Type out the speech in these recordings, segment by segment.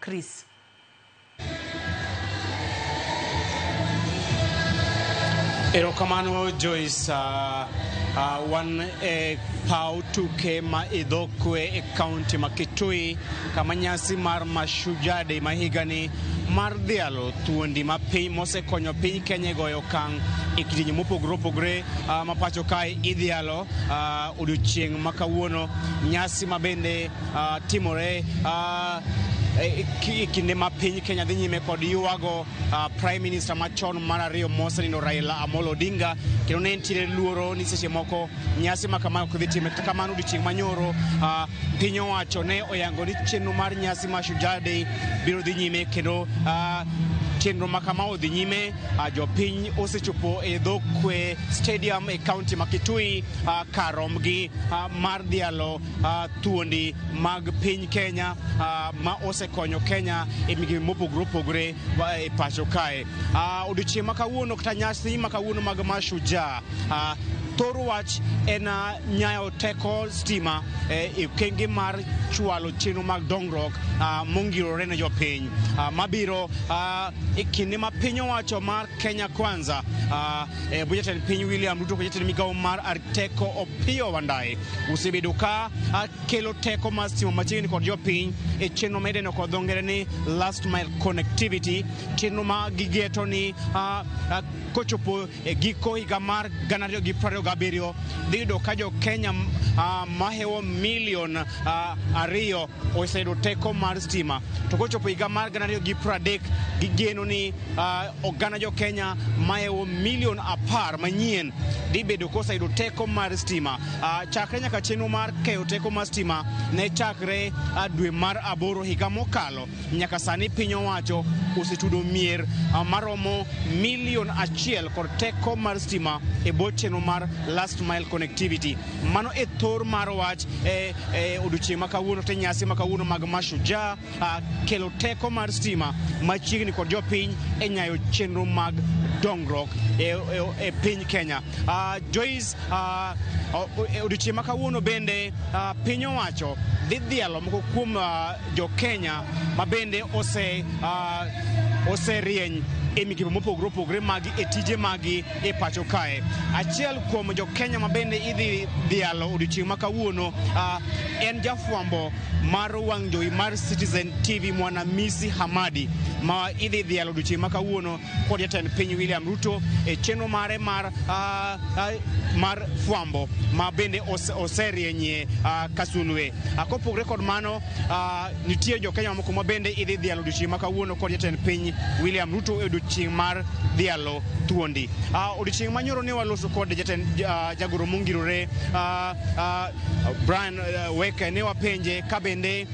Chris. Erokamano Joyce. Wan e paw tuke ma Idhokwe e kaunti ma Kitui, kama nyasi mar Mashujaa Day ma higani mar dhialo thuondi ma piny mosekonyo piny Kenya e goyo okang' e kidienje mopogore opogore ma pacho kae idhialo odiochieng' ma kawuono. Nyasi ma bende timore e kinde ma piny Kenya dhi nyime kod ywago Prime Minister machon mar ariyo mosenindo Raila Amolo Odinga, kendo ne nitiere luoro ni seche moko nyasi ma kamae ok dhi timre. Kata kamano, odiochieng' manyoro piny owacho ne oyango ni chenro mar nyasi mar Shujaa Day biro dhi nyime, kendo chenro ma kama odhi nyime. Jopiny osechopo e dho Kwe Stadium e kaunti ma Kitui kar romgi mar dhialo thuondi mag piny Kenya ma osekonyo Kenya e migepe mopogore opogore e pacho kae. Odiochieng' ma kawuono kata nyasi ma kawuono mag Mashujaa, thor wach en nyayo teko stima e okenge mar chwalo chenro mag dongruok mongirore ne jopiny mabiro e kinde ma piny owacho mar Kenya Kwanza e bwo jatend piny William Ruto kod jatend migawo mar Teko Opiyo Wandayi osebedo ka kelo teko mar stima machiegni kod jopiny e chenro ma idendo kod dho ngere ni last mile connectivity, chenro ma gigeto ni kochopo e giko higa mar 2027 dhi yudo ka jo Kenya mahewo milion 2 oseyudo teko mar stima, to kochopo higa mar 2030 gigeno ni oganda jo Kenya mahewo milion 10 manyien dhi bedo koseyudo teko mar stima. Chakre nyaka chenro mar keyo teko mar stima ne chakre dwe mar aboro higa mokalo, nyaka sani piny owacho osetudo mier maromo milion 1 kod teko mar stima e bwo chenro mar last mile connectivity. Mano e thor mar wach e odiochieng' ma kawuono te nyasi ma kawuono mag Mashujaa, kelo teko mar stima machiegni kod jopiny e nyayo chenro mag dongruok e piny Kenya. Joyce, odiochieng' ma kawuono bende piny owacho dhi dhialo moko kuom jo Kenya ma bende oserieny e migepe mopogore opogore magi e tije magi e pacho kae. Achiel kuom jo Kenya ma bende idhi dhialo odiochieng' ma kawuono en jafwambo mar wang' jowi mar Citizen TV Mwanamisi Hamadi, ma idhi dhialo odiochieng' ma kawuono kod jatend piny William Ruto e chenro mare mar fwambo ma bende oserienyie kasulwe. Kopogore kod mano, nitie jo Kenya mamoko ma bende idhi dhialo odiochieng' ma kawuono kod jatend piny William Ruto e odiochieng' mar dhialo thuondi. Odiochieng' manyoro ne waloso kod jatend jagoro mongirore Brian Weke, ne wapenje ka bende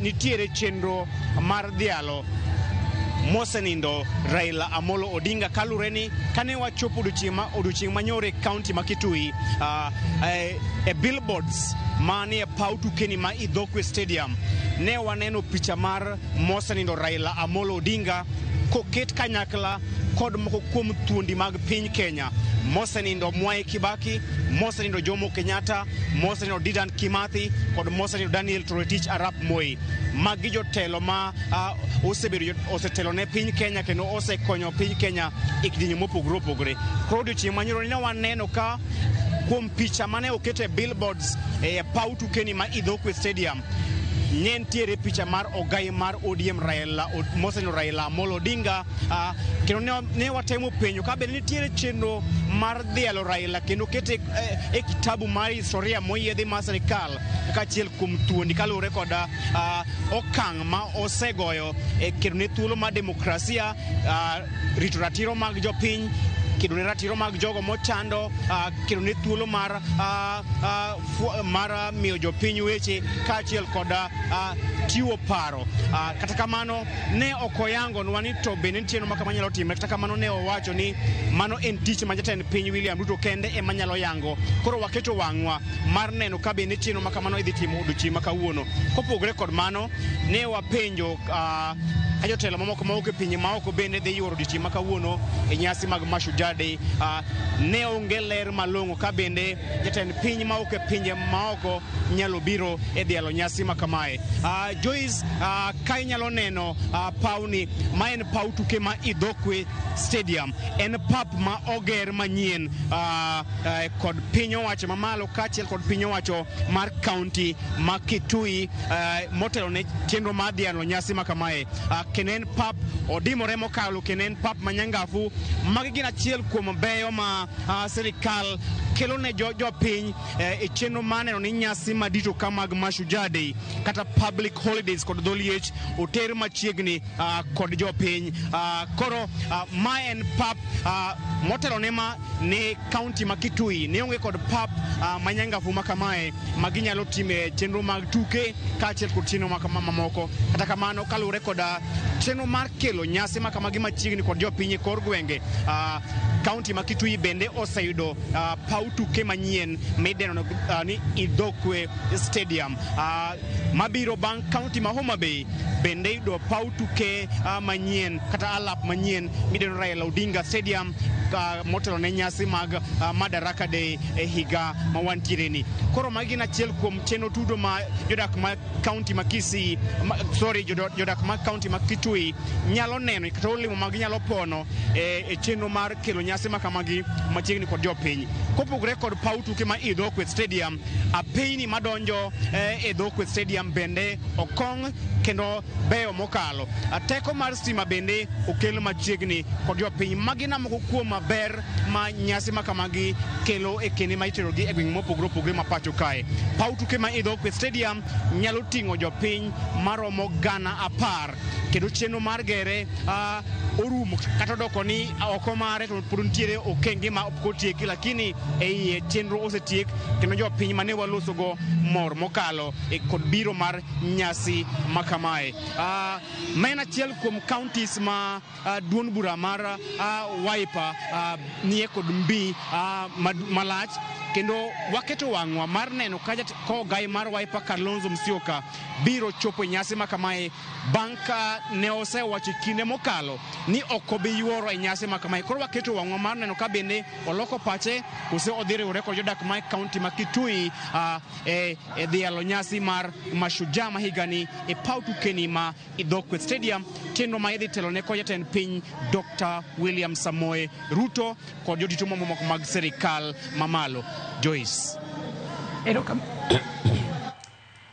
nitiere chenro mar dhialo mosenindo Raila Amolo Odinga, kaluwore ni kane wachopo odiochieng' manyoro e kaunti ma Kitui, e billboards manie paw tukeni ma Idhokwe Stadium, ne waneno picha mar mosenindo Raila Amolo Odinga koket kanyakla kod moko kuom thuondi mag piny Kenya mosenindo Mwai Kibaki, mosenindo Jomo Kenyatta, mosenindo Dedan Kimathi kod mosenindo Daniel Toroitich arap Moi. Magi jotelo ma osebedo osetelo ne piny Kenya kendo osekonyo piny Kenya e kidienje mopogore opogore. Koro odiochieng' manyoro ne waneno ka kuom picha mane oket e billboards e paw tukeni ma Idhokwe Stadium, ne nitiere picha mar ogai mar ODM Raila mosenindo Raila Amolo Odinga, kendo ne watemo penjo ka bende nitiere chenro mar dhialo Raila kendo kete e kitabu mar historia moyiedhi mar sirikal kaka achiel kuom thuondi kaluwore kod okang' ma osegoyo e kedo ne thuolo mar demokrasia, rito ratiro mag jopiny, kedo ne ratiro mag jogo mochando, kedo ne thuolo mar miyo jopiny weche kaachiel kod chiwo paro. Kata kamano ne ok oyangonwa ni to bende nitie ma kama nyalo timre. Kata kamano ne owacho ni mano en tich ma jatend piny William Ruto kende ema nyalo yango. Koro waketo wang'wa mar neno ka bende chenro ma kamano idhi timo odiochieng' ma kawuono. Kopogore kod mano, ne wapenjo ka jotelo mamoko mawuok e pinje maoko bende dhi yuoro odiochieng' ma kawuono e nyasi mag Mashujaa Day. Ne onge ler malong'o ka bende jatend piny mawuok e pinje maoko nyalo biro e dhialo nyasi ma kamae. Joyce, ka inyalo neno pawni, ma en paw tuke ma Idhokwe Stadium. En pap ma oger manyien kod piny owacho mamalo kaachiel kod piny owacho mar kaunti ma Kitui motelo ne chenro mar dhialo nyasi ma kamae. Kendo en pap odimore mokalo, kendo en pap manyangafu. Magi gin achiel kuom beyo ma sirikal kelo ne jopiny e chenro mar neno ni nyasi madito ka mag Mashujaa Day kata public holidays kod dholiech oter machiegni kod jopiny. Koro ma en pap motelo ne ma ne kaunti ma Kitui ne onge kod pap manyangafu ma kamae ma ginyalo time chenro mag tuke kaachiel kod chenro mamoko. Kata kamano, kaluwore kod chenro mar kelo nyasi ma kamagi machiegni kod jopiny e kor gwenge, kaunti ma Kitui bende oseyudo paw tuke manyien midendo ni Idhokwe Stadium, mabiro bang' kaunti ma Homa Bay bende yudo paw tuke manyien kata alap manyien midendo Raila Odinga Stadium motelo ne nyasi mag Madaraka Day e higa ma wantiere ni. Koro magi gin achiel kuom chenro tudo ma jodak ma kaunti ma Kisii ma, sorry, jodak ma kaunti ma Kitui nyalo neno kata olemo ma ginyalo pono e chenro mar kelo nyasi ma kamagi machiegni kod jopiny. Kopogore kod paw tuke ma Idhokwe Stadium, apeyni madonjo e Idhokwe Stadium bende okong kendo beyo mokalo. Teko mar stima bende okel machiegni kod jopiny. Magi na moko kuom ber ma nyasi ma kamagi kelo e kinde ma iterogi e gwenge mopogore opogore ma pacho kae. Paw tuke ma Idhokwe Stadium nyalo ting'o jopiny maromo 10,000, kendo chenro mar gere orumo kata odoko ni oko mare to pod nitiere okenge ma ok otieki, lakini e iye chenro osetiek kendo jopiny mane walosogo mor mokalo e kod biro mar nyasi ma kamae. Ma en achiel kuom counties ma duond bura mar Wiper nie kod mbi malach, kendo waketo wang'wa mar neno ka kogai mar Wiper Kalonzo Musyoka biro chopo e nyasi ma kamae bang' ka ne osewacho kinde mokalo ni ok obi yuoro e nyasi ma kamae. Koro waketo wang'wa mar neno ka bende oloko pache kose odhi riwore kod jodak ma kaunti ma Kitui e dhialo nyasi mar Mashujaa ma higani e paw tukeni ma Idhokwe Stadium, chenro ma idhi telone kod jatend piny Dr. William Samoei Ruto kod jodito mamoko mag sirikal mamalo. Joyce.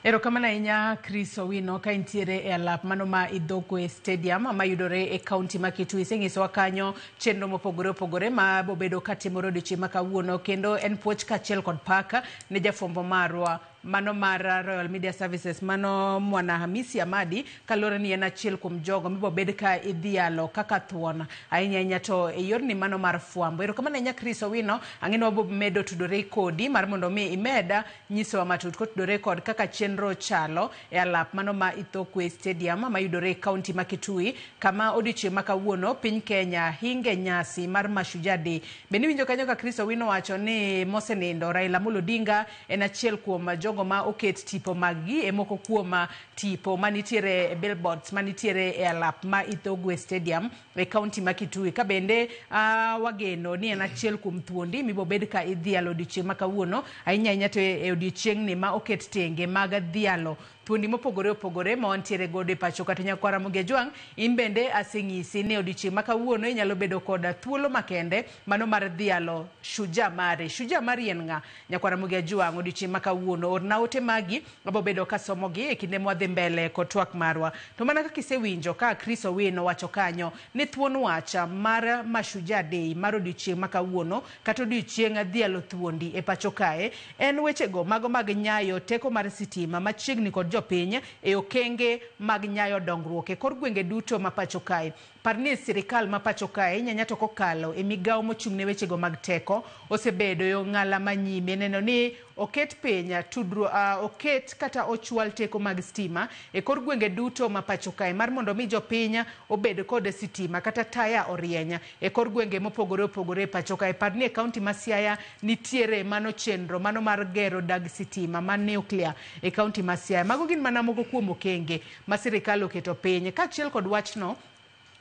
Erokamano ahinya, Chris Owino, ka intiere e alap mano ma Idhokwe Stadium mayudore e kaunti ma Kitui. Isenyisowa kanyo chenro mopogore opogore ma bobedo katimore odiochieng' ma kawuono, kendo en puoch kaachiel kod pak ne jafwambo marwa mano mar Royal Media Services, mano Mwana Hamisi Amadi, kaluwore ni en achiel kuom jogo mibobed ka idhialo kaka thuon ahinya ahinya to e yorni mano mar fwambo. Erokamano ahinya, Chris Owino, ang'e ni wabo medo tudore kodi mar mondo mi imed nyisowa matut kotudore kod kaka chenro chalo e alap mano ma Ithookwe Stadium mayudore e kaunti ma Kitui, kama odiochieng' ma kawuono piny Kenya hinge nyasi mar Mashujaa Day. Bende iwinjo kanyo ka Chris Owino wacho ni mosenindo Raila Amolo Odinga en achiel kuom jogo ma oket tipo maggi e moko kuom tipo manitiere e billboards manitiere e alap ma Ithookwe Stadium e kaunti ma Kitui. Ka bende wageno ni en achiel kuom thuondi mibobed ka idhialo odiochieng' ma kawuono, ahinya ahinya to e odiochieng'ni ma oket tenge mag dhialo thuondi mopogore opogore ma wantiere godo e pacho. Kata nyakwar Ramogi Ajwang', in bende aseng'isi ni odiochieng' ma kawuono inyalo bedo kod thuolo makende mano mar dhialo shujaa mari. Shujaa mari en ng'a? Nyakwar Ramogi Ajwang', odiochieng' ma kawuono orna ote magi, wabobedo kasomogi e kinde mwadhi mbele kod twak marwa. To mana kaka isewinjo ka Chris Owino wacho kanyo ni thuon wach mar Mashujaa Day mar odiochieng' ma kawuono kata odiochieng' dhialo thuondi e pacho kae en wechego mago mag nyayo teko mar sitima machiegni kod jopiny e okenge mag nyayo dongruok e kor gwenge duto ma pacho kae. Par ni sirikal ma pacho kae nyanya to kokalo e migawo mochung' ne wechego mag teko osebedo e ong'ala manyime neno ni oket piny tudruok, oket kata ochwal teko mag stima e kor gwenge duto ma pacho kae mar mondo mi jopiny obed kod sitima kata taya orieny e kor gwenge mopogore opogore e pacho kae. Par ni e kaunti ma Siaya nitiere mano chenro mano mar gero dag sitima mar nuclear e kaunti ma Siaya. Mago gin mana moko kuom okenge ma sirikal oketo piny. Kaachiel kod wachno,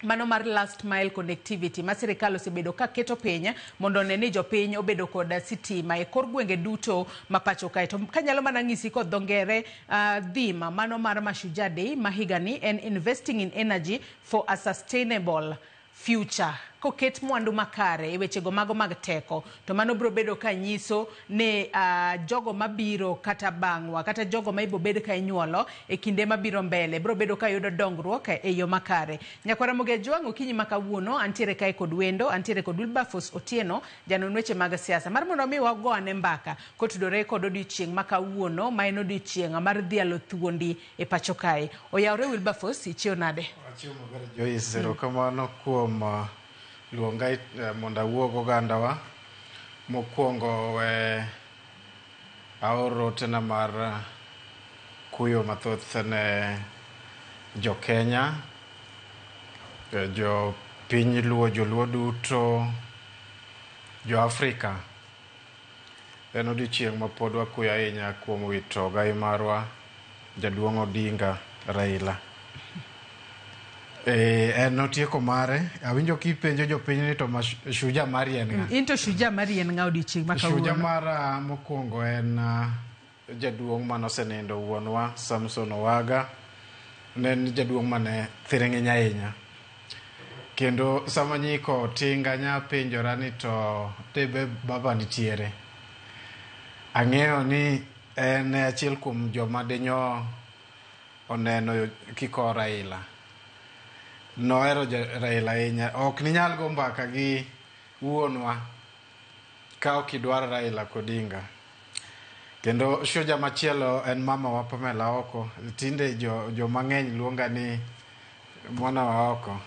mano mar last mile connectivity ma sirikal osebedo ka keto piny mondo one ni jopiny obedo kod sitima e kor gwenge duto ma pacho kae. To kanyalo mana ng'isi kod dho ngere, theme mano mar Mashujaa Day ma higani en investing in energy for a sustainable future. Koket mwandu makare e wechego mago mag teko, to mano biro bedo ka nyiso ni jogo mabiro kata bang'wa kata jogo ma ibiro bed ka inyuolo e kinde mabiro mbele biro bedo ka yudo dongruok e yo makare. Nyakwara Mogejwang', okinyi ma kawuono antiere kae kod wendo, antiere kod Wilberforce Otieno, janon weche mag siasa, mar mondo mi wago ane mbaka kotudore kod odiochieng' ma kawuono, ma en odiochieng' mar dhialo thuondi e pacho kae. Oyawre Wilberforce, ichiew nade? Achiew maber Joyce, erokamano kuom luonga mondo awuo gogandawa. Mokwongo we aor otena mar kuyo mathoth ne jo-Kenya, jo piny Luo, joluo duto, jo Afrika. En odiochieng' ma pod wakuyo ahinya kuom wito gai marwa jaduong' Odinga Raila. En otieko mare. Awinjo kipenjo jopiny ni to shujaa mari en ng'a? In to shujaa mari en ng'a odiochieng' ma Shujaa kawuono? mara mokwongo en jaduong' manosenindo wuonwa Samson Owaga. Ne en jaduong' mane thiring'iny ahinya. Kendo sama nyiko tinga nya penjora ni to debe baba nitiere. Ang'eyo ni en achiel kuom joma dinyo oneno kiko Raila. Nohero Raila ahinya. Ok ninyal go mbaka gi wuonwa ka ok idwar Raila Odinga. Kendo shujaa machielo en mama wa Pamela Oko. Tinde jo mang'eny luonga ni mwana wa oko.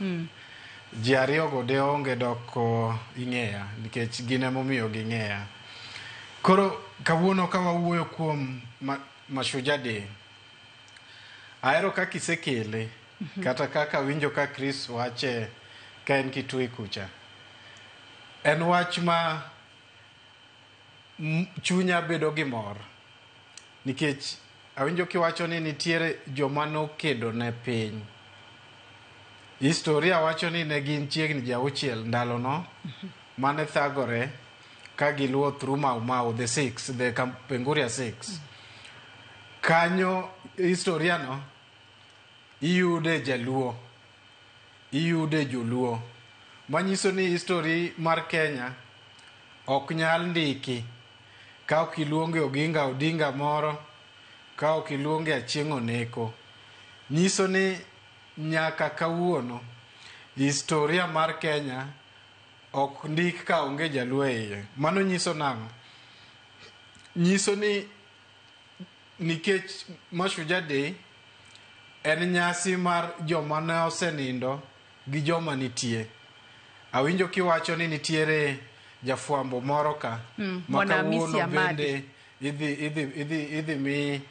Ji ariyo go de onge dok ing'eya nikech gin emomiyo ging'eya. Koro kawuono ka wawuoyo kuom Mashujaa Day, ahero kaka isekele kata kaka winjo ka Chris wache ka en Kitui kucha. En wach ma chunya bedo gi mor nikech awinjo kiwacho ni nitiere joma nokedo ne piny. Historia wacho ni ne gin chiegni ji auchiel ndalono mane thagore ka giluwo through Mau Mau, the six, the Kapenguria six. Kanyo historia no iyude jaluo, iyude joluo. Manyiso ni history mar Kenya ok nyal ndiki ka ok iluonge Oginga Odinga moro, ka ok iluonge Achieng' Oneko. Nyiso ni nyaka kawuono historia mar Kenya ok ndik ka onge jaluo e iye. Mano nyiso nang'o? Nyiso ni nikech Mashujaa Day en nyasi mar joma ne osenindo gi joma nitie. Awinjo kiwacho ni nitiere jafwambo moro ka ma Mwana Hamisi kawuono Amadi. bende idhi mi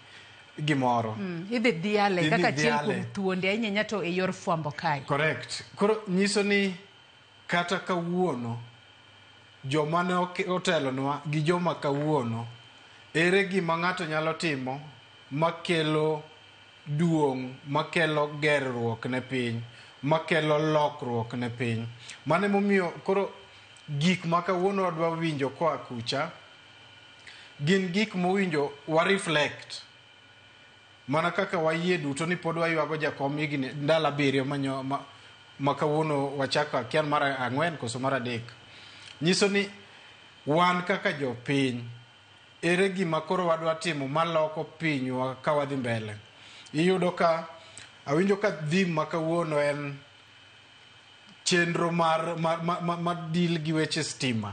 gimoro. Idhi dhiale Idhi kaka achiel dhiale. kuom thuonde ahinya ahinya to e yor fwambo kae. Correct. Koro nyiso ni kata kawuono joma ne otelonwa gi joma kawuono ere gima ng'ato nyalo timo makelo duong', makelo gerruok ne piny, makelo lokruok ne piny. Mano emomiyo koro gik ma kawuono wadwa winjo koa kucha gin gik mowinjo wa reflect mana kaka wayie duto ni pod waywago jakom higni ndalo abiriyo ma kawuono wachako akia mar ang'wen koso mar adek. Nyiso ni wan kaka jopiny ere gima koro wadwa timo maloko pinywa ka wadhi mbele. Iyudo ka awinjo ka theme ma kawuono en chenro mar deal gi weche stima.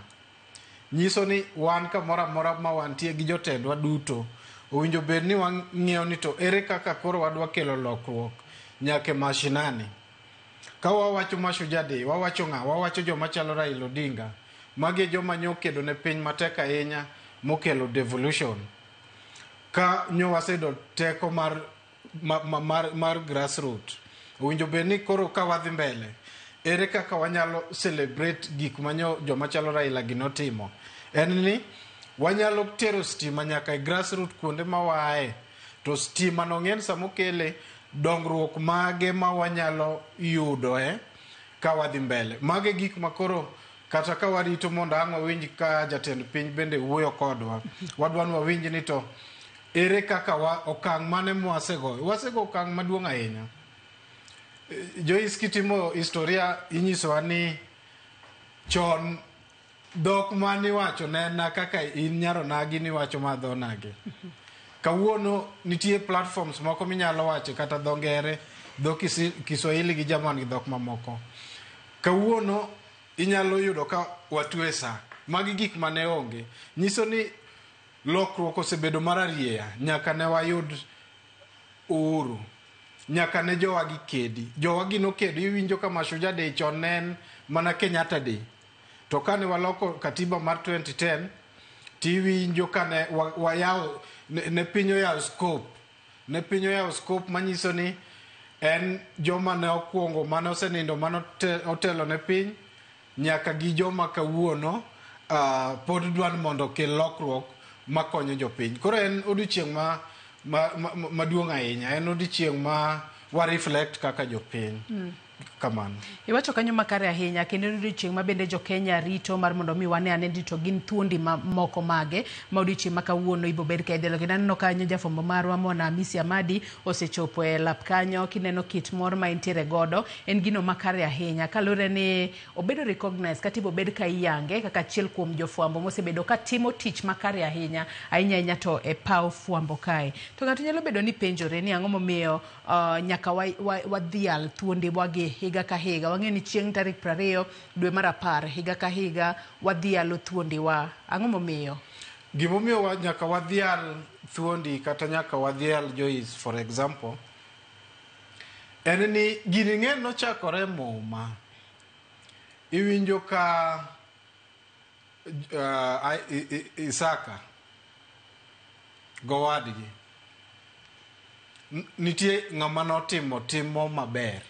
Nyiso ni wan kamoro amora ma wantie gi jotendwa duto owinjo bed ni wang'iyo ni to ere kaka koro wadwa kelo lokruok nyaka e mashinani. Ka wawacho Mashujaa Day, wawacho ng'a? Wawacho joma chalo Raila Odinga. Magi e joma nyokedo ne piny matek ahinya mokelo devolution. Ka nyo waseyudo teko mar grassroot, owinjo bed ni koro ka wadhi mbele, ere kaka wanyalo celebrate gik manyo joma chalo Raila gi notimo? En ni wanyalo tero stima nyaka e grassroot kuonde ma waaye. To stima no ng'en samokele dongruok mage ma wanyalo yudo. ka wadhi mbele. Mago e gik ma koro kata ka warito mondo ang' wawinj ka jatend piny bende wuoyo kodwa. Wadwa ni wawinj ni to ere kaka wa okang' mane mwasegoyo. Wasego okang' maduong' ahinya. Joyce, kitimo historia inyisowa ni chon dhok maniwacho ne en kaka in nyaronagi niwacho ma dho nagi. Kawuono nitie platforms moko minyalo wache kata dho ngere, dho Kiswahili gi German gi dhok mamoko. Kawuono inyalo yudo ka watwe sa. Magi gik mane onge. Nyiso ni lokruok osebedo mararieya nyaka ne wayud uhuru. Nyaka ne jowagi kedi. Jowagi nokedo, iwinjo ka Mashujaa Day chon ne en mana Kenyatta Day. To kane waloko katiba mar 2010, tiwinjo kane wayawo, ne piny oyawo scope. Ne piny oyawo scope manyiso ni en joma ne okwongo mane osenindo mane otelo ne piny nyaka gi joma kawuono pod dwa ni mondo okel lokruok makonyo jopiny. Koro en odiochieng' maduong' ahinya. En odiochieng' ma wa reflect kaka jopiny. Kamano. Iwacho kanyo makare ahinya kendo en odiochieng' ma bende jo-Kenya rito mar mondo mi wane ane ni to gin thuondi ma moko mage ma odiochieng' ma kawuono ibo bed ka idhialo. Kendo aneno kanyo jafwambo marwa Mwana Hamisi Amadi osechopo e lap kanyo kineno kit mor ma entiere godo en gino makare ahinya kaluwore ni obedo recognized kata ibo bed ka iyange kaka achiel kuom jofwambo mosebedo ka timo tich makare ahinya ahinya ahinya to e paw fwambo kae. To ng'ato nyalo bedo ni penjore ni ang'o momiyo nyaka wadhial thuondiwagi higa ka higa. Wang'eyo ni chieng' tarik 20 dwe mar 10 higa ka higa wadhialo thuondiwa. Ang'o momiyo? Gimomiyo nyaka wadhial thuondi kata nyaka wadhial Joyce for example, en ni gini ng'e nochakore Muma. Iwinjo ka Isaka gowadgi nitie ng'ama notimo timo maber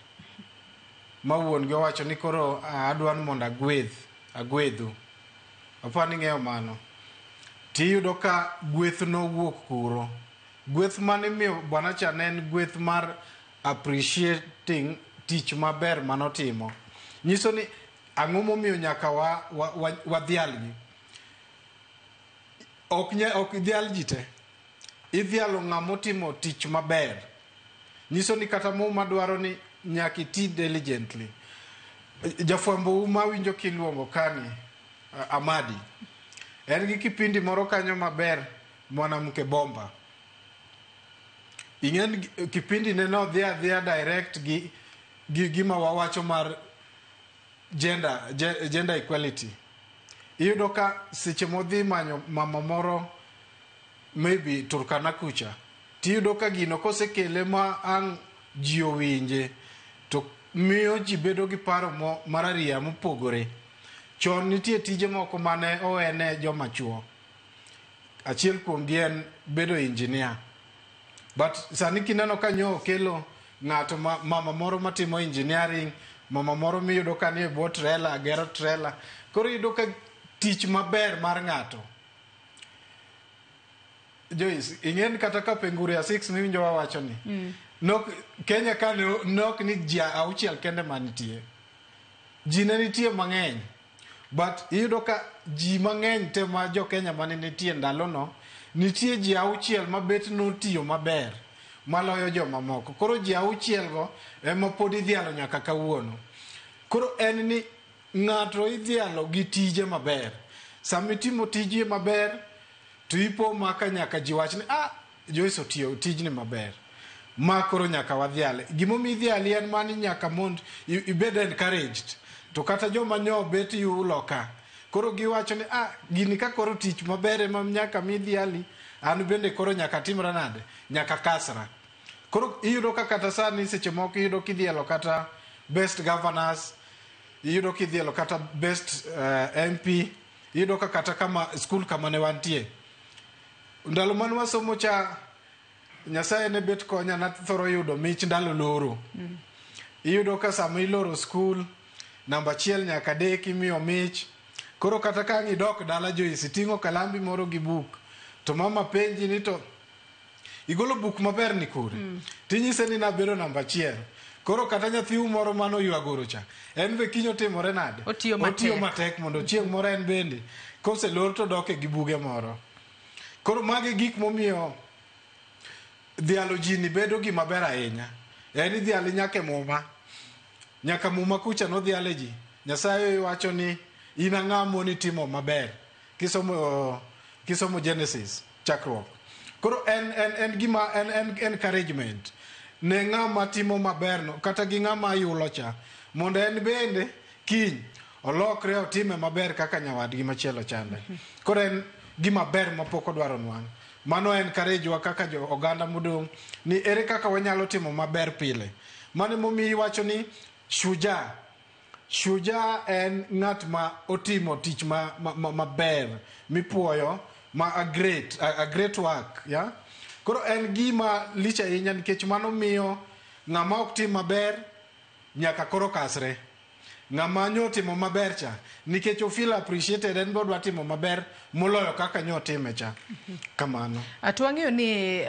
ma wuon gi owacho ni koro adwa ni mondo agwedhu. Apani ni ing'eyo mano. Tiyudo ka gweth nowuok kuro. Gweth mane imiyo bwana cha ne en gweth mar appreciating tich maber manotimo. Nyiso ni ang'o momiyo nyaka wadhialgi. Ok dhial ji te. Idhialo ng'ama otimo tich maber. Nyiso ni kata Muma dwaro ni nyaka iti diligently. Jafwambo uma winjo kiluongo kani, Amadi. En gi kipindi moro kanyo maber, Mwanamke Bomba. Ing'en kipindi ne no dhi adhiya direct gi gima wawacho mar gender equality. Iyudo ka seche modhi manyo mama moro maybe Turkana kucha, tiyudo ka gino kosekele ma ang' ji owinje to miyo ji bedo gi paro marariya mopogore. Chon nitie tije moko mane owene joma chuo. Achiel kuomgi en bedo engineer. But sani kineno ka nyo okelo ng'ato ma, mama moro matimo engineering, mama moro miyudo ka nie bwo trailer, gero trailer. Koro iyudo ka tich maber mar ng'ato. Joyce, ing'en kata ka Kapenguria 6 miwinjo wawacho ni. Nok, Kenya ka nok ni ji auchiel kende manitie. Ji ne nitie mang'eny. But iyudo ka ji mang'eny te ma jo Kenya mane nitie ndalono, nitie ji auchiel ma bet notiyo maber maloyo jomamoko. Koro ji auchiel go ema pod idhialo nyaka kawuono. Koro en ni ng'ato idhialo gi tije maber. Sama itimo tije maber, to ipo maka nyaka ji wach ni Joyce otiyo tijni maber. Ma koro nyaka wadhiale. Gimomiyo idhiali en mani nyaka mond ibed encouraged. To kata joma nyo bet yulo ka. Koro giwacho ni gini ka koro tich maber ema nyaka midhiali, an bende koro nyaka timra nade? Nyaka kasra. Koro iyudo ka kata sani seche moko iyudo kidhialo kata best governors, iyudo kidhialo kata best MP, iyudo ka kata kama school kama ne wantie. Ndalo mane wasomo cha, Nyasaye ne bet konya nathoro yudo mich ndalo loro. Iyudo ka sama iloro school, namba 1 nyaka 3 imiyo mich. Koro kata ka ang' idok dala Joyce, iting'o kalambi moro gi buk, to mama penji ni to igolo buk maber ni kure? Tinyise ni nabedo namba 1. Koro kata nyathiu moro mano ywagoro cha, en be kiny otimore nade? Otiyo matek. Otiyo matek mondo chieng' moro en bende koselor to dok e gi buge moro. Koro magi gik momiyo dhialo ji ni bedo gima ber ahinya. En idhiali nyaka e muma. Nyaka muma kucha nodhiale ji. Nyasaye wacho ni in ang'a moni timo maber. Kisomo Genesis, chakruok. Koro en gima en encouragement ne ng'ama timo maber no kata gi ng'ama yulo cha mondo en bende kiny olokre otime maber kaka nyawadgi machielo chande. Koro en gima ber mapok odwaro nwang'. Mano encourage wa kaka jo oganda modong' ni ere kaka wanyalo timo maber pile. Mano emomiyo iwacho ni shujaa. Shujaa en ng'at ma otimo tich maber mipuoyo ma a great work, yeah? Koro en gima lich ahinya nikech mano miyo ng'ama ok tim maber nyaka koro kasre. Ng'ama nyo timo maber cha nikech o feel appreciated, en be odwa timo maber moloyo kaka nyo otime cha. Kamano. To wang'eyo ni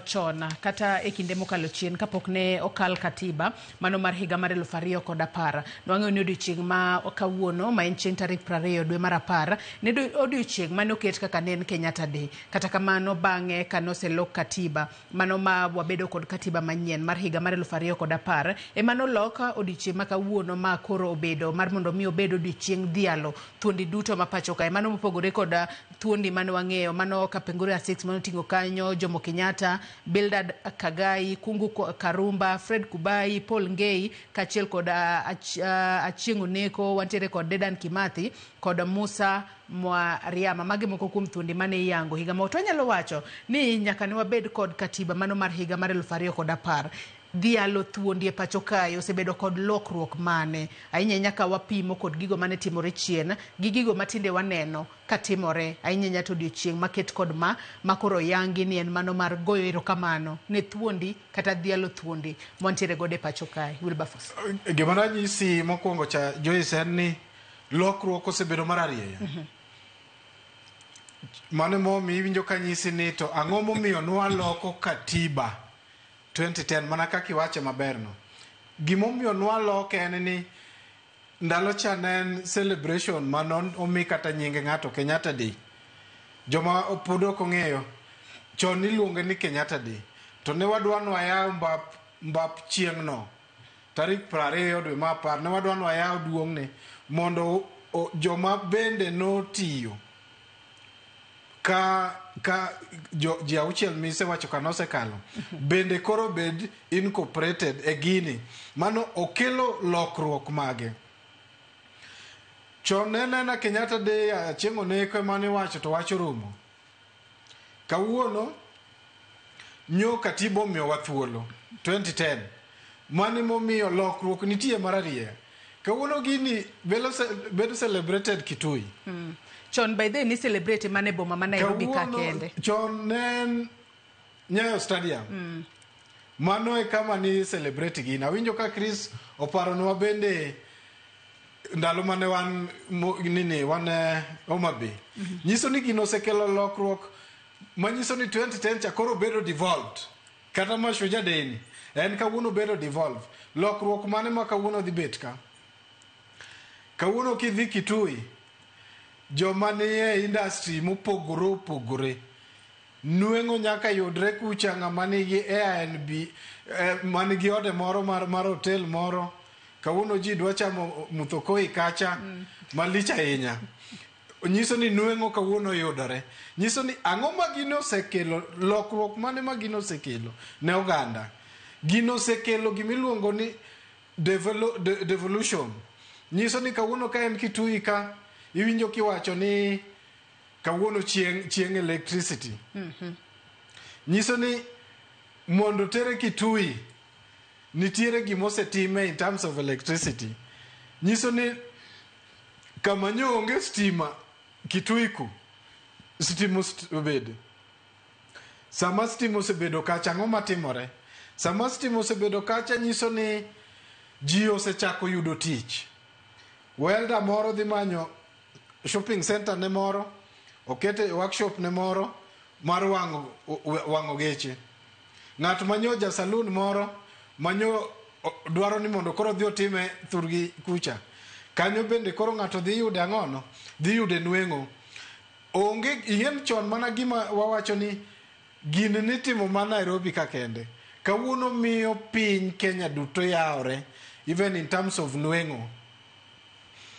chon kata e kinde mokalo chien kapok ne okal katiba mano mar higa mar 2010, nwang'eyo ni odiochieng' ma kawuono ma en chieng' tarik 20 dwe mar 10 ne odiochieng' mane oket kaka ne en Kenyatta Day. Kata kamano, bang'e kane oselok katiba mano ma wabedo kod katiba manyien mar higa mar 2010, ema nolok odiochieng' ma kawuono ma koro obedo mar mondo mi obed odiochieng' dhialo thuondi duto ma pacho kae, mano mopogore kod thuondi mane wang'eyo mano Kapenguria 6 mane oting'o kanyo Jomo Kenyatta, Bildad Kagai, Kungu Karumba, Fred Kubai, Paul Ngei kaachiel kod Achieng' Oneko, wantiere kod Dedan Kimathi kod Musa Mwariama. Magi moko kuom thuondi mane iyango higa ma to wanyalo wacho ni nyaka ne wabed kod katiba mano mar higa mar 2010, dhialo thuondi e pacho kae osebedo kod lokruok mane ahinya ahinya ka wapimo kod gigo mane timore chien gi gigo matinde waneno katimore, ahinya ahinya to odiochieng' maket kod ma makoro yangi ni en mano mar goyo erokamano ne thuondi kata dhialo thuondi mwantiere godo e pacho kae, Wilberforce? Gima ranyisi mokwongo cha, Joyce, en ni lokruok osebedo mar arieya. Mano emomiyo iwinjo ka nyisi ni to ang'o momiyo nwaloko katiba 2010 mana kaka iwache maber no. Gimomiyo nwaloke en ni ndalo cha ne en celebration mano omi kata nying ng'ato Kenyatta Day. Joma pod ok ong'eyo, chon niluonge ni Kenyatta Day. To ne wadwa nwayaw mbap chieng'no tarik 20 dwe mar 10, ne wadwa nwayaw duong'ne mondo joma bende notiyo ka jo, ji auchiel misewacho ka nosekalo bende koro bed incorporated e gini. Mano okelo lokruok mage. Chon ne nena Kenyatta Day, Achieng' Oneko ema niwacho to wach orumo. Kawuono nyo katiba omiyowa thuolo 2010, mano emomiyo lokruok nitie mar arieya. Kawuono gini bedo celebrated Kitui. Chon by then ni celebrate mana e boma ma Nairobi ka Kawuono kende. Chon ne en Nyayo Stadium. Mano e kama ni celebrate gini. Awinjo ka Chris oparonwa bende ndalo mane wan nini wan Homa Bay. Nyiso ni gino osekelo lokruok manyiso ni 2010 cha koro bedo devolved. Kata Mashujaa Day ni en kawuono bedo devolved. Lokruok mane ma kawuono dhi bet ka? Kawuono kidhi Kitui, joma nie industry mopogore opogore nweng'o nyaka yudre kucha. Ng'ama nigi Airbnb, manigi ode moro mar hotel moro, kawuono ji dwa chamo muthokoi kacha malich ahinya. Nyiso ni nweng'o kawuono yudore. Nyiso ni ang'o ma gino osekelo? Lokruok mane ma gino osekelo ne oganda? Gino osekelo gimiluongo ni devolution. Nyiso ni kawuono ka en Kitui ka iwinjo kiwacho ni kawuono chieng' electricity. Nyiso ni mondo tere Kitui nitiere gimosetime in terms of electricity. Nyiso ni kama nyo onge stima Kitui ku stima obede. Sama stima osebedo kacha, ang'o matimore? Sama stima osebedo kacha, nyiso ni ji osechako yudo tich. Welder moro dhi manyo shopping center ne moro, okete workshop ne moro mar wang'o geche. Ng'at manyo ja saloon moro manyo dwaro ni mondo koro odhi otime thurgi kucha. Kanyo bende koro ng'ato dhi yude ang'ono? Dhi yude nweng'o. Onge ing'en chon mana gima wawacho ni gini nitimo ma Nairobi ka kende. Kawuono miyo piny Kenya duto yawre even in terms of nweng'o.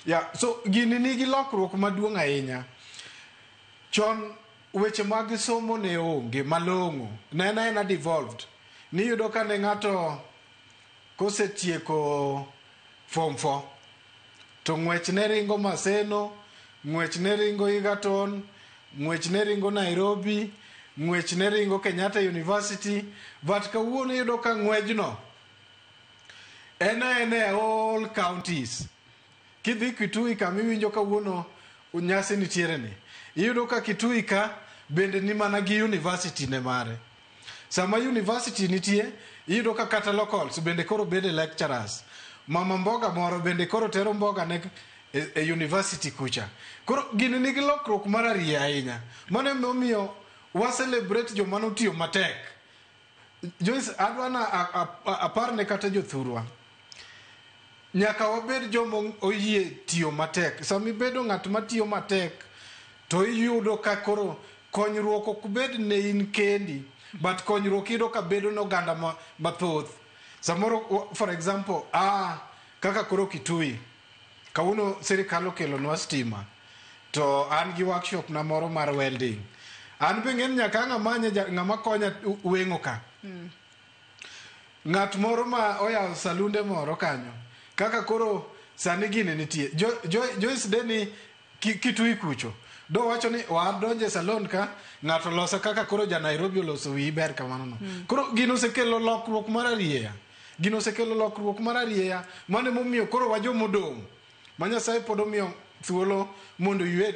Yeah, so gini nigi lokruok maduong' ahinya. Chon weche mag somo ne onge malong'o. Ne en aena devolved. Niyudo ka ne ng'ato kosetieko form 4 to ng'wech ne ringo Maseno, ng'wech ne ringo Egerton, ng'wech ne ringo Nairobi, ng'wech ne ringo Kenyatta University, but kawuono iyudo ka ng'wejno en aena e all counties. Kidhi Kitui kama iwinjo kawuono nyasi nitiere ni, iyudo ka Kitui ka bende ni mana gi university ne mare. Sama university nitie, iyudo ka kata locals bende koro bede lecturers. Mama mboga moro bende koro tero mboga ne e university kucha. Koro gini nigi lokruok mar ariyo ahinya. Mano emomiyo wa celebrate joma notiyo matek. Joyce, adwa na aparne kata jothurwa. Nyaka wabed joma oyie tiyo matek. Sama ibedo ng'at matiyo matek, to iyudo ka koro konyruok ok bed ne in kendi, but konyruok iyudo ka bedo ne oganda mathoth. Samoro, for example, kaka koro Kitui, kawuono sirikal okelonwa stima, to an gi workshop na moro mar welding. An be ng'eni nyaka ang' amanye ng'ama konya weng'o ka. Ng'at moro ma oyawo salunde moro kanyo, kaka koro sani gini nitie. Joyce Deni Kitui kucho. Do wacho ni wadonje salon ka, ng'ato loso kaka koro ja Nairobi oloso wiyi ber kamano no. Koro gino osekelo lokruok mar arieya. Gino osekelo lokruok mar arieya. Mano emomiyo koro wajomodong'. Ma Nyasaye pod omiyo thuolo mondo ywe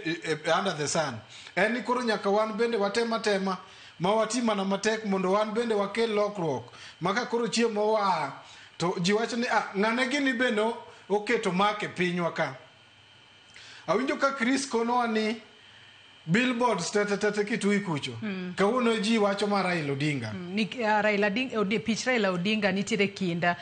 under the sun. En ni koro nyaka wan bende watem atema ma wati mana matek mondo wan bende wakel lokruok. Ma ka koro chieng' moa to ji wacho ni ng'ane gini bende oketo mark e pinywa ka. Awinjo ka Chris konowa ni billboards tete tete Kitui kucho. Kawuono ji wacho mar Raila Odinga. Raila Odinga, pich Raila Odinga nitiere kinda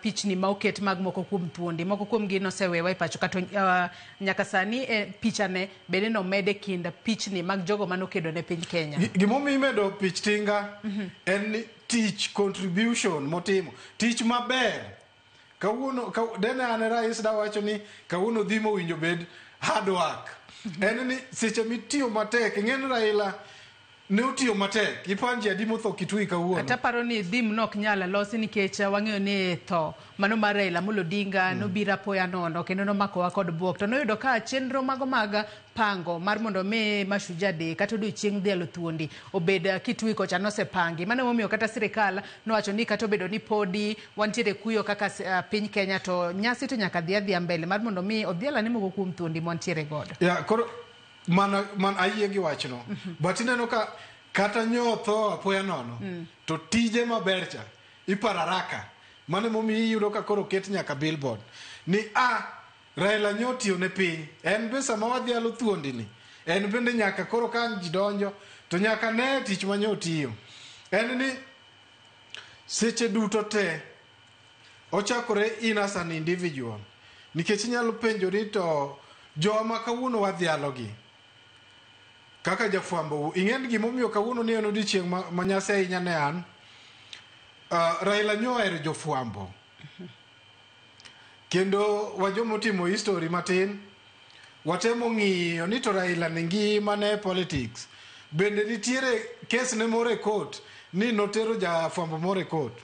pichni ma oket mag moko kuom thuondi. Moko kuom gi nosewewa e pacho kata nyaka sani pichane bende nomede kinda pichni mag jogo manokedo ne piny Kenya. Gimomiyo imedo pich Tinga en ni tich contribution motimo. Tich maber. Kawuono dene an rais da wacho ni kawuono dhi mowinjo bed hard work. En ni seche mitiyo matek, ing'e ni Raila ne otiyo matek. Ipanji adi motho Kitui kawuono. Kata paro ni dhim nok nyal losi nikech wang'eyo ni tho mano mar Raila Amolo Odinga nobiro apoya nono kendo nomakowa kod buok. To noyudo ka chenro mago mag pango mar mondo mi Mashujaa Day kata odiochieng' dhialo thuondi obed Kitui kocha nosepangi. Mano emomiyo kata sirikal nowacho ni kata obedo ni podi wantiere kuyo kaka piny Kenya to nyasi to nyaka dhi adhiya mbele mar mondo mi odhial ane moko kuom thuondi mwantiere godo. Ya, koro mana man ayie gi wachno. But ineno ka kata nyo tho apoya nono to tije maber cha iparo haraka. Mano emomiyo iyudo ka koro oket nyaka billboard ni Raila nyo otiyo ne piny. En be sama wadhialo thuondi ni, en bende nyaka koro ka ji donjo to nyaka ne tich ma nyo otiyo. En ni seche duto te ochakore in as an individual. Nikech inyalo penjori to jowa ma kawuono wadhialo gi kaka jafwambo, ing'e ni gimomiyo kawuono ni en odiochieng' ma nyasi ahinya ne an. Raila nyo ohero jofwambo. Kendo wajomotimo history matin, watemo ng'iyo ni to Raila ni ngima ne politics. Bende nitiere kes ne moro e court ni notero jafwambo moro e court.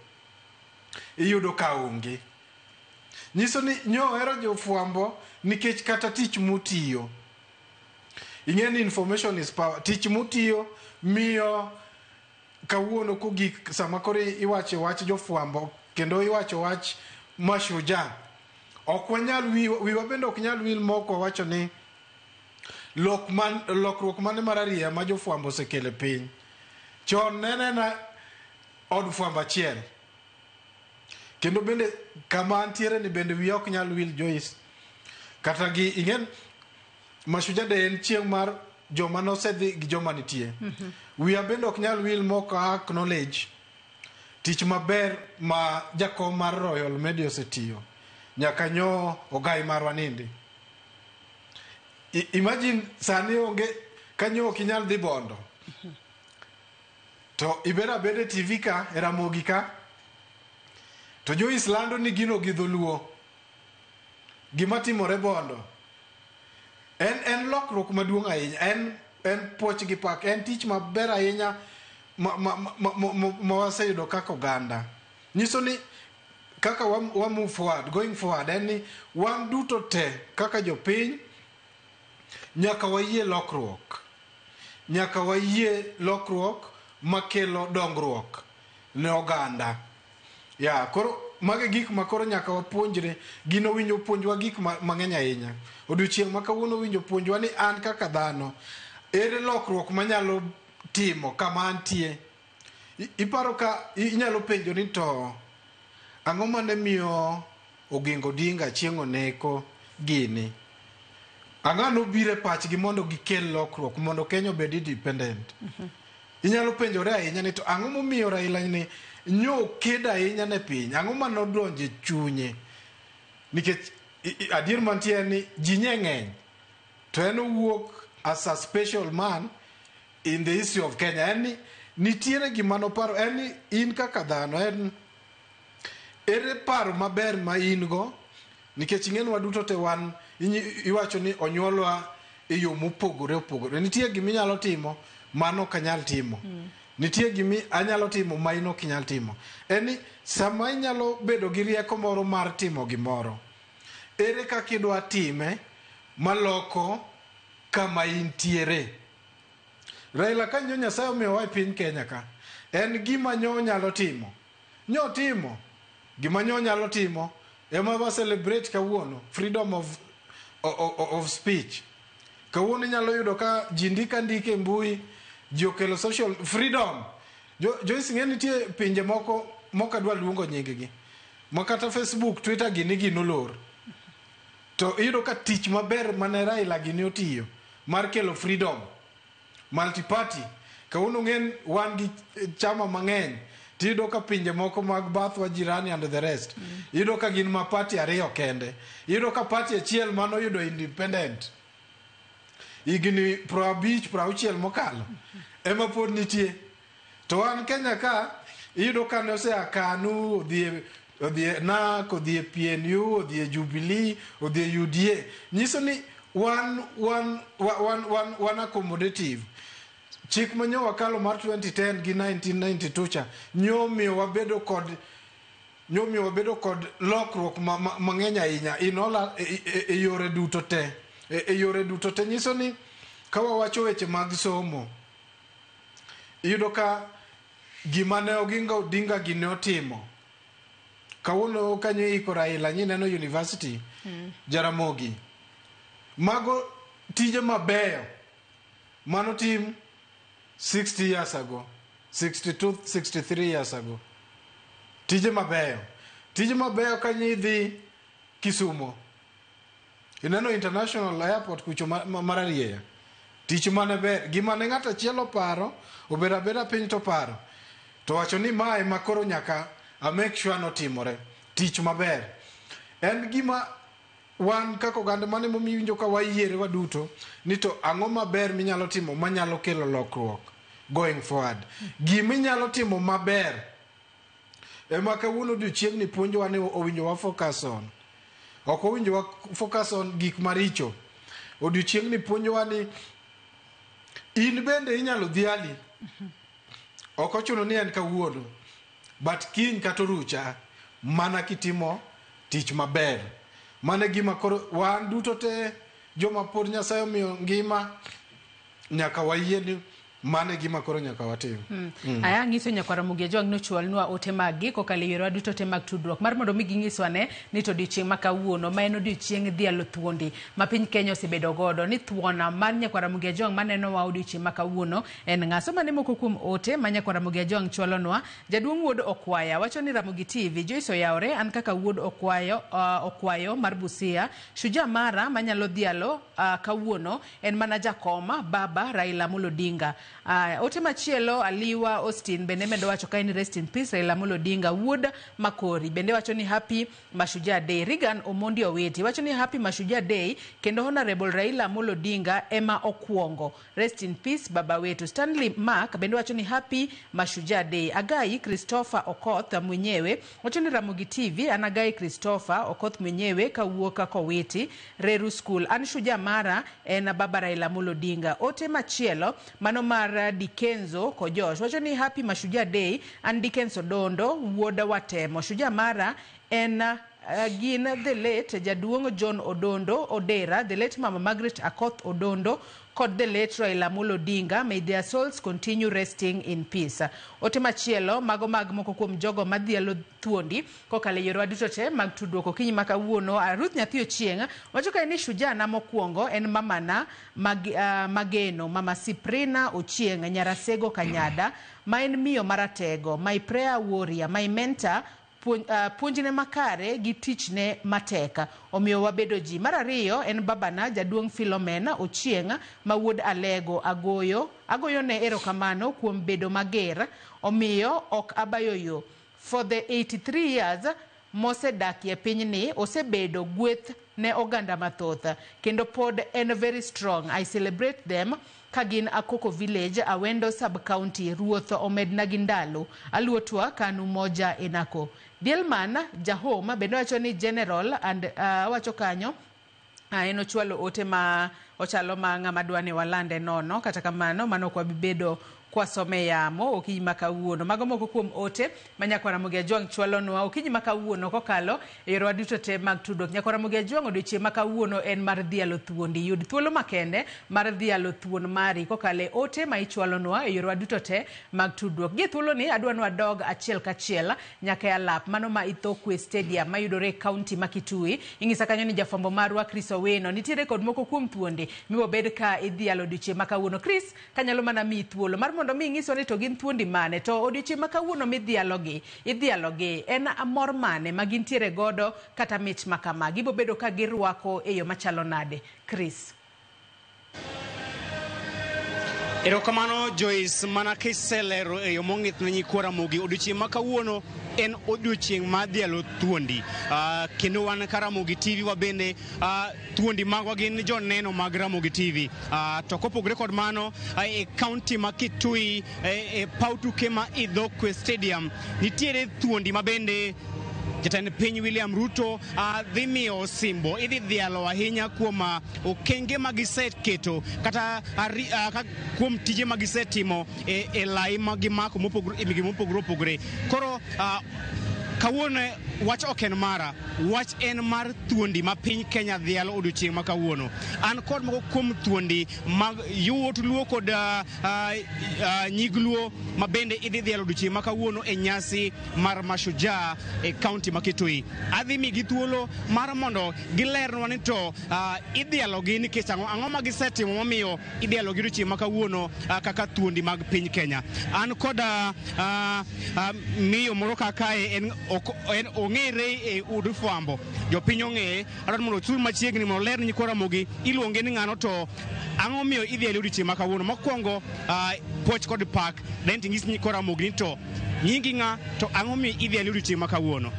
Iyudo ka onge. Nyiso ni nyo ohero jofwambo nikech kata tich mutiyo. Ing'e ni information is power. Tich mutiyo miyo kawuono kogik sama koro iwacho wach jofwambo kendo iwacho wach Mashujaa. Ok wanyal wiwa bende ok nyal wil mok wawacho ni lokruok mane mar ariya ma jofwambo osekelo e piny. Chon ne en od fwambo achiel. Kendo bende kama antiere ni bende wiya ok nyal wil Joyce. Kata gi ing'en Mashujaa Day en chieng' mar joma nosedhi gi joma nitie. Wiya bende ok nyal wil mok acknowledge Tich maber ma jakom mar Royal Media osetiyo nyaka nyo ogai marwa nindi. Imagine sani onge kanyo ok inyal dhi Bondo. To ibedo abeda e TV ka, e Ramogi ka, to Joyce lando ni gino gi dholuo. Gima timore Bondo. En lokruok maduong' ahinya. En puoch gi pak. En tich maber ahinya ma waseyudo kaka oganda. Nyiso ni kaka wa move forward, going forward, en ni wan duto te kaka jopiny nyaka wayie lokruok. Nyaka wayie lokruok makelo dongruok ne oganda. Ya, koro magi gik ma koro nyaka wapuonjre. Gino winjo puonjwa gik mang'eny ahinya. Odiochieng' ma kawuono winjo puonjwa ni an kaka dhano, ere lokruok manyalo timo kama antie. Iparo ka inyalo penjo ni to ang'o mane miyo Oginga Odinga chieng' oneko gini? Ang'o nobiro e pachgi mondo gikel lokruok mondo Kenya obed independent? Inyalo penjore ahinya ni to ang'o momiyo Raila ni nyo kedo ahinya ne piny? Ang'o manodonjo e chunye? Nikech adier mantie en ni ji nye ng'eny to en owuok as a special man in the history of Kenya. En ni nitiere gima noparo, en ni in kaka dhano, en ere paro maber ma in go, nikech ing'eni waduto te wan iwacho ni onyuolwa e yo mopogore opogore. Nitie gima inyalo timo mano ok anyal timo. Nitie gima anyalo timo ma in ok inyal timo. En ni sama inyalo bedo gi rieko moro mar timo gimoro, ere kaka idwa time maloko kama intiere? Raila ka nyo Nyasaye omiyowa e piny Kenya ka, en gima nyo nyalo timo. Nyo timo. Gima nyo nyalo timo ema wa celebrate kawuono, freedom of speech. Kawuono inyalo yudo ka ji ndika ndika e mbui, ji okelo social freedom. Joyce ng'e nitie pinje moko mok adwa luongo nying gi, ma kata Facebook, Twitter gini gin olor. To iyudo ka tich maber mane Raila gini otiyo mar kelo freedom, multi-party. Kawuono ng'en wan gi chama mang'eny. Tiyudo ka pinje moko mag bathwa jirani and the rest. Iyudo ka gin ma party ariyo kende. Iyudo ka party achiel manoyudo independent higni 50 60 mokalo ema pod nitie. To wan Kenya ka iyudo ka ne osea KANU odhi e NARC, odhi e PNU, odhi e Jubilee, odhi e UDA. Nyiso ni wan accommodative. Chik ma nyo wakalo mar 2010 gi 1992 cha nyo miyo wabedo kod lokruok mang'eny ahinya in all e yore duto te. E yore duto te nyiso ni ka wawacho weche mag somo, iyudo ka gima ne Oginga Odinga gini otimo kawuono kanyo iko Raila nyineno university Jaramogi, mago tije mabeyo manotim 60 years ago, 62 63 years ago. Tije mabeyo, tije mabeyo kanyo idhi Kisumo ineno international airport kucho mararieya, tich mane ber gima ne ng'ato achiel oparo obedo abeda piny to paro to wacho ni mae ma koro nyaka a make sure notimore. Tich maber en gima wan kaka oganda mane momiyo iwinjo ka wayiere waduto ni to ang'o maber minyalo timo manyalo kelo lokruok going forward. Gima inyalo timo maber ema kawuono odiochieng'ni puonjowa ni owinjo wa focus on. Ok owinjo wa focus on gik maricho. Odiochieng'ni puonjowa ni in bende inyalo dhiali. Ok ochuno ni en kawuono, but kiny kata orucha mana kitimo tich maber. Mano e gima koro wan duto te joma pod Nyasaye omiyo ngima nyaka wayie ni mano e gima koro nyaka watim. Aya ng'iso nyakwar Ramogi Ajwang' nochwalnwa ote mag-gi kokalo e yorewa duto te mag tudruok mar mondo mi ginyiswa ne ni to odiochieng' ma kawuono ma en odiochieng' dhialo thuondi ma piny Kenya osebedo godo ni thuona mar nyakwar Ramogi Ajwang' manenowa odiochieng' ma kawuono en ng'a. Soma ne moko kuom ote ma nyakwar Ramogi Ajwang' chwalonwa. Jaduong' wuod Okwaya wacho ni Ramogi TV Joyce oyawre an kaka wuod Okwayo mar Busia. Shujaa mara manyalo dhialo kawuono en mana jakoma baba Raila Amolo Odinga. Ote machielo Aliwa Austin bende medo wacho ka en rest in peace Raila Amolo Odinga wuod Makori bende wacho ni happy Mashujaa Day. Regan Omondi Owiti wacho ni happy Mashujaa Day kendo Honorable Raila Amolo Odinga ema okwongo, rest in peace baba wetu. Stanley Mark bende wacho ni happy Mashujaa Day. Agai Christopher Okoth mwenyewe wacho ni Ramogi TV, an Agai Christopher Okoth mwenyewe kawuok Kowiti Reru School, an shujaa mara en baba Raila Amolo Odinga. Ote machielo mano mar Dikenzo Kojosh wacho ni happy Mashujaa Day, an Dikenzo Dondo wuod Watemo, shujaa mara en gin the late jaduong' John Odondo Odera, the late Mama Margaret Akoth Odondo kod the late Raila Amolo Odinga, may their souls continue resting in peace. Ote machielo mago mag moko kuom jogo madhialo thuondi kokalo e yorewa duto te mag tudruok okinyi ma kawuono. Ruth Nyathi Ochieng' wacho ka ni shujaa na mokwongo en mamana mageno Mama Siprina Ochieng' Nyarasego Kanyada, ma en miyo maratego, my prayer warrior, my mentor, puonjne makare gi tichne matek omiyo wabedo ji. Mar ariyo en babana jaduong' Philomena Ochieng' ma wuod Alego, agoyo ne erokamano kuom bedo mager omiyo ok abayo yo. For the 83 years mosedakie pinyni osebedo gweth ne oganda mathoth kendo pod en very strong. I celebrate them ka gin Akoko Village, Awendo Sub County. Ruoth omedna gi ndalo. Aluotwa kanu moja enako. Dielman Jahom bende wacho ni general and wacho kanyo en ochwalo ote ma ochalo ma ng'ama dwa ni walande nono, kata kamano mano ok wabi bedo kwasome yamo okinyi ma kawuono. Mago moko kuom ote ma Nyakwar Ramogi Ajwang' chwalonwa okinyi ma kawuono kokalo e yorewa duto te mag tudruok. Nyakwar Ramogi Ajwang', odiochieng' ma kawuono en mar dhialo thuondi. Yud thuolo makende mar dhialo thuon mari kokalo e ote ma ichwalonwa e yorewa duto te mag tudruok. Gie thuoloni adwa ni wadog achiel kachiel nyaka e alap mano ma Ithookwe Stadium mayudore e kaunti ma Kitui. Ing'isa kanyo ni jafwambo marwa Chris Owino nitiere kod moko kuom thuondi mibobed ka idhialo odiochieng' ma kawuono. Chris, kanyalo mana miyi thuolo mar mondo mi ing'iswa ni to gin thuondi mane, to odiochieng' ma kawuono midhialogi idhialogi en mor mane ma gintiere godo kata mich ma kama gibobedo ka girwako e yo machalo nade? Chris. Erokamano Joyce, mana kiselero e yo mong'ith ne nyikwa Ramogi, odiochieng' ma kawuono en odiochieng' mar dhialo thuondi. Kendo wan ka Ramogi TV wabende thuondi magwa gin joneno mag Ramogi TV. To kopogore kod mano, e kaunti ma Kitui, e paw tuke ma Ithookwe Stadium, nitiere thuondi ma bende jatend piny William Ruto dhi miyo osimbo. Idhi dhialo ahinya kuom okenge ma giseketo kata kuom tije ma gisetimo e lai ma gimako mopogore e migepe mopogore opogore. Koro kawuono wach ok en mara, wach en mar thuondi ma piny Kenya dhialo odiochieng' ma kawuono. An kod moko kuom thuondi mag yawuot Luo kod nyig Luo ma bende idhi dhialo odiochieng' ma kawuono e nyasi mar Mashujaa e kaunti ma Kitui. Adhi migi thuolo mar mondo gilernwa ni to idhialogi nikech ang'o, ang'o ma gisetimo momiyo idhialogi odiochieng' ma kawuono kaka thuondi mag piny Kenya. An kod miyo moro kakae, en en ong'ere e od fwambo, jopiny ong'eye. Adwaro mondo osud machiegni mondo oler ni nyikwa Ramogi iluonge ni ng'ano, to ang'o miyo idhiale odiochieng' ma kawuono. Mokwongo, puoch kod pak, then ting'is nyikwa Ramogi ni to nyingi ng'a, to ang'o miyo idhiale odiochieng' ma kawuono.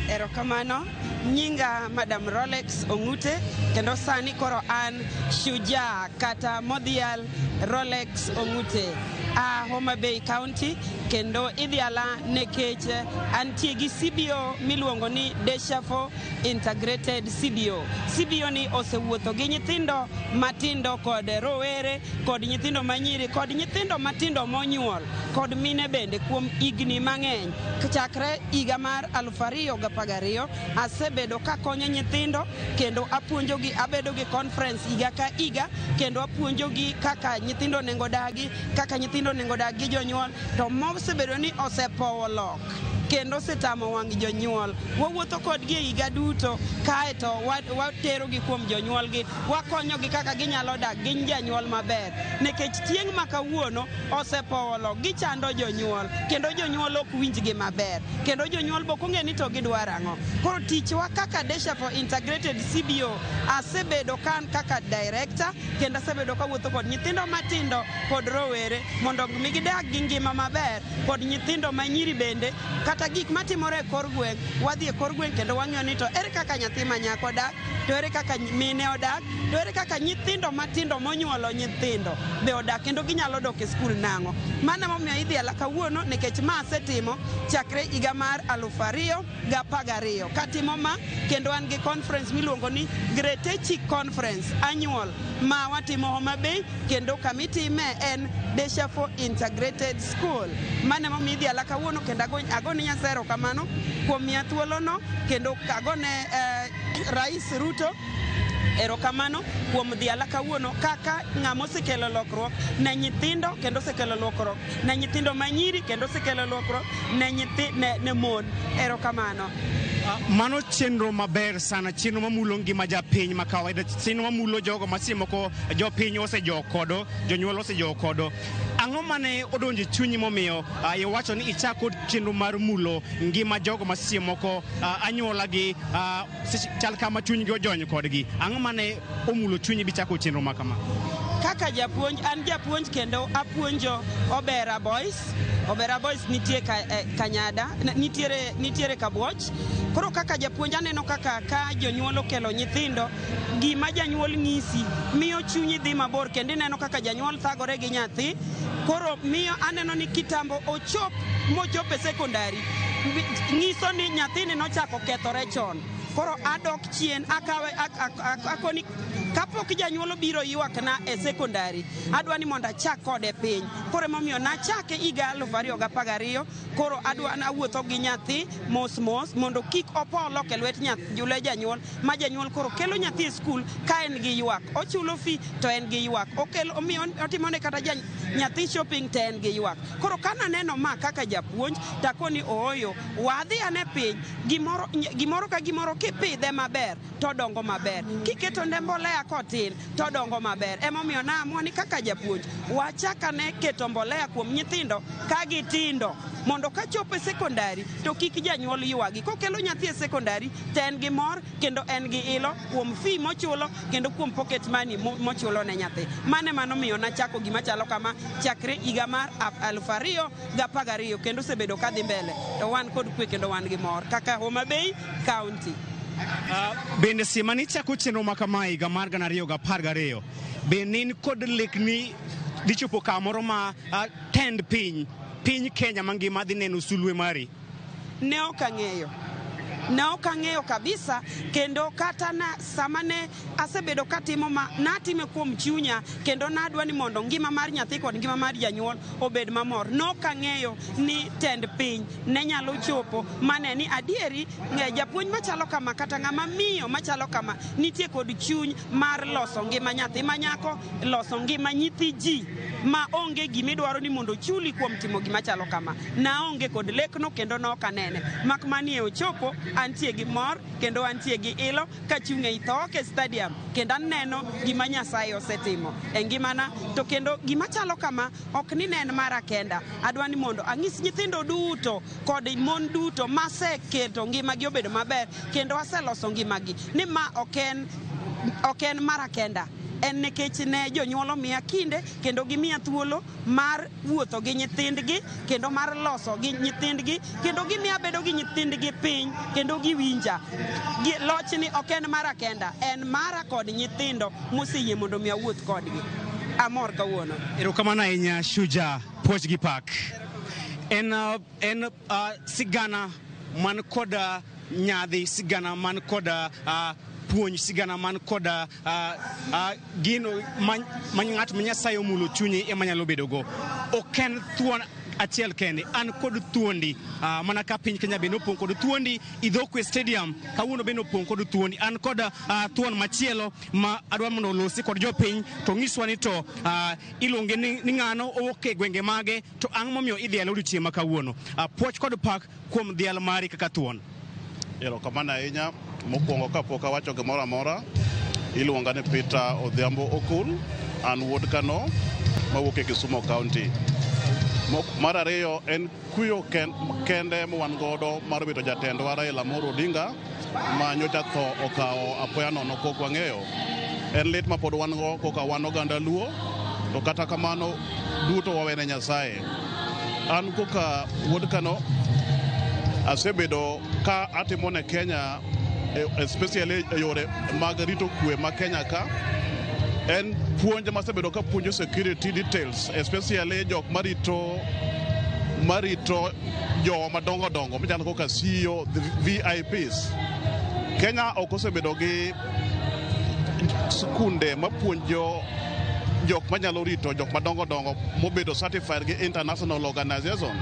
Erokamano. Nyinga Madam Rolex Ong'ute, kendo sani koro an shujaa kata modhial Rolex Ong'ute a Homa Bay County, kendo idhiala nikech antie gi CBO miluongo ni Deshafo Integrated CBO. CBO ni osewuotho gi nyithindo matindo kod rowere kod nyithindo manyiri kod nyithindo matindo monyuol kod mine bende kuom higni mang'eny. Chakre higa mar 2012 asebedo kakonyo nyithindo kendo apuonjogi, abedo gi conference higa ka higa kendo apuonjogi kaka nyithindo onego dagi, kaka nyithindo onego dag gi jonyuol, to mosebedo ni osepowo lok. kendo osetamo wang' jonyuol. Wawuotho kodgi e higa duto kaeto waterogi kuom jonyuolgi, wakonyogi kaka ginyalo dak gi janyuol maber, nikech tieng' ma kawuono osepolo, gichando jonyuol kendo jonyuol ok winjgi maber, kendo jonyuol bok ong'e ni to gidwaro ang'o. Koro tichwa kaka Desha for Integrated CBO, asebedo kan kaka director kendo asebedo kawuotho kod nyithindo matindo kod rowere mondo mi gidag gi ngima maber, kod nyithindo manyiri bende. Kata gik matimore e kor gweng', wadhi e kor gweng' kendo wang'iyo ni to ere kaka nyathi ma nyako dak, to ere kaka mine odak, to ere kaka nyithindo matindo monyuolo nyithindo be odak, kendo ginyalo dok e skul nang'o. Mano emomiyo idhiala kawuono, nikech ma asetimo chakre higa mar 2012 katimo ma, kendo an gi conference miluongo ni Gretechi Conference annual ma watimo Homa Bay, kendo kamitime en Desha for Integrated School. Mano emomiyo idhiala kawuono, kendo agone Nyasaye erokamano kuom miya thuolono, kendo agone Rais Ruto erokamano kuom dhiala kawuono kaka ng'ama osekelo lokruok ne nyithindo, kendo osekelo lokruok ne nyithindo manyiri, kendo osekelo lokruok ne nyithi ne mon. Erokamano. Mano chenro maber sana, chenro mamulo ngima japiny ma kawaida, chenro mamulo jogo ma seche moko jopiny osejok kodo, jonyuol osejok kodo. Ang'o mane odonjo e chunyi momiyo iwacho ni ichako chenro mar mulo ngima jogo ma seche moko anyuola gi chal kama chunygi ojony kodgi? Ang'o mane omulo chunyi bichako chenro ma kama? Kaka japuonj, an japuonj kendo apuonjo Obera Boys. Obera Boys nitie Kanyada, nitiere Kabuoch. Koro kaka japuonj aneno kaka ka jonyuol okelo nyithindo, gima janyuol ng'isi miyo chunyi dhi mabor, kendo ineno kaka janyuol thagore gi nyathi. Koro miyo aneno ni kitambo ochop mochop e sekondari, ng'iso ni nyathini nochako kethore chon. Koro adok chien, akawe akoni kapok janyuol obiro ywakna e sekondari, adwa ni mondo achak kode piny. Koro emomiyo nachake higa 2012. Koro adwa awuotho gi nyathi mos mos mondo kik opol ok e lwet janyuol, ma janyuol koro kelo nyathi e skul ka en gi ywak, ochulo fee to en gi ywak, okelo omiyo otimone kata nyathi shopping to en gi ywak. Koro kananeno ma kaka japuonj, takoni ooyo, wadhi ane piny. Gimoro gimoro ka gimoro kipidhe maber to dongo maber, kiketo ne mbolea kotin to dongo maber. Emomiyo naamua ni kaka japuonj wachak ane keto mbolea kuom nyithindo ka gitindo, mondo kachopo e sekondari to kik janyuol ywagi. Kokelo nyathi e sekondari to en gi mor kendo en gi ilo kuom fee mochulo kendo kuom pocket money mochulo ne nyathi. Mano ema nomiyo nachako gima chalo kama chakre higa mar 2012, kendo osebedo kadhi mbele, to wan kod kwe kendo wan gi mor kaka Homa Bay County. Bende sama nichako chenro ma kama higa mar 2012, bende in kod lek ni dhi chopo kamoro ma tend piny Kenya mangima dhi neno sulwe mari? Ne ok ang'eyo, ne ok ang'eyo kabisa. Kendo kata na sama ne asebedo katimo ma, natime kuom chunya kendo nadwa ni mondo ngima mar nyathi kod ngima mar janyuol obed mamor. Ne ok ang'eyo ni tend piny ne nyalo chopo mane ni adieri japuonj machalo kama kata ng'ama miyo machalo kama nitie kod chuny mar loso ngima nyathi manyako, loso ngima nyithi ji ma onge gimidwaro ni mondo ochuli kuom timo gima chalo kama. Naonge kod lekno kendo nok anene, mak manie ochopo. Antie gi mor kendo antie gi ilo kachung' ei Thooke Stadium kendo aneno gima Nyasaye osetimo e ngimana. To kendo gima chalo kama ok ni ne en mara kenda. Adwa ni mondo ang'is nyithindo duto kod mon duto maseketo ngimagi obedo maber kendo aseloso ngimagi ni ma ok en mara kenda, en nikech ne jonyuol omiya kinde kendo gimiya thuolo mar wuotho gi nyithindgi kendo mar loso gi nyithindgi, kendo gimiya bedo gi nyithindgi piny kendo giwinja. Lochni ok en mara kenda, en mara kod nyithindo moseyie mondo mi awuoth kodgi. Amor kawuono. Erokamano ahinya, Shujaa, puoch gi pak. En sigana man kod nyadhi, sigana man kod puonj, sigana man kod gino ma ng'at ma Nyasaye omulo chunye ema nyalo bedo go. Ok en thuon achiel kende, an kod thuondi mana ka piny Kenya bende opong' kod thuondi. Ithookwe Stadium kawuono bende opong' kod thuondi. An kod thuon machielo ma adwa mondo olosi kod jopiny to nyiswa ni to iluonge ni ng'ano, owuok e gwenge mage, to ang'o momiyo idhiale odiochieng' ma kawuono. Puoch kod pak kuom dhial mari kaka thuon. Erokamano ahinya. Mokwongo kapok awacho gimoro amora, iluonga ni Peter Odhiambo Okul, an wuod Kano mawuok e Kisumu County. Mar ariyo en kuyo kende ma wan godo mar wito jatendwa Raila Amolo Odinga ma nyocha tho okawo apoya nono kok wang'eyo. En lit ma pod wan go koka wan oganda Luo, to kata kamano duto wawene Nyasaye. An koka wuod Kano asebedo ka atimo ne Kenya, especially e yore mag rito kwe ma Kenya ka. En puonj masebedo ka puonjo security details, especially jok marito jowa madongo dongo machalo kaka CEO, the VIPs. Kenya ok osebedo gi skunde mapuonjo jok manyalo rito jok madongo dongo mobedo certified gi international organization.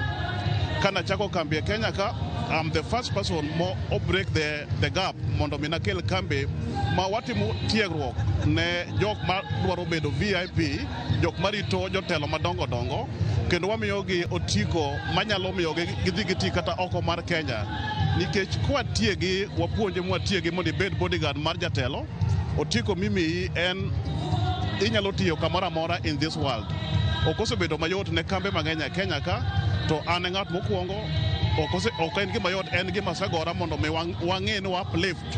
Kana chako kambi e Kenya ka, I'm the first person mo o break the gap mondo mi nakel kambi ma watimo tiegruok ne jok ma dwaro bedo VIP, jok marito jotelo madongo dongo, kendo wamiyogi otiko manyalo miyogi gidhi giti kata oko mar Kenya, nikech kwatiegi wapuonje mwatiegi mondo ibed bodyguard mar jatelo, otiko mimiyi en inyalo tiyo kamoro amora in this world. Ok osebedo mayot ne kambe mang'eny e Kenya ka, to an e ng'at mokwongo. Ok en gima yot, en gima asegora mondo mi wang'e ni wa uplift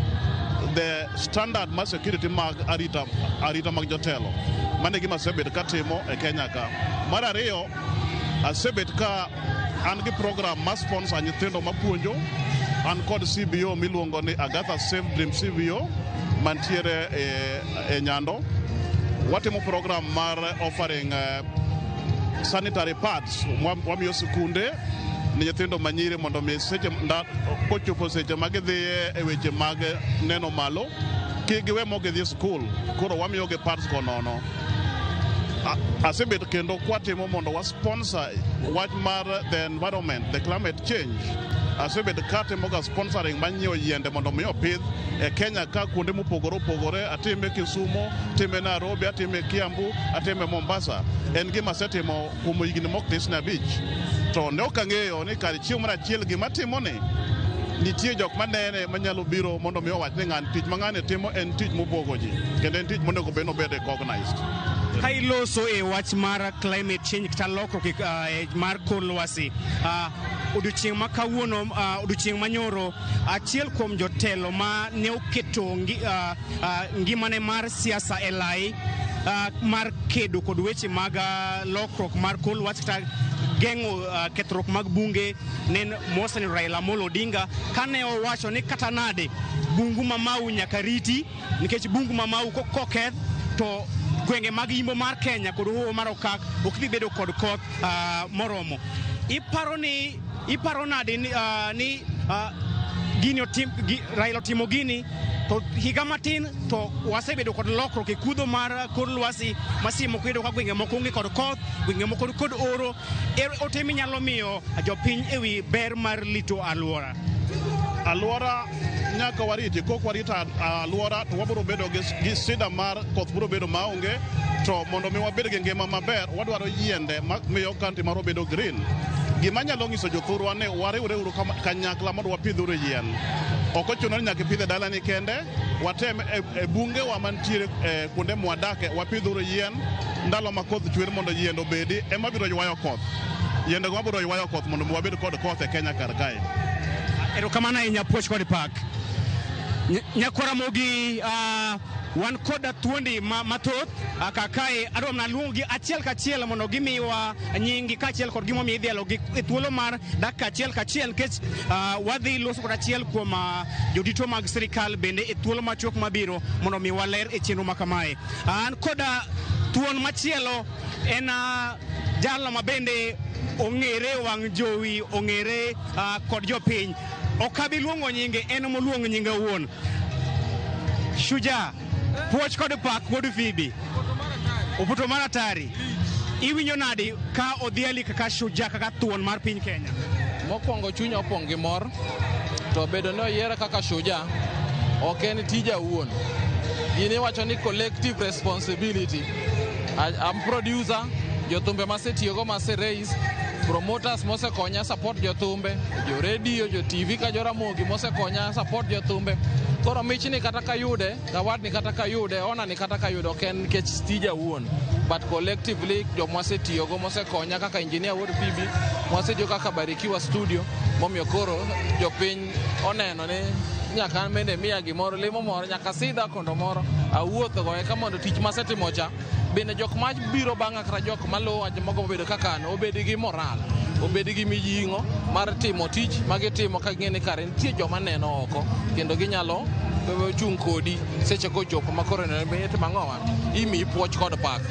the standard mar security mag arita mag jotelo. Mano e gima asebet katimo e Kenya ka. Mar ariyo, asebet ka an gi program mar sponsor nyithindo mapuonjo. An kod CBO miluongo ni Agatha Safe Dream CBO mantiere e Nyando. Watimo program mar offering sanitary pads, wamiyo sikunde ne nyithindo manyiri mondo mi seche kochopo seche ma gidhiye e weche mag neno malo kik giwe mok gidhi e skul, koro wamiyogi pads go nono. Asebet kendo kwatimo mondo wa sponsor wach mar the environment, the climate change. Asebet katimo ga sponsoring mar nyiewo yiende mondo mi opidh e Kenya ka kuonde mopogore opogore. Atime Kisumu, atime Nairobi, atime Kiambu, atime Mombasa. En gima asetimo kuom higni mok tis ne 5, to ne ok ang'eyo ni kar chieng' mar achiel gima atimoni nitie jok manene manyalo biro mondo mi owach ni ng'ani tich ma ng'ani timo en tich mobuogo ji kendo en tich monego bed nobed recognized. Ka iloso e wach mar climate change kata lokruok mar kor lwasi, odiochieng' ma kawuono, odiochieng' manyoro, achiel kuom jotelo ma ne oketo ngimane mar siasa e lai mar kedo kod weche mag lokruok mar kor lwasi kata geng'o kethruok mag bunge ne en Moseni Raila Amolo Odinga, kane owacho ni kata nade bungu ma Mau nyaka riti, nikech bungu ma Mau koketh to gwenge mag yimbo mar Kenya kod hoho mar Okak ok dhi bedo kod koth moromo. Iparo ni iparo nade ni gini otim, Raila otimo gini to higa matin to wasebedo kod lokruok e kudho mar kor lwasi ma seche moko iyudo ka gwenge moko onge kod koth, gwenge moko kod oro. Ote minyalo miyo jopiny ewi ber mar rito alwora? Alwora nyaka wariti. Kok warito alwora to wabiro bedo gi sida mar koth biro bedo maonge. To mondo mi wabed gi ngima maber, wadwaro yiende mamiyo country marwa bedo green. Gima nyalo nyiso jothurwa ni wariwre uru kanyakla mondo wapidh uru yien. Ok ochuno ni nyaka ipidh e dalani kende, watem e bungewa mantiere e kuonde mwadake, wapidh uru yien ndalo ma koth chwer mondo yiende obedi ema biro ywayo koth. Yiendego mabiro ywayo koth mondo mi wabed kod koth e Kenya kar kae. Erokamano ahinya, puoch kod pak. Nyakwara Mogi, wan koda thuondi mathoth kakae. Adwa mana luongogi achiel kachiel mondo gimiwa nyingi kaachiel kod gimomiyo idhialogi e thuolo mar dakika achiel kachiel, nikech wadhi loso kod achiel kuom jodito mag sirikal bende e thuolo machuok mabiro mondo mi waler e chenro ma kamae. An koda thuon machielo en jalno ma bende ong'ere wang' jowi, ong'ere kod jopiny. Ok abi luongo nyinge, en moluong nyinge owuon. Shujaa, puoch kod pak wuod Fibi. Oputo mar atari. Iwinjo nadi ka odhiali kaka shujaa, kaka thuon mar piny Kenya? Mokwongo chunya opong' gi mor, to bedo ni oyiera kaka shujaa ok en tija awuon. Gini iwacho ni collective responsibility. I'm producer, jothumbe masetiyogo mase raise, promoters mosekonya support jothumbe, jo radio, jo TV ka jo Ramogi mosekonya support jothumbe. Koro michni kata kayude, award ni kata kayude, honor ni kata kayude, ok en nikech tija awuon. But collectively joma wasetiyogo mosekonya kaka engineer Wuod Phoebe, mwasetiyo kaka Barikiwa Studio, momiyo koro jopiny oneno ni nyaka an bende miya gimoro, lemo moro, nyaka sidha kondo moro, awuotho go eka mondo tich masetimo cha bende jok ma biro bang'a kata jok maluwa jomoko mobedo kaka an obed gi moral, obed gi mijing'o mar timo tich ma gitimo ka ging'e ni kare nitie joma neno oko kendo ginyalo chung' kodi seche kochopo ma koro itimo ang'owa imiyi puoch kod pak.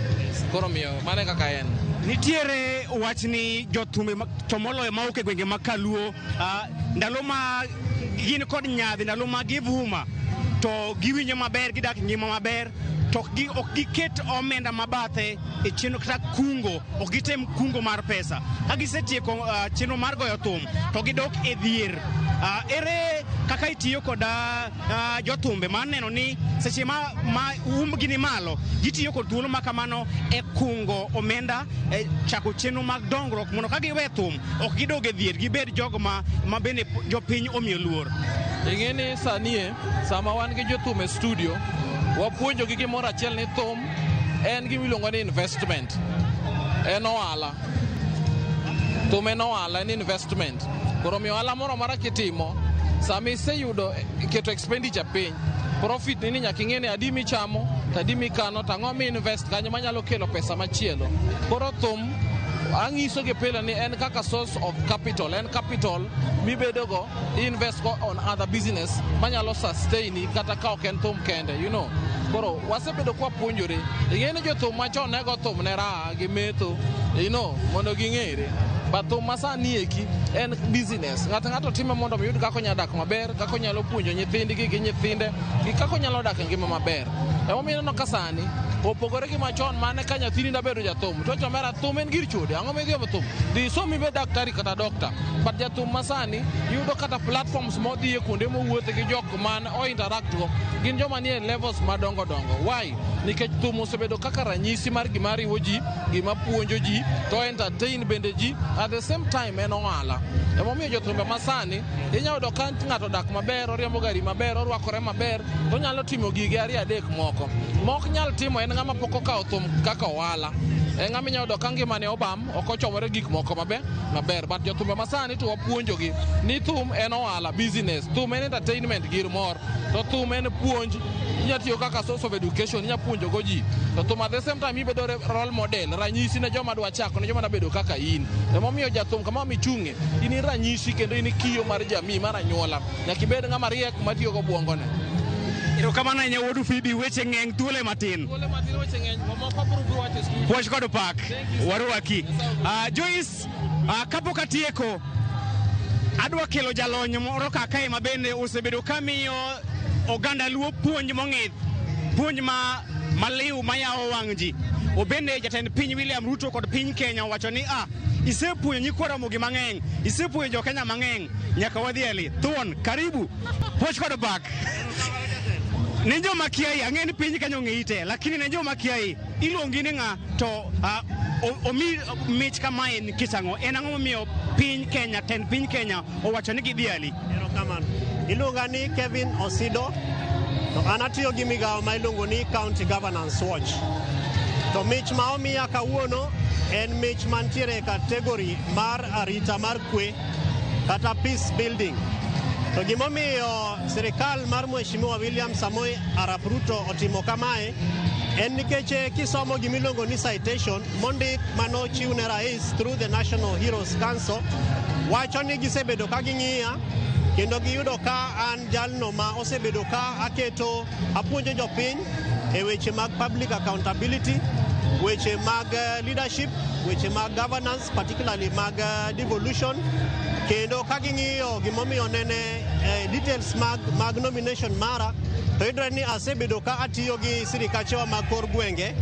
Koro miyo mano e kaka en. Nitiere wach ni jothumbe to moloyo mawuok e gwenge mag Kaluo, ndalo ma gin kod nyadhi, ndalo ma givuma to giwinjo maber, gidak ngima maber, to ok giket omenda mabathe e chenro kata kungo, ok gitem kungo mar pesa. Ka gisetieko chenro mar goyo thum to gidok e dhier. Ere kaka itiyo kod jothumbe mar neno ni seche ma umbgi ni malo, gitiyo kod thuolo ma kamano e kungo omenda, e chako chenro mag dongruok mondo ka giwe thum ok gidog e dhier, gibed jogo ma bende jopiny omiyo luor. Ing'e ni sani e sama wan gi jothum e studio, wapuonjogi gimoro achiel ni thum en gima iluongo ni investment. En ohala. Thum en ohala, en investment. Koro omiyo ohala moro amora kitimo, sama iseyudo keto expenditure piny, profit ni nyaka ing'e ni adi michamo, to adi mikano, to ang'o mi invest kanyo manyalo kelo pesa machielo. Koro thum ang'isogi pile ni en kaka source of capital, en capital mibedogo, invest go on other business manyalo sustain kata ka ok en thum kende, you know. Koro wasebedo kwa puonjore. Ing'e ni jothum machon ne go thum ne raha gi metho, you know, mondo ging'ere. But thum masani eki en business. Ng'ato ng'ato time mondo oyud kaka onyalo dak maber, kaka onyalo puonjo nyithindgi gi nyithinde, gi kaka onyalo dak e ngima maber. Emomiyo ineno ka sani opogore gi machon mane ka nyathini da bedo jathum, to chomera thum en gir chode, ang'o midhi omo thum? Dhi isom ibed daktari kata doctor. But jathum masani yudo kata platforms modhiye kuonde mowuothe gi jok man o interact go, gin joma nie levels madongo dongo. Why? Nikech thum osebedo kaka ranyisi mar gima riwo ji, gima puonjo ji, to entertain bende ji, at the same time en ohala. Emomiyo jothumbe masani inyalo yudo ka ng'ato dak maber, oriembo gari maber, orwakore maber, to onyalo timo gige ariyo adek moko. Mok nyal timo en ng'ama pok okawo thum kaka ohala. En ng'ama inyalo yudo ka ngimane obam, ok ochomore gik moko maber. But jothumbe masani to wapuonjogi ni thum en ohala, business. Thum en entertainment, gir mor. To thum en puonj. Inyalo tiyo kaka source of education, inyalo puonjogo ji. To thum at the same time ibedo role model, ranyisi ne joma dwa chako, ne joma dwa bedo kaka in. Emomiyo jathum kama michung'e, in ranyisi kendo in kiyo mar jamii, mar anyuola. Nyaka ibed ng'ama riek matiyo go obwongone. Erokamano ahinya Wuod Phoebe, weche ng'eny, thuolo matin. Thuolo matin, weche ng'eny, mamoko abiro biro wacho e studio. Puoch kod pak, warwaki. Joyce, kapok atieko, adwa kelo jalony moro kakae ma bende osebedo kamiyo oganda Luo puonj mong'ith, puonj ma maliw mayawo wang' ji. Obende jatend piny William Ruto kod piny Kenya owacho ni isepuonjo nyikwa Ramogi mang'eny, isepuonjo jo Kenya mang'eny, nyaka wadhi ali. Thuon, karibu. Puoch kod pak. Ne joma kiai, ang'e ni piny Kenya ong'eyi te, lakini ne joma kiai, iluongi ni ng'a to omi mich kamae nikech ang'o? En ang'o momiyo piny Kenya, tend piny Kenya owacho ni gidhi ali? Erokamano. Iluonga ni Kevin Osido, to an atiyo gi migawo ma iluongo ni County Governance Watch. To mich ma omiya kawuono en mich mantiere e category mar arita mar kwe kata peace building. To gimomiyo sirikal mar Mheshimiwa William Samoei Arap Ruto otimo kamae en nikech kisomo gimiluongo ni citation mondik manochiw ne rais through the National Heroes Council, wacho ni gisebedo ka ging'iya kendo giyudo ka an jalno ma osebedo ka aketo apuonjo jopiny e weche mag public accountability, weche mag leadership, weche mag governance, particularly mag devolution. Kendo ka ging'iyo gimomiyo nene details mag nomination mara, to yudore ni asebedo ka atiyo gi sirikachewa mag kor gwenge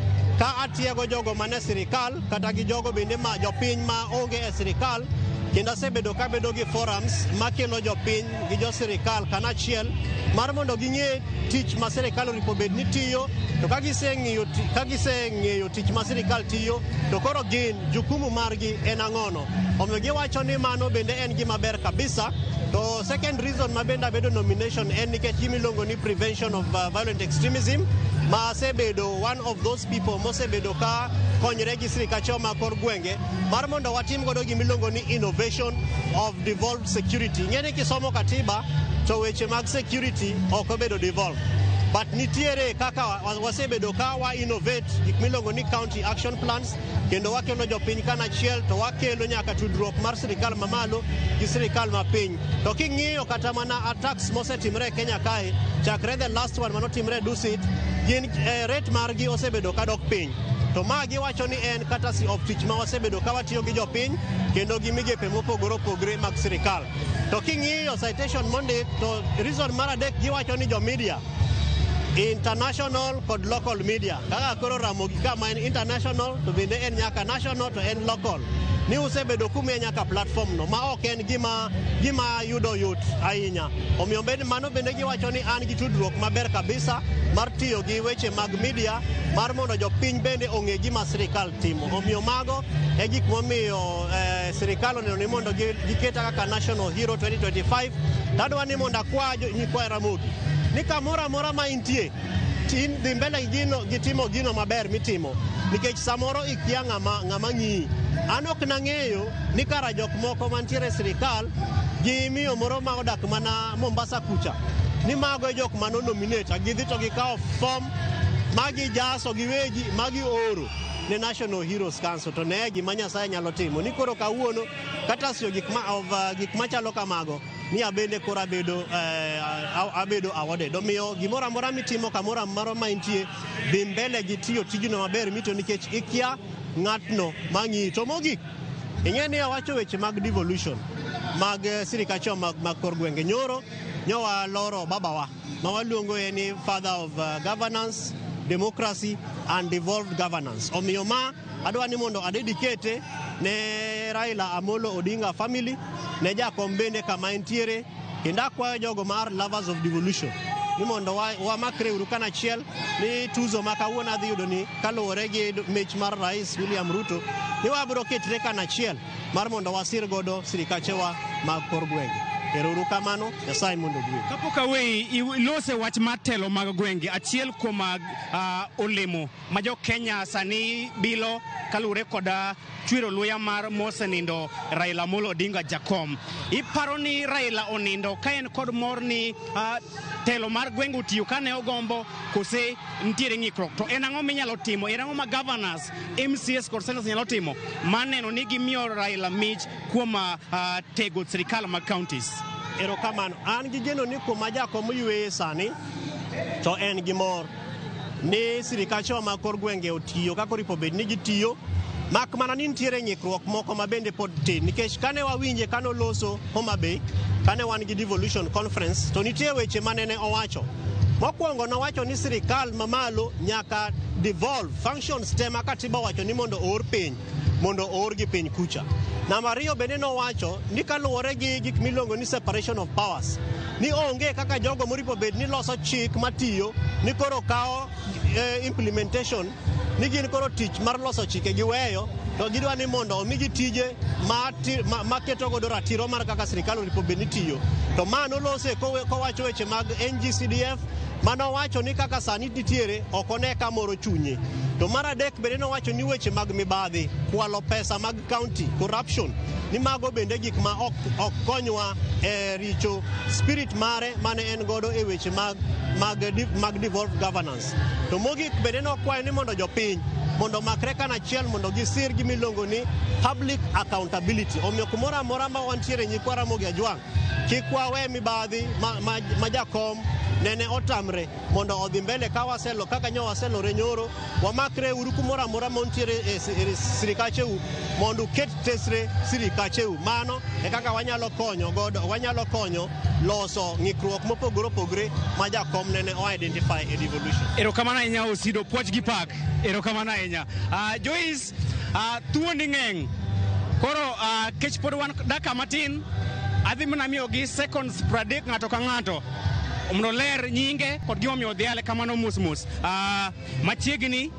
Ka atiego jogo mane sirikal kata gi jogo bende ma jopiny ma onge e sirikal, kendo asebedo kabedo gi forums makelo jopiny gi jo sirikal kanachiel mar mondo ging'e tich ma sirikal oripo bed ni tiyo. To ka giseng'eyo tich ma sirikal tiyo, to koro gin jukumu margi en ang'ono. Omiyo giwacho ni mano bende en gima ber kabisa. To second reason ma bende abedo nomination en nikech gima iluongo ni prevention of violent extremism, ma asebedo one of those people mosebedo ka konyre gi sirikache ma kor gwenge mar mondo watim godo gima iluongo ni innovation of devolved security. Ing'e ni kisomo katiba to weche mag security ok obedo devolved, but nitiere kaka wasebedo ka wa innovate gik miluongo ni county action plans, kendo wakelo jopiny kanachiel, to wakelo nyaka tudruok mar sirikal mamalo gi sirikal mapiny. To king'iyo kata mana attacks mosetimre e Kenya kae chakre the last one manotimre Dusit, gin rate margi osebedo kadok piny. To ma giwacho ni en courtesy of tich ma wasebedo ka watiyo gi jopiny kendo gi migepe mopogore opogore mag sirikal. To king'iyo citation mondik, to reason mar adek giwacho ni jo media, international kod local media, kaka koro Ramogi kama en international to bende en nyaka national to en local, ni usebedo kumiye nyaka platform no ma ok en gima yudo yot ahinya. Omiyo bende mano bende giwacho ni an gi tudruok maber kabisa mar tiyo gi weche mag media mar mondo jopiny bende ong'e gima sirikal timo. Omiyo mago e gik momiyo sirikal oneno ni mondo giketa kaka National Hero 2025. Tadwa ni mondo akwa nyikwa Ramogi ni kamoro amora ma intie, tin dhi mbele gi gino, gi timo gino maber mitimo, nikech samoro ikia ng'ama ng'iyi. An ok nang'eyo ni kara jok moko mantiere e sirikal gi miyo moro ma odak mana Mombasa kucha ni mago e jok mano nominate. Gidhi to gikawo form ma gijaso giwegi ma gioro ne National Heroes Council. To ne gima Nyasaye nyalo timo ni koro kawuono kata siyo gik ma of gik machalo kamago ni abende koro abedo awarded. Omiyo gimoro amora mitimo, kamoro amora ma intie, dhi mbele gi tiyo tijno maber mitiyo, nikech ikia ng'atno mang'iyi. To mogik, ing'e ni awacho weche mag devolution mag sirikache mag kor gwenge. Nyoro nyowa loro babawa ma waluongo e ni father of governance, democracy and devolved governance. Omiyo ma adwa ni mondo adedicate ne Raila Amolo Odinga family, ne jakom bende kama entiere, kendo akwayo jogo mar lovers of devolution ni mondo wamakre uru kanachiel ni tuzo ma kawuono adhi yudo ni kaluwore gi mich mar Rais William Ruto ni wabiro ketre kanachiel mar mondo wasir godo sirikachewa mag kor gwenge. Ero uru kamano, Nyasaye mondo ogwedhu. Kapok aweyi, ilose wach mar telo mag gwenge, achiel kuom olemo ma jo Kenya sani bilo kaluwore kod chwero luya mar mosenindo Raila Amolo Odinga jakom. Iparo ni Raila onindo ka en kod mor ni telo mar gwenge otiyo kane ogombo, kose nitiere ng'ikruok? To en ang'o minyalo timo? En ang'o ma governors, MCAs kod senators nyalo timo mar neno ni gimiyo Raila mich kuom tego sirikal mag counties? Erokamano. An gi geno ni kuma jakom yweye sani to en gi mor ni sirikachewa mag kor gwenge otiyo kaka oripo bed ni gitiyo, mak mana ni nitiere ng'ikruok moko ma bende pod tin, nikech kane wawinje kane oloso Homa Bay, kane wan gi devolution conference, to nitie weche manene owacho. Mokwongo nowacho ni sirikal mamalo nyaka devolve functions te ma katiba owacho ni mondo oor piny, mondo oor gi piny kucha. Namba ariyo bende nowacho ni kaluwore gi gik miluongo ni separation of powers, ni onge kaka jogo moripo bed ni loso chik matiyo ni koro kawo implementation, ni gin koro tich mar loso chike giweyo to gidwa ni mondo omigi tije ma keto godo ratiro mar kaka sirikal oripo bed ni tiyo. To ma nolose kowacho weche mag NGCDF manowacho ni kaka sani nitiere ok one kamoro chunye. To mar adek bende nowacho ni weche mag mibadhi, kwalo pesa mag county, corruption, ni mago bende gik ma ok konywa e richo spirit mare mane en godo e weche mag devolved governance. To mogik bende nokwayo ni mondo jopiny mondo omakre kanachiel mondo gisir gimiluongo ni public accountability. Omiyo kumoro amora ma wantiere, nyikwa Ramogi Ajwang', kik wawe mibadhi ma jakom nene otamre mondo odhi mbele ka waselo kaka nyo waselore nyoro. Wamakre uru kumoro amora mantiere e sirikacheu mondo uket tesre sirikacheu. Mano E kaka wanyalo konyo godo, wanyalo konyo loso ng'ikruok mopogore opogore ma jakom nene o identify e devolution. Erokamano ahinya, Osido, puoch gi pak. Erokamano ahinya. Joyce, thuondi ng'eny. Koro kech pod wan dakika matin, adhi mana miyogi seconds 30 ng'ato ka ng'ato mondo ler nyinge kod gimomiyo odhiale kamano mos mos. Machiegni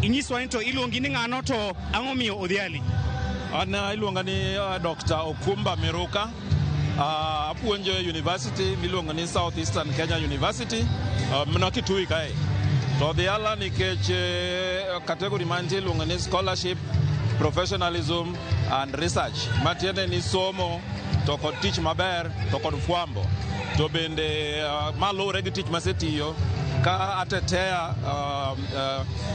inyiswa ni to iluongi ni ng'ano to ang'o miyo odhiali? An iluonga ni Dr. Okumba Miruka. Apuonjo e university miluongo ni South Eastern Kenya University mana Kitui kae. To odhiala nikech category mantie iluongo ni scholarship, professionalism and research. Matiende ni somo to kod tich maber to kod fwambo. To bende maluwore gi tich masetiyo ka atetea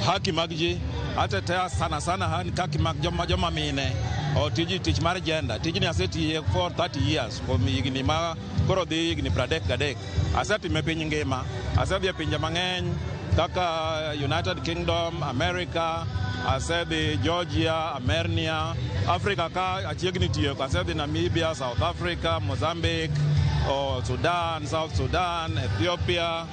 haki mag ji, atetea sana sana haki mag joma mine. O tiji tich mar gender, tijni asetiye for 30 years, kuom higni ma koro dhi higni 33. Asetime piny ngima, asedhi e pinje mang'eny kaka United Kingdom, America, asedhi Georgia, Armenia, Africa ka achiegni tieko, asedhi Namibia, South Africa, Mozambique, Sudan, South Sudan, Ethiopia,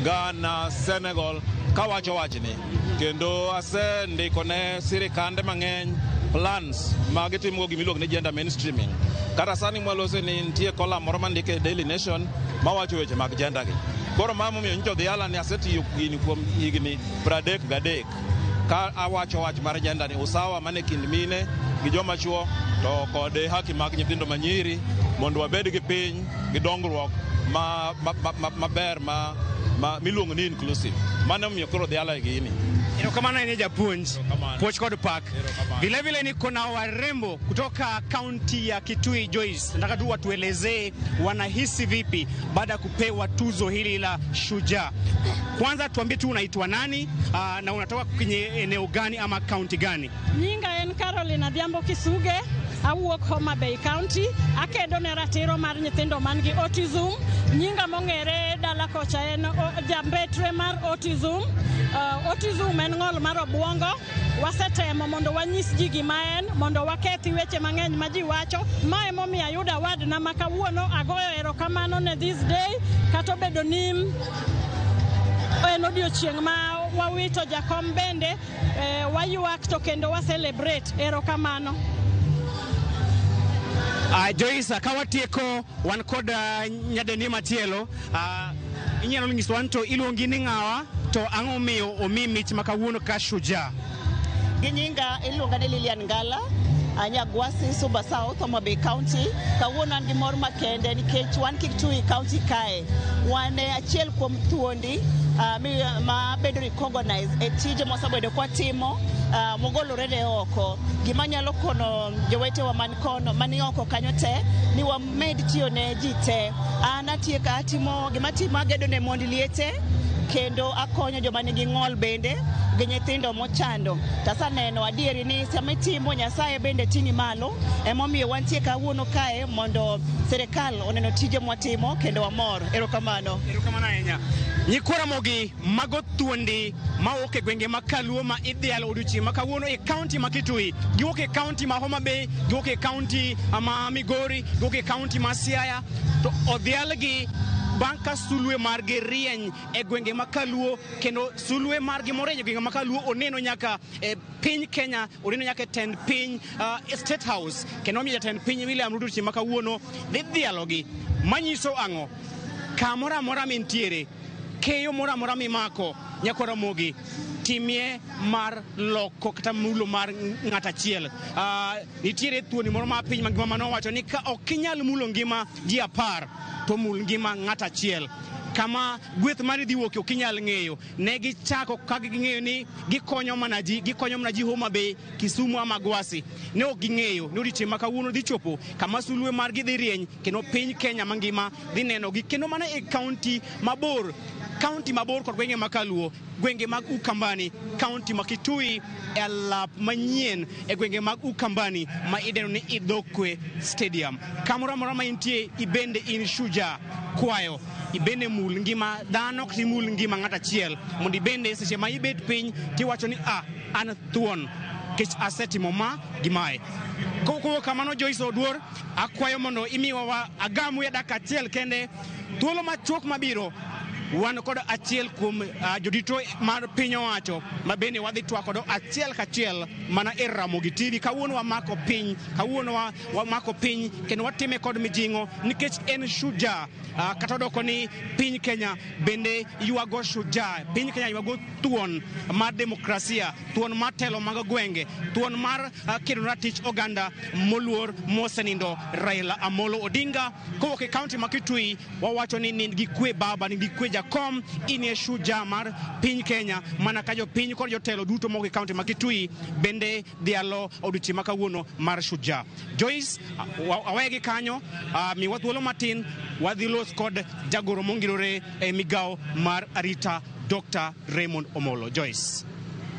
Ghana, Senegal, kawacho wachni. Kendo asendiko ne sirikande mang'eny plans ma gitimogo gimiluongo ni gender mainstreaming. Kata sani mwalose ni nitie column moro mandike e Daily Nation mawacho weche mag gender gi. Koro ma momiyo nyocha odhiala ni asetiyo gini kuom higni 33 ka awacho wach mar gender ni usawa mane kind mine gi joma chuo to kod haki mag nyithindo manyiri mondo wabed gi piny gi dongruok maber ma miluongo ni inclusive. Mano omiyo koro odhiala e gini. Erokamano ahinya, japuonj. Puoch kod pak. Vile vile niko na warembo kutoka kaunti ya Kitui. Joyce, nataka tu watuelezee wanahisi vipi baada ya kupewa tuzo hili la Shujaa. Kwanza tuambie tu unaitwa nani na unatoka kwenye eneo gani ama kaunti gani? Nyinga en Caroline Adhiambo Kisuge, awuok Homa Bay County, akedo ne ratiro mar nyithindo man gi autism. Nyinga mong'ere dala kocha en jambetre mar autism. Autism en ng'ol mar obuongo. Wasetemo mondo wanyis ji gima en, mondo wakethi weche mang'eny ma ji wacho. Ma emomiyo ayudo award na ma kawuono. Agoyo erokamano ne this day, kata obedo ni en odiochieng' ma wawito jakom bende, waywak to kendo wa celebrate. Erokamano. Joyce, ka watieko wan kod nyadendi machielo. Inyalo nyisowa ni to iluongi ni ng'awa to ang'o miyo omi mich ma kawuono ka Shujaa? Gi nyinga iluonga ni Lilian Ngala, Anyagwasi, Suba South, Homa Bay County. Kawuono an gi mor makende nikech wan Kitui County kae. Wan e achiel kuom thuondi ma bedo recognized e tije mwasebedo kwatimo mogolore ne oko. Gima nyalo kono jowetewa man kono mani oko kanyo te ni wamed tiyo ne ji te. An atiyo ka atimo gima timo, agedo ne mond liete kendo akonyo joma nigi ng'ol bende gi nyithindo mochando. Tasaneno adieri ni sama itimo, Nyasaye bende ting'i malo. Emomiyo wantie kawuono kae mondo sirikal oneno tije mwatimo kendo wamor. Erokamano. Erokamano ahinya. Nyikwa Ramogi, mago thuondi mawuok e gwenge ma Kaluo ma idhialo odiochieng' ma kawuono e kaunti ma Kitui. Giwuok e kaunti ma Homa Bay, giwuok e kaunti ma Migori, giwuok e kaunti ma Siaya. To odhialgi bang' ka sulwe margi rieny e gwenge ma Kaluo kendo sulwe margi morieny e gwenge ma Kaluo oneno nyaka e piny Kenya, oneno nyaka e tend piny, e State House, kendo omiyo jatend piny William Ruto odiochieng' ma kawuono dhi dhialogi. Manyiso ang'o? Kamoro amora mintiere, keyo moro amora mimako, nyakwa Ramogi, timie mar loko kata mulo mar ng'at achiel. Nitiere thuoni moro ma piny mangima manowacho ni ka ok inyal mulo ngima ji 10 to mul ngima ng'at achiel. Kama gweth mari dhi wuokie ok inyal ng'eyo. Ne gichako ka ging'eyo ni gikonyo mana ji Homa Bay, Kisumu ama Gwasi. Ne ok ging'eyo ni odiochieng' ma kawuono dhi chopo kama sulwe margi dhi rieny kendo piny Kenya mangima dhi nenogi kendo mana e kaunti mabor kod gwenge ma Kaluo, gwenge mag Ukambani, kaunti ma Kitui, e alap manyien e gwenge mag Ukambani ma idendo ni Idhokwe Stadium. Kamoro amora ma intie, ibende in shujaa. Kwayo ibende mul ngima dhano kata imul ngima ng'at achiel mondo ibende seche ma ibet piny tiwacho ni a an thuon. Nikech asetimo ma gi mae. Kowuok kamano, Joyce Oduor, akwayo mondo imiwa agamu e dakika achiel kende. Thuolo machuok mabiro, wan kod achiel kuom jodito mar piny owacho ma bende wadhi twak kodo achiel kachiel mana e Ramogi TV. Kawuono wamako piny, kawuono wamako piny kendo watime kod mijing'o nikech en shujaa. Kata odoko ni piny Kenya bende ywago shujaa, piny Kenya ywago thuon mar demokrasia, thuon mar telo mag gwenge, thuon mar kedo ratich oganda moluor mosenindo Raila Amolo Odinga. Kowuok e kaunti ma Kitui, wawacho ni nind gi kwe baba, nind gi kwe jakom, in e shujaa mar piny Kenya, mana ka jopiny kod jotelo duto mowuok e kaunti ma Kitui bende dhialo odiochieng' ma kawuono mar shujaa. Joyce, awegi kanyo, miwa thuolo matin wadhi los kod jagoro mongirore e migawo mar arita, Dr. Raymond Omolo. Joyce.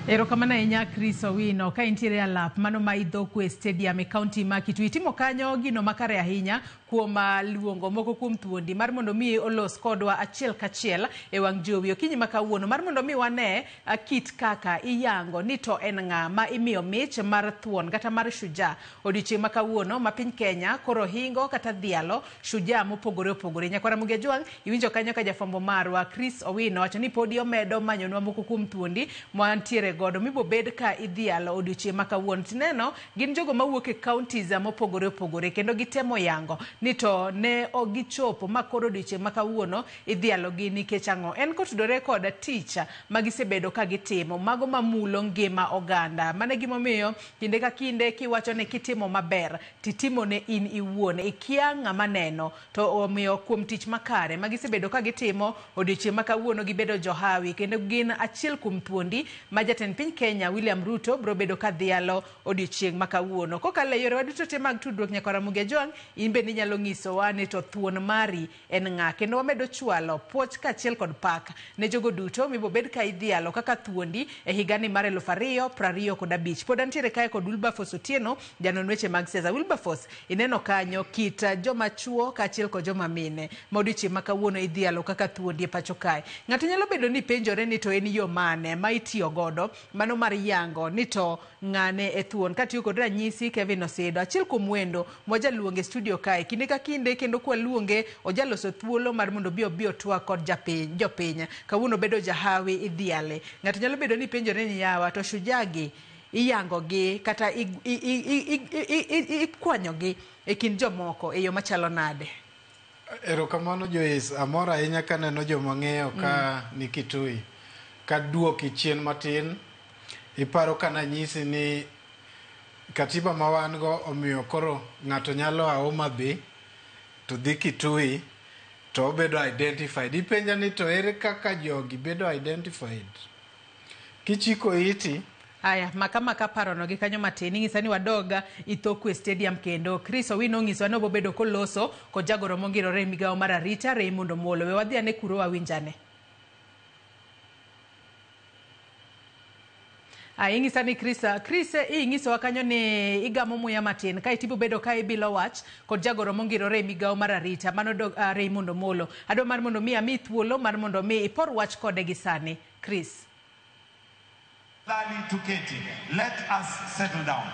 Erokamano ahinya, Chris Owino, ka intiere alap mano ma Idhokwe Stadium e kaunti ma Kitui. Timo kanyo gino makare ahinya kuom luongo moko kuom thuondi mar mondo mi olos kodwa achiel kachiel e wang' jowi okinyi ma kawuono, mar mondo mi wane kit kaka iyango ni to en ng'a ma imiyo mich mar thuon kata mar shujaa odiochieng' ma kawuono, ma piny Kenya koro hingo kata dhialo shujaa mopogore opogore. Nyakwara Ramogi Ajwang', iwinjo kanyo ka jafwambo marwa Chris Owino wacho ni podi omedo manyonwa moko kuom thuondi mantiere godo mibobed ka idhialo odiochieng' ma kawuono. Tineno gin jogo mawuok e counties mopogore opogore kendo gitemo yango ni to ne ok gichopo ma koro odiochieng' ma kawuono idhialogi nikech ang'o. En kotudore kod tich ma gisebedo ka gitimo, mago mamulo ngima oganda. Mano e gimomiyo kinde ka kinde kiwacho ni kitimo maber titimo ne in iwuon, ikia ng'ama neno. To omiyo kuom tich makare ma gisebedo ka gitimo, odiochieng' ma kawuono gibedo johawi kendo gin achiel kuom thuondi ma jatend piny Kenya William Ruto biro bedo ka dhialo odiochieng' ma kawuono. Kokalo e yorewa duto te mag tudruok, nyakwara Ramogi Ajwang', in bende inyalo nyisowa ni to thuon mari en ng'a, kendo wamedo chwalo puoch kaachiel kod pak ne jogo duto mibobed ka idhialo kaka thuondi e higani mar 2025. Pod antiere kae kod Wilberforce Otieno, janon weche mag siasa. Wilberforce, ineno kanyo kit joma chuo kaachiel kod joma mine ma odiochieng' ma kawuono idhialo kaka thuondi e pacho kae. Ng'ato nyalo bedo ni penjore ni to en yo mane ma itiyo godo mano mar yango ni to ng'ane e thuon. Katiyo kod ranyisi Kevin Osido, achiel kuom wendo mwajaluonge e studio kae kinde ka kinde, kendo kwaluonge ojaloso thuolo mar mondo obi obi otwak kod japiny jopiny. Kawuono bedo jahawi idhiale. Ng'ato nyalo bedo ni penjore ni yawa to shujaa gi iyango gi kata ikwanyo gi e kind jomoko e yo machalo nade? Erokamano, Joyce, amor ahinya kaneno joma ng'eyo ka ni Kitui. Kaduoki chien matin, iparo kananyisi ni katiba ma wan go omiyo koro ng'ato nyalo a Homa Bay to dhi Kitui to obedo identified. Ipenja ni to ere kaka jogi bedo identified? Kichiko iti. Aya, maka maka parono gi kanyo matin, ing'isa ni wadog Ithookwe Stadium kendo Chris Owino ong'isowa ni obobedo koloso kod jagoro mongirore e migawo mar arita, Raymond Omolo. We wadhi ane kuro wawinjane. Aya, ing'isa ni Chris, ing'isowa kanyo ni igamo muya matin kae to ibobedo ka ibilo wach kod jagoro mongirore e migawo mar arita mano Raymond Omolo. Adwa mar mondo mi ami thuolo mar mondo mi ipor wach kode gi sani, Chris. Tuketi. Let us settle down.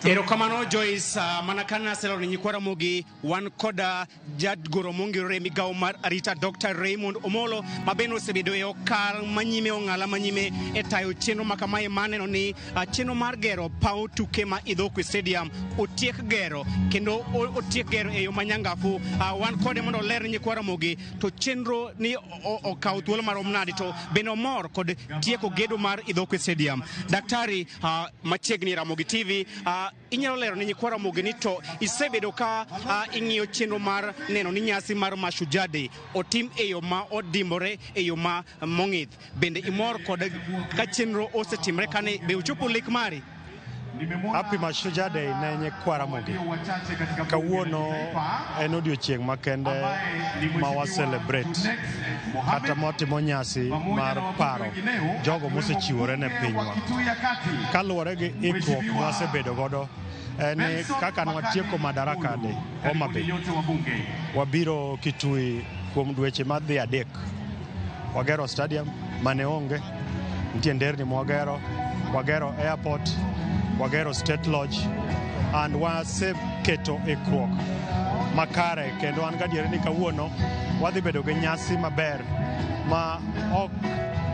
Erokamano, Joyce. Mana kana aselo ni nyikwa Ramogi, wan koda jagoro mongirore e migawo mar arita, Dr. Raymond Omolo, ma bende osebedo e okang' manyime, ong'ala manyime e tayo chenro ma kamae maneno ni chenro mar gero paw tuke ma Ithookwe Stadium otiek gero kendo otiek gero e yo manyangafu. Wan kode mondo oler ne nyikwa Ramogi to chenro ni okawo thuolo marom nade, to bende omor kod tieko gedo mar Ithookwe Stadium. Daktari, machiegni Ramogi TV, inyalo lero ne nyikwa Ramogi ni to isebedo ka ing'iyo chenro mar neno ni nyasi mar Mashujaa Day otim e yo ma odimbore, e yo ma mong'ith. Bende imor kod ka chenro osetimre kane be ochopo lek mari? Happy Mashujaa Day ne nyikwa Ramogi. Kawuono en odiochieng' makende ma wa celebrate kata mwatimo nyasi mar paro jogo mosechiwore ne pinywa. Kaluwore gi ikruok mwasebedo godo en ni kaka nwatieko Madaraka Day Homa Bay, wabiro Kitui kuom dweche madhi 3. Wagero stadium mane onge, nitie nderni mwagero. Wagero airport, wagero State Lodge, and waseketo ikruok makare, kendo an gadieri ni kawuono wadhi bedo gi nyasi maber ma ok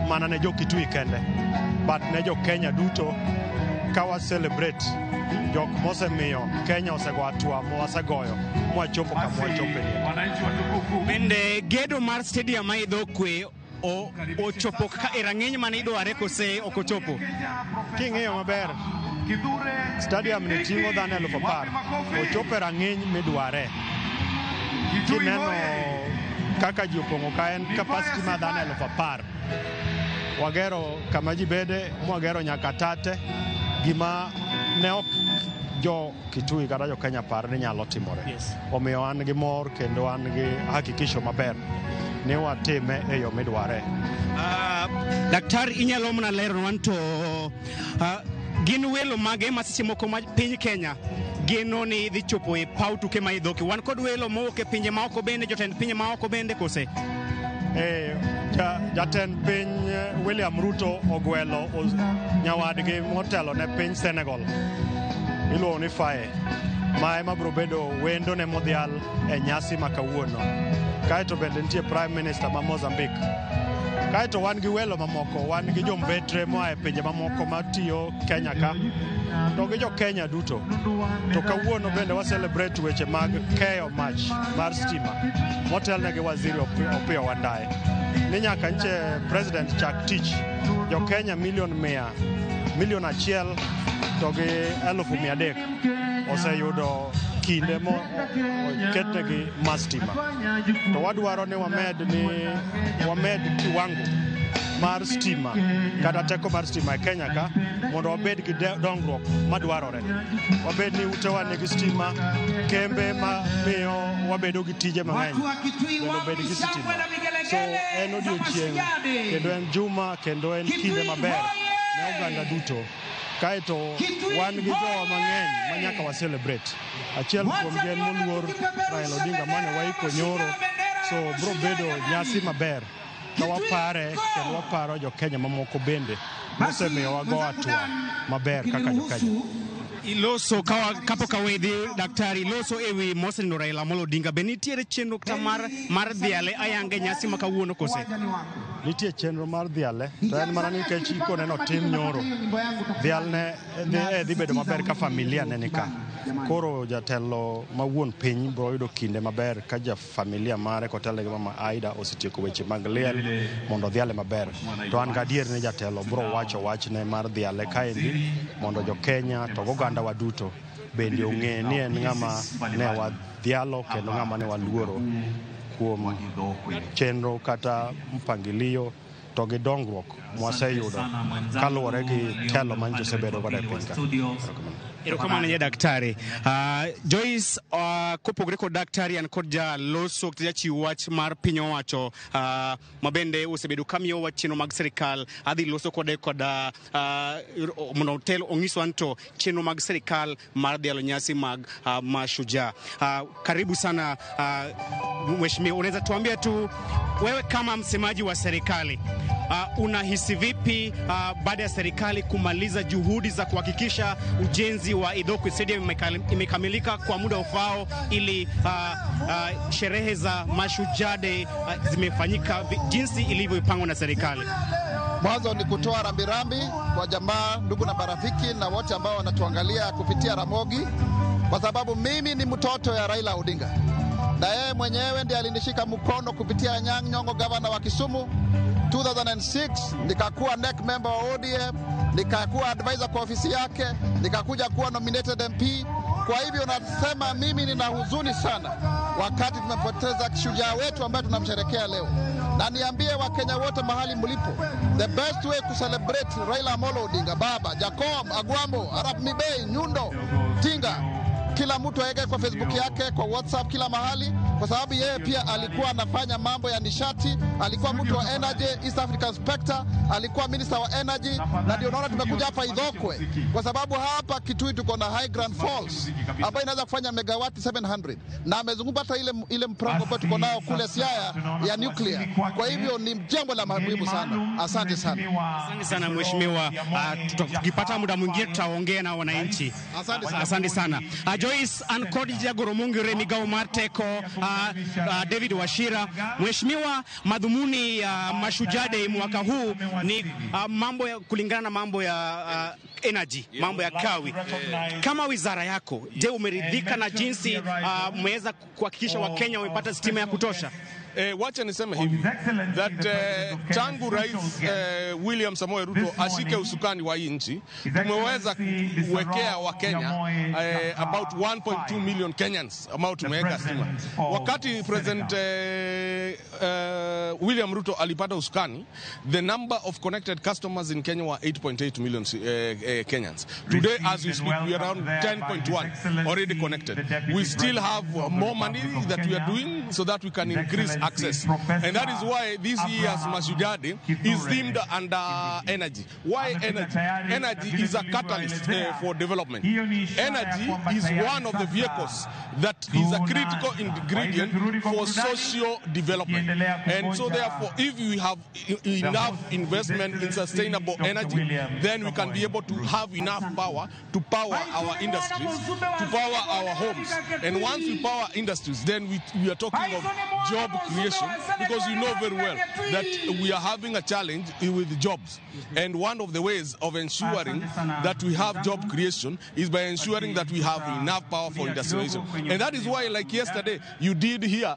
mana ne jo Kitui kende, but ne jo Kenya duto, ka wa celebrate jok mosemiyo Kenya osego hatua mwasegoyo mwachopo kama wachope. Bende gedo mar stadium ma Idhokwe ochopo kaka e rang'iny mane idware kose ok ochopo? King'iyo maber, stadium ni ting'o dhano 10,000. Ochopo e rang'iny midware. Kineno kaka ji opong'o ka, en capacity mar dhano 10,000. Wagero kama ji bede, mwagero nyaka tate, gima ne ok jo Kitui kata jo Kenya par ni nyalo timore. Omiyo an gi mor kendo an gi hakikisho maber ni watime e yo midware. Daktari, inyalo mana leronwa to gin welo mage ma seche moko ma piny Kenya geno ni dhi chopo e paw tuke ma Idhokwe? Wan kod welo mowuok e pinje maoko bende, jotend pinje maoko bende kose? Jatend piny William Ruto ogwelo nyawadgi motelo ne piny Senegal iluongo ni Faye, ma ema biro bedo wendo ne modhial e nyasi ma kawuono. Kaeto bende nitie Prime Minister ma Mozambique. Kaeto wan gi welo mamoko, wan gi jombetre moa e pinje mamoko matiyo Kenya ka, to gi jo Kenya duto. To kawuono bende wa celebrate weche mag keyo mach mar stima motelne gi Waziri Opiyo Wandayi. Ni nyaka nche president chak tich, jo Kenya milion 100, 1,130,000 oseyudo kinde mo oketnegi mar stima. To wadwaro ni wamed kiwango mar stima kata teko mar stima e Kenya ka, mondo wabed gi dongruok madwarore. Wabed ni utewa nigi stima, kembe ma miyo wabedo gi tije mang'eny bende obed gi stima. So en odiochieng' kendo en juma kendo en kinde maber ne oganda duto. Kaeto wan gi jowa mang'eny ma nyaka wa celebrate. Achiel kuomgi en moluor Raila Odinga mane waiko nyoro, so bro bedo nyasi maber ka wapare kendo waparo jo Kenya mamoko bende mosemiyo wago hatua maber kaka jo Kenya. Iloso kapok awedhi, daktari, iloso ewi mosenindo Raila Amolo Odinga, be nitiere chenro kata mar dhiale ayanga e nyasi ma kawuono kose? Nitie chenro mar dhiale, to en mana nikech ikone notim nyoro. Dhial ne dhi bedo maber ka familia ne nika. Koro jatelo ma wuon piny biro yudo kinde maber ka ja familia mare kotelne gi mama Aida osetieko weche mag liel mondo odhiale maber. To an gadier ni jatelo biro wacho wachne mar dhiale kaendi mondo jo Kenya to goganda wa duto bende ong'e ni en ng'ama ne wadhialo kendo ng'ama ne waluoro kuom chenro kata mpangilio to gi dongruok mwaseyudo kaluwore gi telo ma nyocha osebedo godo e piny ka. Erokamano ne daktari. Joyce, kopogore kod daktari, an kod jaloso kata jachiw wach mar piny owacho ma bende osebedo ka miyowa chenro mag sirikal. Adhi loso kode kod mondo otel onyiswa to chenro mag sirikal mar dhialo nyasi mag Mashujaa. Karibu sana mheshimiwa, unaweza tuambia tu wewe kama msemaji wa serikali unahisi vipi baada ya serikali kumaliza juhudi za kuhakikisha ujenzi wa Idhokwe Stadium imekamilika kwa muda ufao ili sherehe za Mashujaa Day zimefanyika jinsi ilivyopangwa na serikali? Mwanzo ni kutoa rambirambi kwa jamaa, ndugu na marafiki na wote ambao wanatuangalia kupitia Ramogi, kwa sababu mimi ni mtoto ya Raila Odinga na yeye mwenyewe ndiye alinishika mkono kupitia Anyang' Nyong'o, gavana wa Kisumu 2006, nikakuwa NEC member wa ODM, nikakuwa advisor kwa ofisi yake, nikakuja kuwa nominated MP. Kwa hivyo nasema mimi nina huzuni sana wakati tumepoteza shujaa wetu ambaye tunamsherekea leo. Na niambie Wakenya wote mahali mlipo, the best way to celebrate Raila Amolo Odinga, Baba, Jacob, Agwambo, Arap Mibei, Nyundo, Tinga, kila mtu aweke kwa Facebook yake, kwa WhatsApp, kila mahali, kwa kwa sababu yeye pia alikuwa anafanya mambo ya nishati, alikuwa mtu wa energy, East African Spectre, alikuwa minister wa energy, na ndio unaona tumekuja hapa Ithookwe kwa sababu hapa Kitui tuko na High Grand Falls ambayo inaweza kufanya megawati 700 na amezungumza hata ile mpango ambao tuko nao kule Siaya ya nuclear. Kwa hivyo ni jambo la muhimu sana. Asante sana. Asante sana mheshimiwa. Tukipata muda mwingine tutaongea na wananchi. Asante sana. Asante sana. Joyce Ankodi jagoro mongire migawo mar teko David Wachira. Mheshimiwa, madhumuni ya Mashujaa Day mwaka huu ni mambo ya kulingana na mambo ya energy, mambo ya kawi. Kama wizara yako, je, umeridhika na jinsi mmeweza kuhakikisha Wakenya wamepata stima ya kutosha? Wacha niseme hivi that tangu Rais William Samoei Ruto ashike usukani wa hii nchi, tumeweza kuwekea Wakenya about 1.2 million Kenyans ambao tumeweka stima. Wakati President William Ruto alipata usukani, the number of connected customers in Kenya were 8.8 million Kenyans. Today, as we speak, we are around 10.1 already connected. We still have more money that we are doing so that we can increase access. And that is why this year's Mashujaa Day is themed under energy. Why energy? Energy is a catalyst for development. Energy is one of the vehicles that is a critical ingredient for social development. And so therefore, if we have enough investment in sustainable energy, then we can be able to have enough power to power our industries, to power our homes. And once we power industries, then we are talking of job creation, because you know very well that we are having a challenge with jobs. And one of the ways of ensuring that we have job creation is by ensuring that we have enough power for industrialization. And that is why, like yesterday, you did hear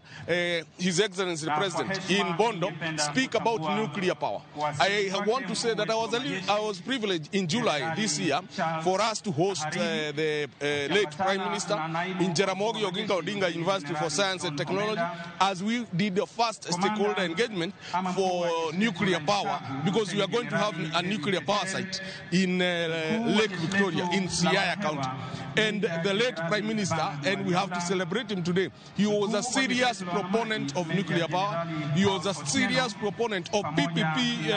His Excellency the President in Bondo speak about nuclear power. I want to say that I was privileged in July this year for us to host the late Prime Minister in Jaramogi Oginga Odinga University for Science and Technology, as we did the first stakeholder engagement for nuclear power, because we are going to have a nuclear power site in Lake Victoria, in Siaya County. And the late Prime Minister, and we have to celebrate him today, he was a serious proponent of nuclear power. He was a serious proponent of PPP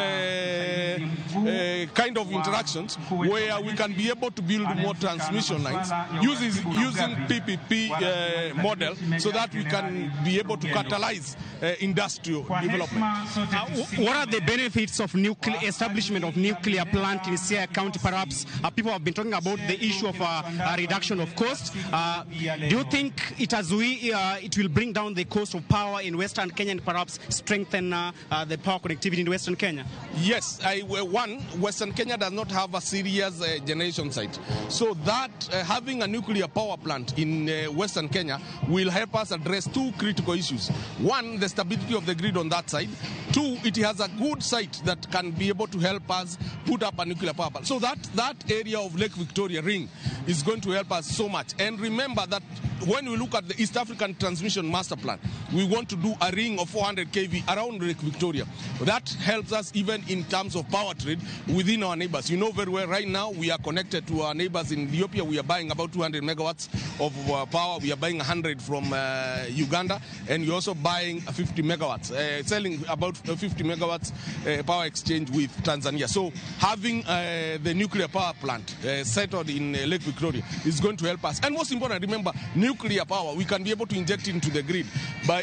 kind of interactions, where we can be able to build more transmission lines using PPP model, so that we can be able to catalyze industrial development. What are the benefits of nuclear establishment of nuclear plant in Siaya County? Perhaps people have been talking about the issue of reduction of cost. Do you think it will bring down the cost of power in Western Kenya and perhaps strengthen the power connectivity in Western Kenya? Yes. One, Western Kenya does not have a serious generation site. So that having a nuclear power plant in Western Kenya will help us address two critical issues. One, the stability of the grid on that side. Two, it has a good site that can be able to help us put up a nuclear power plant. So that area of Lake Victoria Ring is going to help us so much. And remember that when we look at the East African Transmission Master Plan, we want to do a ring of 400 kV around Lake Victoria. That helps us even in terms of power trade within our neighbors. You know very well right now we are connected to our neighbors in Ethiopia. We are buying about 200 megawatts of power. We are buying 100 from Uganda, and we're also buying 50 megawatts, selling about 50 megawatts power exchange with Tanzania. So having the nuclear power plant settled in Lake Victoria is going to help us. And most important, remember, nuclear power, we can be able to inject into the grid by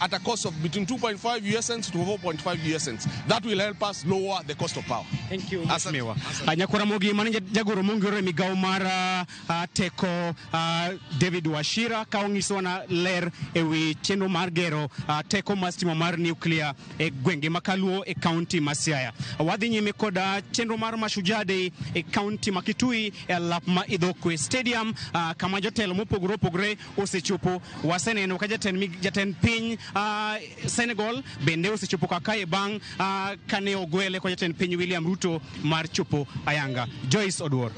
at a cost of between 2.5 US cents to 4.5 US cents. That will help us lower the cost of power. Thank you. Mheshimiwa. Nyakwara mane jagoro mongiro e migawo mar teko David Wachira ka onyisowa na ler ewi chenro mar gero teko mar stima mar nuclear e gwenge makaluo e kaunti ma Siaya. Wadhi nyime kod chenro mar Mashujaa Day e kaunti ma Kitui e alap ma Ithookwe Stadium kama jotelo mopogore opogore osechopo. Waseneno ka jatend piny Senegal bende osechopo kakae bang' kane ogwele kod jatend piny William Ruto mar chopo ayanga. Joyce Oduor.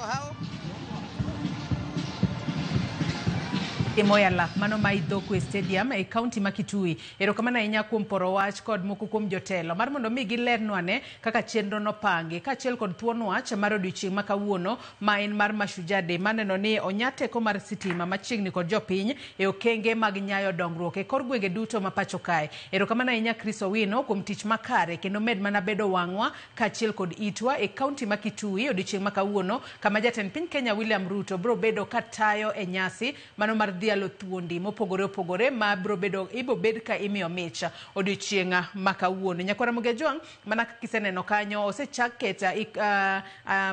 Timo e alap mano ma Idhokwe Stadium e kaunti ma Kitui. Erokamano ahinya kuom poro wach kod moko kuom jotelo mar mondo mi gilernwa ne kaka chenro nopangi kaachiel kod thuon wach mar odiochieng' ma kawuono ma en mar Mashujaa Day maneno ni onya teko mar sitima machiegni kod jopiny e okenge mag nyayo dongruok e kor gwenge duto ma pacho kae. Erokamano ahinya Chris Owino kuom tich makare kendo med mana bedo wang'wa kaachiel kod itwa e kaunti ma Kitui odiochieng' ma kawuono kama jatend piny Kenya William Ruto biro bedo katayo e nyasi mano mar dhialo thuondi mopogore opogore ma biro bedo ibo bed ka imiyo mich odiochieng' ma kawuono. Nyakwara Ramogi Ajwang' mana kaka iseneno kanyo osechak keta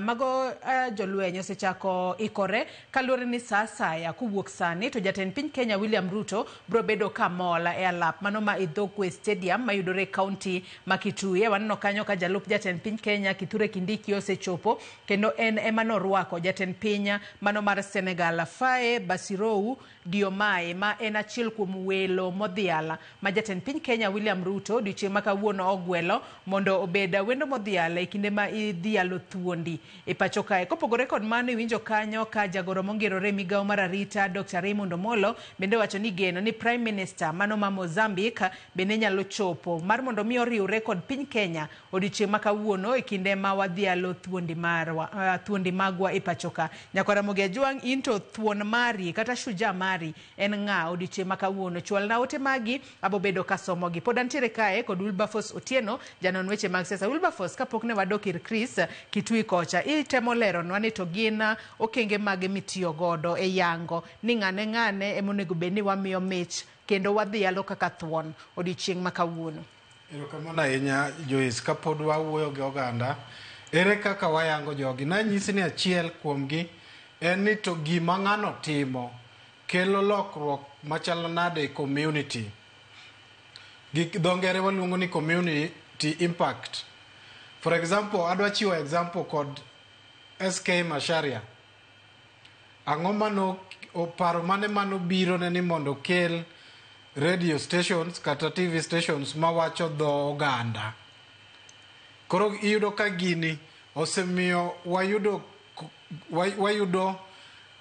mago jolweny osechako ikore kaluwore ni sa asaya kowuok sani to jatend piny Kenya William Ruto biro bedo ka mol e alap mano ma Idhokwe Stadium mayudore e kaunti ma Kitui. Waneno kanyo ka jalup jatend piny Kenya Kithure Kindiki osechopo kendo en ema norwako jatend piny mano mar Senegal Faye Bassirou Diomaye ma en achiel kuom welo modhial ma jatend piny Kenya William Ruto odiochieng' ma kawuono ogwelo mondo obed wendo modhial e kinde ma idhialo thuondi e pacho kae. Kopogore kod mano iwinjo kanyo ka jagoro mongirore e migawo mar arita Dr. Raymond Omolo bende wacho ni geno ni Prime Minister mano ma Mozambique bende nyalo chopo mar mondo mi oriwre kod piny Kenya odiochieng' ma kawuono e kinde ma wadhialo thuondi marwa thuondi magwa e pacho ka. Nyakwara Ramogi Ajwang' in to thuon mari kata shujaa mari en ng'a odiochieng' ma kawuono? Chwalna ote magi abobedo kasomogi. Pod antiere kae kod Wilberforce Otieno janon weche mag siasa. Wilberforce, kapok ne wadok ir Chris Kitui kocha, itemo leronwa ni to gin okenge mage mitiyo godo e yango ni ng'ane ng'ane emonego bed ni wamiyo mich kendo wadhialo kaka thuon odiochieng' ma kawuono. Erokamano ahinya Joyce, kapod wawuoyo gi oganda, ere kaka wayango jogi? Nanyisi ni achiel kuomgi en ni to gima ng'ano timo kelo lokruok machalo nade e community. Gi dho ngere waluongo ni community impact. For example, adwa chiwo example kod SK Macharia. Ang'o mano paro mane manobiro ne ni mondo okel radio stations kata TV stations mawacho dho oganda. Koro iyudo ka gini osemiyo wayudo wayudo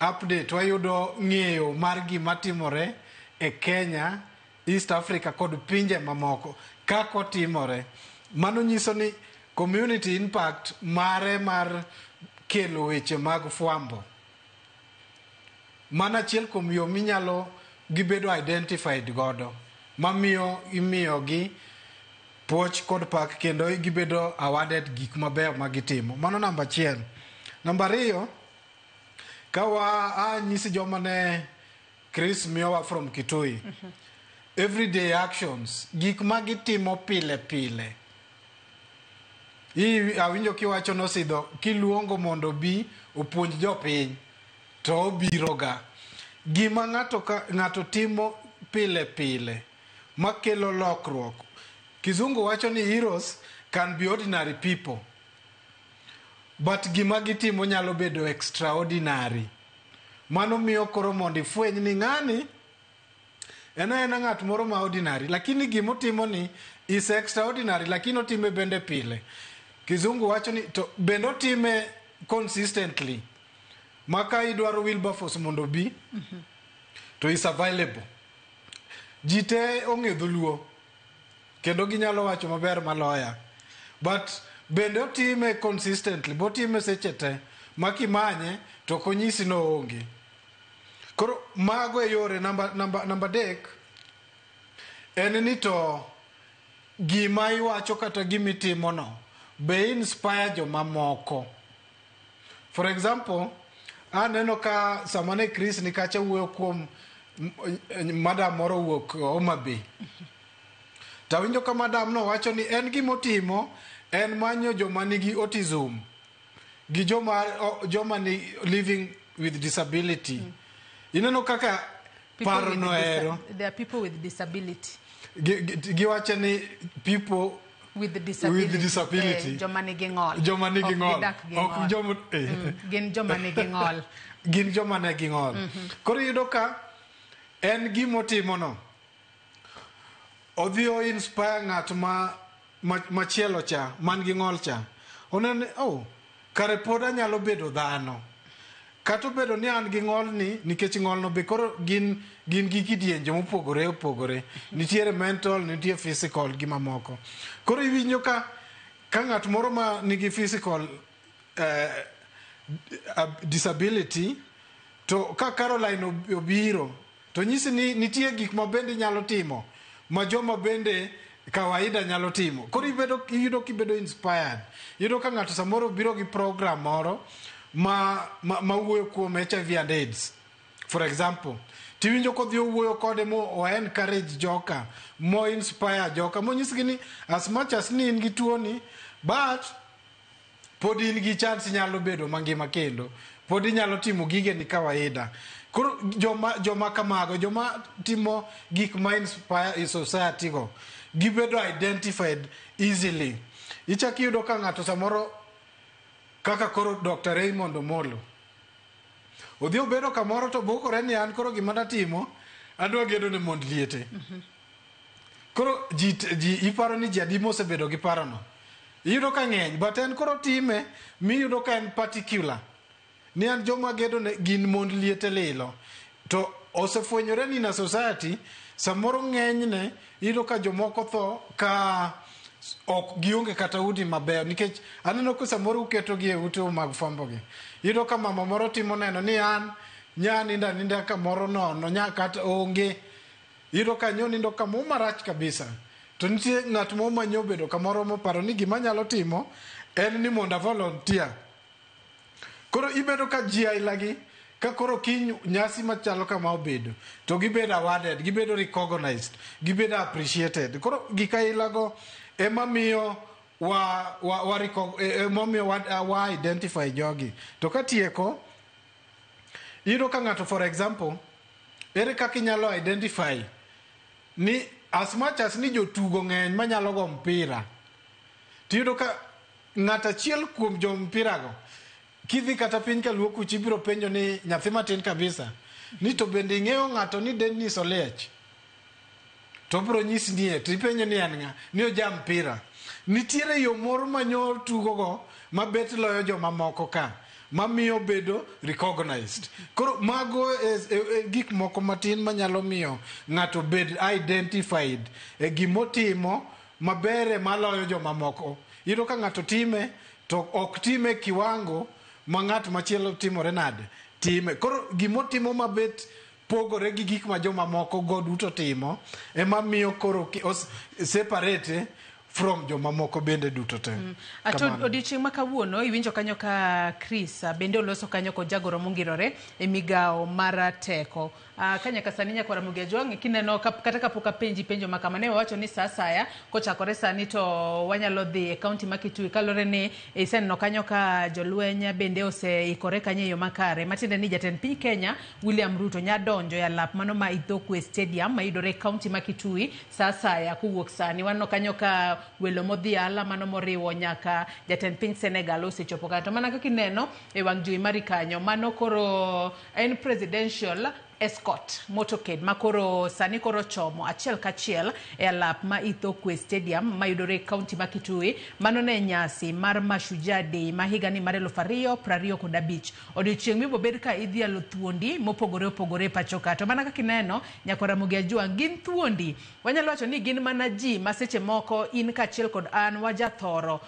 update, wayudo ng'eyo mar gima timore e Kenya, East Africa kod pinje mamoko kaka otimore. Mano nyiso ni community impact mare mar kelo weche mag fwambo. Mano achiel kuom yo minyalo gibedo identified godo mamiyo imiyogi puoch kod pak kendo gibedo awarded gik mabeyo ma gitimo. Mano namba achiel. Namba ariyo, ka wa anyisi joma ne Chris miyowa from Kitui. Everyday actions, gik ma gitimo pile pile. Awinjo kiwacho nosidho kiluongo mondo bi opuonj jopiny to obiro ga. Gima ng'ato timo pile pile makelo lokruok. Kizungu wacho ni heroes can be ordinary people. But gima gitimo nyalo bedo extraordinary. Mano miyo koro mondo ifweny ni ng'ani en aena ng'at moro ma ordinary, lakini gimotimo ni is extraordinary, lakini otime bende pile. Kizungu wacho ni to bende otime consistently. Maka idwaro Wilberforce mondo obi, to is available. Ji te ong'e dholuo kendo ginyalo wacho maber maloya. But bende otime consistently, botime seche te, ma kimanye to ok onyisi ni oonge. Koro mago e yore namba adek en ni to gima iwacho kata gimitimo no be inspire jomamoko. For example, aneno ka sama ne Chris ni kacha wuoyo kuom madam moro wuok Homa Bay. Tawinjo ka madam no wacho ni en gimotimo en manyo joma nigi autism gi joma ni living with disability. Ineno kaka paro no ero. There are people with disability. Giwacho ni people with disability. With disability. Joma nigi ng'ol. Joma nigi ng'ol. Ok joma gin joma nigi ng'ol. Gin joma nigi ng'ol. Koro iyudo ka en gimotimo no. Odhi o inspire ng'at ma machielo cha, man gi ng'ol cha. Oneno ni, oh, kare pod anyalo bedo dhano. Kata obedo ni an gi ng'olni, nikech ng'olno be koro gin gin gi kidienje mopogore opogore. Nitiere mental, nitie physical gi mamoko. Koro iwinjo ka ng'at moro ma nigi physical disability to ka Caroline obiro to nyisi ni nitie gik ma bende nyalo timo ma joma bende kawaida nyalo timo. Koro ibedo, iyudo kibedo inspired. Iyudo ka ng'ato samoro biro gi program moro ma wuoyo kuom HIV and AIDS, for example, tiwinjo kodhi owuoyo kode mo o encourage joka, mo inspire joka, monyisgi ni as much as ni in gi tuoni, but pod in gi chance, inyalo bedo mangima kendo pod inyalo timo gigeni kawaida. Koro joma kamago, joma timo gik ma inspire i society go, gibedo identified easily. Ichak iyudo ka ng'ato samoro kaka koro Dr. Raymond Omolo odhi obedo kamoro to bukore ni an koro gima natimo, adwa gedo ne mond liete. Koro ji iparo ni ji adi mosebedo gi parono? Iyudo ka ng'eny, but en koro time miyudo ka en particular ni an joma gedo ne gin mond liete lilo. To osefwenyore ni na society samoro ng'enyne iyudo ka jomoko tho ka ok gionge kata udi mabeyo, nikech aneno ka samoro uketogi e ute mag fwambo gi. Iyudo ka mama moro timo neno ni an nya nindo aninda kamoro nono, nya kata onge. Iyudo ka nyo nindo kamoro marach kabisa, to nitie ng'at moro ma nyo obedo kamoro moparo ni gima anyalo timo en ni mondo a volunteer. Koro ibedo ka ji ailagi ka koro kiny nyasi machalo kama obedo to gibedo awarded, gibedo recognized, gibedo appreciated. Koro gik ailago ema miyo wa emomiyo wa identify jogi. To katieko, iyudo ka ng'ato, for example, ere kaka inyalo identify ni as much as ni jotugo ng'eny manyalo go mpira, tiyudo ka ng'at achiel kuom jo mpira go, kidhi kata piny kaluo kucha, ibiro penjo ni nyathi matin kabisa ni to bende ing'eyo ng'ato ni Dennis Oliech? To obiro nyisi ni e, to ipenjo ni en ng'a? Ni oja mpira. Nitiere yo moro ma nyo tugogo mabet loyo jomamoko ka mamiyo bedo recognized. Koro mago e gik moko matin manyalo miyo ng'ato bed identified e gimotimo mabere maloyo jomamoko. Iyudo ka ng'ato time to ok time kiwango ma ng'at machielo timore nade time. Koro gimotimo mabet pogore gi gik ma jomamoko go duto timo ema miyo koro separate from jomamoko bende duto te. Ato Kamano. Odiochieng' ma kawuono iwinjo kanyo ka Chris bende oloso kanyo kod jagoro mongirore e migawo mar teko. Ka nyaka sani, nyakwar Ramogi Ajwang', kineno kata kapok apenji penjo ma kama, ne wawacho ni sa asaya kochakore sani to wanyalo dhi e kaunti ma Kitui, kaluwore ni iseneno kanyo ka jolweny bende oseikore kanyo e yo makare, matiende ni jatend piny Kenya William Ruto nya donjo e alap mano ma Ithookwe Stadium mayudore e kaunti ma Kitui sa asaya kowuok sani. Waneno kanyo ka welo modhial mano moriwo nyaka jatend piny Senegal osechopo kanyo. To mana kaka ineno e wang' jowi mari kanyo, mano koro en presidential escort motorcade ma koro sani koro chomo achiel kachiel e alap ma Ithookwe Stadium mayudore e kaunti ma Kitui. Mano ne nyasi mar Mashujaa Day ma higani mar 2025, odiochieng' mibobed ka idhialo thuondi mopogore opogore e pacho ka. To mana kaka ineno, nyakwar Ramogi Ajwang', gin thuondi, wanyalo wacho ni gin mana ji ma seche moko in kaachiel kod an wajathoro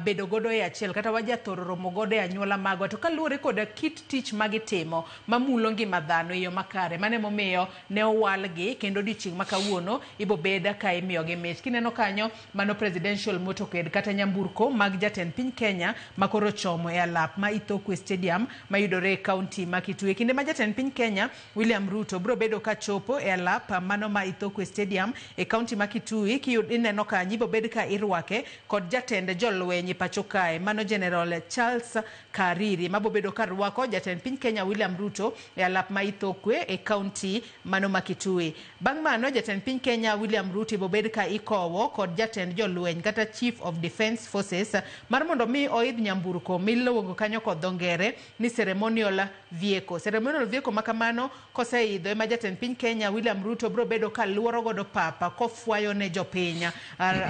bedo godo e achiel kata wajathoro romo godo e anyuola magwa, to kaluwore koda kit tich magitimo mamulo ngima dhano e yo makare, mano emomiyo ne owalgi kendo odiochieng' ma kawuono ibobed ka imiyogi mich. Kineno kanyo, mano presidential motorcade kata nyamburko mag jatend piny Kenya ma koro chomo e alap ma Ithookwe Stadium mayudore e kaunti ma Kitui. E kinde ma jatend piny Kenya William Ruto biro bedo ka chopo e alap mano ma Ithookwe Stadium e kaunti ma Kitui, ineno kanyo ibobed ka irwake kod jatend jolweny e pacho kae, mano General Charles Kariri, mabobedo ka rwako jatend piny Kenya William Ruto e alap ma Ithookwe e kaunti mano ma Kitui. Bang' mano, jatend piny Kenya William Ruto ibobed ka ikowo kod jatend jolweny kata Chief of Defence Forces mar mondo mi oidh nyamburko miluongo kanyo kod dho ngere ni ceremonial vehicle. Ceremonial vehicle ma kamano koseidho ema jatend piny Kenya William Ruto biro bedo ka luoro godo papa kofwayo ne jopiny.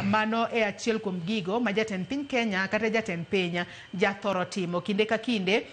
Mano e achiel kuom gigo ma jatend piny Kenya kata jatend piny jathoro timo kinde ka kinde.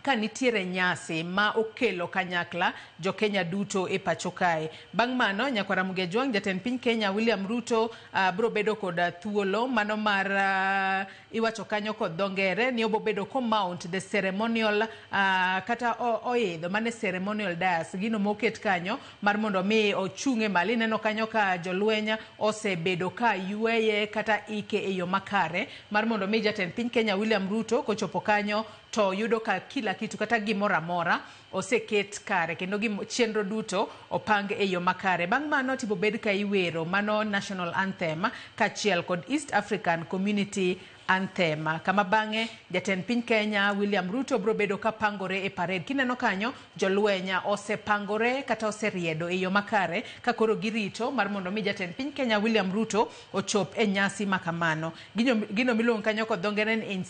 Ka nitiere nyasi ma okelo kanyakla jo-Kenya duto e pacho kae. Bang' mano, Nyakwar Ramogi Ajwang', jatend piny Kenya William Ruto biro bedo kod thuolo mano mar iwacho kanyo kod dho ngere ni obobedo ko mount the ceremonial kata oidho mane ceremonial dais, gino moket kanyo mar mondo mi ochung' e malo. Ineno kanyo ka jolweny osebedo ka yweye kata ike e yo makare mar mondo mi jatend piny Kenya William Ruto kochopo kanyo to yudo ka kila kitu kata gimoro amora oseket kare kendo chenro duto opang e yo makare. Bang' mano tibobed ka iwero mano national anthem kaachiel kod East African Community anthem, kama bang'e jatend piny Kenya William Ruto biro bedo ka pangore e parade. Kineno kanyo jolweny osepangore kata oseriedo e yo makare ka koro girito mar mondo mi jatend piny Kenya William Ruto ochop e nyasi makamano. Gino miluongo kanyo kod dho ngere ni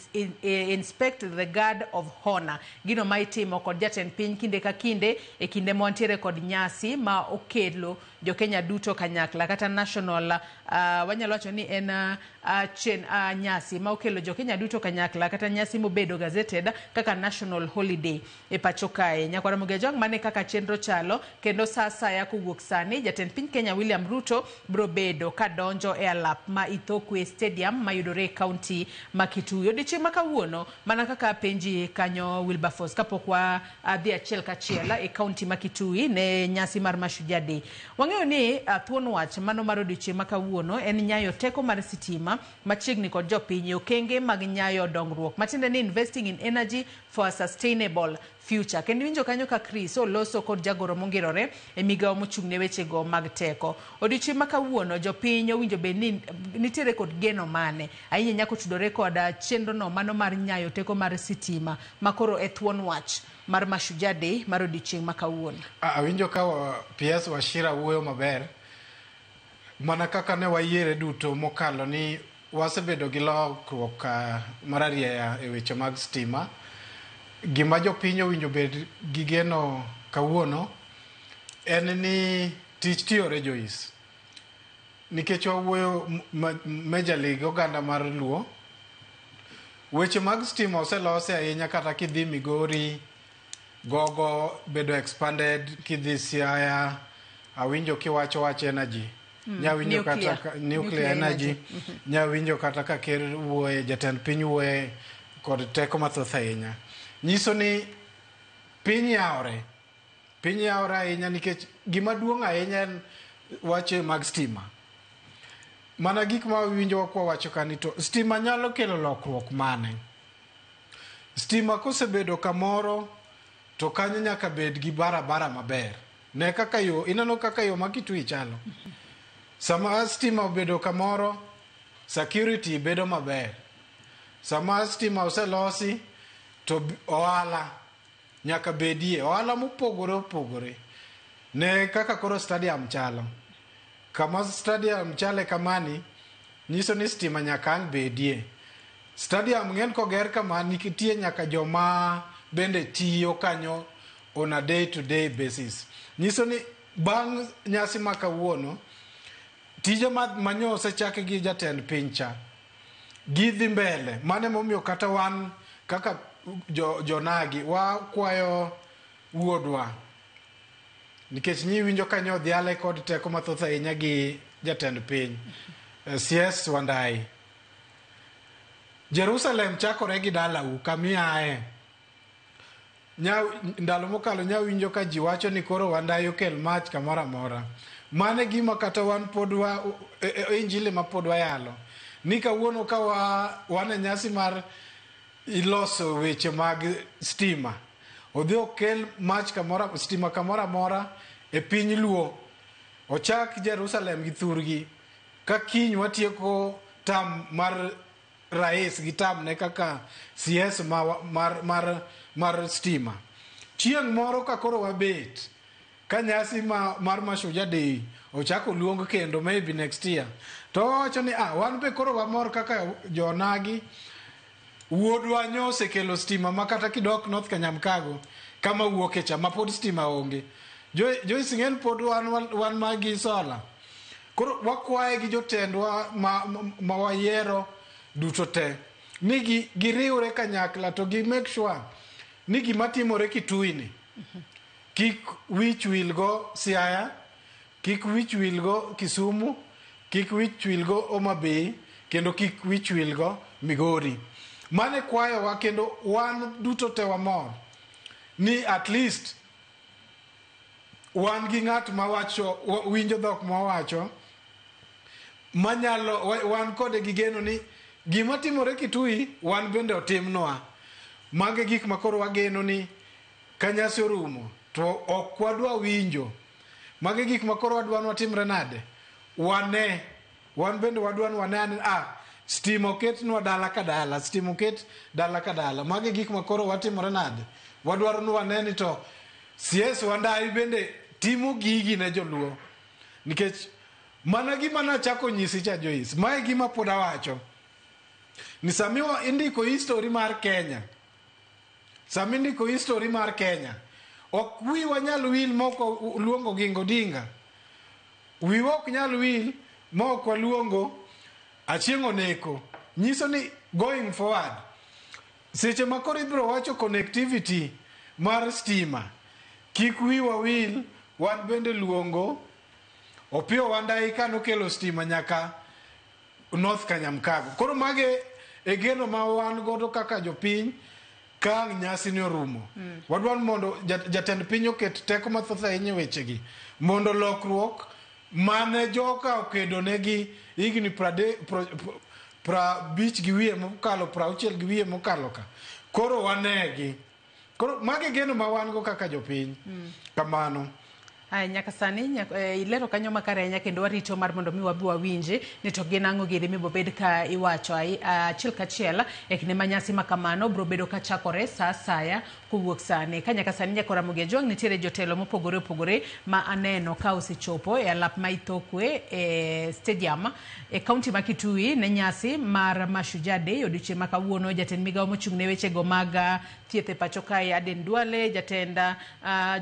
inspect the guard of honor, gino ma itimo kod jatend piny kinde ka kinde e kinde ma wantiere kod nyasi ma okelo jo-Kenya duto kanyakla kata national wanyalo wacho ni en nyasi ma okelo jo-Kenya duto kanyakla kata nyasi mobedo gazetted kaka national holiday e pacho kae. Nyakwar Ramogi Ajwang', mane kaka chenro chalo kendo sa asaya kowuok sani jatend piny Kenya William Ruto biro bedo ka donjo e alap ma Ithookwe Stadium mayudore e kaunti ma Kitui. Odiochieng' ma kawuono, mana kaka apenji kanyo Wilberforce kapok wadhi achiel kachiel e kaunti ma Kitui ne nyasi mar Mashujaa Day. Wang'eyo ni thuon wach mano mar odiochieng' ma kawuono en nyayo teko mar sitima machiegni kod jopiny e okenge mag nyayo dongruok, matiende ni investing in energy for a sustainable future. Kendo iwinjo kanyo ka Chris oloso kod jagoro mongirore e migawo mochung' ne wechego mag teko. Odiochieng' ma kawuono jopiny owinjo bed ni nitiere kod geno mane ahinya nyaka otudore kod chenro no mano mar nyayo teko mar sitima makoro e thuon wach mar Mashujaa Day mar odiochieng' ma kawuono. Awinjo ka PS Wachira wuoyo maber mana kaka ne wayiere duto mokalo ni wasebedo gi lokruok mararieya e weche mag stima. Gima jopiny owinjo bed gi geno kawuono en ni tich tiyore, Joyce. Nikech wawuoyo majorly gi oganda mar Luo, weche mag stima oselosi ahinya kata kidhi Migori, gogo bedo expanded, kidhi Siaya, awinjo kiwacho wach energy. Nyawinjo kata nuclear energy. Nyawinjo kata ka ker wuoye, jatend piny wuoye kod teko mathoth ahinya. Nyiso ni piny yawore. Piny yawore ahinya nikech gima duong' ahinya en wache mag stima. Mana gik ma wawinjo kwa wacho kani to stima nyalo kelo lokruok mane? Stima kosebedo kamoro to kanyo nyaka bed gi barabara maber. Ne kaka yo, ineno kaka yo ma Kitui chalo. Sama stima obedo kamoro, security bedo maber. Sama stima oselosi to ohala nyaka bedie, ohala mopogore opogore. Ne kaka koro stadium chalo. Kama stadium chale kamani, nyiso ni stima nyaka ang' bedie. Stadium ng'en koger kama nitie nyaka joma bende tiyo kanyo on a day to day basis. Nyiso ni bang' nyasi ma kawuono, tije manyo osechak gi jatend piny cha, gidhi mbele. Mano emomiyo kata wan kaka jonagi wakwayo wuodwa, nikech nyiwinjo kanyo odhiale kod teko mathoth ahinya gi jatend piny CS Wandayi. Jerusalem chakore gi dalau kamiaye. Ndalo mokalo nyawinjo ka ji wacho ni koro Wandayi okel mach kamoro amora. Mano e gima kata wan pod wa injili ma pod wayalo. Ni kawuono ka wan e nyasi mar iloso weche mag stima. Odhi okel mach kamoro, stima kamoro amora e piny Luo. Ochak Jerusalem gi thurgi. Ka kiny watieko tam mar rais gi tamne kaka CS mar stima. Chieng' moro ka koro wabet, ka nyasi mar Mashujaa Day ochako luong kendo maybe next year, to wawacho ni wan be koro wamor kaka jonagi wuodwa nyo osekelo stima ma kata kidok North Kanyamkago kama wuoke cha ma pod stima onge. Joyce ng'en pod wan magi sola. Koro wakwaye gi jotendwa ma wayiero duto te ni giriwre kanyakla to gi make sure ni gima timore Kitui ni kik wich wil go Siaya, kik wich wil go Kisumu, kik wich wil go Homa Bay, kendo kik wich wil go Migori. Mane kwayowa kendo wan duto te wamor ni at least wan gi ng'at mawacho winjo dhok mawacho manyalo wan kode gi geno ni gima timore Kitui wan bende otimnwa. Mago e gik ma koro wageno ni ka nyasi orumo to ok wadwa winjo. Mago e gik ma koro wadwa ni watimre nade? Wane, wan bende wadwa ni wane ane stima oketnwa dala ka dala, stima oket dala ka dala. Mago e gik ma koro watimore nade? Wadwaro ni wane ni to CS Wandayi bende timo gigi ne joluo. Nikech mana gima nachako nyisi cha Joyce, mae gima pod awacho. Ni sami indiko history mar Kenya, sami indiko history mar Kenya, ok wiwa nyal wil mok luongo Oginga Odinga. Wiwa ok nyal wil mok waluongo Achieng' Oneko. Nyiso ni going forward, seche ma koro ibiro wacho connectivity mar stima, kik wiwa wil wan bende luongo Opiyo Wandayi kanokelo stima nyaka North Kanyamkago. Koro mage e geno ma wan godo kaka jopiny ka ang' nyasi ni orumo. Wadwaro mondo jatend piny oket teko mathoth ahinya e wechegi mondo lokruok mane joka okedo negi higni 50 gi wiye mokalo, 60 gi wiye mokalo ka. Koro wanegi. Koro mage geno ma wan go kaka jopiny. Kamano. Aya, nyaka sani ilero kanyo makare ahinya kendo warito mar mondo mi wabi wawinji ni to gin ang'o giri mibobed ka iwacho achiel kachiel e kinde ma nyasi ma kamano biro bedo ka chakore sa asaya kowuok sani. Ka nyaka sani nyaka Ramogi Ajwang' nitiere jotelo mopogore opogore ma aneno ka osechopo e alap ma Ithookwe e stadium e kaunti ma Kitui ne nyasi mar Mashujaa Day odiochieng' ma kawuono. Jatend migawo mochung' ne wechego mag thieth e pacho kae Aden Duale, jatend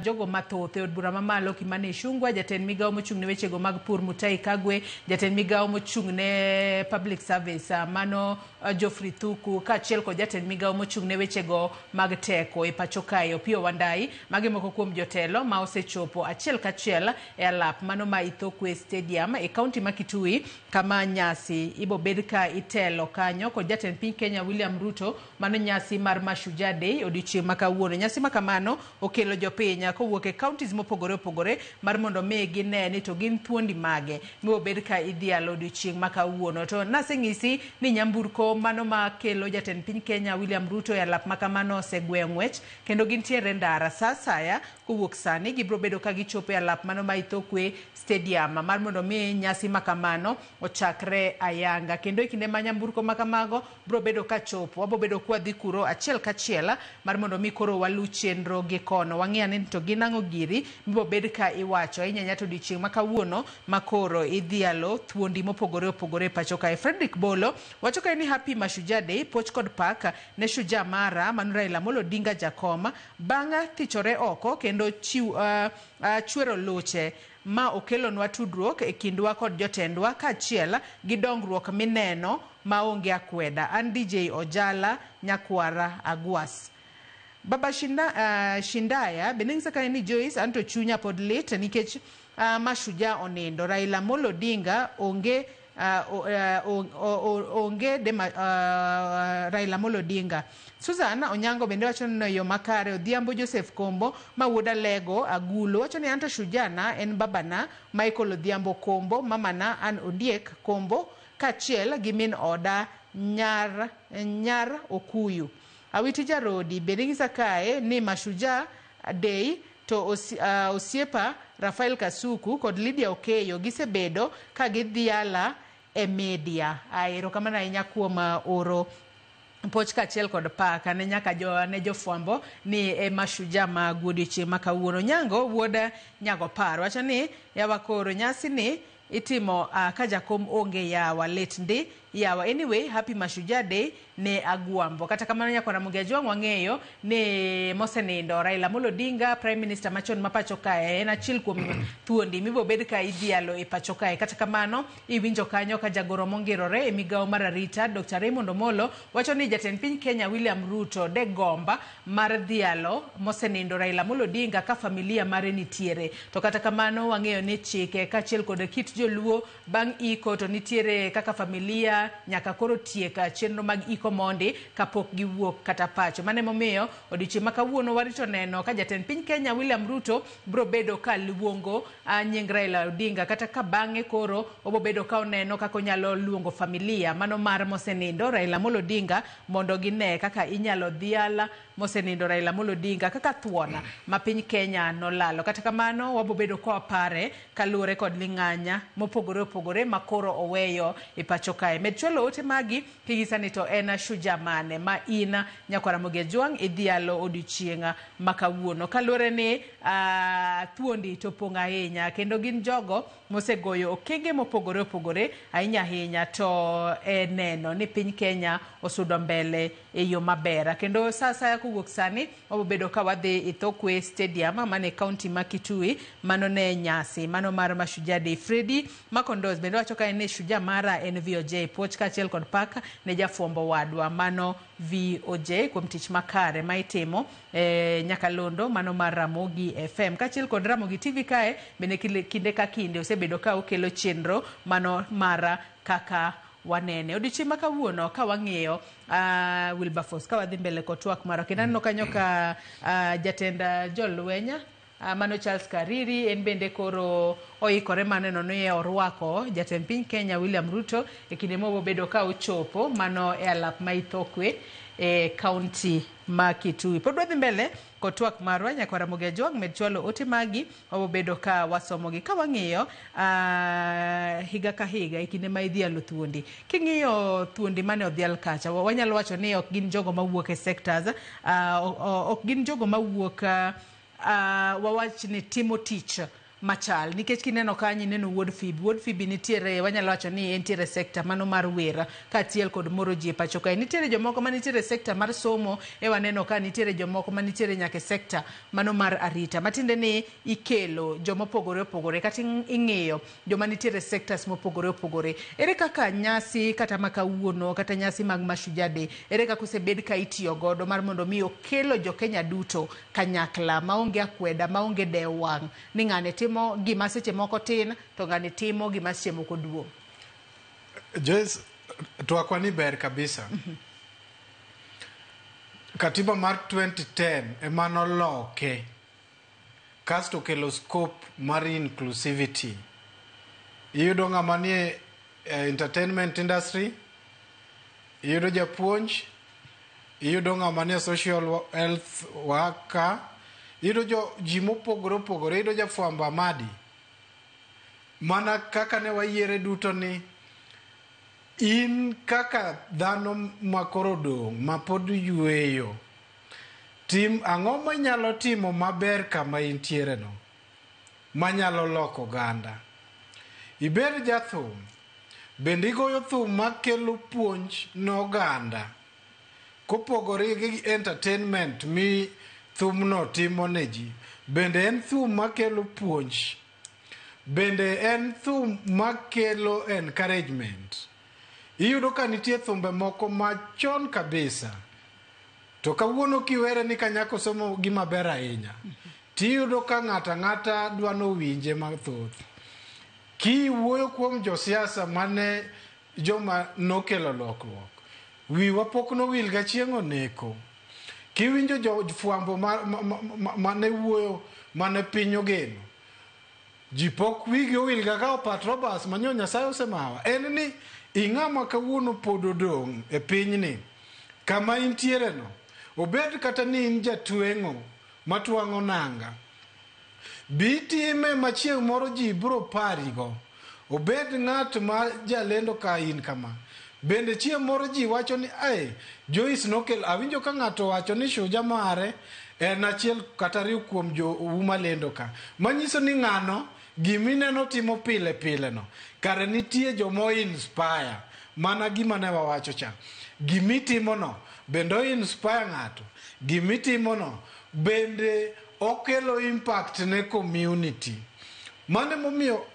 jogo mathoth e od bura mamalo Kimani Ichung'wa, jatend migawo mochung' ne wechego mag pur Mutahi Kagwe, jatend migawo mochung' ne public service mano Geoffrey Thuku, kaachiel kod jatend migawo mochung' ne wechego mag teko e pacho kae Opiyo Wandayi. Magi moko kuom jotelo ma osechopo achiel kachiel e alap mano ma Ithookwe Stadium e kaunti ma Kitui kama nyasi ibobed ka itelo kanyo kod jatend piny Kenya William Ruto. Mano nyasi mar Mashujaa Day odiochieng' ma kawuono. Nyasi ma kamano okelo jopiny kowuok e counties mopogore opogore mar mondo mi gine ni to gin thuondi mage mibobed ka idhialo odiochieng' ma kawuono. To naseng'isi ni nyamburko mano makelo jatend piny Kenya William Ruto e alap ma kamano osegweyo ng'wech kendo gintiere ndara sa asaya kowuok sani gibiro bedo ka gichopo e alap mano ma Ithookwe Stadium mar mondo mi nyasi ma kamano ochakre ayanga. Kendo e kinde ma nyamburko ma kamago biro bedo ka chopo, wabo bedo kwadhi kuro achiel kachiel mar mondo mi koro walu chenro gi kono. Wang'e ane ni to gin ang'o giri mibobed ka iwacho ahinya ahinya to odiochieng' ma kawuono ma koro idhialo thuondi mopogore opogore e pacho kae. Frederick Bolo wacho kae ni happy Mashujaa Day, poch kod pak ne shujaa mara mano Raila Amolo Odinga jakom bang' thichore oko kendo chwero luche ma okelonwa tudruok e kindwa kod jotendwa kaachiel gi dongruok mineno maonge akweda. An DJ Ojala Nyakwara Agwas. Baba Shindaya bende ng'isa kanyo ni Joyce anto chunya pod lit nikech Mashujaa onindo. Raila Amolo Odinga onge onge Raila Amolo Odinga. Susan Onyango bende wacho ni yo makare. Odhiambo Joseph Kombo ma wuod Alego Agulu wacho ni anto shujaa na en babana Michael Odhiambo Kombo, mamana Ann Ondiek Kombo kaachiel gi min oda nyar Okuyu. Awiti Jarodi bende ng'isa kae ni Mashujaa Day to osiepa Rafael Kasuku kod Lydia Okeyo gisebedo ka gidhiala e media. Erokamano ahinya kuom oro poch kaachiel kod pak ne nyaka ne jofwambo ni e Mashujaa mag odiochieng' ma kawuono. Nyango wuod Nyagopar wacho ni yawa koro nyasi ni itimo ka jakom onge yawa lit ndi Yawa, anyway, happy Mashujaa Day ne Agwambo. Kata kamano nyakwa Ramogi Ajwang' wang'eyo ni mosenindo Raila Amolo Odinga, Prime Minister machon ma pacho kae, en achiel kuom thuondi mibobed ka idhialo e pacho kae. Kata kamano iwinjo kanyo ka jagoro mongirore e migawo mar arita Dr. Raymond Omolo wacho ni jatend piny Kenya William Ruto de gomba mar dhialo mosenindo Raila Amolo Odinga ka familia mare nitiere. To kata kamano wang'eyo ni chike kaachiel kod kit joluo bang' iko to nitiere kaka familia nyaka koro tiek chenro mag iko mondi kapok giwuok kata pacho. Mano emomiyo odiochieng' ma kawuono warito neno ka jatend piny Kenya William Ruto biro bedo ka luongo nying Raila Odinga, kata ka bang'e koro obobedo ka oneno kaka onyalo luongo familia mano mar mosenindo Raila Amolo Odinga mondo gine kaka inyalo dhial mosenindo Raila Amolo Odinga kaka thuona ma piny Kenya nolalo. Kata kamano wabobedo ka wapare kaluwore kod ling'anya mopogore opogore ma koro oweyo e pacho kae. Med chwalo ote magi king'isa ni to en shujaa mane ma in nyakwa Ramogi Ajwang' idhialo odiochieng' ma kawuono. Kaluwore ni thuondi to opong' ahinya kendo gin jogo mosegoyo okenge mopogore opogore ahinya ahinya to e neno ni piny Kenya osudo mbele e yo maber. Kendo sa asaya kowuok sani wabobedo ka wadhi Ithookwe Stadium mane kaunti ma Kitui, mano ne nyasi mano mar Mashujaa Day. Freddy Makondos bende wacho ka en ni shujaa mara en VOJ, puoch kaachiel kod pak ne jafwambo wadwa mano VOJ kuom tich makare ma itimo nyakalondo mano mar Ramogi FM kaachiel kod Ramogi TV. Kae bende kinde ka kinde osebedo ka okelo chenro mano mara kaka wanene odiochieng' ma kawuono. Ka wang'iyo Wilberforce, ka wadhi mbele kod twak marwa kendo aneno kanyo ka jatend jolweny mano Charles Kariri en bende koro oikore mar neno ni orwako jatend piny Kenya William Ruto e kinde mobobedo ka ochopo mano e alap ma Ithookwe e kaunti ma Kitui. Pod wadhi mbele kod twak marwa nyakwa Ramogi Ajwang', med chwalo ote magi wabobedo ka wasomogi. Ka wang'iyo higa ka higa e kinde ma idhialo thuondi, king'iyo thuondi mane odhial kacha, wanyalo wacho ni ok gin jogo mawuok e sectors, ok gin jogo mawuok wawach ni timo tich machal, nikech kineno kanyo ineno Wuod Phoebe. Wuod Phoebe nitiere, wanyalo wacho ni entiere sector mano mar wer kaachiel kod moro ji e pacho kae. Nitiere jomoko manitiere sector mar somo, e waneno ka nitiere jomoko manitiere nyaka e sector mano mar arita. Matiende ni ikelo jomopogore opogore kata ing'iyo joma nitiere sectors mopogore opogore. Ere kaka nyasi kata ma kawuono kata nyasi mag Mashujaa Day, ere kaka osebed ka itiyo godo mar mondo mi okelo jo Kenya duto kanyakla maonge akweda, maonge dewo wang' ni ng'ane timo gima seche moko tin to ng'ane timo gima seche moko duong'? Joyce, twakwa ni ber kabisa. Katiba mar 2010 ema noloke kasto kelo scope mar inclusivity. Iyudo ng'ama nie entertainment industry, iyudo japuonj, iyudo ng'ama nie social health worker, iyudo jo ji mopogore opogore, iyudo jafwambo Amadi. Mana kaka ne wayiere duto ni in kaka dhano makoro odong' ma pod yueyo, tim ang'o manyalo timo maber kama intiere no manyalo loko oganda. Ibed jathum, bende igoyo thum makelo puonj ne oganda kopogore gi entertainment mi thumno timo ne ji. Bende en thum makelo puonj, bende en thum makelo encouragement. Iyudo ka nitie thumbe moko machon kabisa, to kawuono kiwere ni Kanyako somo gima ber ahinya, tiyudo ka ng'ato ang'ata dwa nowinje mathoth. Kiwuoyo kuom josiasa mane joma nokelo lokruok, wiwa pok nowil ga chieng' oneko. Kiwinjo jofwambo mane wuoyo mane piny ogeno, ji pok wigi owil ga ka Opat Roberts manyo Nyasaye osemawa. En ni ing'ama kawuono pod odong' e pinyni kama intiere no, obed kata ni in jatweng'o matwang'o nanga, bi time ma chieng' moro ji biro parigo. Obed ng'at ma jalendo ka in kama. Bende chieng' moro ji wacho ni ai Joyce nokel. Awinjo ka ng'ato wacho ni shuja mare en achiel kata ariyo kuom jo uma lendo ka. Manyiso ni ng'ano gimineno timo pile pile no, kare nitie jomo inspire. Mana gima ne wawacho cha. Gimitimono bende o inspire ng'ato. Gimitimono bende okelo impact ne community. Mano emomiyo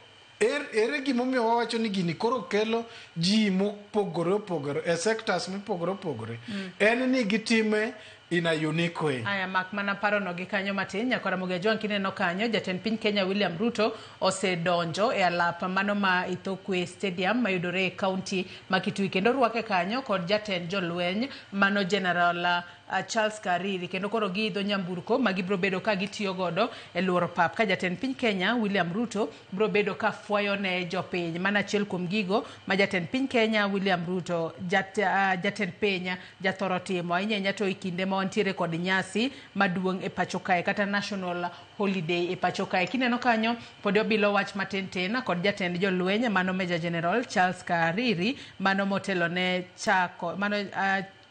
ere gimomiyo wawacho ni gini koro kelo ji mopogore opogore e sectors mopogore opogore. En ni gitime in a unique way. Aya, mak mana parono gi kanyo matin. Nyakora Ramogi Ajwang', kineno kanyo jatend piny Kenya William Ruto osedonjo e alap mano ma Ithookwe Stadium mayudore e kaunti ma Kitui, kendo orwake kanyo kod jatend jolweny mano General Charles Kariri, kendo koro giidho nyamburko ma gibiro bedo ka gitiyo godo e luoro pap ka jatend piny Kenya William Ruto biro bedo ka fwayo ne jopiny. Mana achiel kuom gigo ma jatend piny Kenya William Ruto jatend piny jathoro timo ahinya ahinya to e kinde ma wantiere kod nyasi maduong' e pacho kae kata national holiday e pacho kae. Kineno kanyo pod obilo wach matin tin kod jatend jolweny mano Major General Charles Kariri mano motelo ne chako mano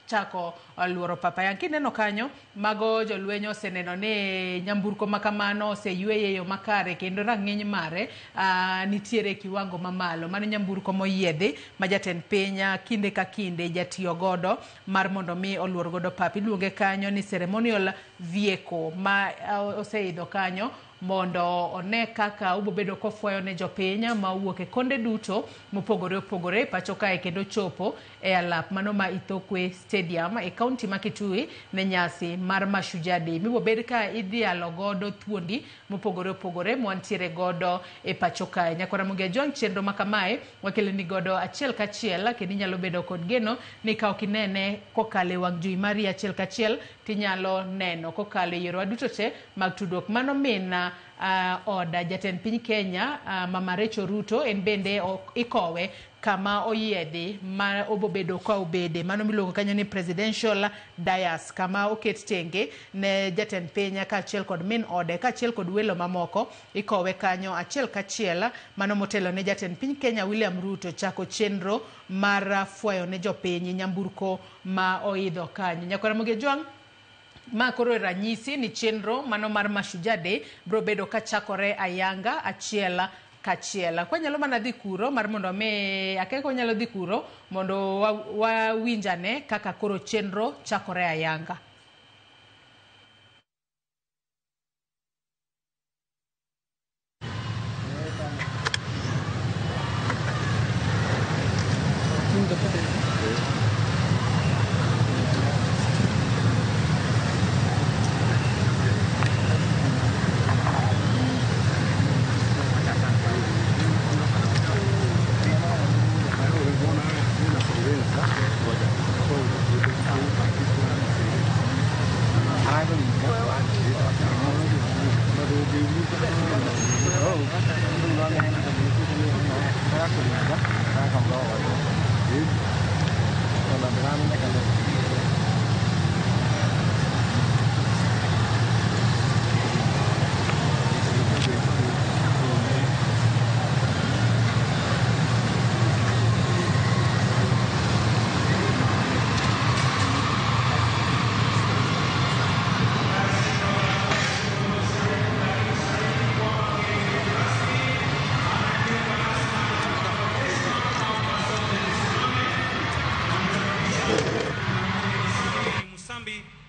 chako luoro papa. Yang kineno kanyo mago jolweny oseneno ni nyamburko makamano oseyueye e yo makare kendo rang'iny mare nitiere kiwango mamalo. Mano nyamburko moyiedhi ma jatend piny kinde ka kinde jatiyo godo mar mondo mi oluor godo pap. Iluonge kanyo ni ceremonial vehicle ma oseidho kanyo mondo one kaka obobedo kofwayo ne jopiny ma owuok e konde duto mopogore opogore pacho kae kendo chopo e alap mano ma Ithookwe Stadium e kaunti ma Kitui ne nyasi mar Mashujaa Day mibobed ka idhialo godo thuondi mopogore opogore mwantiere godo e pacho kae. Nyakora Ramogi Ajwang', chenro ma kamae wakeloni godo achiel kachiel kendo inyalo bedo kod geno ni ka ok inene kokalo e wang' jowi mari achiel kachiel tinyalo neno kokalo e yorewa duto te mag tudruok. Mano min oda jatend piny Kenya Mama Rachel Ruto en bende ikowe kama oyiedhi ma obobedo ka obede mano miluongo kanyo ni presidential dais kama oket tenge ne jatend piny kaachiel kod min ode kaachiel kod welo mamoko. Ikowe kanyo achiel kachiel mano motelo ne jatend piny Kenya William Ruto chako chenro mar fwayo ne jopiny nyamburko ma oidho kanyo. Nyakora Ramogi Ajwang', ma koro ranyisi ni chenro mano mar Mashujaa Day biro bedo kachakore ayanga achiel kachiel. Kwanyalo mana dhi kuro mar mondo mi akeko nyalo dhi kuro mondo wawinjane kaka koro chenro chakore ayanga.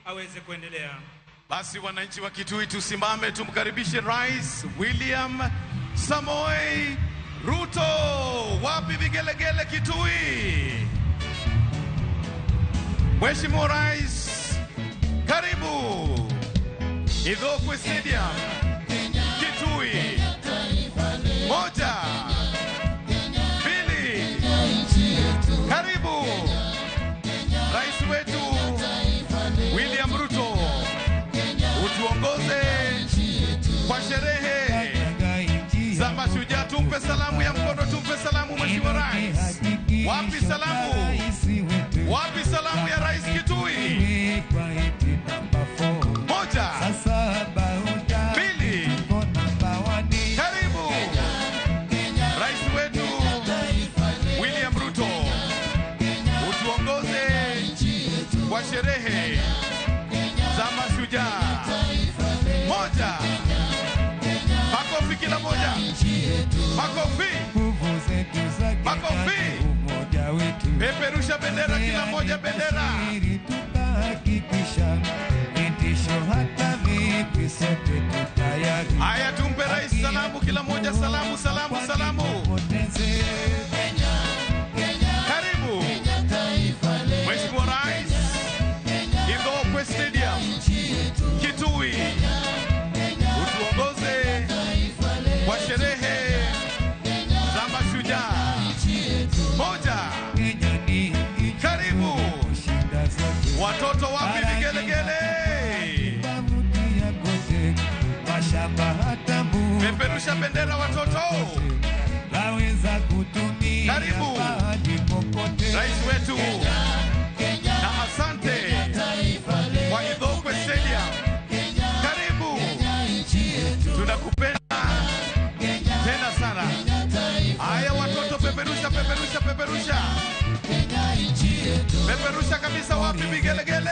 Aweze kuendelea. Basi wananchi wa Kitui tusimame tumkaribishe Rais William Samoei Ruto. Wapi vigelegele Kitui? Mheshimiwa Rais, karibu Ithookwe Stadium, Kitui. 1, 2, karibu Rais wetu William Ruto, utuongoze kwa sherehe za mashujaa. Tumpe salamu ya mkono, tumpe salamu Mheshimiwa Rais. Wapi salamu? Wapi salamu ya Rais Kitui? 1, 2, karibu Rais wetu William Ruto, utuongoze kwa sherehe za mashujaa. 1, makofi kila moja, makofi, makofi. Peperusha bendera, kila moja bendera. Haya, tumpe rais salamu, kila moja salamu, salamu, salamu. Karibu Mheshimiwa Rais, Ithookwe Stadium, Kitui, utuongoze kwa sherehe za mashujaa. Moja, karibu watoto, wapi vigelegele? Peperusha bendera watoto. Karibu rais wetu na asante kwa Ithookwe Stadium. Karibu, tunakupenda tena sana. Haya watoto, peperusha, peperusha, peperusha, peperusha kabisa. Wapi vigelegele?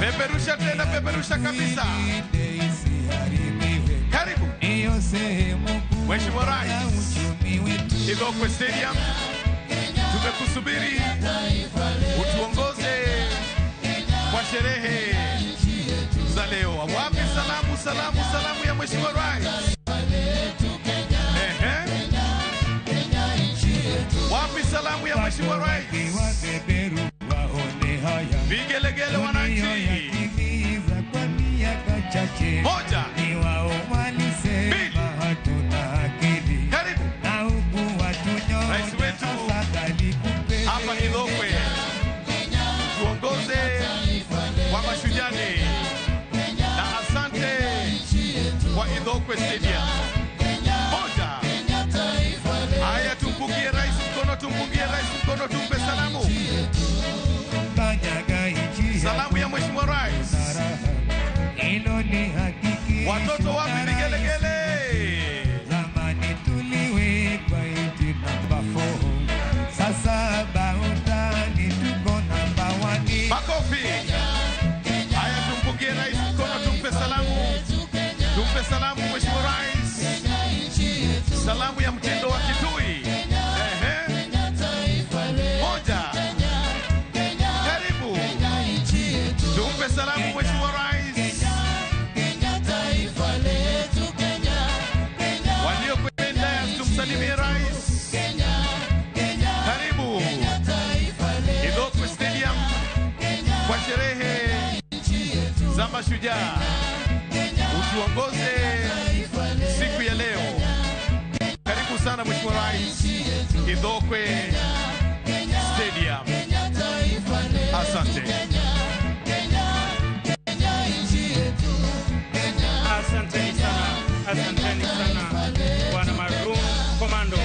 Peperusha tena, peperusha kabisa. Karibu Mheshimiwa Rais, Ithookwe Stadium, tumekusubiri utuongoze kwa sherehe za leo. Wapi salamu, salamu, salamu ya Mheshimiwa Rais? Ehe. Wapi salamu ya Mheshimiwa Rais? Vigelegele wananchi. Moja, mbili, karibu rais wetu hapa Ithookwe, tuongoze kwa Mashujaa Day na asante kwa Ithookwe Stadium. Moja, haya, tumpungie rais mkono, tumpungie rais mkono, tumpe salamu, salamu ya Mheshimiwa Rais. Watoto wapi vigelegele? Zamani tuliwekwa eti namba 4, sasa baundani tuko namba 1. Makofi. Haya, tumpungie rais mkono, tumpe salamu, tumpe salamu Mheshimiwa Rais, salamu ya mtindo wa Kitui. Ehe. Moja, karibu, tumpe salamu Mheshimiwa Rais. Walio kwenye dais tumsalimie rais. Karibu Ithookwe Stadium kwa sherehe za mashujaa, utuongoze siku ya leo. Karibu sana Mheshimiwa Rais, Ithookwe Stadium. Asante. Asanteni sana, asanteni sana Bwana Maroon Commando.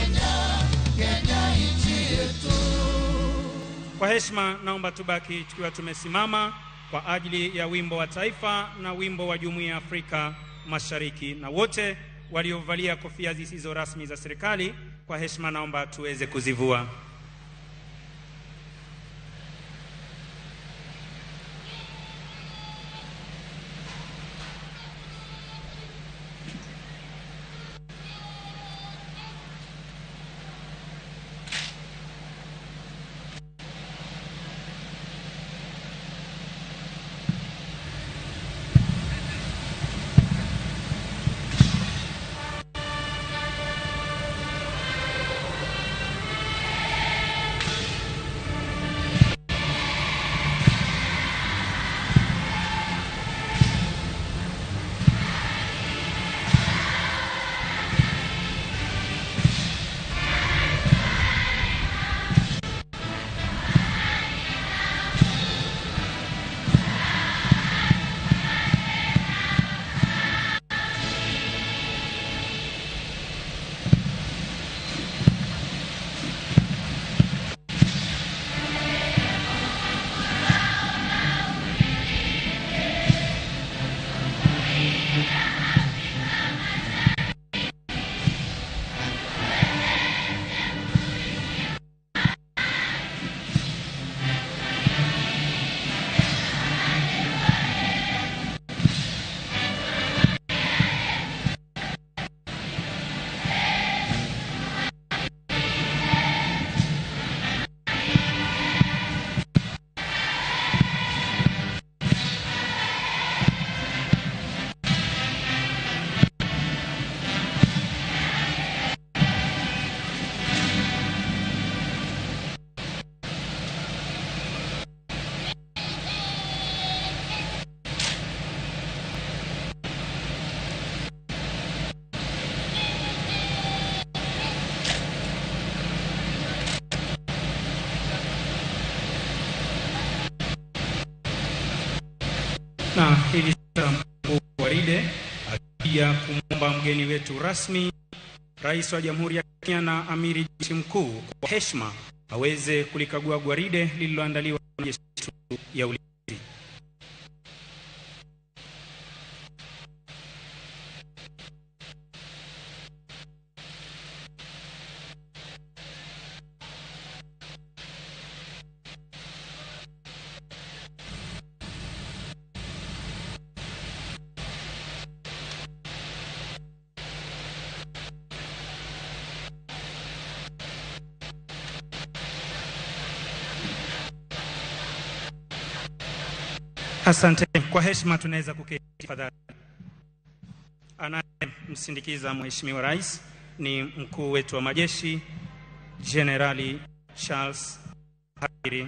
Kwa heshima naomba tubaki tukiwa tumesimama kwa ajili ya wimbo wa taifa na wimbo wa Jumuiya ya Afrika Mashariki, na wote waliovalia kofia zisizo rasmi za serikali, kwa heshima naomba tuweze kuzivua. Na hivi sasa mkuu wa gwaride akija kumwomba mgeni wetu rasmi, Rais wa Jamhuri ya Kenya na Amiri Jeshi Mkuu, kwa heshima aweze kulikagua gwaride lililoandaliwa na jeshi ya ulinzi. Asante. Kwa heshima tunaweza kuketi tafadhali. Anayemsindikiza Mheshimiwa Rais ni mkuu wetu wa majeshi Jenerali Charles Hariri.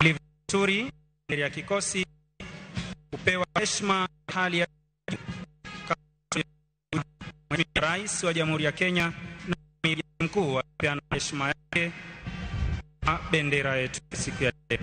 Desturi ya kikosi kupewa heshima hali ya Rais wa Jamhuri ya Kenya na mkuu apeana heshima yake na bendera yetu siku ya leo.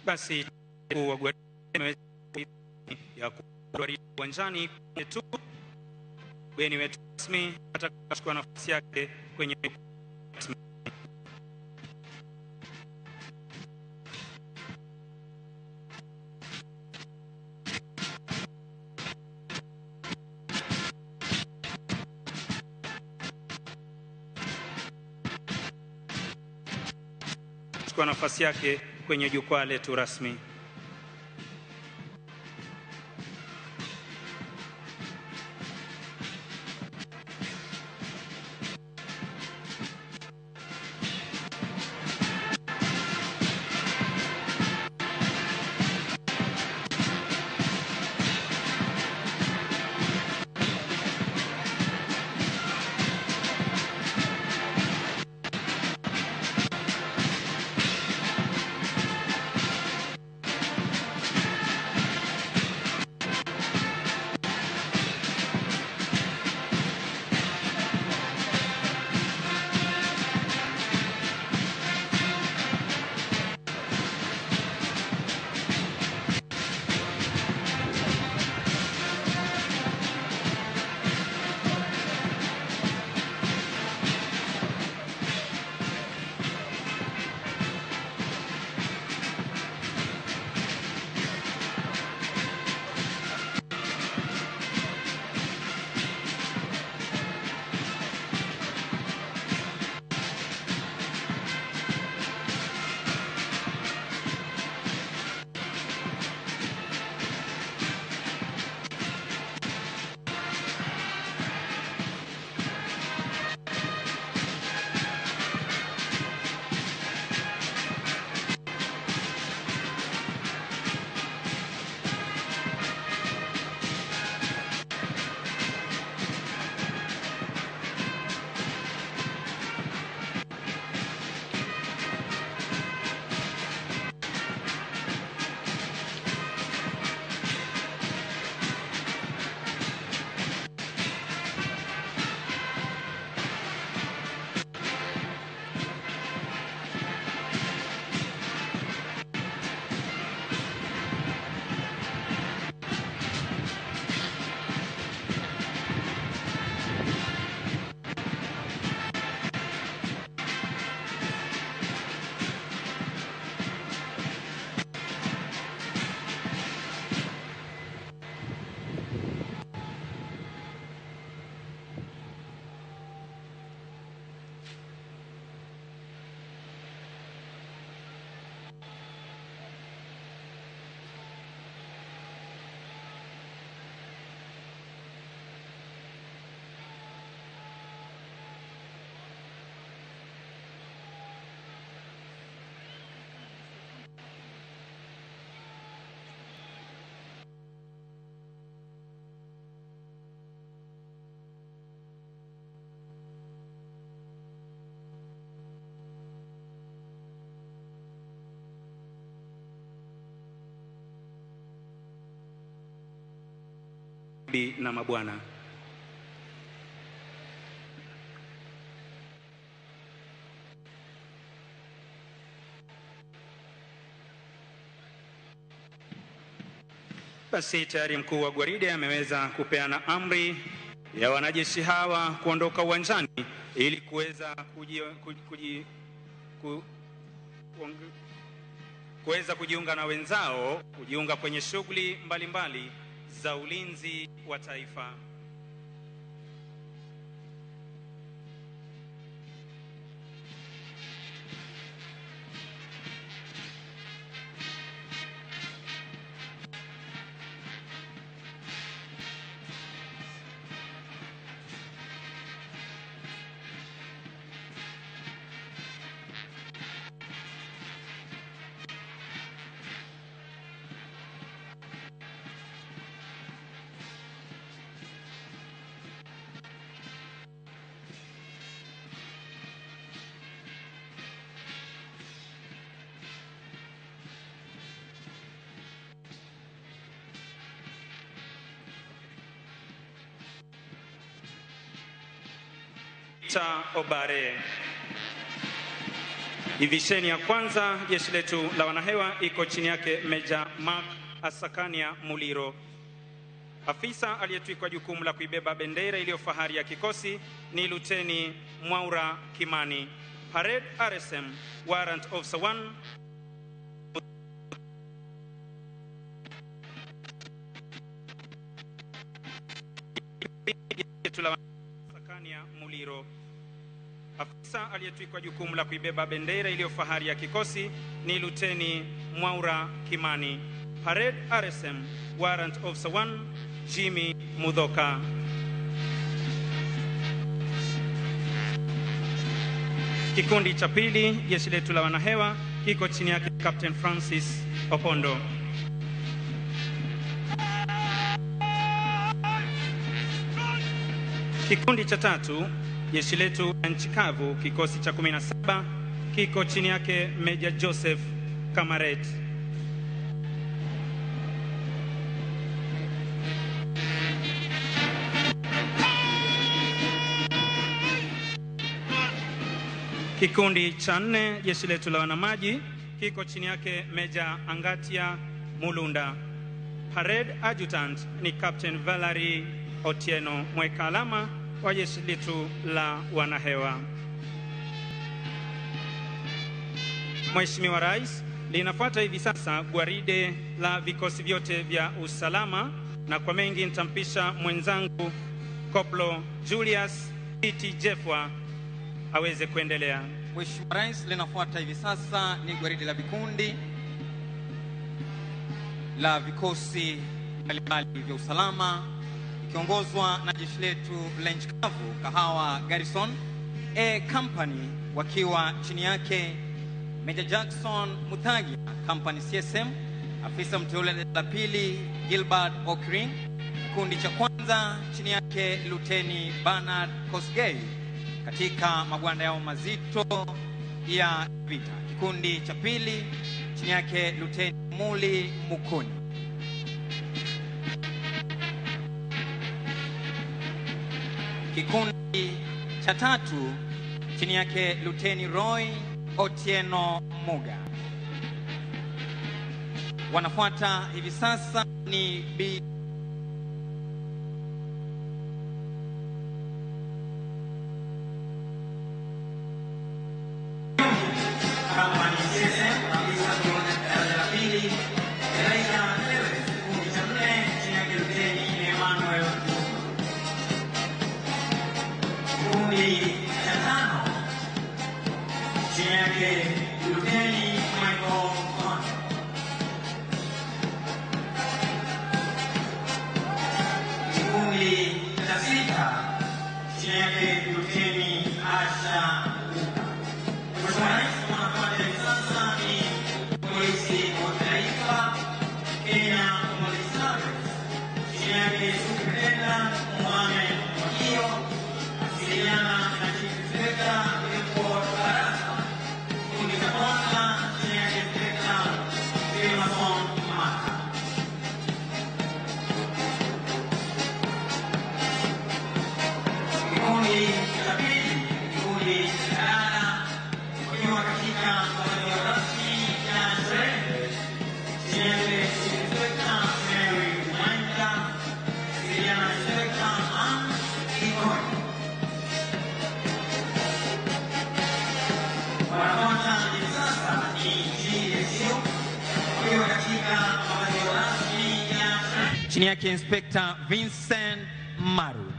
Basi ya uwanjani tu mgeni wetu rasmi atakachukua nafasi yake kwenye nafasi yake kwenye jukwaa letu rasmi. Mabibi na mabwana. Basi tayari mkuu wa gwaride ameweza kupeana amri ya wanajeshi hawa kuondoka uwanjani ili kuweza kuweza kujiunga na wenzao, kujiunga kwenye shughuli mbalimbali za ulinzi wa taifa. Obare. Divisheni ya kwanza jeshi letu la wanahewa iko chini yake Meja Mark Asakania Muliro. Afisa aliyetwikwa jukumu la kuibeba bendera iliyo fahari ya kikosi ni Luteni Mwaura Kimani. Parade RSM Warrant Officer 1 Asakania Muliro. Afisa aliyetwikwa jukumu la kuibeba bendera iliyo fahari ya kikosi ni Luteni Mwaura Kimani. Parade RSM Warrant Officer 1 Jimmy Mudhoka. Kikundi cha pili jeshi letu la wanahewa kiko chini yake Captain Francis Opondo. Kikundi cha tatu jeshi letu la nchi kavu kikosi cha 17 kiko chini yake Major Joseph Kamaret. Kikundi cha nne jeshi letu la wanamaji kiko chini yake Major Angatia Mulunda. Parade Adjutant ni Captain Valerie Otieno, mweka alama wa jeshi letu la wanahewa. Mheshimiwa Rais, linafuata hivi sasa gwaride la vikosi vyote vya usalama, na kwa mengi nitampisha mwenzangu Koplo Julius P.T. Jefwa aweze kuendelea. Mheshimiwa Rais, linafuata hivi sasa ni gwaride la vikundi la vikosi mbalimbali vya usalama ikiongozwa na jeshi letu la nchi kavu Kahawa Garrison A Company, wakiwa chini yake Major Jackson Muthagia Company CSM, afisa mteule la pili Gilbert Okring, kikundi cha kwanza chini yake Luteni Bernard Kosgei katika magwanda yao mazito ya vita, kikundi cha pili chini yake Luteni Muli Mukuni. Kikundi cha tatu chini yake Luteni Roy Otieno Muga. Wanafuata hivi sasa ni B chini yake Inspector Vincent Maru.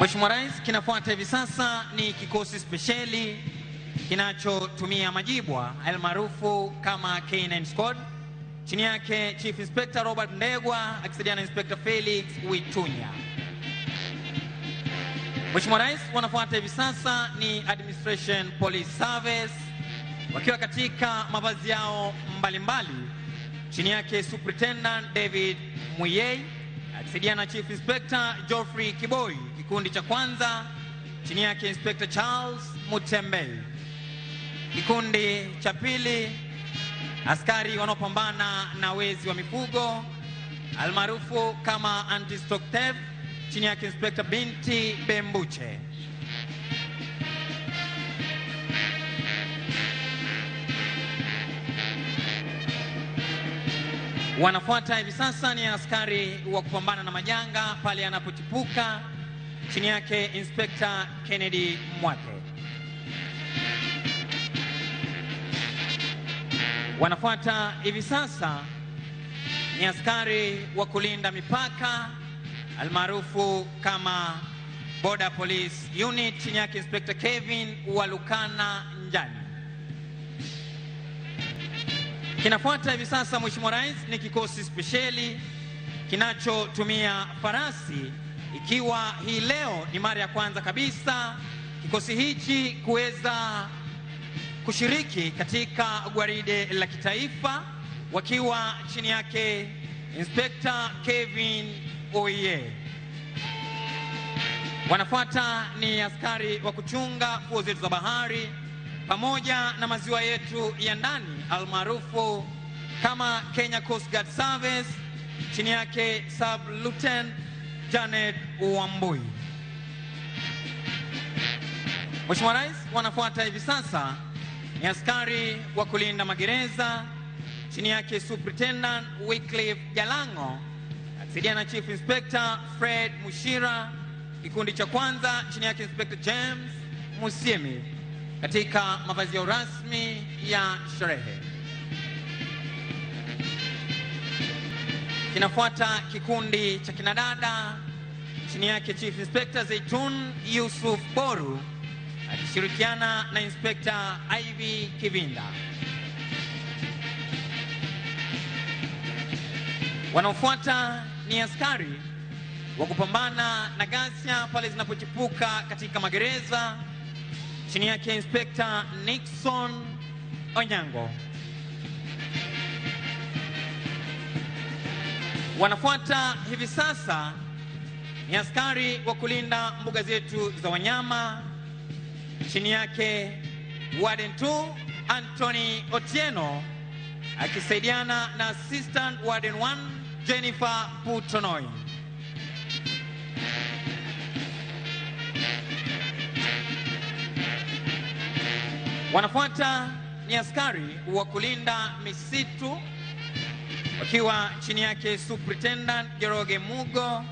Mheshimiwa Rais, kinafuata hivi sasa ni kikosi spesheli kinachotumia majibwa almaarufu kama K9 Squad, chini yake Chief Inspector Robert Ndegwa akisaidiana na Inspector Felix Witunya. Mheshimiwa Rais, wanafuata hivi sasa ni Administration Police Service wakiwa katika mavazi yao mbalimbali, chini yake Superintendent David Muyei akisaidiana na Chief Inspector Geoffrey Kiboi. Kikundi cha kwanza chini yake Inspector Charles Mutembei. Kikundi cha pili askari wanaopambana na wezi wa mifugo almaarufu kama anti-stock theft, chini yake Inspector Binti Bembuche. Wanafuata hivi sasa ni askari wa kupambana na majanga pale yanapochipuka, chini yake Inspector Kennedy Mwake. Wanafuata hivi sasa ni askari wa kulinda mipaka almaarufu kama Border Police Unit, chini yake Inspector Kevin Walukana Njani. Kinafuata hivi sasa, Mheshimiwa Rais, ni kikosi spesheli kinachotumia farasi, ikiwa hii leo ni mara ya kwanza kabisa kikosi hichi kuweza kushiriki katika gwaride la kitaifa, wakiwa chini yake Inspector Kevin Oye. Wanafuata ni askari wa kuchunga fuo zetu za bahari pamoja na maziwa yetu ya ndani almaarufu kama Kenya Coast Guard Service, chini yake Sub Lieutenant Janet Wambui. Mheshimiwa Rais, wanafuata hivi sasa ni askari wa kulinda magereza, chini yake Superintendent Wycliffe Jalango akisaidiana na Chief Inspector Fred Mushira. Kikundi cha kwanza chini yake Inspector James Musiemi katika mavazi yao rasmi ya sherehe. Kinafuata kikundi cha kinadada, chini yake Chief Inspector Zaitun Yusuf Boru akishirikiana na Inspector Ivy Kivinda. Wanaofuata ni askari wa kupambana na ghasia pale zinapochipuka katika magereza, chini yake Inspector Nixon Onyango. Wanafuata hivi sasa ni askari wa kulinda mbuga zetu za wanyama, chini yake Warden 2 Anthony Otieno akisaidiana na Assistant Warden 1 Jennifer Putonoi. Wanafuata ni askari wa kulinda misitu wakiwa chini yake Superintendent Jeroge Mugo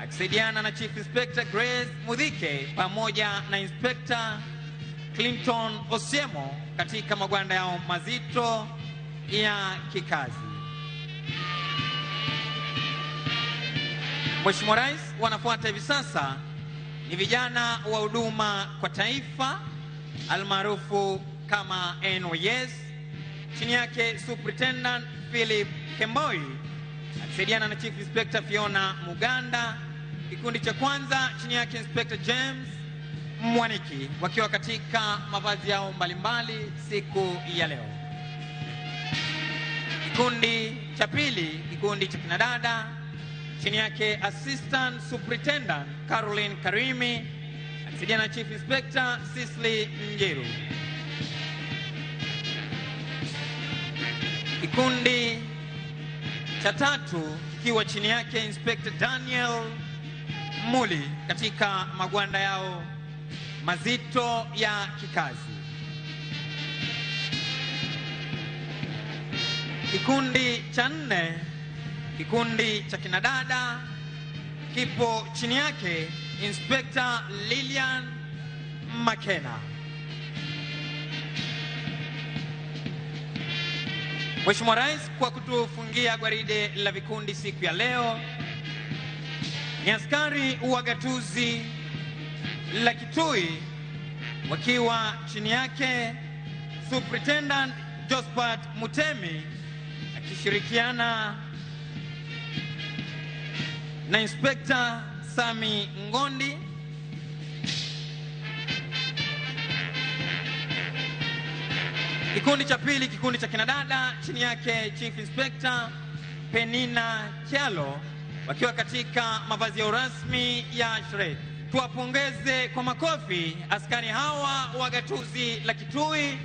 akisaidiana na Chief Inspector Grace Mudhike pamoja na Inspector Clinton Osiemo katika magwanda yao mazito ya kikazi. Mheshimiwa Rais, wanafuata hivi sasa ni vijana wa huduma kwa taifa almaarufu kama NYS, chini yake Superintendent Philip Kemboi akisaidiana na Chief Inspector Fiona Muganda. Kikundi cha kwanza chini yake Inspector James Mwaniki wakiwa katika mavazi yao mbalimbali siku ya leo. Kikundi cha pili, kikundi cha kinadada, chini yake Assistant Superintendent Caroline Karimi akisaidiana na Chief Inspector Cicely Njeru. Kikundi cha tatu kikiwa chini yake Inspector Daniel Muli katika magwanda yao mazito ya kikazi. Kikundi cha nne, kikundi cha kinadada, kipo chini yake Inspector Lilian Makena. Mheshimiwa Rais, kwa kutufungia gwaride la vikundi siku ya leo ni askari wa gatuzi la Kitui wakiwa chini yake Superintendent Josephat Mutemi akishirikiana na Inspector Sami Ngondi. Kikundi cha pili, kikundi cha kinadada, chini yake Chief Inspector Penina Kyalo wakiwa katika mavazi ya rasmi ya sherehe. Tuwapongeze kwa makofi askari hawa wa gatuzi la Kitui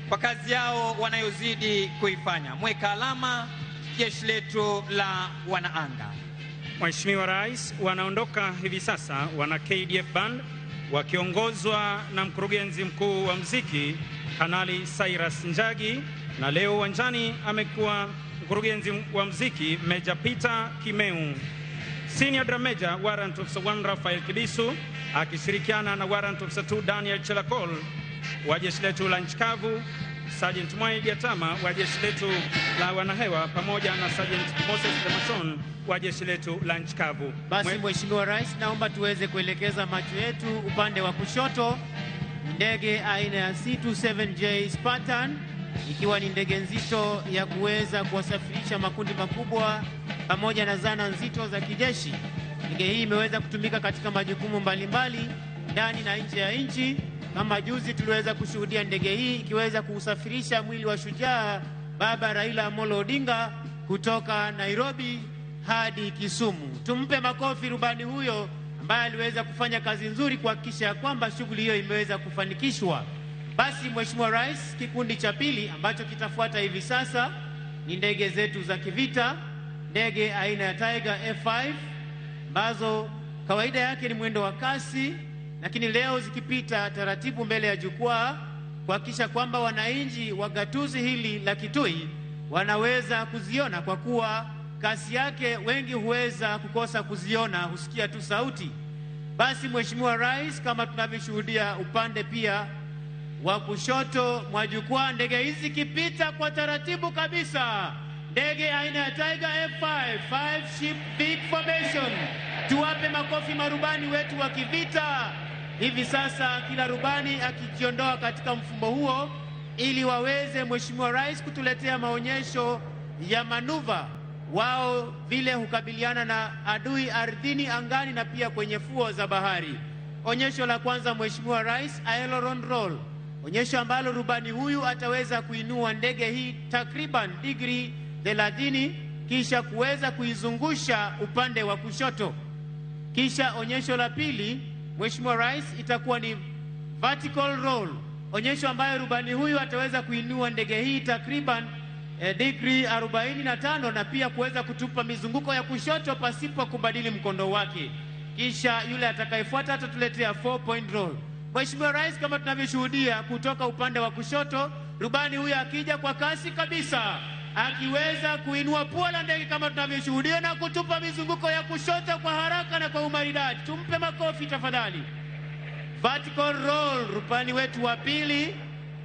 kwa kazi yao wanayozidi kuifanya. Mweka alama jeshi letu la wanaanga. Mheshimiwa Rais, wanaondoka hivi sasa wana KDF Band wakiongozwa na mkurugenzi mkuu wa muziki Kanali Cyrus Njagi, na leo uwanjani amekuwa mkurugenzi wa muziki Meja Peter Kimeu. Senior Drum Major Warrant Officer 1 Rafael Kibisu akishirikiana na Warrant Officer 2 Daniel Chelakol wa jeshi letu la nchi kavu, Sergeant Mwai Gatama wa jeshi letu la wanahewa pamoja na Sergeant Moses Damason wa jeshi letu la nchi kavu. Basi Mheshimiwa Rais, naomba tuweze kuelekeza macho yetu upande wa kushoto. Ndege aina ya C-27J Spartan ikiwa ni ndege nzito ya kuweza kuwasafirisha makundi makubwa pamoja na zana nzito za kijeshi. Ndege hii imeweza kutumika katika majukumu mbalimbali ndani na nje ya nchi. Kama juzi tuliweza kushuhudia ndege hii ikiweza kuusafirisha mwili wa shujaa Baba Raila Amolo Odinga kutoka Nairobi hadi Kisumu. Tumpe makofi rubani huyo ambaye aliweza kufanya kazi nzuri kuhakikisha kwamba shughuli hiyo imeweza kufanikishwa. Basi Mheshimiwa Rais, kikundi cha pili ambacho kitafuata hivi sasa ni ndege zetu za kivita, ndege aina ya Tiger F5 ambazo kawaida yake ni mwendo wa kasi, lakini leo zikipita taratibu mbele ya jukwaa kuhakikisha kwamba wananchi wa gatuzi hili la Kitui wanaweza kuziona, kwa kuwa kasi yake wengi huweza kukosa kuziona, husikia tu sauti. Basi Mheshimiwa Rais, kama tunavyoshuhudia upande pia wa kushoto mwa jukwaa, ndege hizi kipita kwa taratibu kabisa, ndege aina ya Tiger F5, 5 ship big formation. Tuwape makofi marubani wetu wa kivita. Hivi sasa kila rubani akijiondoa katika mfumbo huo ili waweze Mheshimiwa Rais kutuletea maonyesho ya manuva wao vile hukabiliana na adui ardhini, angani na pia kwenye fuo za bahari. Onyesho la kwanza Mheshimiwa Rais, aileron roll, onyesho ambalo rubani huyu ataweza kuinua ndege hii takriban digrii 30 kisha kuweza kuizungusha upande wa kushoto. Kisha onyesho la pili Mheshimiwa Rais itakuwa ni vertical roll, onyesho ambayo rubani huyu ataweza kuinua ndege hii takriban digrii 45 na pia kuweza kutupa mizunguko ya kushoto pasipo kubadili mkondo wake. Kisha yule atakayefuata atatuletea 4 point roll. Mheshimiwa Rais, kama tunavyoshuhudia kutoka upande wa kushoto, rubani huyu akija kwa kasi kabisa akiweza kuinua pua la ndege kama tunavyoshuhudia na kutupa mizunguko ya kushoto kwa haraka na kwa umaridadi. Tumpe makofi tafadhali. Vertical roll, rubani wetu wa pili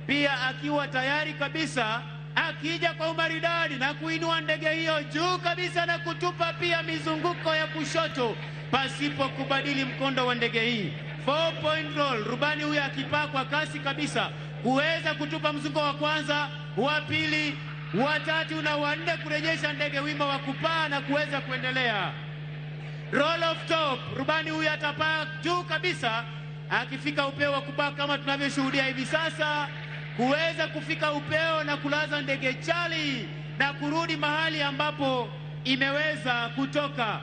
pia akiwa tayari kabisa akija kwa umaridadi na kuinua ndege hiyo juu kabisa na kutupa pia mizunguko ya kushoto pasipo kubadili mkondo wa ndege hii. 4 point roll, rubani huyu akipaa kwa kasi kabisa kuweza kutupa mzunguko wa kwanza, wa pili, wa tatu na wa nne, kurejesha ndege wima wa kupaa na kuweza kuendelea. Roll off top, rubani huyu atapaa juu kabisa akifika upeo wa kupaa kama tunavyoshuhudia hivi sasa, kuweza kufika upeo na kulaza ndege chali na kurudi mahali ambapo imeweza kutoka.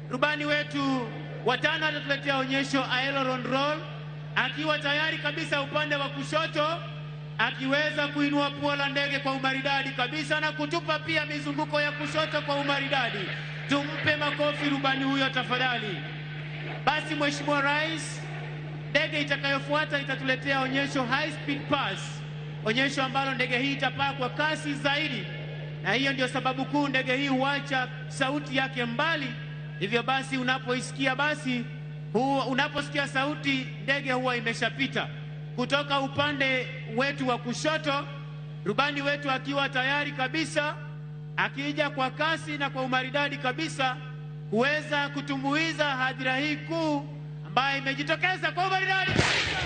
Rubani wetu watano atatuletea onyesho aileron roll akiwa tayari kabisa upande wa kushoto, akiweza kuinua pua la ndege kwa umaridadi kabisa na kutupa pia mizunguko ya kushoto kwa umaridadi. Tumpe makofi rubani huyo tafadhali. Basi Mheshimiwa Rais, ndege itakayofuata itatuletea onyesho high speed pass, onyesho ambalo ndege hii itapaa kwa kasi zaidi, na hiyo ndio sababu kuu ndege hii huacha sauti yake mbali. Hivyo basi unapoisikia basi Huwa unaposikia sauti ndege huwa imeshapita kutoka upande wetu wa kushoto, rubani wetu akiwa tayari kabisa, akija kwa kasi na kwa umaridadi kabisa kuweza kutumbuiza hadhira hii kuu ambayo imejitokeza kwa umaridadi kabisa.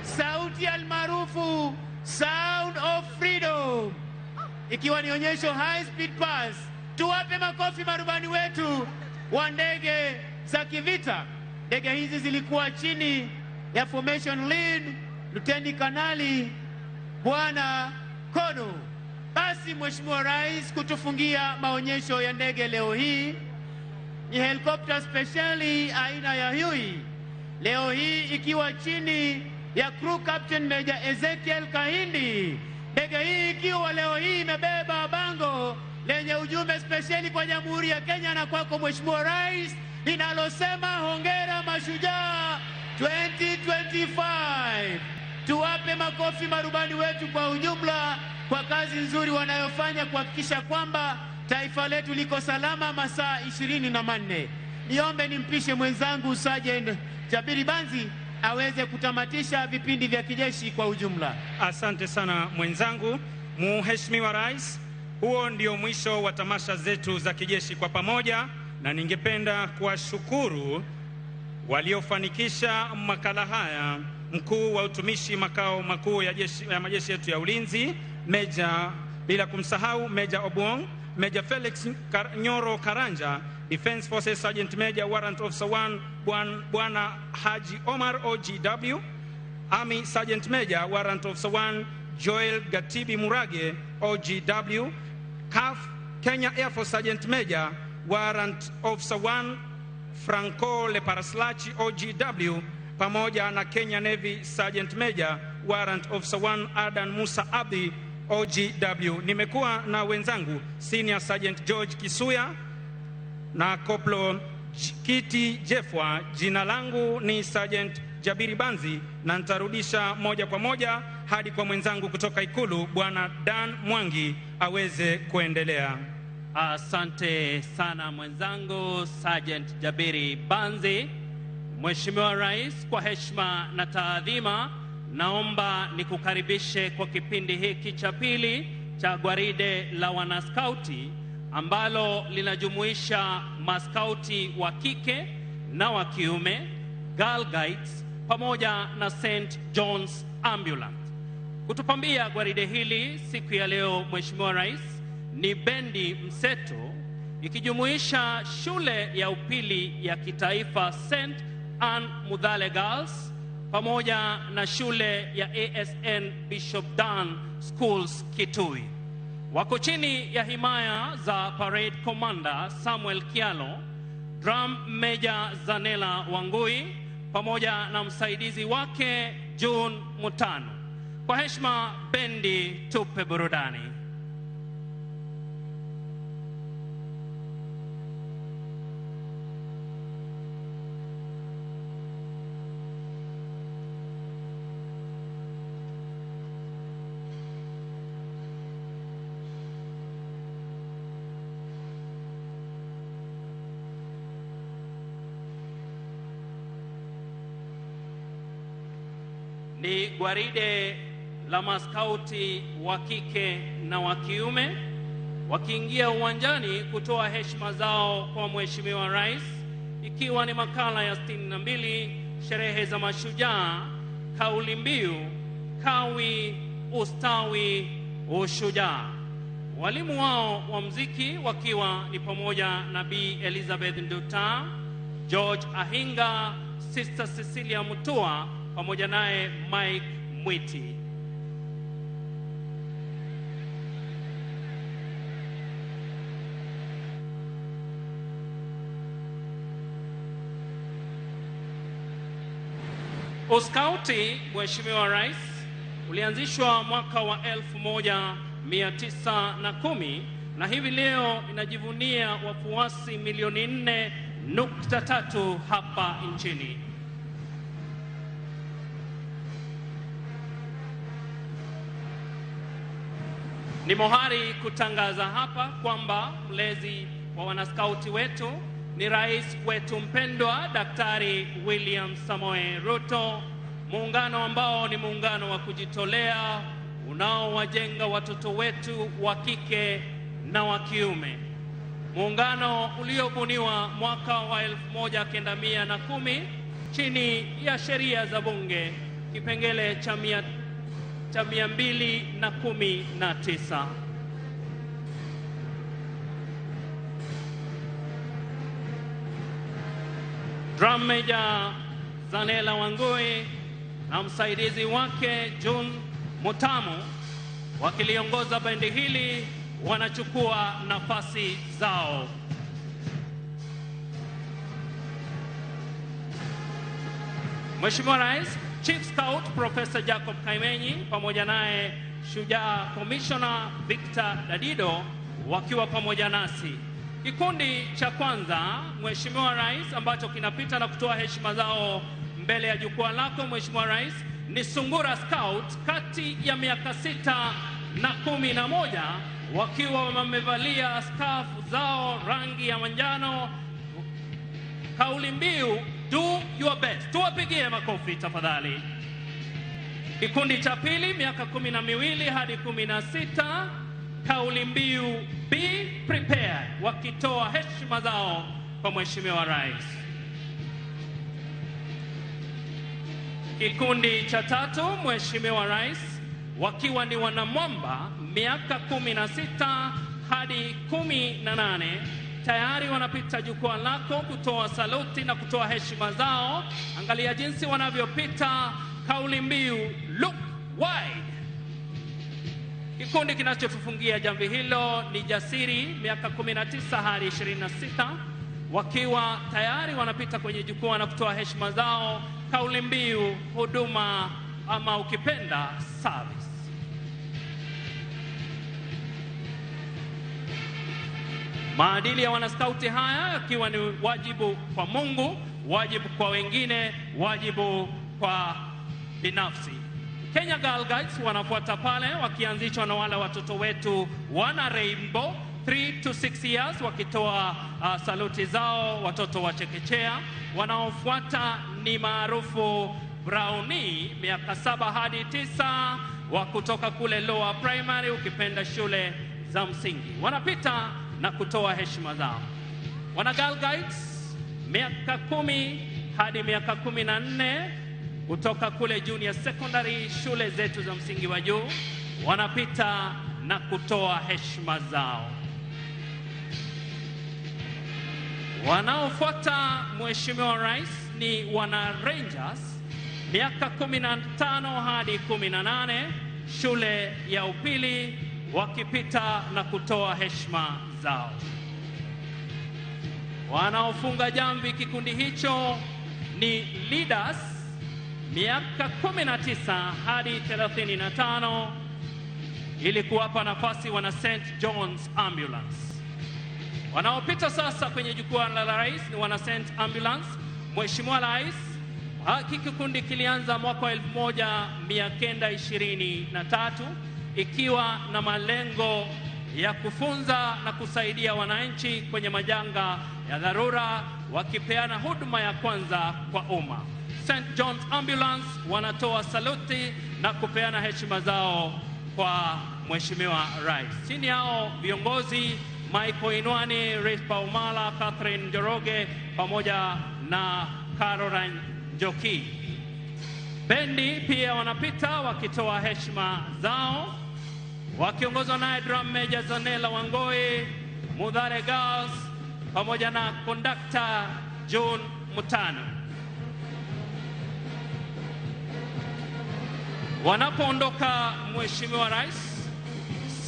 Sauti almaarufu Sound of Freedom, ikiwa ni onyesho high speed pass. Tuwape makofi marubani wetu wa ndege za kivita. Ndege hizi zilikuwa chini ya formation lead Luteni Kanali Bwana Kono. Basi Mheshimiwa Rais, kutufungia maonyesho ya ndege leo hii ni helikopta spesheli aina ya Huey, leo hii ikiwa chini ya crew captain Major Ezekiel Kahindi. Ndege hii ikiwa leo hii imebeba bango lenye ujumbe spesheli kwa Jamhuri ya Kenya na kwako Mheshimiwa Rais linalosema hongera mashujaa 2025. Tuwape makofi marubani wetu kwa ujumla kwa kazi nzuri wanayofanya kuhakikisha kwamba taifa letu liko salama masaa 24. Niombe nimpishe mwenzangu Sergeant Jabiri Banzi aweze kutamatisha vipindi vya kijeshi kwa ujumla. Asante sana mwenzangu. Mheshimiwa Rais, huo ndio mwisho wa tamasha zetu za kijeshi kwa pamoja, na ningependa kuwashukuru waliofanikisha makala haya: mkuu wa utumishi makao makuu ya jeshi, ya majeshi yetu ya ulinzi Meja, bila kumsahau Meja Obwong, Meja Felix Nyoro Karanja, Defense Forces Sergeant Major Warrant Officer 1 Bwana Haji Omar OGW, Army Sergeant Major Warrant Officer 1 Joel Gatibi Murage OGW, CAF Kenya Air Force Sergeant Major Warrant Officer 1 Franco Leparaslachi OGW, pamoja na Kenya Navy Sergeant Major Warrant Officer 1 Adan Musa Abdi OGW. Nimekuwa na wenzangu Senior Sergeant George Kisuya na Koplo Kiti Jefwa. Jina langu ni Sergeant Jabiri Banzi na nitarudisha moja kwa moja hadi kwa mwenzangu kutoka Ikulu Bwana Dan Mwangi aweze kuendelea. Asante sana mwenzangu Sergeant Jabiri Banzi. Mheshimiwa Rais, kwa heshima na taadhima, naomba nikukaribishe kwa kipindi hiki cha pili cha gwaride la wanaskauti ambalo linajumuisha maskauti wa kike na wa kiume, Girl Guides pamoja na St. John's Ambulance. Kutupambia gwaride hili siku ya leo, Mheshimiwa Rais, ni bendi mseto ikijumuisha shule ya upili ya kitaifa St. Anne Muthale Girls pamoja na shule ya ASN Bishop Dan Schools Kitui. Wako chini ya himaya za Parade Commander Samuel Kialo, Drum Major Zanela Wangui pamoja na msaidizi wake June Mutano. Kwa heshima, bendi tupe burudani. Ni gwaride la maskauti wa kike na wa kiume wakiingia uwanjani kutoa heshima zao kwa Mheshimiwa Rais, ikiwa ni makala ya 62 sherehe za mashujaa, kauli mbiu kawi ustawi ushujaa. Walimu wao wa mziki wakiwa ni pamoja na Bi Elizabeth Nduta, George Ahinga, Sister Cecilia Mutua pamoja naye Mike Mwiti. Uskauti, Mheshimiwa Rais, ulianzishwa mwaka wa 1910 na hivi leo inajivunia wafuasi milioni 4.3 hapa nchini. Ni mohari kutangaza hapa kwamba mlezi wa wanaskauti wetu ni rais wetu mpendwa Daktari William Samoei Ruto, muungano ambao ni muungano wa kujitolea unaowajenga watoto wetu wa kike na wa kiume. Muungano uliobuniwa mwaka wa 1910 chini ya sheria za bunge kipengele cha 219. Drum Major Zanela Wangui na msaidizi wake June Mutamu wakiliongoza bendi hili wanachukua nafasi zao. Mheshimiwa Rais, Chief Scout Professor Jacob Kaimenyi pamoja naye Shujaa Commissioner Victor Dadido wakiwa pamoja nasi. Kikundi cha kwanza, Mheshimiwa Rais, ambacho kinapita na kutoa heshima zao mbele ya jukwaa lako Mheshimiwa Rais, ni Sungura Scout kati ya miaka 6 na 11 wakiwa wamevalia skafu zao rangi ya manjano, kauli mbiu do your best. Tuwapigie makofi tafadhali. Kikundi cha pili, miaka 12 hadi 16, kauli mbiu be prepared, wakitoa heshima zao kwa Mheshimiwa Rais. Kikundi cha tatu, Mheshimiwa Rais, wakiwa ni wanamwamba miaka 16 hadi 18, tayari wanapita jukwaa lako kutoa saluti na kutoa heshima zao. Angalia jinsi wanavyopita, kauli mbiu look wide. Kikundi kinachotufungia jamvi hilo ni Jasiri, miaka 19 hadi 26, wakiwa tayari wanapita kwenye jukwaa na kutoa heshima zao, kauli mbiu huduma ama ukipenda service. Maadili ya wanaskauti haya yakiwa ni wajibu kwa Mungu, wajibu kwa wengine, wajibu kwa binafsi. Kenya Girl Guides wanafuata pale wakianzishwa na wale watoto wetu wana Rainbow 3 to 6 years wakitoa saluti zao watoto wa chekechea. Wanaofuata ni maarufu Brownie miaka 7 hadi 9 wa kutoka kule lower primary, ukipenda shule za msingi. Wanapita na kutoa heshima zao. Wana Girl Guides miaka 10 hadi miaka 14 kutoka kule junior secondary, shule zetu za msingi wa juu, wanapita na kutoa heshima zao. Wanaofuata Mheshimiwa Rais ni wana Rangers miaka 15 hadi 18, shule ya upili, wakipita na kutoa heshima zao. Wanaofunga jamvi kikundi hicho ni Leaders miaka 19 hadi 35, ili kuwapa nafasi wana St. John's Ambulance. Wanaopita sasa kwenye jukwaa la rais ni wana St. Ambulance. Mheshimiwa Rais, hiki kikundi kilianza mwaka 1923 ikiwa na malengo ya kufunza na kusaidia wananchi kwenye majanga ya dharura, wakipeana huduma ya kwanza kwa umma. St. John's Ambulance wanatoa saluti na kupeana heshima zao kwa Mheshimiwa Rais. Chini yao viongozi Michael Inwani, Rispa Umala, Catherine Njoroge pamoja na Caroline Njoki. Bendi pia wanapita wakitoa heshima zao, wakiongozwa naye Drum Major Zanela Wangoi, Mudhare Girls pamoja na Conductor John Mutano. Wanapoondoka Mheshimiwa Rais,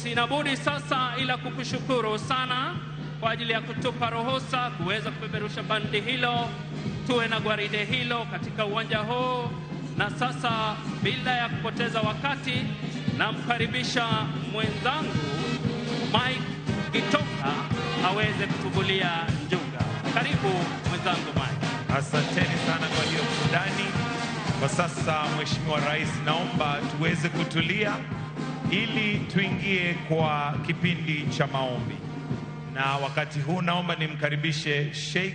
sina budi sasa ila kukushukuru sana kwa ajili ya kutupa ruhusa kuweza kupeperusha bandi hilo, tuwe na gwaride hilo katika uwanja huu. Na sasa bila ya kupoteza wakati, namkaribisha mwenzangu Mike Gitonga aweze kutubulia njuga. Karibu mwenzangu Mike. Asanteni sana kwa hiyo burudani. Kwa sasa Mheshimiwa Rais, naomba tuweze kutulia ili tuingie kwa kipindi cha maombi. Na wakati huu naomba nimkaribishe Sheikh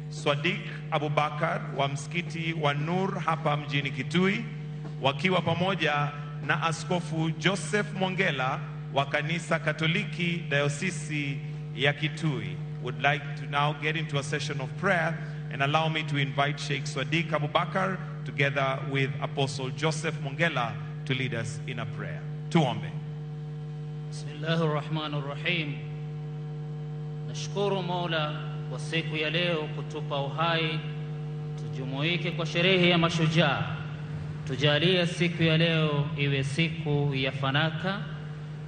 Swadik Abubakar wa msikiti wa Nur hapa mjini Kitui, wakiwa pamoja na Askofu Joseph Mwongela wa Kanisa Katoliki Dayosisi ya Kitui. Would like to now get into a session of prayer and allow me to invite Sheikh Swadik Abubakar together with Apostle Joseph Mwongela to lead us in a prayer. Tuombe. Bismillahir Rahmanir Rahim. Nashukuru Mola kwa siku ya leo kutupa uhai tujumuike kwa sherehe ya mashujaa. Tujalie siku ya leo iwe siku ya fanaka.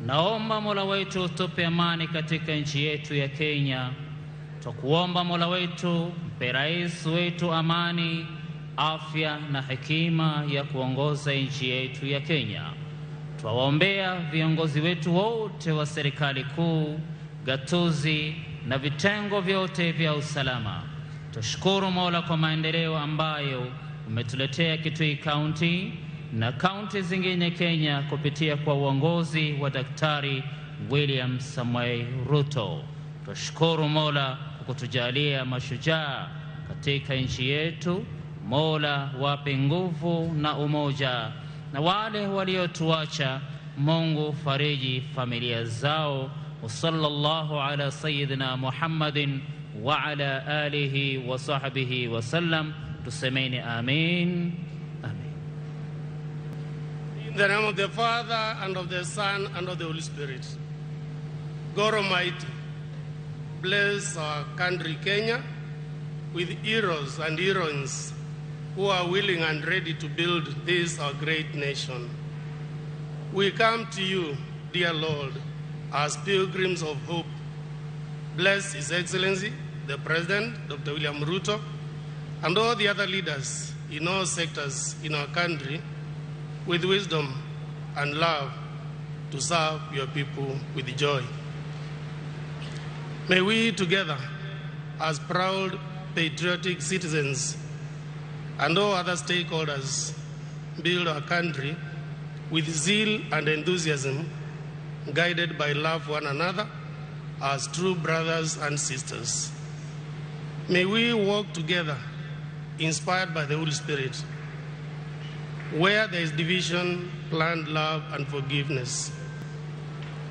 Naomba Mola wetu utupe amani katika nchi yetu ya Kenya. Tukuomba Mola wetu mpe rais wetu amani, afya na hekima ya kuongoza nchi yetu ya Kenya. Twawaombea viongozi wetu wote wa serikali kuu, gatuzi na vitengo vyote vya usalama. Tushukuru Mola kwa maendeleo ambayo umetuletea Kitui County na kaunti zingine Kenya kupitia kwa uongozi wa Daktari William Samoei Ruto. Tushukuru Mola kwa kutujalia mashujaa katika nchi yetu. Mola wape nguvu na umoja, na wale waliotuacha Mungu fariji familia zao. Sallallahu ala sayyidina Muhammadin wa ala alihi wa sahbihi wa sallam. Tusemeni amin. Amin. In the name of the Father, and of the Son, and of the Holy Spirit. God Almighty, bless our country Kenya with heroes and heroines who are willing and ready to build this our great nation. We come to you, dear Lord, as pilgrims of hope. Bless His Excellency, the President, Dr. William Ruto, and all the other leaders in all sectors in our country with wisdom and love to serve your people with joy. May we together, as proud patriotic citizens and all other stakeholders, build our country with zeal and enthusiasm, guided by love for one another as true brothers and sisters. May we walk together, inspired by the Holy Spirit. Where there is division, plant love and forgiveness.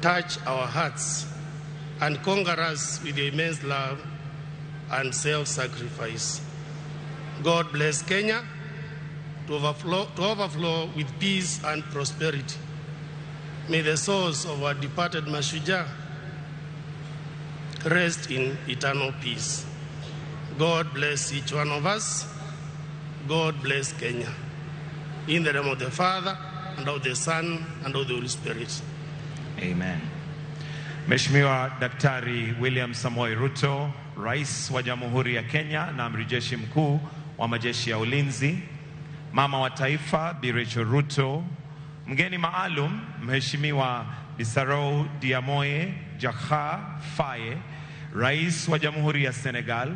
Touch our hearts and conquer us with your immense love and self-sacrifice. God bless Kenya to overflow with peace and prosperity. May the souls of our departed Mashujaa rest in eternal peace. God bless each one of us. God bless Kenya. In the name of the Father, and of the Son, and of the Holy Spirit. Amen. Mheshimiwa Daktari William Samoei Ruto, Rais wa Jamhuri ya Kenya na Amiri Jeshi Mkuu wa Majeshi ya Ulinzi, Mama wa Taifa Bi Rachel Ruto, mgeni maalum Mheshimiwa Bassirou Diomaye Diakhar Faye, Rais wa Jamhuri ya Senegal,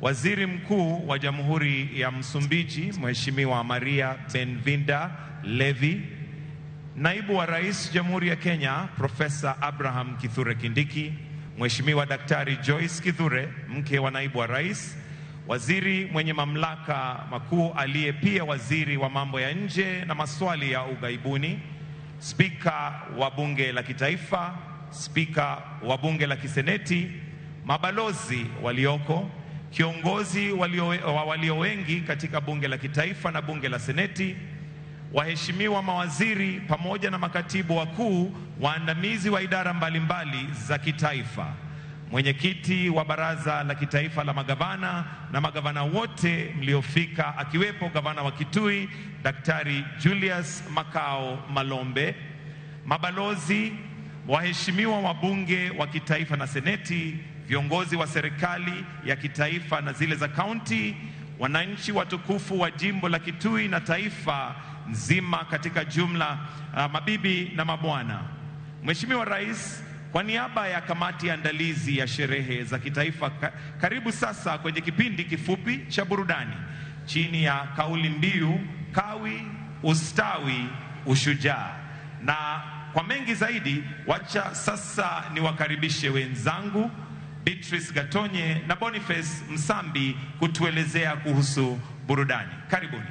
Waziri Mkuu wa Jamhuri ya Msumbiji Mheshimiwa Maria Benvinda Levi, Naibu wa Rais Jamhuri ya Kenya Profesa Abraham Kithure Kindiki, Mheshimiwa Daktari Joyce Kithure, mke wa Naibu wa Rais, Waziri mwenye mamlaka makuu aliye pia waziri wa mambo ya nje na maswali ya ughaibuni, Spika wa Bunge la Kitaifa, Spika wa Bunge la Kiseneti, mabalozi walioko, kiongozi walio wengi katika Bunge la Kitaifa na Bunge la Seneti, waheshimiwa mawaziri pamoja na makatibu wakuu waandamizi wa idara mbalimbali za kitaifa, mwenyekiti wa Baraza la Kitaifa la Magavana na magavana wote mliofika, akiwepo gavana wa Kitui Daktari Julius Makao Malombe, mabalozi, waheshimiwa wabunge wa kitaifa na seneti, viongozi wa serikali ya kitaifa na zile za kaunti, wananchi watukufu wa jimbo la Kitui na taifa nzima katika jumla, mabibi na mabwana. Mheshimiwa Rais, kwa niaba ya kamati ya andalizi ya sherehe za kitaifa, karibu sasa kwenye kipindi kifupi cha burudani chini ya kauli mbiu Kawi, Ustawi, Ushujaa. Na kwa mengi zaidi, wacha sasa niwakaribishe wenzangu Beatrice Gatonye na Boniface Msambi kutuelezea kuhusu burudani. Karibuni.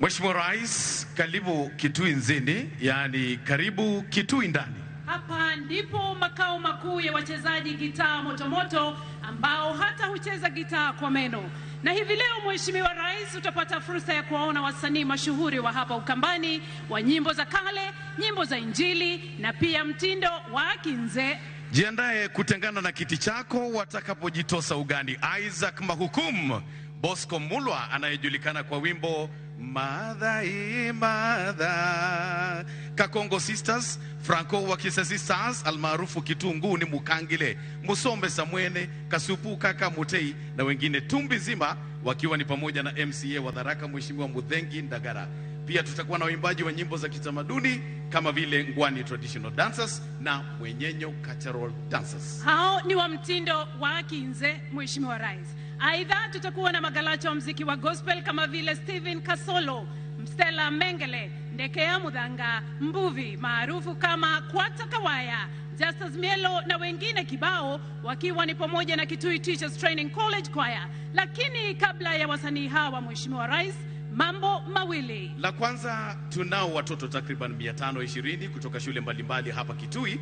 Mheshimiwa Rais, karibu Kitui Nzini, yani karibu Kitui ndani. Hapa ndipo makao makuu ya wachezaji gitaa motomoto ambao hata hucheza gitaa kwa meno. Na hivi leo Mheshimiwa Rais utapata fursa ya kuwaona wasanii mashuhuri wa hapa Ukambani wa nyimbo za kale, nyimbo za Injili na pia mtindo wa kinze. Jiandae kutengana na kiti chako watakapojitosa ugani. Isaac Mahukum, Bosco Mulwa anayejulikana kwa wimbo Madha Madha, Kakongo Sisters, Franco wa Kisasi Stars almaarufu Kitunguu ni Mukangile, Musombe Samwene, Kasupu Kaka Mutei na wengine tumbi zima, wakiwa ni pamoja na MCA wa Tharaka Mheshimiwa Muthengi Ndagara. Pia tutakuwa na waimbaji wa nyimbo za kitamaduni kama vile Ngwani Traditional Dancers na Mwenyenyo Cultural Dancers. Hao ni wa mtindo wa kinze, Mheshimiwa Rais. Aidha tutakuwa na magalacha wa mziki wa gospel kama vile Stephen Kasolo, Mstella Mengele, Ndekea Mudhanga, Mbuvi maarufu kama Kwata Kawaya, Justus Mielo na wengine kibao, wakiwa ni pamoja na Kitui Teachers Training College Choir. Lakini kabla ya wasanii hawa, Mheshimiwa Rais, mambo mawili. La kwanza, tunao watoto takriban 520 kutoka shule mbalimbali hapa Kitui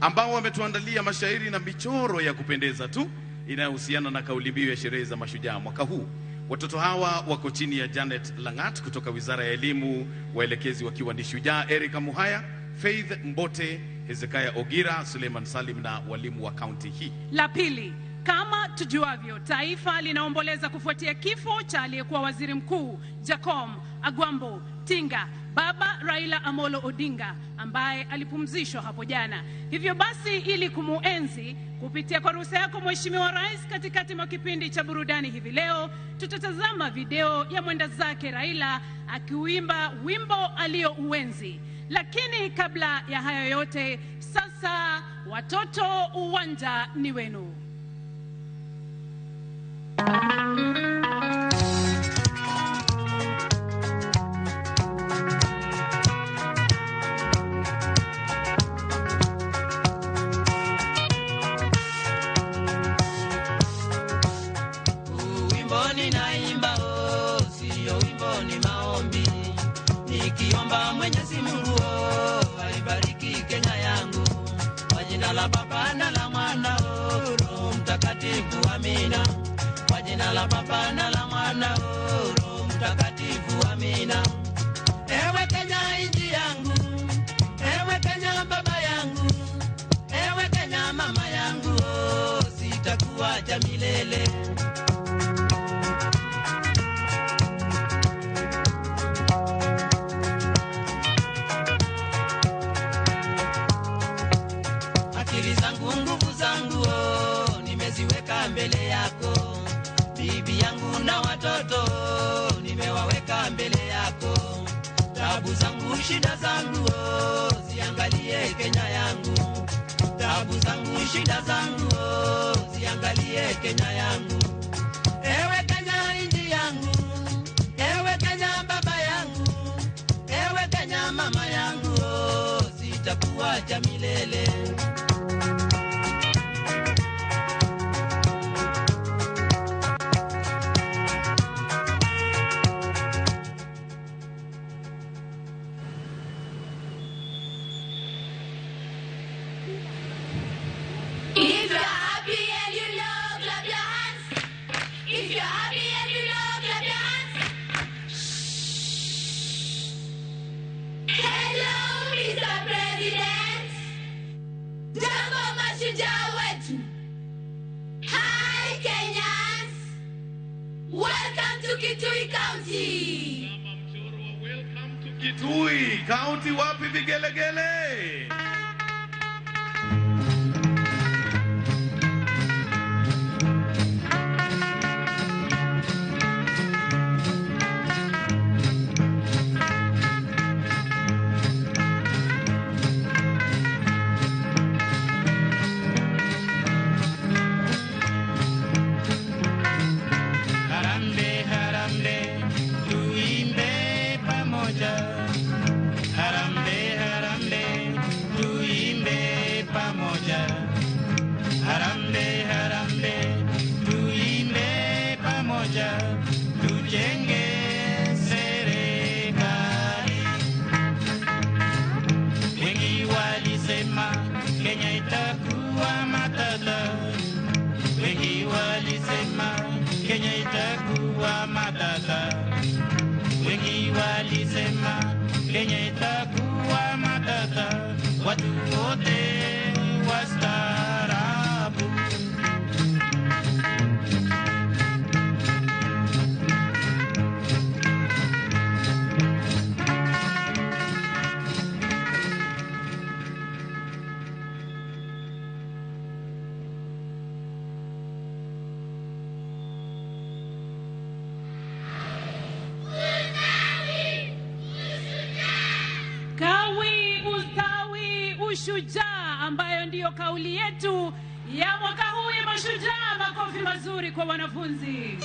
ambao wametuandalia mashairi na michoro ya kupendeza tu inayohusiana na kauli mbiu ya sherehe za mashujaa mwaka huu. Watoto hawa wako chini ya Janet Langat kutoka Wizara ya Elimu, waelekezi wakiwa ni Shujaa Erika Muhaya, Faith Mbote, Hezekiah Ogira, Suleiman Salim na walimu wa kaunti hii. La pili, kama tujuavyo, taifa linaomboleza kufuatia kifo cha aliyekuwa waziri mkuu Jacom Agwambo Tinga, Baba Raila Amolo Odinga, ambaye alipumzishwa hapo jana. Hivyo basi, ili kumuenzi kupitia kwa ruhusa yako Mheshimiwa Rais, katikati mwa kipindi cha burudani hivi leo tutatazama video ya mwenda zake Raila akiuimba wimbo aliyouenzi. Lakini kabla ya hayo yote, sasa watoto, uwanja ni wenu. Naimba oh, sio wimbo ni maombi, nikiomba Mwenyezi Mungu oh, aibariki Kenya yangu, kwa jina la Baba na la Mwana oh, Roho Mtakatifu amina. Kwa jina la Baba na la Mwana oh, Roho Mtakatifu amina. Ewe Kenya nchi yangu, ewe Kenya baba yangu, ewe Kenya mama yangu oh, sitakuacha milele. Nimeziweka mbele yako, bibi yangu na watoto nimewaweka mbele yako. Tabu zangu shida zangu oh, ziangalie Kenya yangu. Tabu zangu shida zangu oh, ziangalie Kenya yangu. Ewe Kenya nchi yangu, ewe Kenya baba yangu, ewe Kenya mama yangu oh, sitakuacha milele. If you're happy and you know, clap your hands. If you're happy and you know, clap your hands. Hello, Mr. President. Jambo mashujaa wetu. Hi, Kenyans. Welcome to Kitui County. Welcome to Kitui County. Wapi vigelegele? Harambe, harambe, tuimbe pamoja. Harambe, harambe. walisema Kenya itakuwa matata, wengi walisema Kenya itakuwa matata, wengi walisema Kenya itakuwa matata, watu wote wastaarabu. Kawi, ustawi, ushujaa, ambayo ndiyo kauli yetu ya mwaka huu ya mashujaa. Makofi mazuri kwa wanafunzi.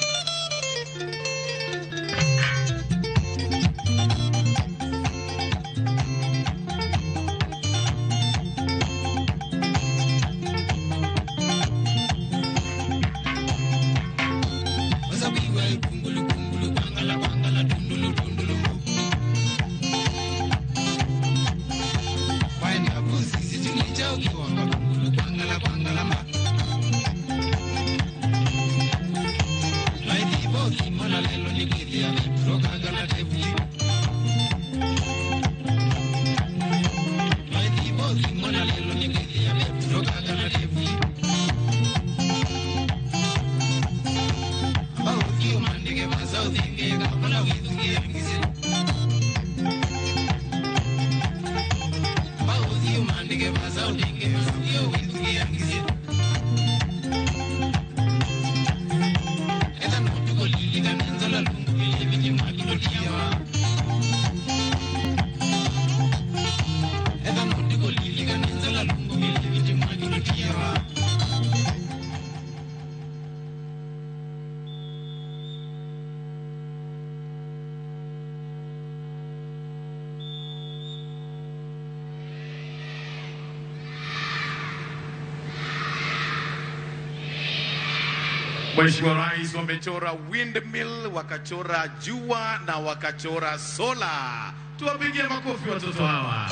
Mheshimiwa Rais, wamechora windmill, wakachora jua na wakachora sola. Tuwapigie makofi watoto hawa.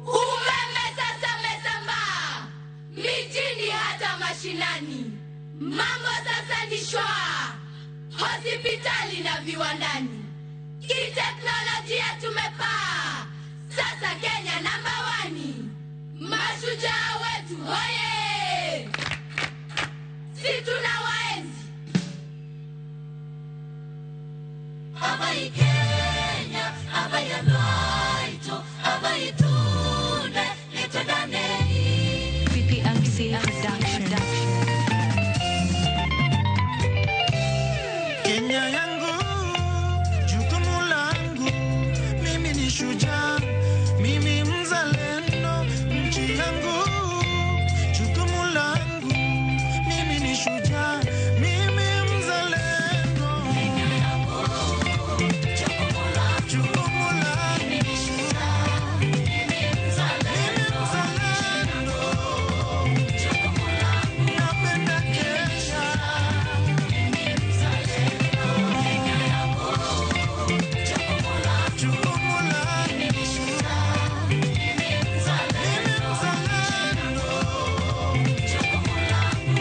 Umeme sasa umesambaa mijini hata mashinani, mambo sasa ni shwaa, hospitali na viwandani, kiteknolojia tumepaa, sasa Kenya namba 1. Mashujaa wetu hoye, si tunawaenzi. Abai Kenya, abai Alwaito, abai Tunde, nitendane. PPMC Production. Kenya yangu, jukumu langu, mimi ni shujaa, mimi mzalendo, nchi yangu, jukumu langu, mimi ni shujaa, mimi mzalendo. Jukumu langu, mimi mzalendo, napenda Kenya. Jukumu langu, mimi mzalendo,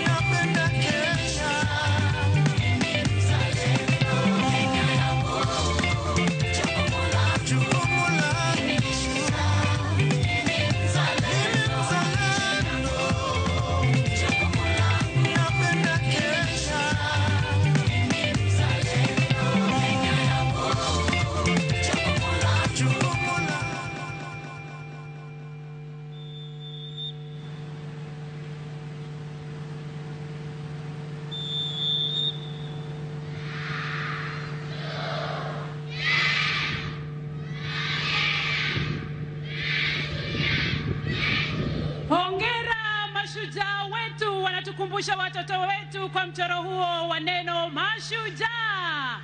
napenda Kenya. Jukumu langu, mimi mzalendo, napenda Kenya. Jukumu langu. Hongera mashujaa wetu, wanatukumbusha watoto wetu kwa mchoro huo wa neno mashujaa.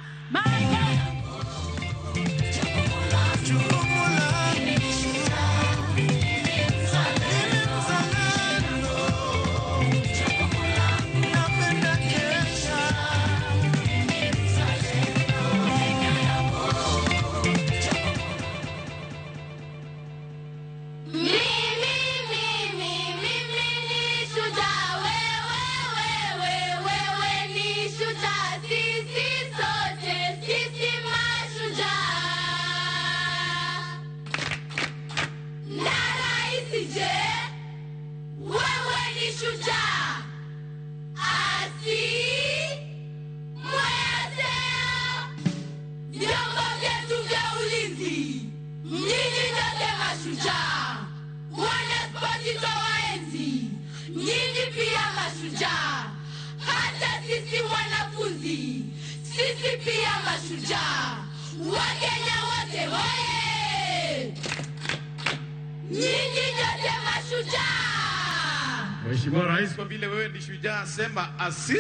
Mheshimiwa Rais, kwa vile wewe ni shujaa, sema asi.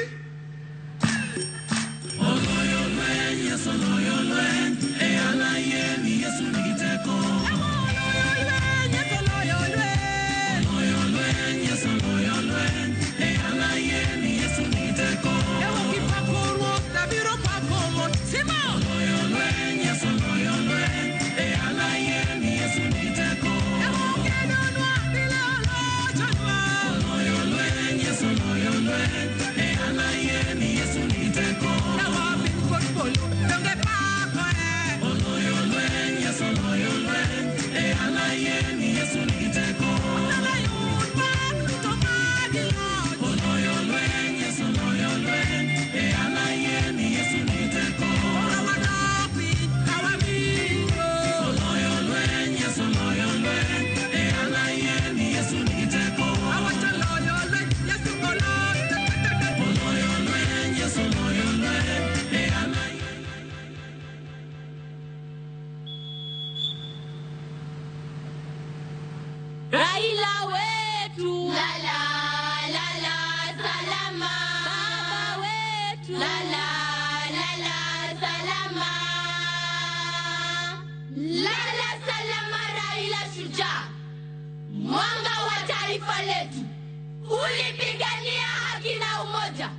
Raila wetu, la la la la salama. Baba wetu, la la la la salama. La la salama Raila shujaa, mwanga wa taifa letu. Ulipigania haki na umoja,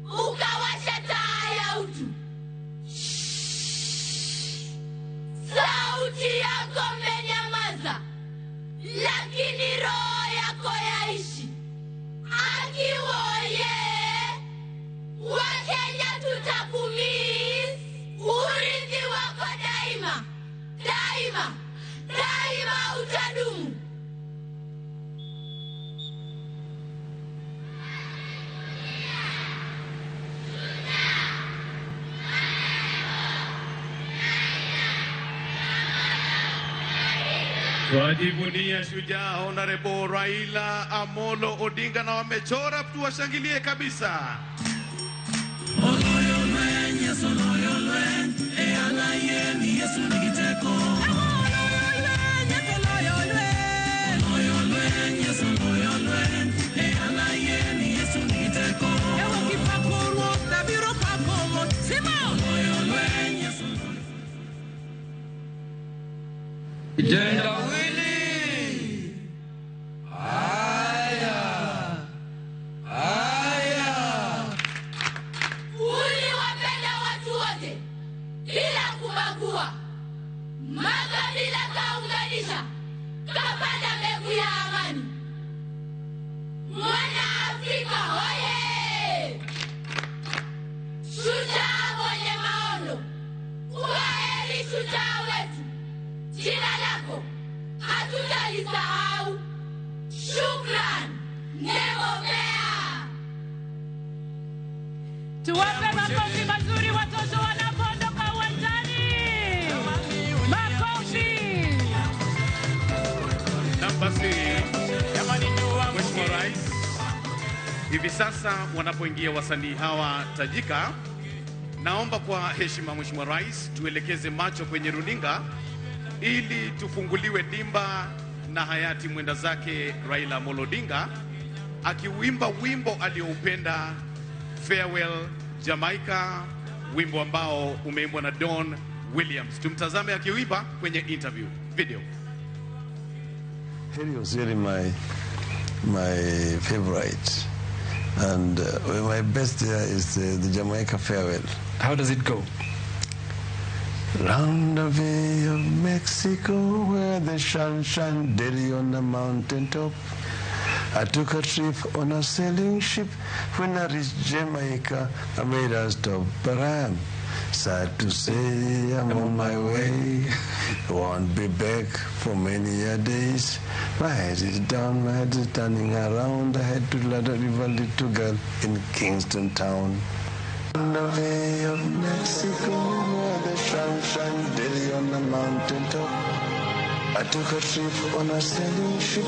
ukawasha taa ya utu. Sauti yako imenyamaza, lakini roho yako yaishi. Akiwoye, Wakenya tutakumiss. Urithi wako daima, daima, daima utadumu. Twajivunia shujaa Honorable Raila Amolo Odinga, na wamechora, tuwashangilie kabisa. Kitendawili. Haya. Haya. Uliwapenda watu wote bila kubagua, makabila kaunganisha, kapanda mbegu ya amani. Mwana Afrika hoye! Shujaa mwenye maono, kwaheri shujaa wetu. Jina lako hatutalisahau. Shukran, Nemobea. Tuwape makofi mazuri watoto wanapoondoka uwanjani. Makofi. Na basi, Mheshimiwa Rais, hivi sasa wanapoingia wasanii hawa tajika, naomba kwa heshima Mheshimiwa Rais tuelekeze macho kwenye runinga ili tufunguliwe dimba na hayati mwenda zake Raila Amolo Odinga akiuimba wimbo alioupenda, Farewell Jamaica, wimbo ambao umeimbwa na Don Williams. Tumtazame akiuimba kwenye interview video. Heri was really my favorite, and my best there is the Jamaica Farewell. How does it go? Round the Bay of Mexico, where the sun shines daily on the mountain top. I took a trip on a sailing ship. When I reached Jamaica, I made a stop, but I am sad to say I'm on my way. Won't be back for many a days. My head is down, my head is turning around. I had to let a river little girl in Kingston town. On the Bay of Mexico, where the sun shines daily on the mountain top. I took a trip on a sailing ship.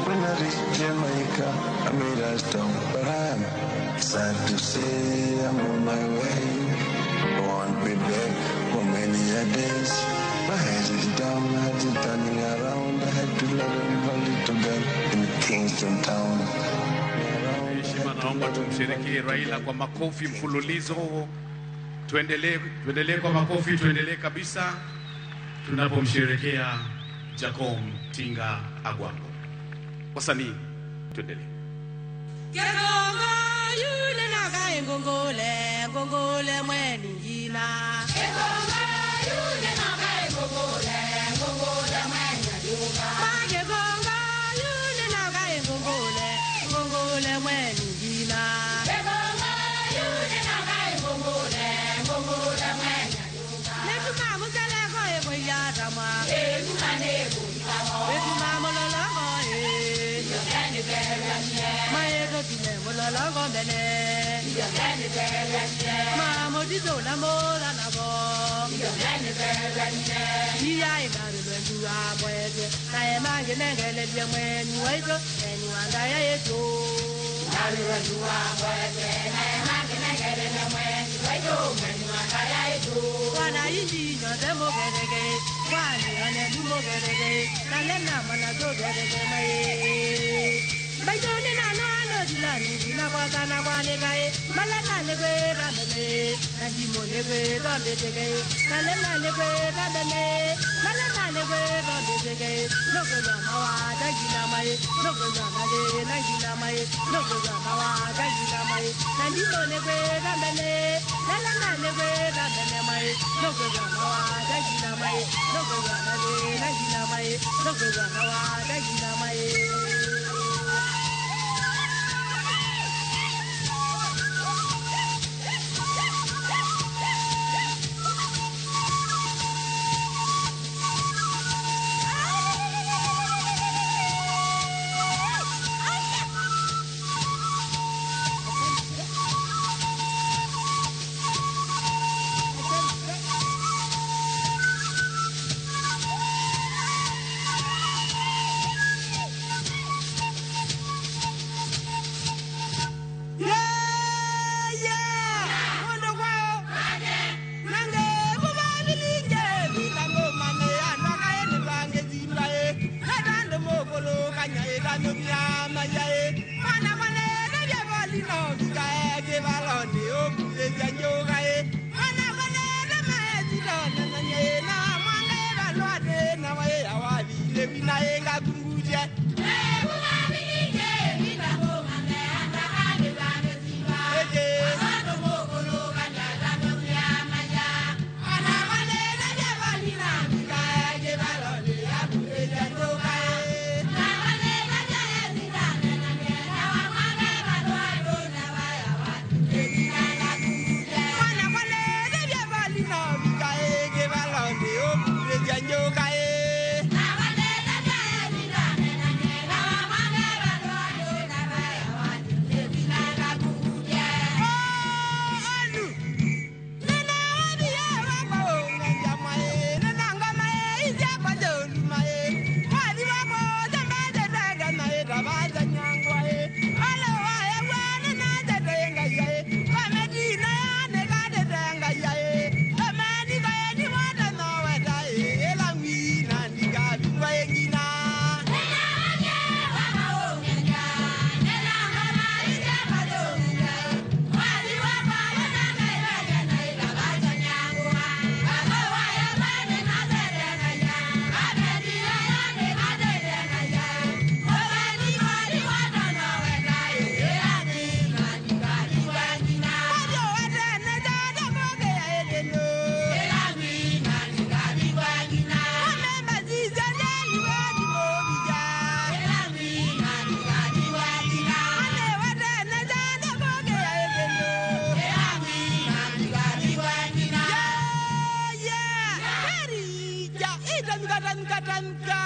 When I reached Jamaica, I made a stop, but I'm sad to say I'm on my way. Won't be back for many a days. My head is down, my head is turning around. I had to let a river little girl in Kingston town. Heshima, naomba tumsherekee Raila kwa makofi mfululizo. Tuendelee, tuendelee kwa makofi, tuendelee kabisa tunapomsherekea Jakom Tinga Agwambo. Wasanii, tuendelee. Kegongo yule nakaye ngongole ngongole mweni ngina. Kegongo yule nakaye ngongole ngongole mweni yuka. Makegongo yule nakaye ngongole ngongole mweni ngina. Kegongo yule nakaye ngongole ngongole mweni yuka. Netuma mutale koe koyatama. Etuma nebu kamo. Etuma mololo koe. Tanuka tanuka tanuka.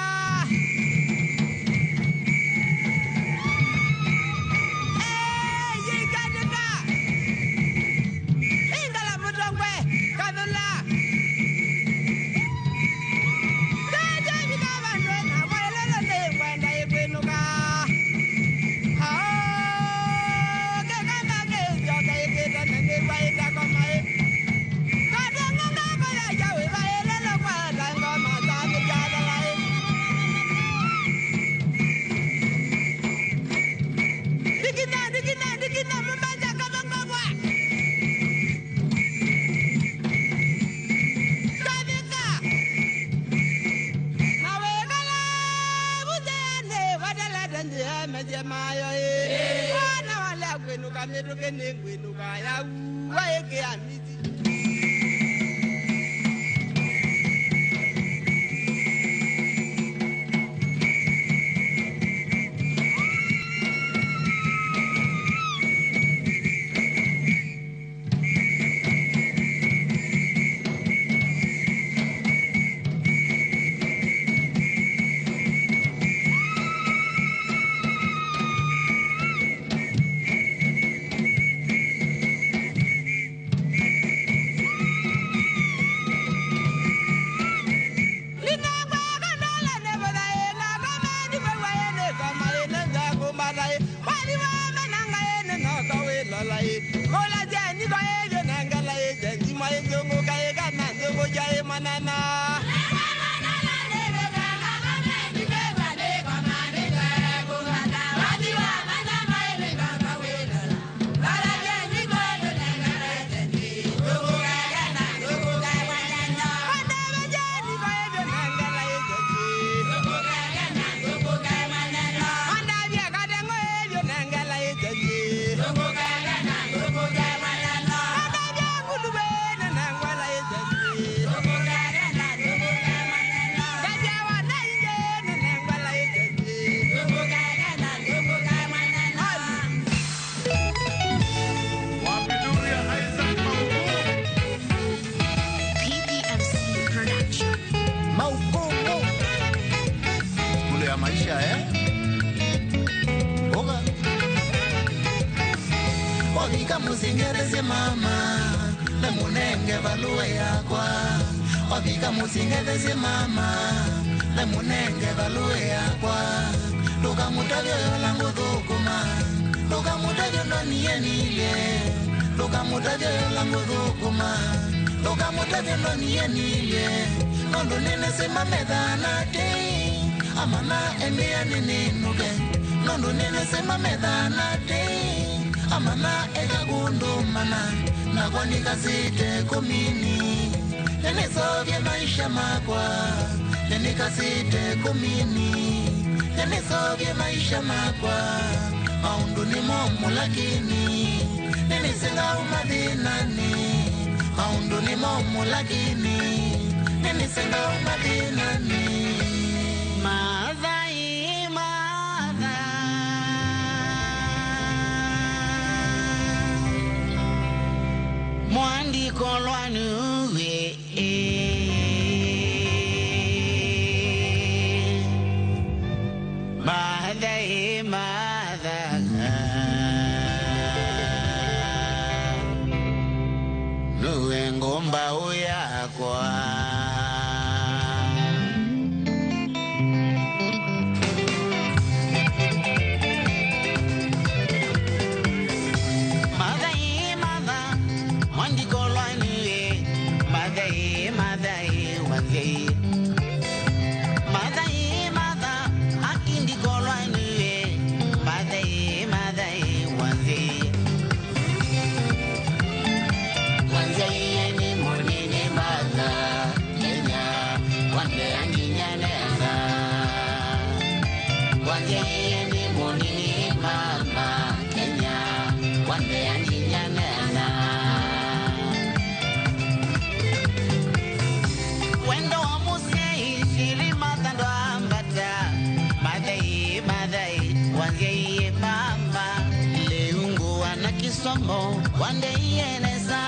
Kisomo wande iyeneza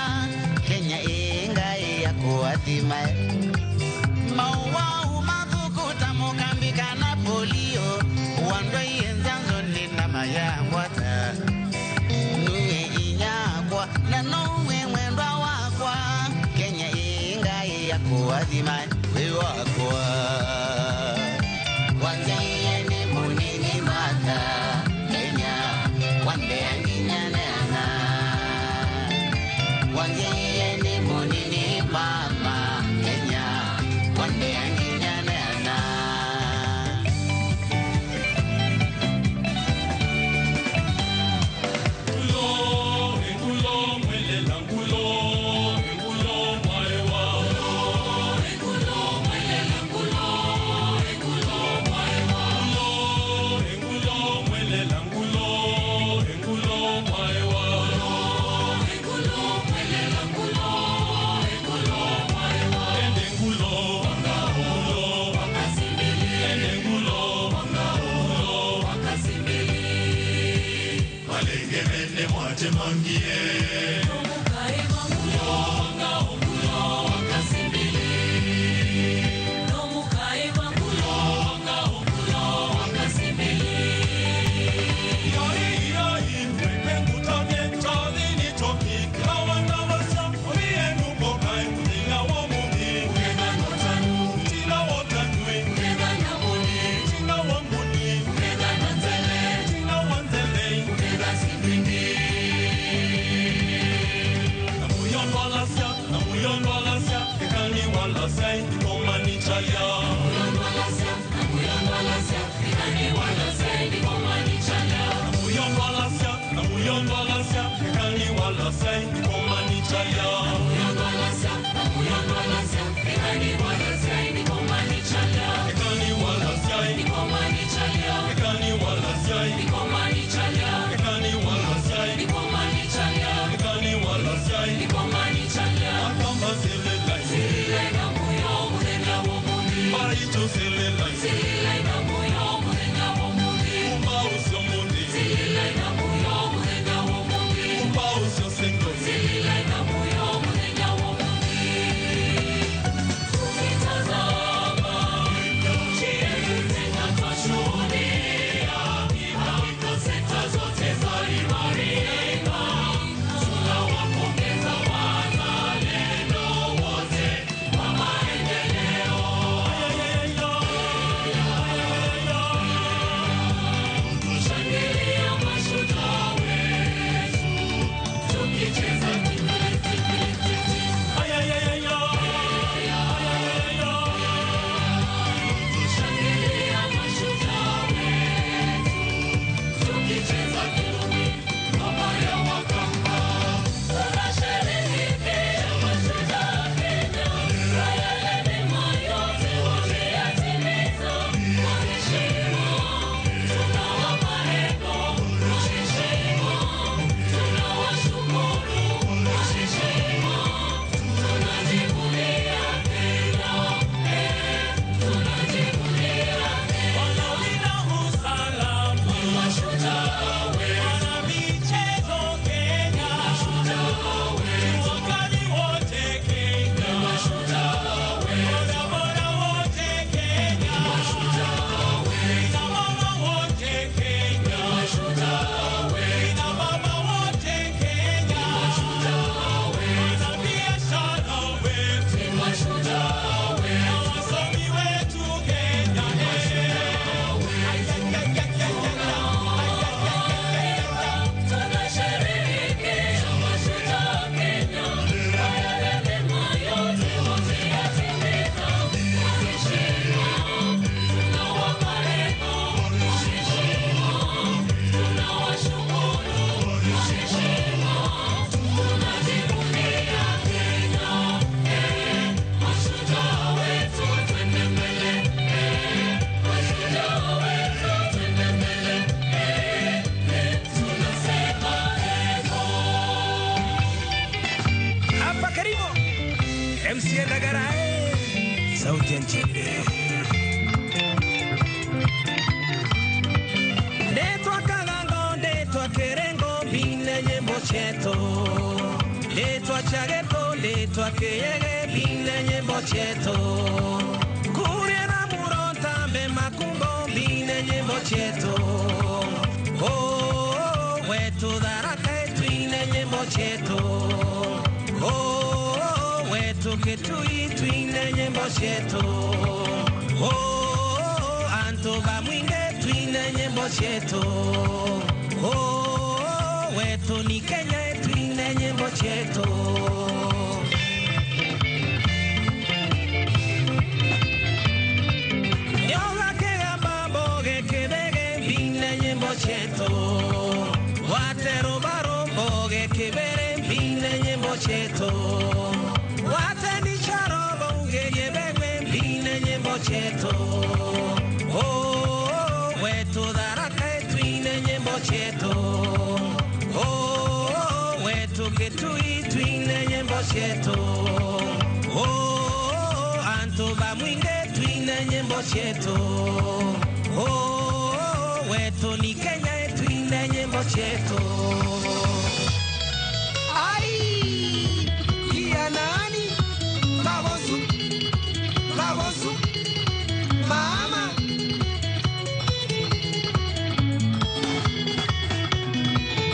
Kenya ingai ya kuadhima. Maua umadhu Kuadhima we wakwa Wanzeye ni munini maka Kenya Wande anginyanana Wanzeye ni munini mama Kenya Wande anginyanana. Sauti ya Nchinde. Ndetwa Kagango, ndetwa Kerengo, bile nyimbo chetu. Ndetwa Chageto, ndetwa Keyege, bile nyimbo chetu. Kuria na Muronta, mbe Makumbo, bile nyimbo chetu. Oh, wetu daraka yetu ile nyimbo chetu. Oh, wetu Kitui twine nyimbo cietu. Oh, antu ba mwinge twine nyimbo cietu. Oh, wetu ni Kenya twine nyimbo cietu. Nyoga kega mambo gekebege twine nyimbo cietu. Watero barombo gekebere twine nyimbo cietu. Oh, wetu daraka twine nyimbo cietu. Oh, wetu Kitui twine nyimbo cietu. Oh, antu ba mwinge twine nyimbo cietu. Oh, wetu ni Kenya twine nyimbo cietu. Ai, kia nani? Mabosu, mabosu. Mama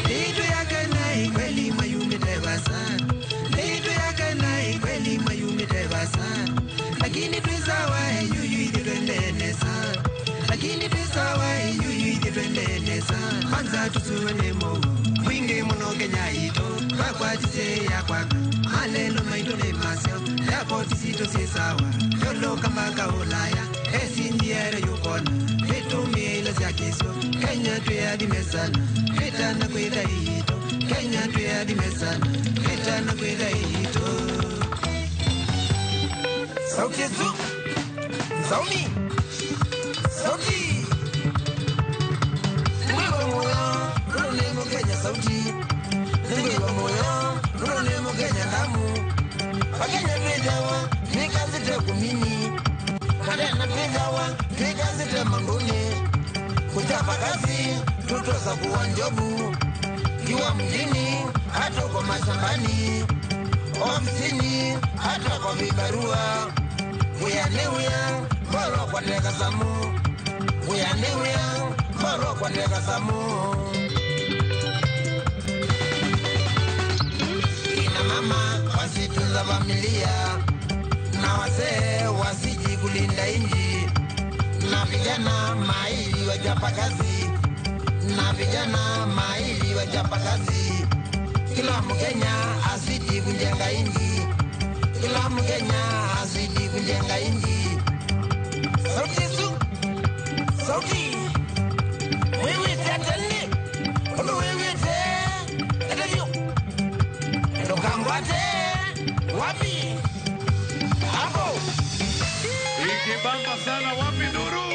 Nitu yake na ikweli mayumitewa sana. Nitu yake na ikweli mayumitewa sana. Lakini twisawa yuyu itwendene sana. Lakini twisawa yuyu itwendene sana. Kwanza tusuwe mo mwingi muno Kenya ito twakwa tise ya kwaka malelo maito ne masyo yapo tisito sisawa yolo kama kaulaya esindiere yukona itumie ile za kesho Kenya tuyadime sana itana kwenda ito Kenya tuyadime sana itana kwenda ito. Sauti zu Zaumi Sauti Ningwe moyo rune mo Kenya sauti Ningwe moyo rune mo Kenya damu Wakenya twejawa nikazite kumini Kadena twejawa nikazite manduni Kuchapa kazi tutosa kuwa njobu Kiwa mjini hata kwa mashambani Ofisini hata kwa vibarua Uyaniuya boro kwa ndeka samu Uyaniuya boro kwa ndeka samu. Kina mama wasitunza familia na wazee wasiji kulinda inji na vijana maili wachapa kazi na vijana maili wachapa kazi. Kila Mkenya azidi kujenga inji. Kila Mkenya azidi kujenga inji. Sauti su sauti wewe tetende olo wewe te etelio ndokangwate wapi hapo Ikibamba sana wapi nuru.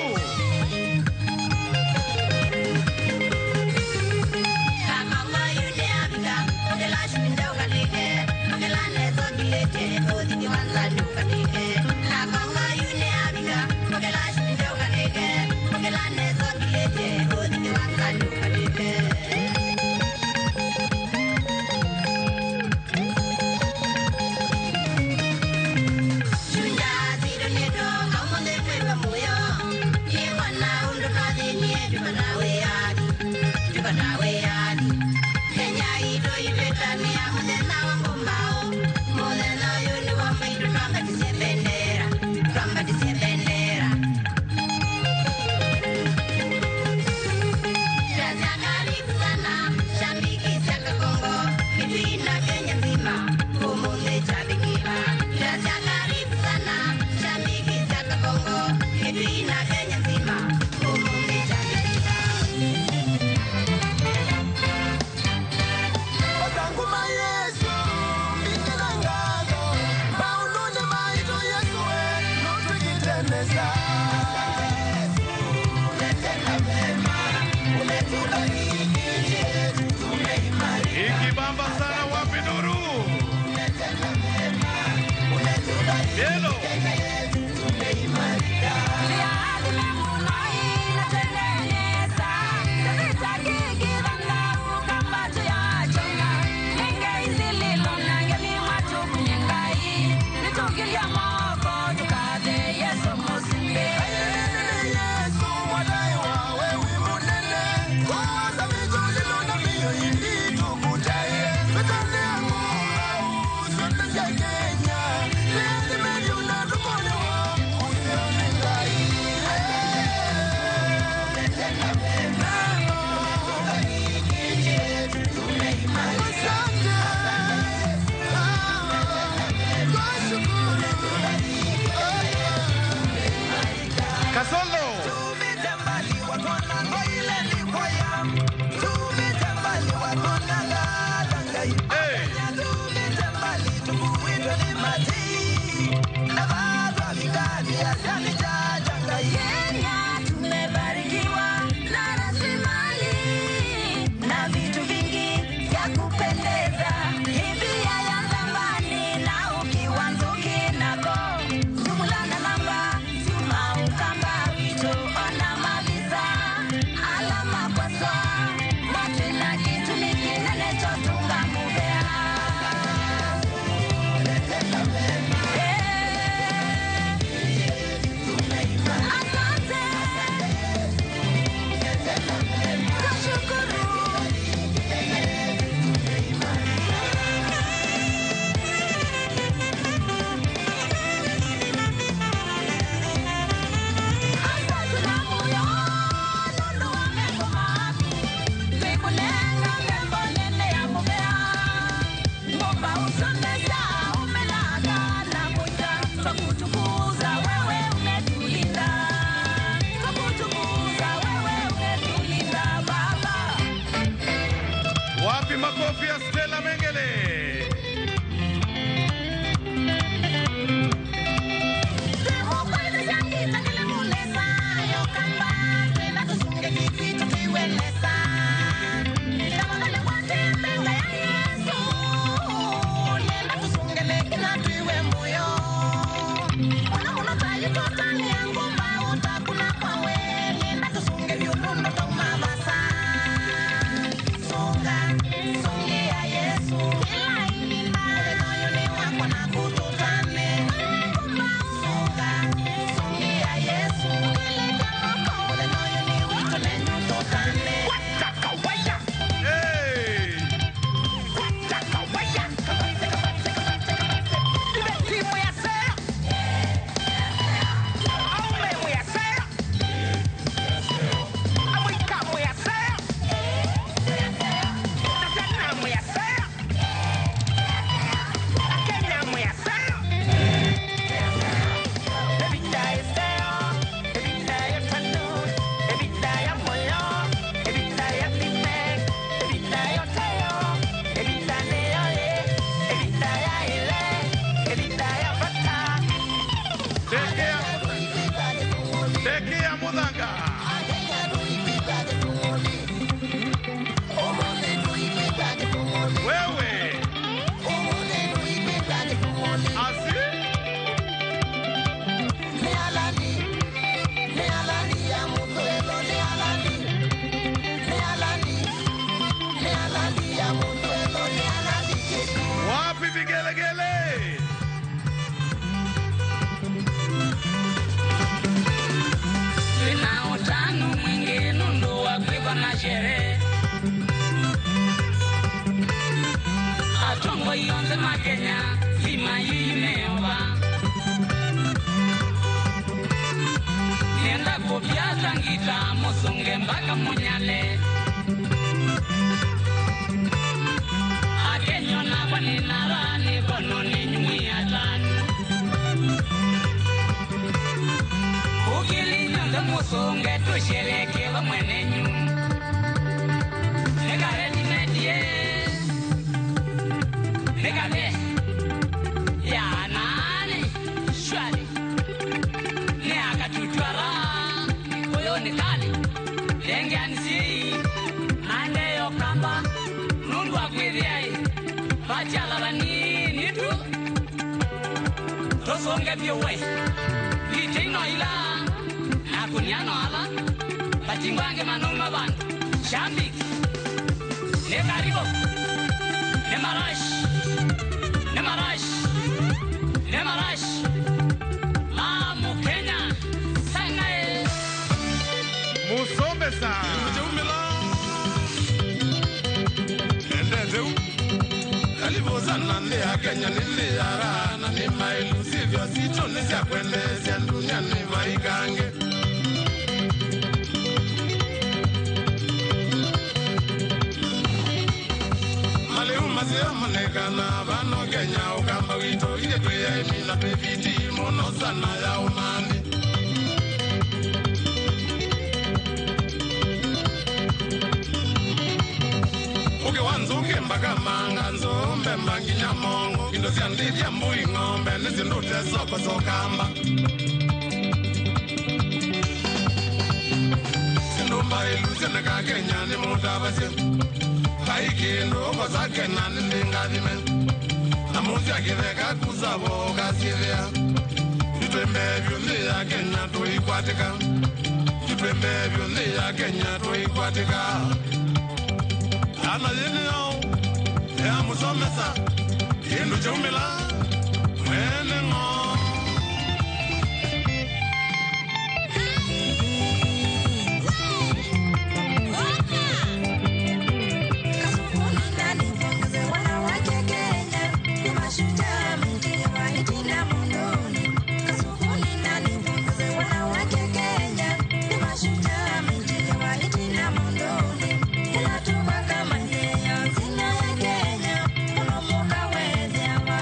Ikibamba sana wapi nuru. Bielo. Kenya. Twakutukuza wewe umetulinda. Twakutukuza wewe umetulinda Baba. Wapi makofi ya Stella Mengele? Tekea Muthanga. Wewe. Asi. Wapi vigelegele? Sina utanu mwingi nundu wa kwikwa na sherehe. Atongo yonze makenya sima yimeoba. Nenda kubyaza ngita musunge mpaka munyale. Akenyona kwa ninarani kono ni nyumia tani. Ukilinyonze musunge tushereke vamwenenyu. Nekareni medie. Nekale. Ya nani. Shwari. Ne akatutwara. Oyo nikali. Lenge ansi. Ande yokamba. Nundu akwithiai. Bachala banini tu. Tosonge vyowe. Litino ila. Nakuniano ala. Bachingwange manuma bantu. Shambiki. Ne karibo. Ne marash. Ne marash. Ne marash. Mamu Kenya. Sangae. Musomesa. Alivozana ni ya Kenya niliyarana ni mailu sivyo sito nisyakwendezya dunia ni vaikange. Maliuma siyomonekana vano Kenya ukamba wito ile tuyaimina twiviti muno sana ya umani. Ukiwanzuke mpaka manga nzombe mbanginya mongo indo syandithya mbui ng'ombe nisindute soko sokamba. Sindumba ilusyoneka Kenya ni mutavasye kaikindu ukosa Kenya ni ndingathime na musya kitheka kusavo ukasyithia itwembe vyuthi ya Kenya tuikwatika itwembe vyuthi ya Kenya tuikwatika. Ana yini yao ya musomesa indu chaumila mwene ngo. Kenya, unomuka weze wa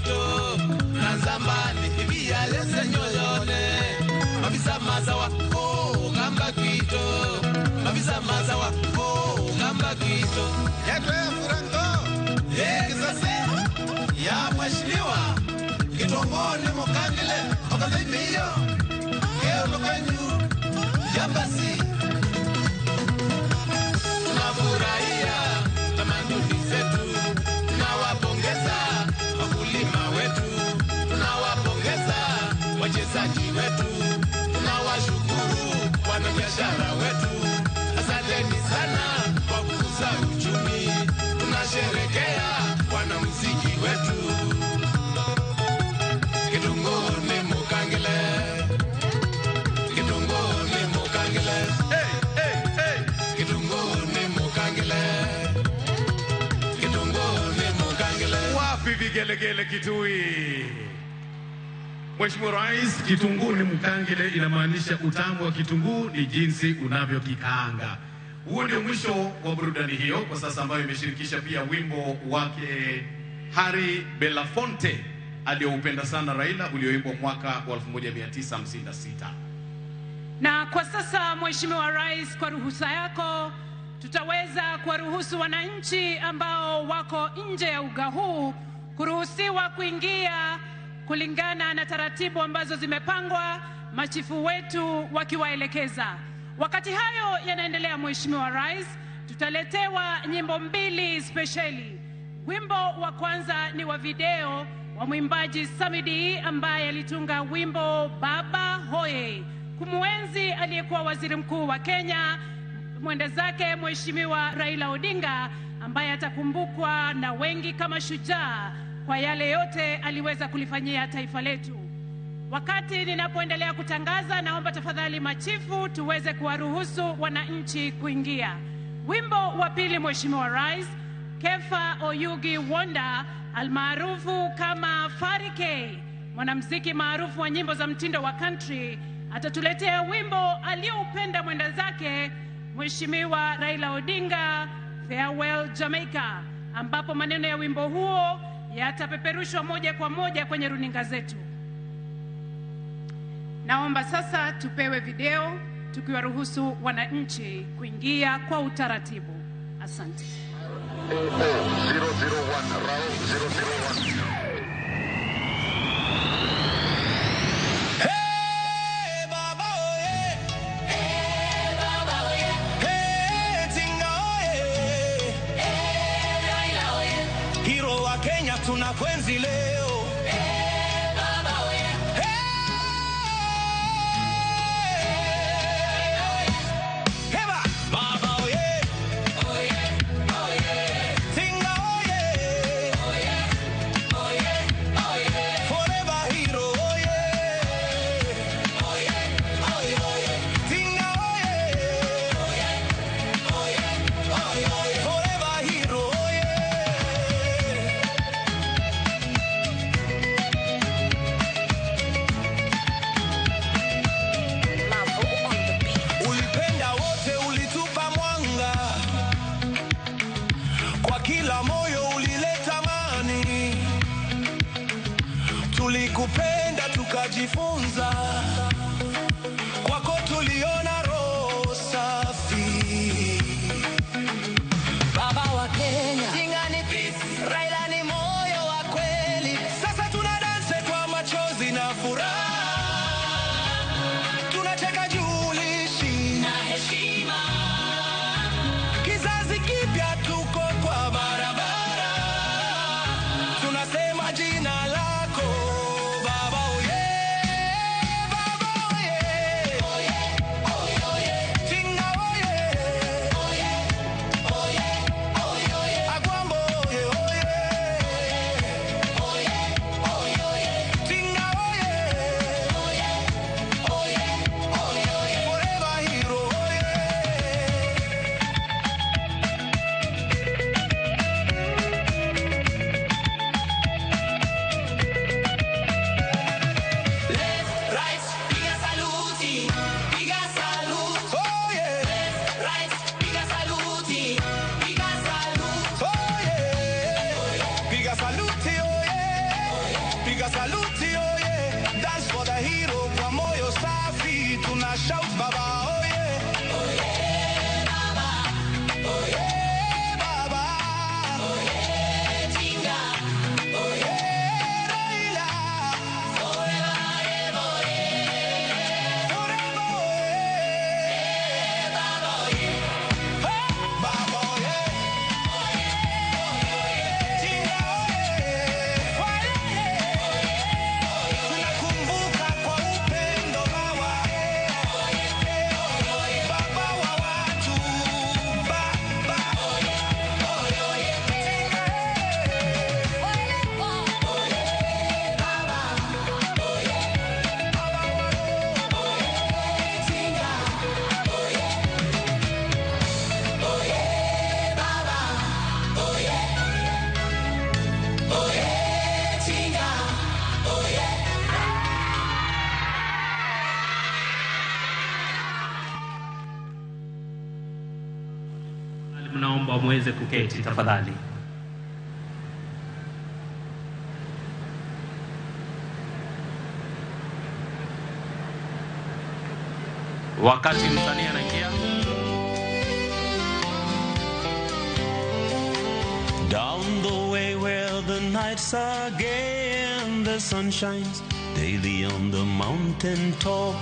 kwito na nzambani ibia lesenyoyone mabisa mazawa oh gamba kwito mabisa mazawa oh gamba kwito yatwe furango kisase ya mheshimiwa kitongoni mukangile okazimiyo keulukanyu yambasi tunafurahia tamaduni zetu, tunawapongeza wakulima wetu, tunawapongeza wachezaji wetu, tunawashukuru wanabiashara wetu. Asanteni sana kwa kukuza uchumi, tunasherekea wanamuziki wetu. Kitunguu ni mukangile, kitunguu ni mukangile, hey, hey, hey. Kitunguu ni mukangile, kitunguu ni mukangile. Wapi vigelegele Kitui? Mheshimiwa Rais, kitunguu ni mkangile inamaanisha utamu wa kitunguu ni jinsi unavyokikaanga. Huo ndio mwisho wa burudani hiyo kwa sasa, ambayo imeshirikisha pia wimbo wake Harry Belafonte aliyoupenda sana Raila, ulioimbwa mwaka wa 1956. Na kwa sasa, Mheshimiwa Rais, kwa ruhusa yako, tutaweza kuwaruhusu wananchi ambao wako nje ya uga huu kuruhusiwa kuingia kulingana na taratibu ambazo zimepangwa, machifu wetu wakiwaelekeza. Wakati hayo yanaendelea, Mheshimiwa Rais, tutaletewa nyimbo mbili spesheli. Wimbo wa kwanza ni wa video wa mwimbaji Samidi ambaye alitunga wimbo Baba Hoye kumuenzi aliyekuwa waziri mkuu wa Kenya, mwenda zake Mheshimiwa Raila Odinga, ambaye atakumbukwa na wengi kama shujaa kwa yale yote aliweza kulifanyia taifa letu. Wakati ninapoendelea kutangaza, naomba tafadhali machifu tuweze kuwaruhusu wananchi kuingia. Wimbo wa pili, Mheshimiwa Rais, Kefa Oyugi Wonder almaarufu kama Fari K, mwanamuziki maarufu wa nyimbo za mtindo wa country, atatuletea wimbo alioupenda mwenda zake Mheshimiwa Raila Odinga, Farewell Jamaica, ambapo maneno ya wimbo huo yatapeperushwa moja kwa moja kwenye runinga zetu. Naomba sasa tupewe video tukiwaruhusu wananchi kuingia kwa utaratibu. Asante. 001 Rao 001. Hey Baba oye, hey Baba oye, hey Tinga oye, hey Raila oye, hero wa Kenya tunakwenzi leo. Hey Baba oye, hey, hey Baba oye, oye oye, Tinga oye, oye oye oye, forever hero oye. Oye, oye, oye, Tinga oye, oye, oye, oye, forever hero oye. Ulipenda wote, ulitupa mwanga, kwa kila moyo ulileta amani. Tulikupenda tukajifunza, kwako tuliona roho safi. Baba wa Kenya, Tinga ni peace, Raila ni moyo wa kweli. Sasa tuna dance kwa machozi na furaha, tunacheka juu uliishi na heshima. Kizazi kipya tuko kwa barabara, tunasema jina lako Baba oye, Baba waweze kuketi tafadhali. Wakati msanii anaingia. Down the way where the nights are gay and the sun shines daily on the mountain top.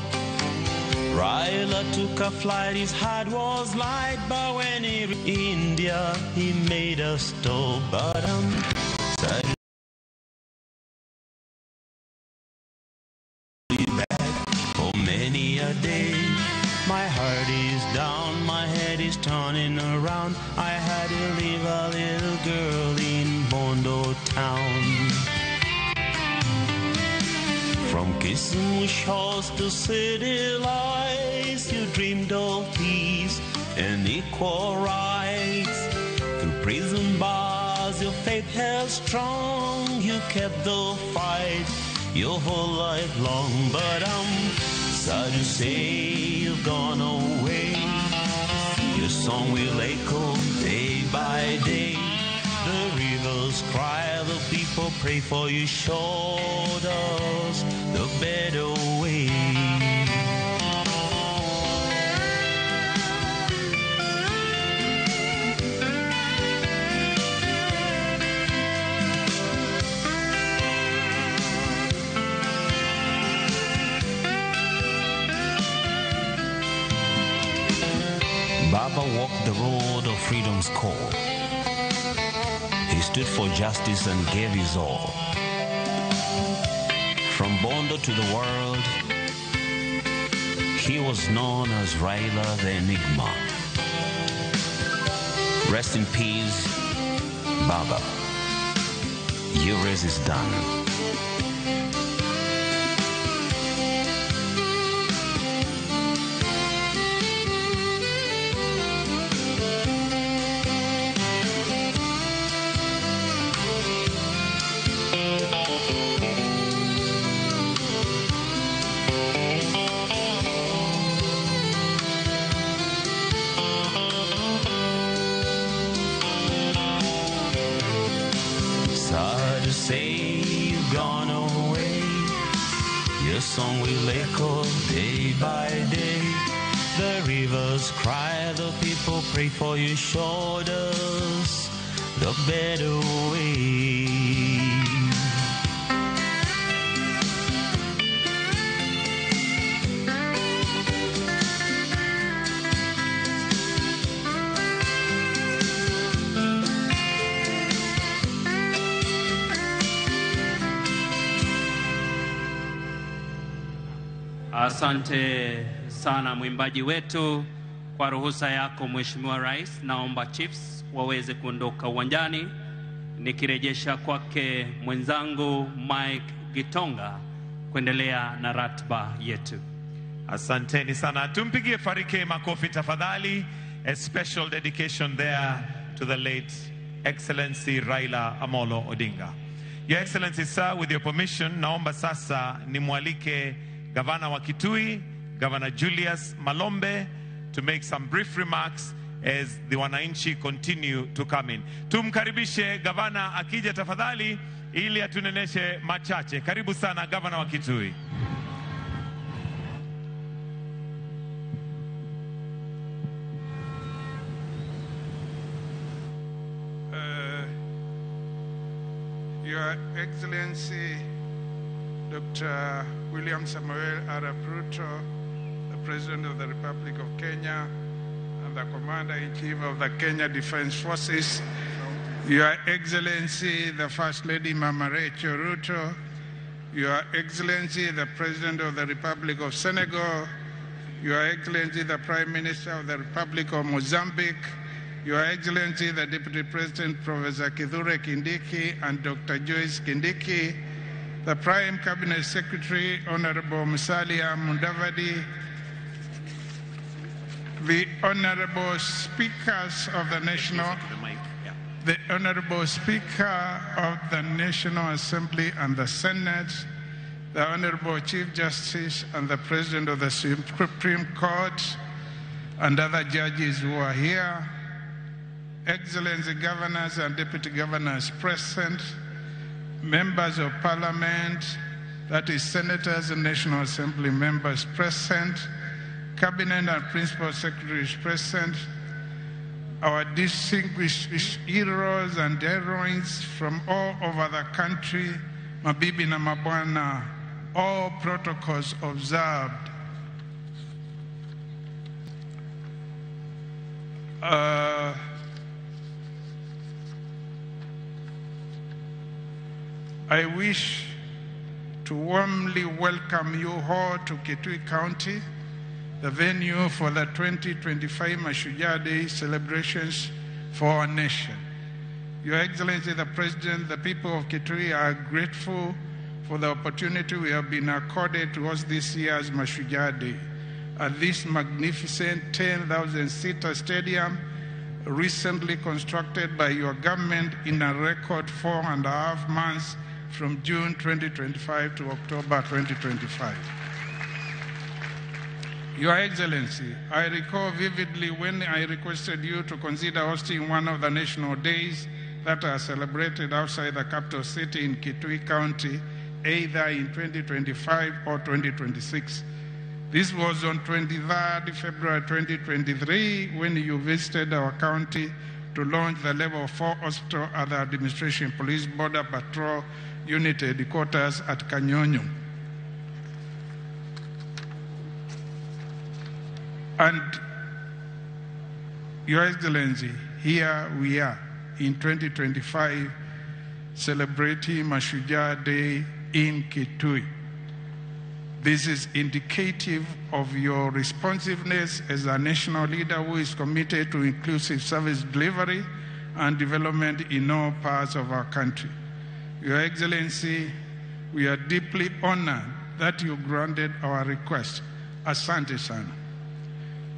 Raila took a flight, his heart was light, but when he reached India, he made a stop. But I'm sad back for many a day. My heart is down, my head is turning around. I had to leave a little girl in Bondo town. From Kisumu shores to city lights, you dreamed of peace and equal rights. Through prison bars, your faith held strong. You kept the fight your whole life long. But I'm sad to say you've gone away. Your song will echo day by day. The rivers cry, the people pray for you. Showed us the better way. Baba walked the road of freedom's call. He stood for justice and gave his all. From Bondo to the world, he was known as Raila the Enigma. Rest in peace, Baba. Your race is done. Sad to say you've gone away. Your song will echo day by day. The rivers cry, the people pray for you. Showed us the better way. Asante sana mwimbaji wetu. Kwa ruhusa yako Mheshimiwa Rais, naomba chiefs waweze kuondoka uwanjani, nikirejesha kwake mwenzangu Mike Gitonga kuendelea na ratiba yetu. Asanteni sana. Tumpigie Farike makofi tafadhali. A special dedication there to the late Excellency Raila Amolo Odinga. Your Excellency sir, with your permission, naomba sasa nimwalike Gavana wa Kitui, Governor Julius Malombe, to make some brief remarks as the wananchi continue to come in. Tumkaribishe gavana akija tafadhali ili atuneneshe machache. Karibu sana Gavana wa Kitui. Your Excellency, Dr. William Samoei Arap Ruto, the President of the Republic of Kenya and the Commander-in-Chief of the Kenya Defense Forces, Your Excellency, the First Lady Mama Rachel Ruto, Your Excellency, the President of the Republic of Senegal, Your Excellency, the Prime Minister of the Republic of Mozambique, Your Excellency, the Deputy President, Professor Kithure Kindiki and Dr. Joyce Kindiki, the Prime Cabinet Secretary, Honorable Musalia Mudavadi, the Honorable Speakers of the National, the Honorable Speaker of the National Assembly and the Senate, the Honorable Chief Justice and the President of the Supreme Court, and other judges who are here, Excellency Governors and Deputy Governors present, Members of Parliament, that is Senators and National Assembly members present, Cabinet and Principal Secretaries present, our distinguished heroes and heroines from all over the country, mabibi na mabwana, all protocols observed. I wish to warmly welcome you all to Kitui County, the venue for the 2025 Mashujaa Day celebrations for our nation. Your Excellency, the President, the people of Kitui are grateful for the opportunity we have been accorded to host this year's Mashujaa Day at this magnificent 10,000-seater stadium recently constructed by your government in a record 4.5 months from June 2025 to October 2025. Your Excellency, I recall vividly when I requested you to consider hosting one of the national days that are celebrated outside the capital city in Kitui County, either in 2025 or 2026. This was on 23rd February 2023 when you visited our county to launch the Level 4 Hospital at the Administration Police Border Patrol Unit headquarters at Kanyonyo. And Your Excellency, here we are in 2025 celebrating Mashujaa Day in Kitui. This is indicative of your responsiveness as a national leader who is committed to inclusive service delivery and development in all parts of our country. Your Excellency, we are deeply honored that you granted our request. Asante sana.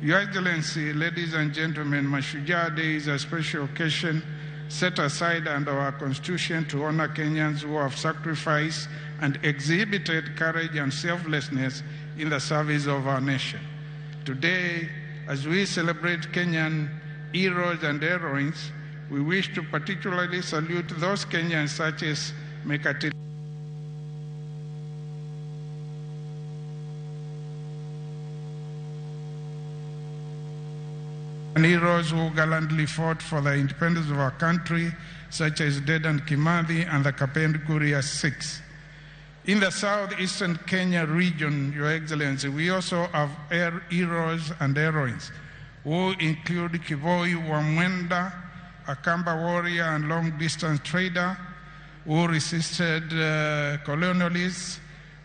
Your Excellency, ladies and gentlemen, Mashujaa Day is a special occasion set aside under our Constitution to honor Kenyans who have sacrificed and exhibited courage and selflessness in the service of our nation. Today, as we celebrate Kenyan heroes and heroines, we wish to particularly salute those Kenyans such as Mekatilili and heroes who gallantly fought for the independence of our country, such as Dedan Kimathi and the Kapenguria Six. In the southeastern Kenya region, Your Excellency, we also have heroes and heroines who include Kivoi Wamwenda, a Kamba warrior and long-distance trader who resisted colonialists,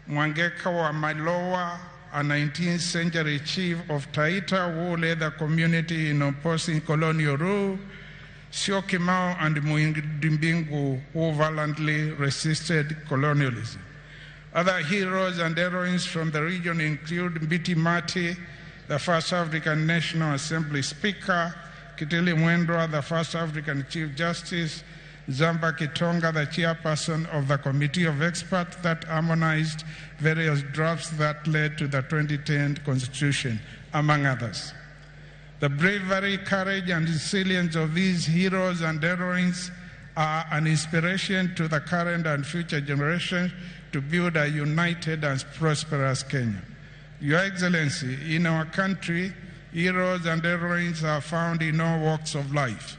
Mwangeka wa Malowa, a 19th century chief of Taita who led the community in opposing colonial rule, Syokimau and Muindi Mbingu, who valiantly resisted colonialism. Other heroes and heroines from the region include Mbiti Mati, the first African National Assembly Speaker, Kitili Mwendwa, the first African Chief Justice, Zamba Kitonga, the chairperson of the Committee of Experts that harmonized various drafts that led to the 2010 Constitution, among others. The bravery, courage, and resilience of these heroes and heroines are an inspiration to the current and future generations to build a united and prosperous Kenya. Your Excellency, in our country, heroes and heroines are found in all walks of life.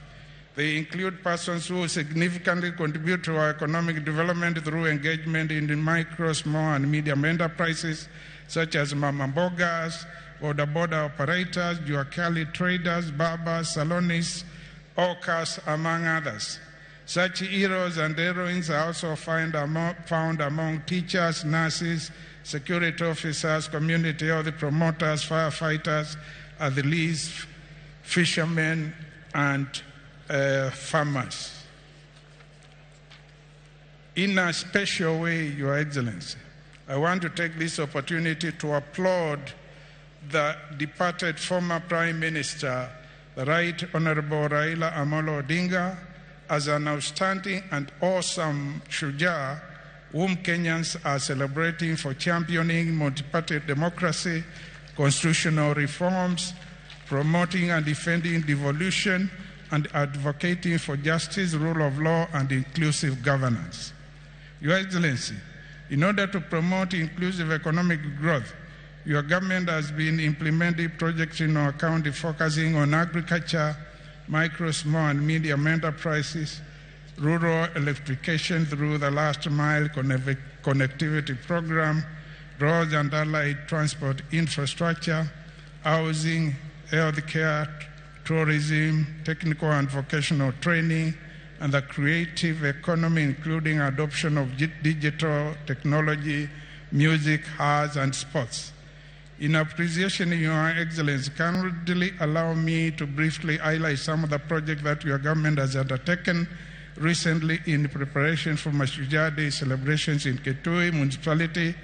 They include persons who significantly contribute to our economic development through engagement in the micro, small, and medium enterprises, such as mama mbogas, border border operators, juakali traders, barbers, salonists, hawkers, among others. Such heroes and heroines are also found among teachers, nurses, security officers, community health promoters, firefighters, athletes, fishermen, and farmers. In a special way, Your Excellency, I want to take this opportunity to applaud the departed former Prime Minister, the Right Honorable Raila Amolo Odinga, as an outstanding and awesome Shujaa whom Kenyans are celebrating for championing multi-party democracy, constitutional reforms, promoting and defending devolution, and advocating for justice, rule of law, and inclusive governance. Your Excellency, in order to promote inclusive economic growth, your government has been implementing projects in our county focusing on agriculture, micro, small, and medium enterprises, rural electrification through the last mile connectivity program, roads and allied transport infrastructure, housing, healthcare, tourism, technical and vocational training, and the creative economy, including adoption of digital technology, music, arts, and sports. In appreciation, Your Excellency, kindly allow me to briefly highlight some of the projects that your government has undertaken recently in preparation for Mashujaa Day celebrations in Kitui Municipality,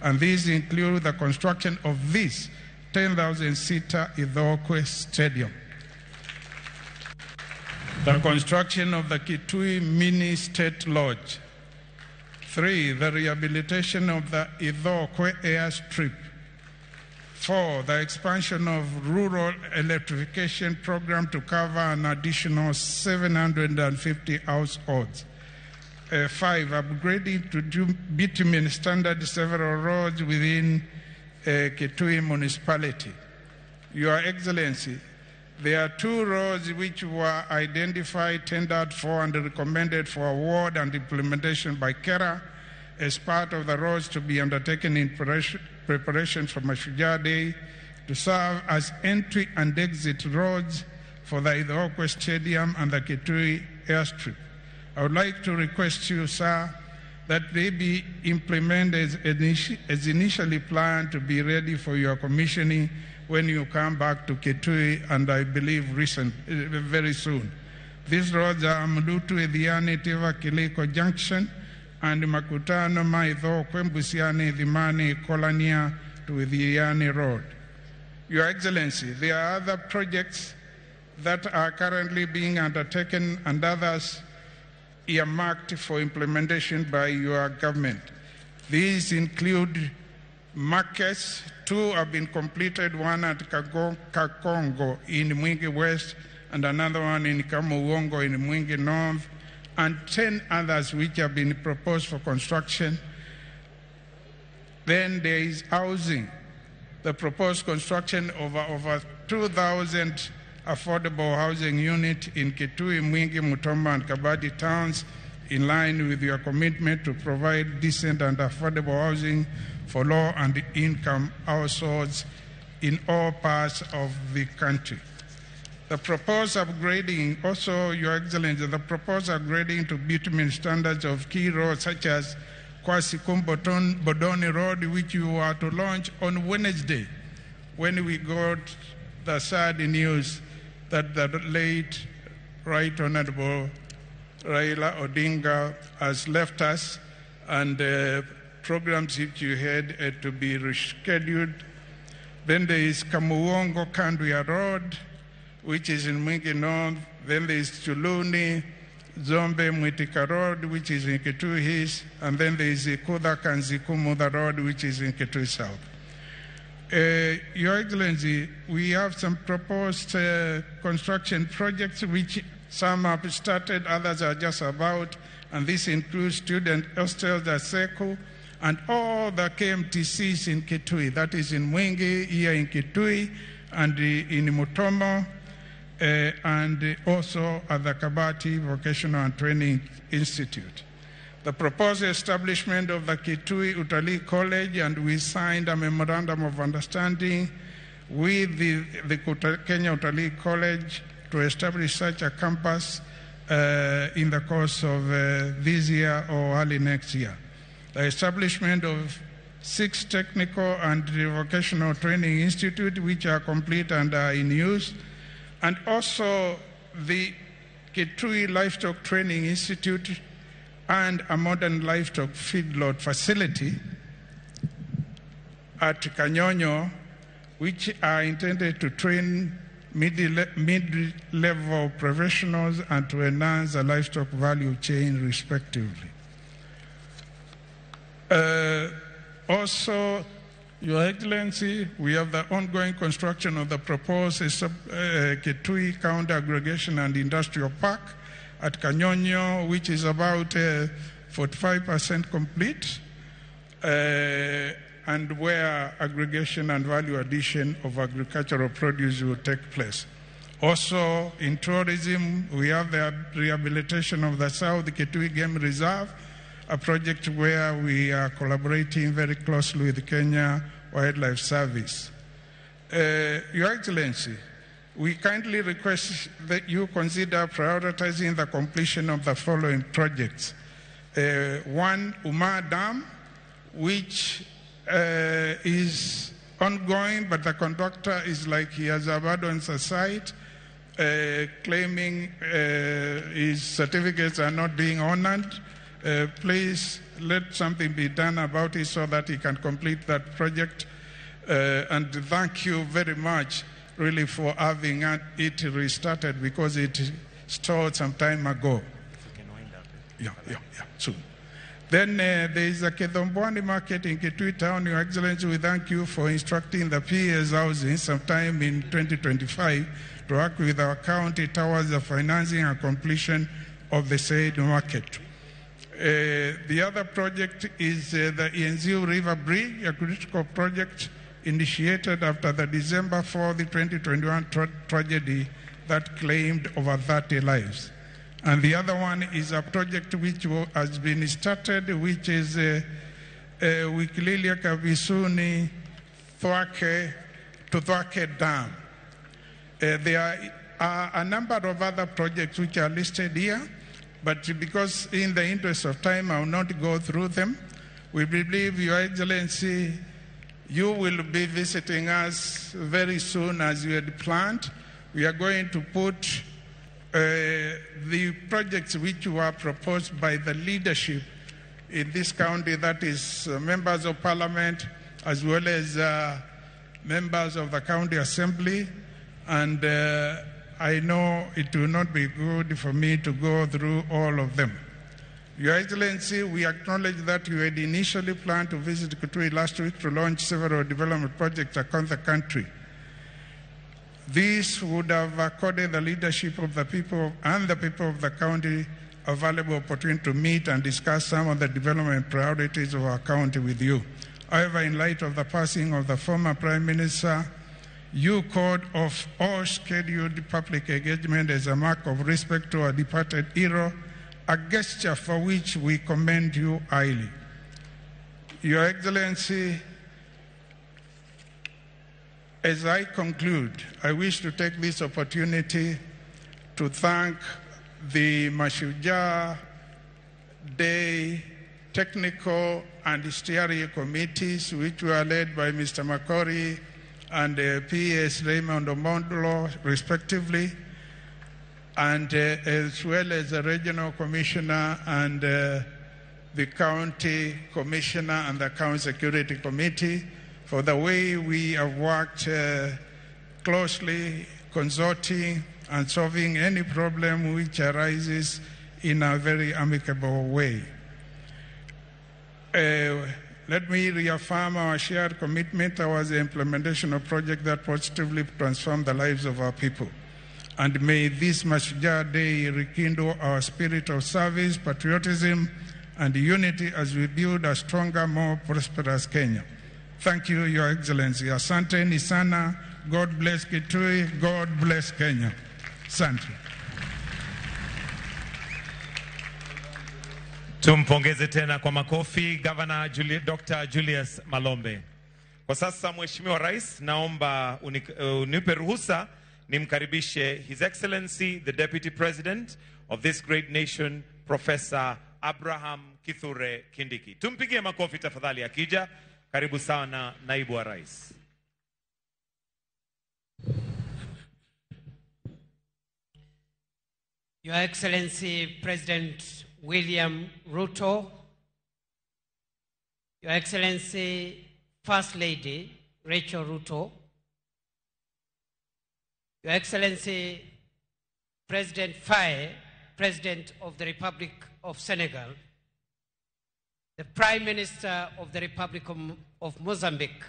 and these include the construction of this 10,000-seater Ithookwe Stadium, the construction of the Kitui Mini State Lodge, 3, the rehabilitation of the Ithookwe Airstrip, 4, the expansion of rural electrification program to cover an additional 750 households, 5, upgrading to bitumen standard several roads within Kitui Municipality. Your Excellency, there are 2 roads which were identified, tendered for, and recommended for award and implementation by KERA as part of the roads to be undertaken in preparation for Mashujaa Day to serve as entry and exit roads for the Ithookwe Stadium and the Kitui Airstrip. I would like to request you, sir, that they be implemented as initially planned to be ready for your commissioning when you come back to Kitui, and I believe very soon. These roads are Mlutu, Ethiani, Tiva, Kiliko Junction, and Makutano, Maithookwe, Mbusiani, Dhimani, Kolania to Ethiani Road. Your Excellency, there are other projects that are currently being undertaken and others earmarked for implementation by your government. These include markets. 2 have been completed, one at Kakongo in Mwingi West and another one in Kamuwongo in Mwingi North, and 10 others which have been proposed for construction. Then there is housing, the proposed construction of over 2,000 affordable housing units in Kitui, Mwingi, Mutombo, and Kabati towns, in line with your commitment to provide decent and affordable housing for low and income households in all parts of the country. The proposed upgrading, also, Your Excellency, the proposed upgrading to bitumen standards of key roads such as Kwasikum Bodoni Road, which you are to launch on Wednesday, when we got the sad news that the late Right Honorable Raila Odinga has left us, and programs which you had to be rescheduled. Then there is Kamuwongo Kanduya Road, which is in Mwingi North. Then there is Chuluni Zombe Mwitika Road, which is in Kitui East. And then there is Ikudha Kanzikumudha Road, which is in Kitui South. Your Excellency, we have some proposed construction projects which some have started, others are just about, and this includes student hostels at Seku and all the KMTCs in Kitui, that is in Mwingi, here in Kitui, and in Mutomo, and also at the Kabati Vocational and Training Institute. The proposed establishment of the Kitui Utalii College, and we signed a memorandum of understanding with the Kenya Utalii College to establish such a campus in the course of this year or early next year. The establishment of 6 technical and vocational training institutes which are complete and are in use, and also the Kitui Livestock Training Institute and a modern livestock feedlot facility at Kanyonyo, which are intended to train mid-level professionals and to enhance the livestock value chain, respectively. Also, Your Excellency, we have the ongoing construction of the proposed Kitui County Aggregation and Industrial Park at Kanyonyo, which is about 45% complete, and where aggregation and value addition of agricultural produce will take place. Also, in tourism, we have the rehabilitation of the South Kitui Game Reserve, a project where we are collaborating very closely with Kenya Wildlife Service. Your Excellency, we kindly request that you consider prioritizing the completion of the following projects. One, Uma Dam, which is ongoing, but the contractor is like he has abandoned the site, claiming his certificates are not being honored. Please let something be done about it so that he can complete that project. And thank you very much, really, for having it restarted, because it stalled some time ago. If you can wind up. Yeah, soon. Then there is a Kethombwani market in Kitui Town. Your Excellency, we thank you for instructing the PS Housing sometime in 2025 to work with our county towards the financing and completion of the said market. The other project is the Enziu River Bridge, a critical project initiated after the December 4th, 2021 tragedy that claimed over 30 lives. And the other one is a project which has been started, which is Wikililia Kabisuni Thwake to Thwake Dam. There are a number of other projects which are listed here, but because in the interest of time, I will not go through them. We believe, Your Excellency, you will be visiting us very soon as you had planned. We are going to put the projects which were proposed by the leadership in this county, that is members of parliament, as well as members of the county assembly. And I know it will not be good for me to go through all of them. Your Excellency, we acknowledge that you had initially planned to visit Kitui last week to launch several development projects across the country. This would have accorded the leadership of the people and the people of the county a valuable opportunity to meet and discuss some of the development priorities of our county with you. However, in light of the passing of the former Prime Minister, you called off all scheduled public engagement as a mark of respect to our departed hero, a gesture for which we commend you highly. Your Excellency, as I conclude, I wish to take this opportunity to thank the Mashujaa Day Technical and Steering Committees, which were led by Mr. Makori and P.S. Raymond Omondolo, respectively, and as well as the Regional Commissioner and the County Commissioner and the County Security Committee for the way we have worked closely, consulting and solving any problem which arises in a very amicable way. Let me reaffirm our shared commitment towards the implementation of projects that positively transform the lives of our people. And may this Mashujaa Day rekindle our spirit of service, patriotism, and unity as we build a stronger, more prosperous Kenya. Thank you, Your Excellency. Asante ni sana. God bless Kitui. God bless Kenya. Asante. Tumpongeze tena kwa makofi Governor Dr. Julius Malombe. Kwa sasa, Mheshimiwa Rais, naomba unipe ruhusa nimkaribishe His Excellency the Deputy President of this great nation, Professor Abraham Kithure Kindiki. Tumpigie makofi tafadhali akija. Karibu sana Naibu wa Rais. Your Excellency President William Ruto, Your Excellency First Lady Rachel Ruto, Your Excellency President Faye, President of the Republic of Senegal, the Prime Minister of the Republic of Mozambique,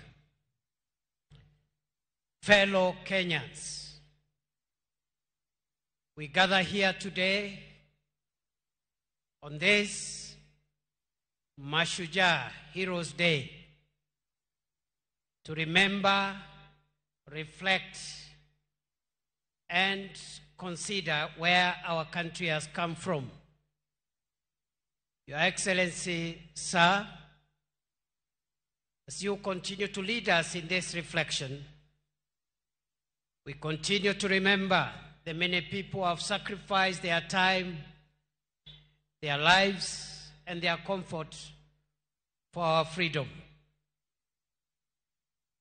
Fellow Kenyans, we gather here today on this Mashujaa Heroes Day to remember, reflect, and consider where our country has come from. Your Excellency, sir, as you continue to lead us in this reflection, we continue to remember the many people who have sacrificed their time, their lives, and their comfort for our freedom.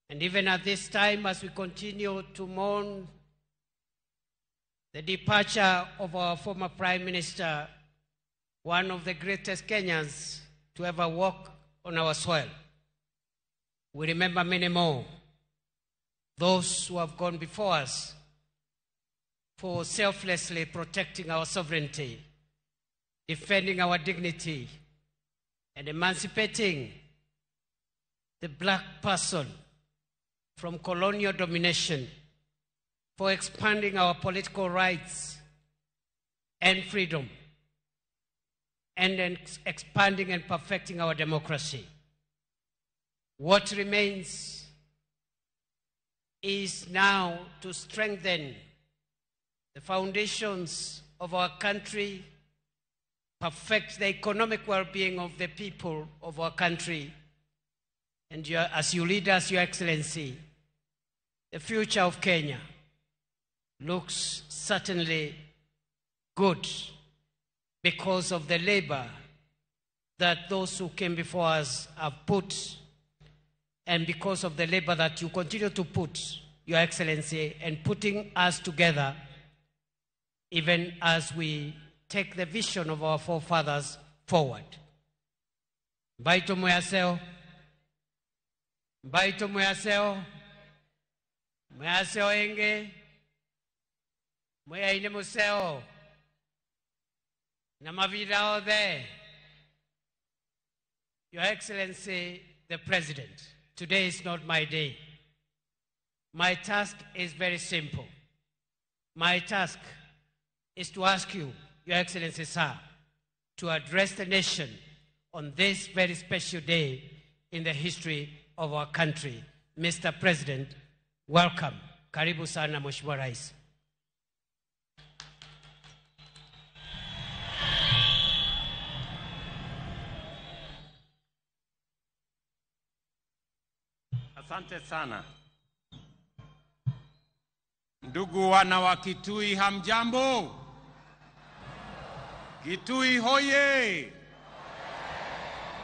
And even at this time, as we continue to mourn the departure of our former Prime Minister, one of the greatest Kenyans to ever walk on our soil, we remember many more, those who have gone before us for selflessly protecting our sovereignty, defending our dignity, and emancipating the black person from colonial domination, for expanding our political rights and freedom, and expanding and perfecting our democracy. What remains is now to strengthen the foundations of our country, perfect the economic well-being of the people of our country, and as you lead us, Your Excellency, the future of Kenya looks certainly good because of the labor that those who came before us have put, and because of the labor that you continue to put, Your Excellency, and putting us together even as we take the vision of our forefathers forward. Mbaito mweyaseo. Mbaito mweyaseo. Mweyaseo enge. Mweyaine museo. Na mavira othe. Your Excellency, the President, today is not my day. My task is very simple. My task is to ask you, Your Excellency, sir, to address the nation on this very special day in the history of our country. Mr. President, welcome. Karibu sana, Mheshimiwa Rais. Asante sana. Ndugu wana wa Kitui, hamjambo? Kitui hoye!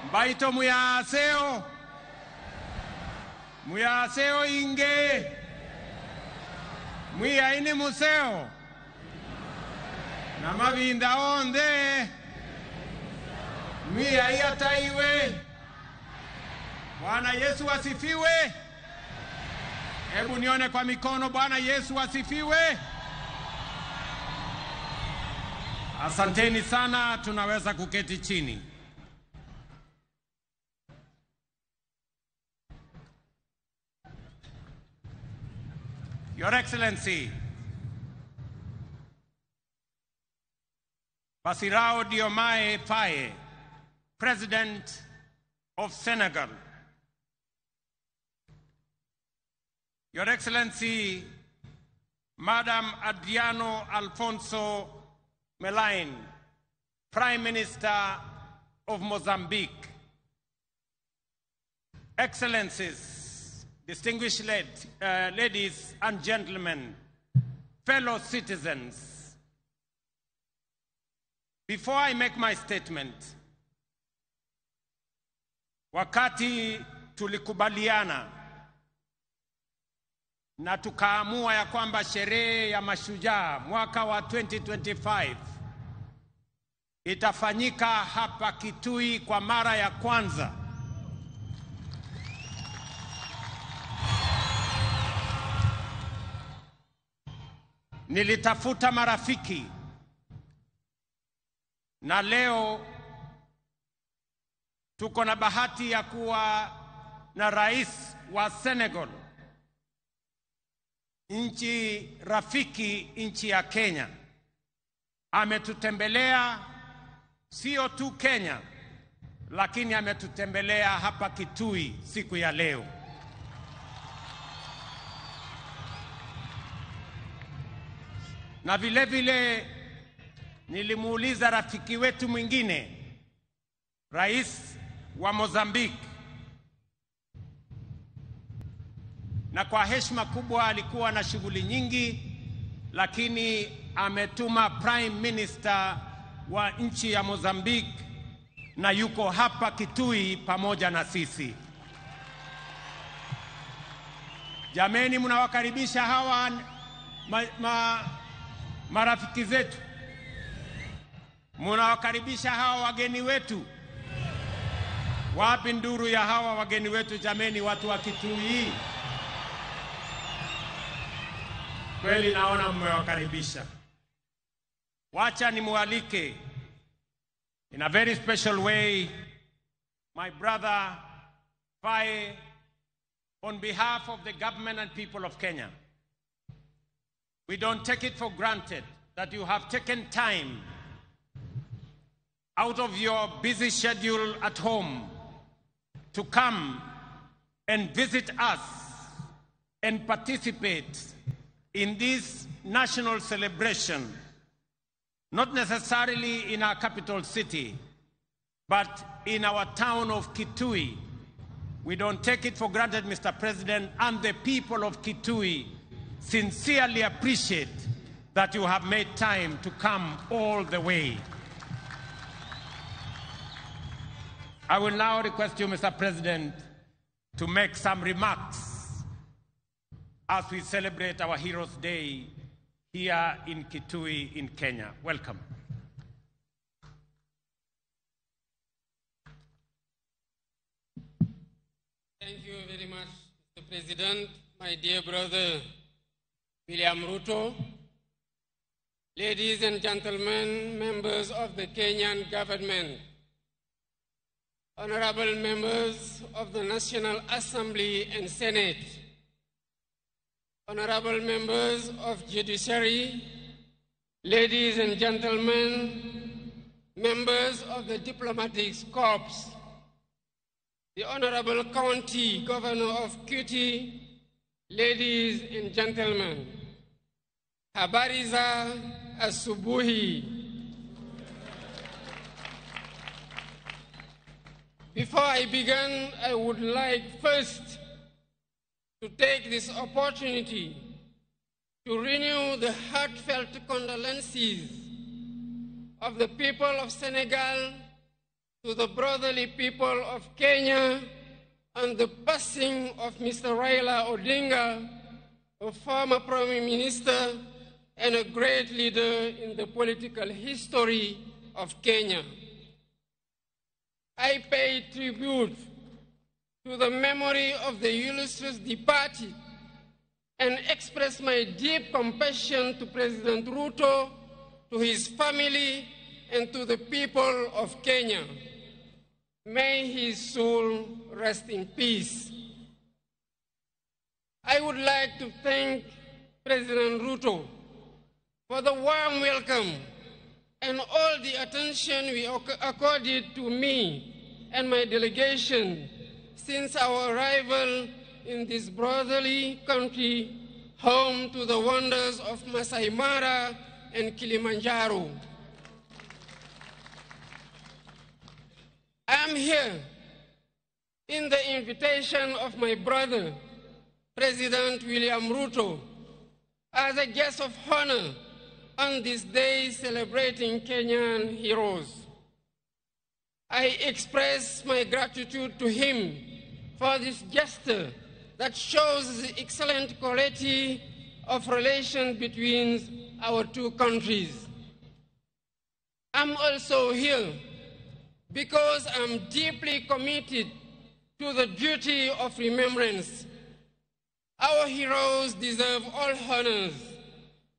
Mbaito muyaseo! Muyaseo inge! Mwiyaini museo! Na mavinda onde! Mwiyai ataiwe! Bwana Yesu asifiwe! Hebu nione kwa mikono. Bwana Yesu asifiwe! Asanteni sana, tunaweza kuketi chini. Your Excellency, Bassirou Diomaye Faye, President of Senegal. Your Excellency, Madam Adriano Alfonso Melaine, Prime Minister of Mozambique. Excellencies, distinguished ladies and gentlemen, fellow citizens, before I make my statement, wakati tulikubaliana na tukaamua ya kwamba sherehe ya mashujaa mwaka wa 2025 itafanyika hapa Kitui kwa mara ya kwanza, nilitafuta marafiki, na leo tuko na bahati ya kuwa na rais wa Senegal, nchi rafiki, nchi ya Kenya. Ametutembelea sio tu Kenya, lakini ametutembelea hapa Kitui siku ya leo. Na vile vile nilimuuliza rafiki wetu mwingine, rais wa Mozambique, na kwa heshima kubwa alikuwa na shughuli nyingi, lakini ametuma Prime Minister wa nchi ya Mozambique na yuko hapa Kitui pamoja na sisi. Jameni, mnawakaribisha hawa marafiki zetu, mnawakaribisha hawa wageni wetu. Wapi nduru ya hawa wageni wetu jameni, watu wa Kitui? Kweli naona mmewakaribisha. Wacha nimualike in a very special way my brother Faye, on behalf of the government and people of Kenya. We don't take it for granted that you have taken time out of your busy schedule at home to come and visit us and participate in this national celebration, not necessarily in our capital city, but in our town of Kitui. We don't take it for granted, Mr. President, and the people of Kitui sincerely appreciate that you have made time to come all the way. I will now request you, Mr. President, to make some remarks as we celebrate our Heroes Day here in Kitui in Kenya. Welcome. Thank you very much, Mr. President, my dear brother, William Ruto. Ladies and gentlemen, members of the Kenyan government, honorable members of the National Assembly and Senate, honorable members of judiciary, ladies and gentlemen, members of the diplomatic corps, the Honorable County Governor of Kitui, ladies and gentlemen, habari za asubuhi. Before I begin, I would like first to take this opportunity to renew the heartfelt condolences of the people of Senegal to the brotherly people of Kenya on the passing of Mr. Raila Odinga, a former Prime Minister and a great leader in the political history of Kenya. I pay tribute to the memory of the illustrious departed and express my deep compassion to President Ruto, to his family, and to the people of Kenya. May his soul rest in peace. I would like to thank President Ruto for the warm welcome and all the attention we accorded to me and my delegation since our arrival in this brotherly country, home to the wonders of Masai Mara and Kilimanjaro. I am here in the invitation of my brother, President William Ruto, as a guest of honor on this day celebrating Kenyan heroes. I express my gratitude to him for this gesture that shows the excellent quality of relation between our two countries. I'm also here because I'm deeply committed to the duty of remembrance. Our heroes deserve all honors.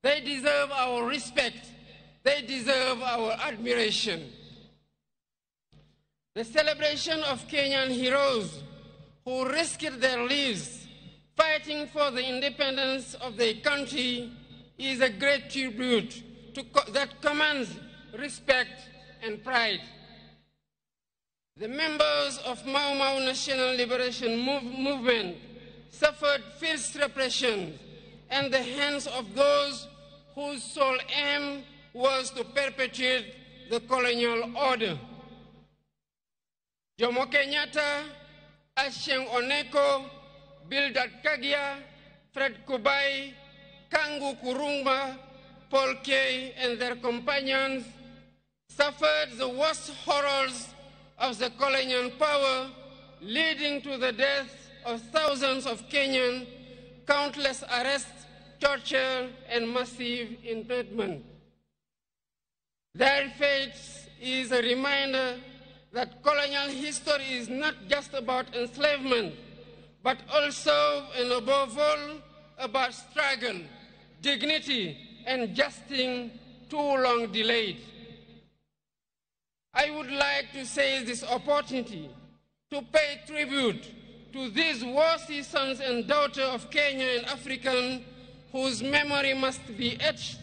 They deserve our respect. They deserve our admiration. The celebration of Kenyan heroes who risked their lives fighting for the independence of their country is a great tribute that commands respect and pride. The members of Mau Mau National Liberation Movement suffered fierce repression at the hands of those whose sole aim was to perpetuate the colonial order. Jomo Kenyatta, Achieng Oneko, Bildad Kagia, Fred Kubai, Kangu Kurumba, Paul Kay, and their companions suffered the worst horrors of the colonial power, leading to the death of thousands of Kenyans, countless arrests, torture, and massive internment. Their fate is a reminder that colonial history is not just about enslavement, but also and above all about struggle, dignity, and justice too long delayed. I would like to seize this opportunity to pay tribute to these worthy sons and daughters of Kenya and African whose memory must be etched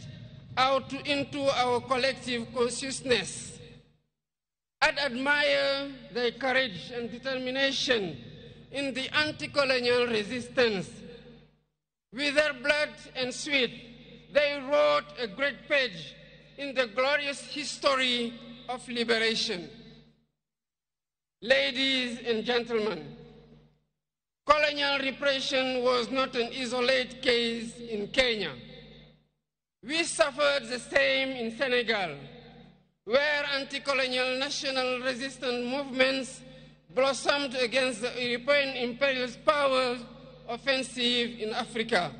out into our collective consciousness. I admire their courage and determination in the anti-colonial resistance. With their blood and sweat, they wrote a great page in the glorious history of liberation. Ladies and gentlemen, colonial repression was not an isolated case in Kenya. We suffered the same in Senegal, where anti-colonial national resistance movements blossomed against the European imperialist power offensive in Africa.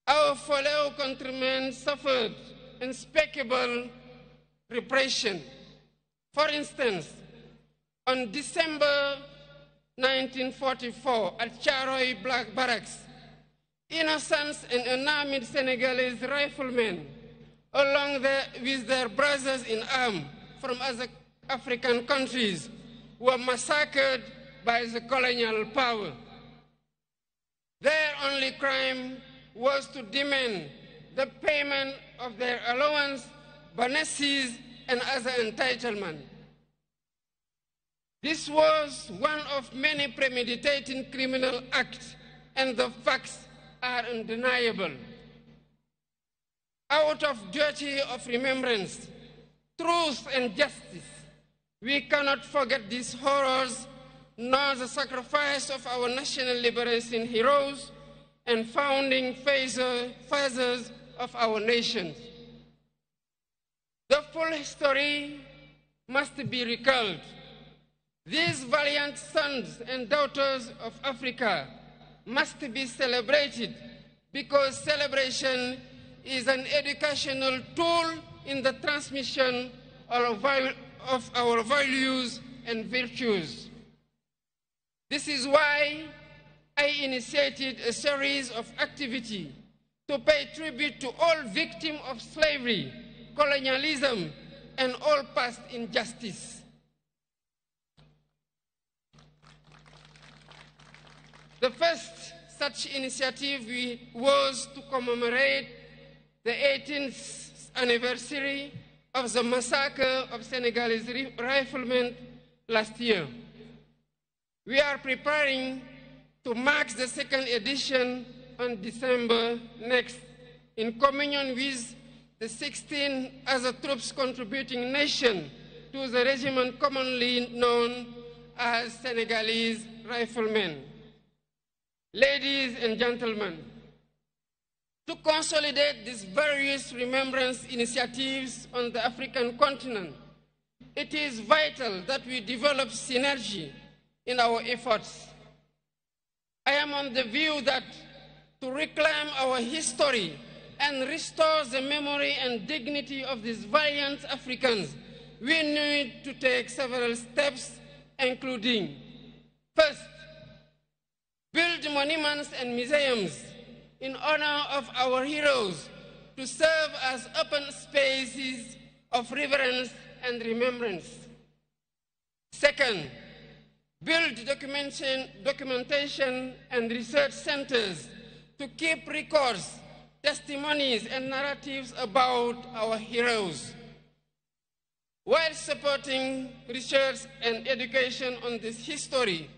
Our fellow countrymen suffered unspeakable repression. For instance, on December 1944 at Charoy Black Barracks, innocent and unarmed Senegalese riflemen, along with their brothers in arms from other African countries, were massacred by the colonial power. Their only crime was to demand the payment of their allowance, bonuses, and other entitlement. This was one of many premeditated criminal acts, and the facts are undeniable. Out of duty of remembrance, truth and justice, we cannot forget these horrors, nor the sacrifice of our national liberation heroes and founding fathers of our nation. The full history must be recalled. These valiant sons and daughters of Africa must be celebrated, because celebration is an educational tool in the transmission of our values and virtues. This is why I initiated a series of activities to pay tribute to all victims of slavery, colonialism, and all past injustice. The first such initiative was to commemorate the 18th anniversary of the massacre of Senegalese riflemen last year. We are preparing to mark the second edition on December next, in communion with the 16 other troops contributing nation to the regiment commonly known as Senegalese Riflemen. Ladies and gentlemen, to consolidate these various remembrance initiatives on the African continent, it is vital that we develop synergy in our efforts. I am on the view that to reclaim our history and restore the memory and dignity of these valiant Africans, we need to take several steps, including, first, build monuments and museums in honor of our heroes to serve as open spaces of reverence and remembrance. Second, Build documentation and research centers to keep records, testimonies, and narratives about our heroes, while supporting research and education on this history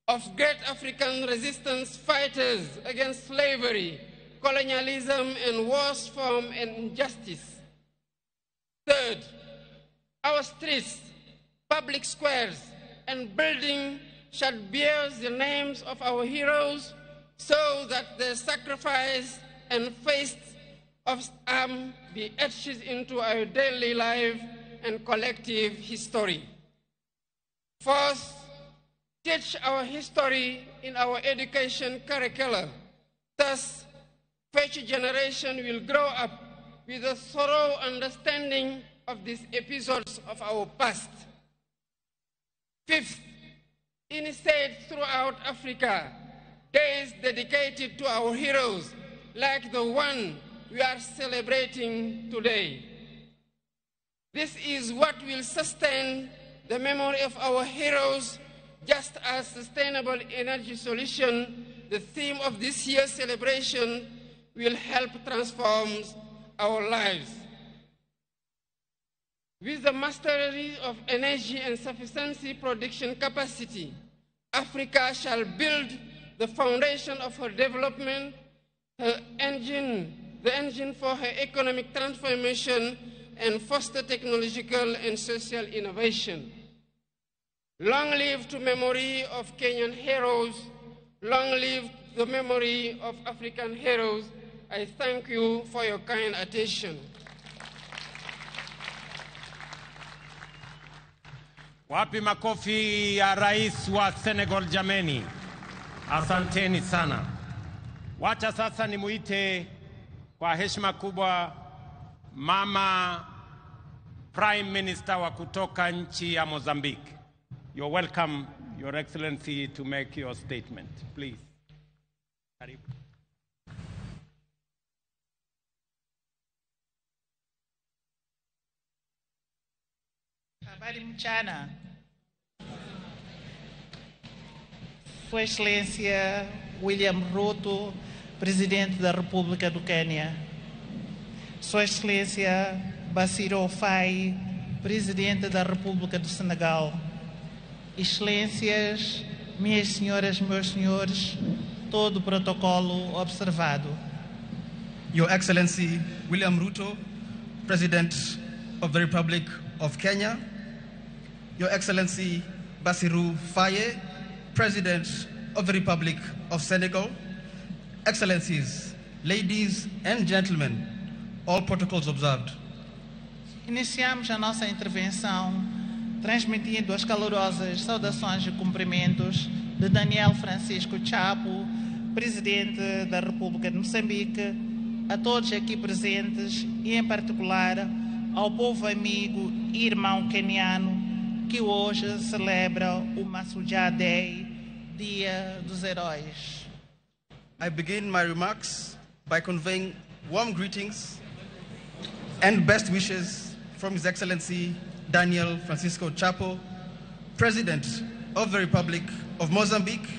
of great African resistance fighters against slavery, colonialism, and worse form and injustice. Third, our streets, public squares, and buildings shall bear the names of our heroes so that their sacrifice and faith of arm be etched into our daily life and collective history. Fourth, teach our history in our education curricula. Thus, future generation will grow up with a thorough understanding of these episodes of our past. Fifth, initiate throughout Africa days dedicated to our heroes, like the one we are celebrating today. This is what will sustain the memory of our heroes, just as sustainable energy solution, the theme of this year's celebration, will help transform our lives. With the mastery of energy and sufficiency production capacity, Africa shall build the foundation of her development, her engine, the engine for her economic transformation, and foster technological and social innovation. Long live to memory of Kenyan heroes. Long live the memory of African heroes. I thank you for your kind attention. Wapi makofi ya rais wa Senegal jameni? Asanteni sana. Wacha sasa nimuite kwa heshima kubwa Mama Prime Minister wa kutoka nchi ya Mozambique. You're welcome, Your Excellency, to make your statement. Please. Karibu. Habari mchana. Sua Excelência William Ruto, Presidente da República do Quênia. Sua Excelência Bassirou Faye, Presidente da República do Senegal. Excelências, minhas senhoras, meus senhores, todo o protocolo observado. Your Excellency William Ruto, President of the Republic of Kenya. Your Excellency Bassirou Faye, President of the Republic of Senegal. Excellencies, ladies and gentlemen, all protocols observed. Iniciamos a nossa intervenção transmitindo as calorosas saudações e cumprimentos de Daniel Francisco Chapo, Presidente da República de Moçambique, a todos aqui presentes e, em particular, ao povo amigo e irmão queniano que hoje celebra o Mashujaa Day, Dia dos Heróis. I begin my remarks by conveying warm greetings and best wishes from His Excellency Daniel Francisco Chapo, President of the Republic of Mozambique,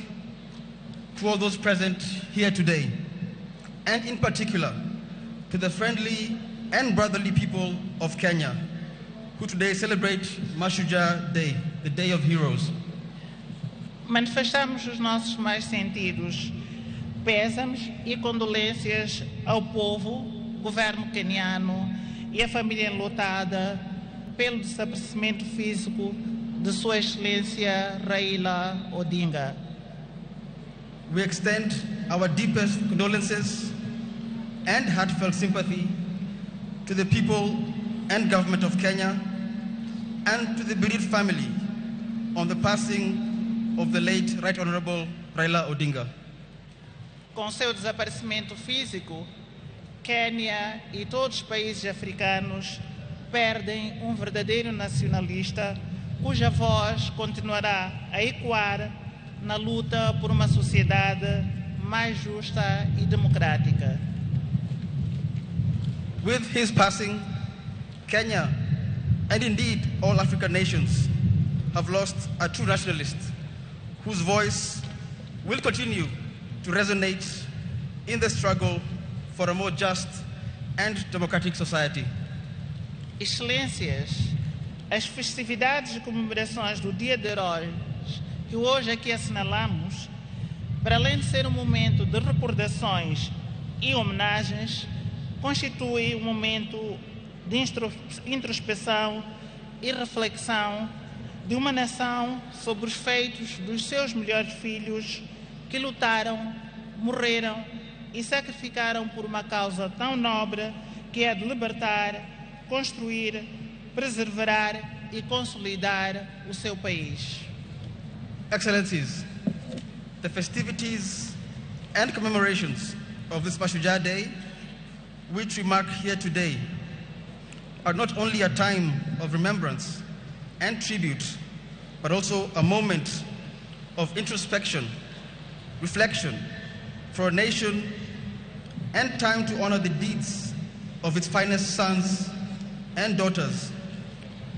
to all those present here today, and in particular to the friendly and brotherly people of Kenya, who today celebrate Mashujaa Day, the Day of Heroes. Manifestamos os nossos mais sentidos pésames e condolências ao povo, governo queniano e à família enlutada pelo desaparecimento físico de Sua Excelência Raila Odinga. We extend our deepest condolences and heartfelt sympathy to the people and government of Kenya and to the bereaved family on the passing of the late Right Honorable Raila Odinga. Com seu desaparecimento físico, Quênia e todos os países africanos perdem verdadeiro nacionalista cuja voz continuará a ecoar na luta por uma sociedade mais justa e democrática. With his passing, Kenya, and indeed all African nations, have lost a true nationalist whose voice will continue to resonate in the struggle for a more just and democratic society. Excelências, as festividades e comemorações do Dia de Heróis, que hoje aqui assinalamos, para além de ser momento de recordações e homenagens, constitui momento de introspeção e reflexão de uma nação sobre os feitos dos seus melhores filhos que lutaram, morreram e sacrificaram por uma causa tão nobre que é de libertar, construir, preservar e consolidar o seu país. Excellencies, the festivities and commemorations of this Mashujaa Day, which we mark here today, are not only a time of remembrance and tribute, but also a moment of introspection, reflection for a nation, and time to honor the deeds of its finest sons and daughters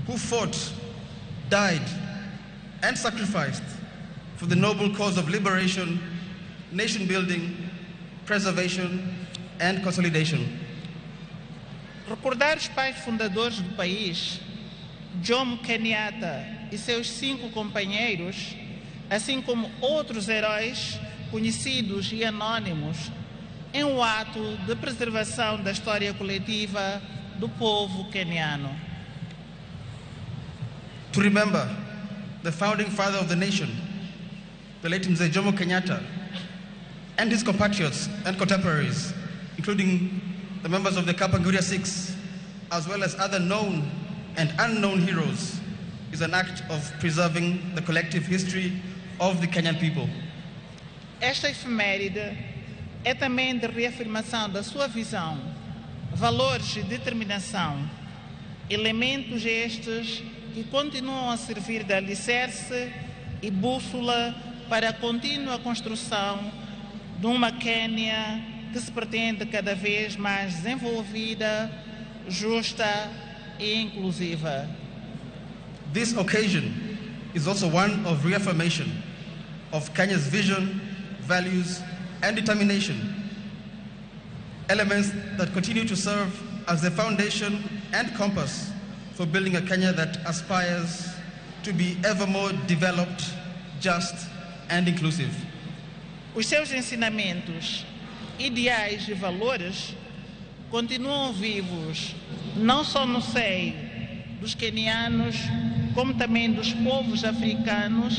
who fought, died, and sacrificed for the noble cause of liberation, nation building, preservation, and consolidation. Recordar os pais fundadores do país, Jomo Kenyatta e seus 5 companheiros, assim como outros heróis conhecidos e anônimos, é ato de preservação da história coletiva do povo queniano. To remember the founding father of the nation, the late Mzee Jomo Kenyatta, and his compatriots and contemporaries, including the members of the Kapenguria Six, as well as other known and unknown heroes, is an act of preserving the collective history of the Kenyan people. Esta efeméride é também de reafirmação da sua visão, valores e determinação, elementos estes que continuam a servir de alicerce e bússola para a contínua construção de uma Quênia que se pretende cada vez mais desenvolvida, justa e inclusiva. This occasion is also one of reaffirmation of Kenya's vision, values, and determination, elements that continue to serve as the foundation and compass for building a Kenya that aspires to be ever more developed, just, and inclusive. Os seus ensinamentos, ideais e valores continuam vivos, não só no seio dos quenianos, como também dos povos africanos,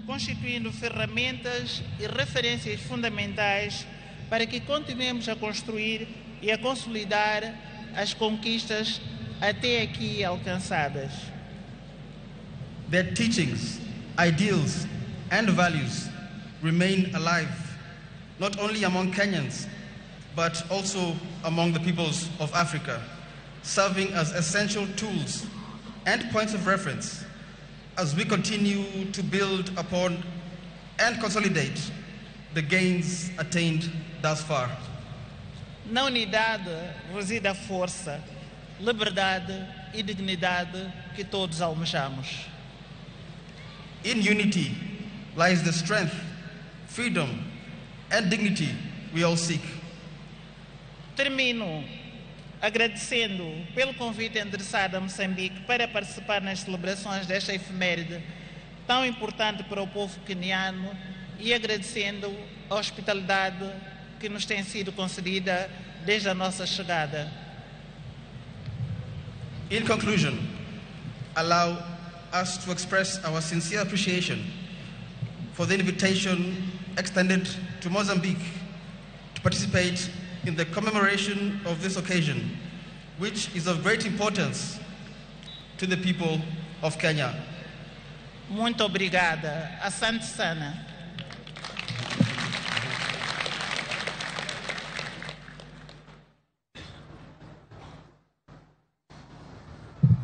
constituindo ferramentas e referências fundamentais para que continuemos a construir e a consolidar as conquistas até aqui alcançadas. Their teachings, ideals, and values remain alive, not only among Kenyans, but also among the peoples of Africa, serving as essential tools and points of reference as we continue to build upon and consolidate the gains attained thus far. Na unidade reside a força, liberdade e dignidade que todos almejamos. In unity lies the strength, freedom, and dignity we all seek. Termino agradecendo pelo convite endereçado a Moçambique para participar nas celebrações desta efeméride tão importante para o povo queniano e agradecendo a hospitalidade que nos tem sido concedida desde a nossa chegada. In conclusion, allow us to express our sincere appreciation for the invitation extended to Mozambique to participate in the commemoration of this occasion, which is of great importance to the people of Kenya. Muito obrigada. Asante sana.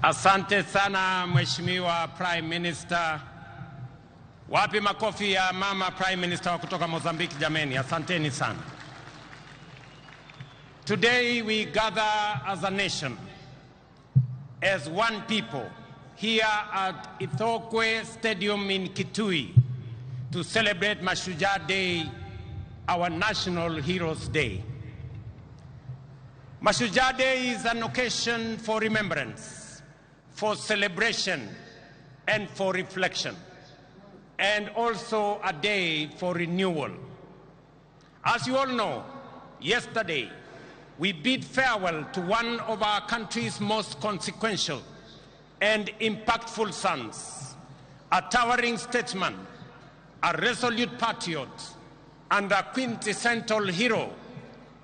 Asante sana Mheshimiwa Prime Minister. Wapi makofi ya mama Prime Minister wa kutoka Mozambique jameni? Asanteni sana. Today we gather as a nation, as one people, here at Ithookwe Stadium in Kitui to celebrate Mashujaa Day, our National Heroes Day. Mashujaa Day is an occasion for remembrance, for celebration, and for reflection, and also a day for renewal. As you all know, yesterday we bid farewell to one of our country's most consequential and impactful sons, a towering statesman, a resolute patriot, and a quintessential hero,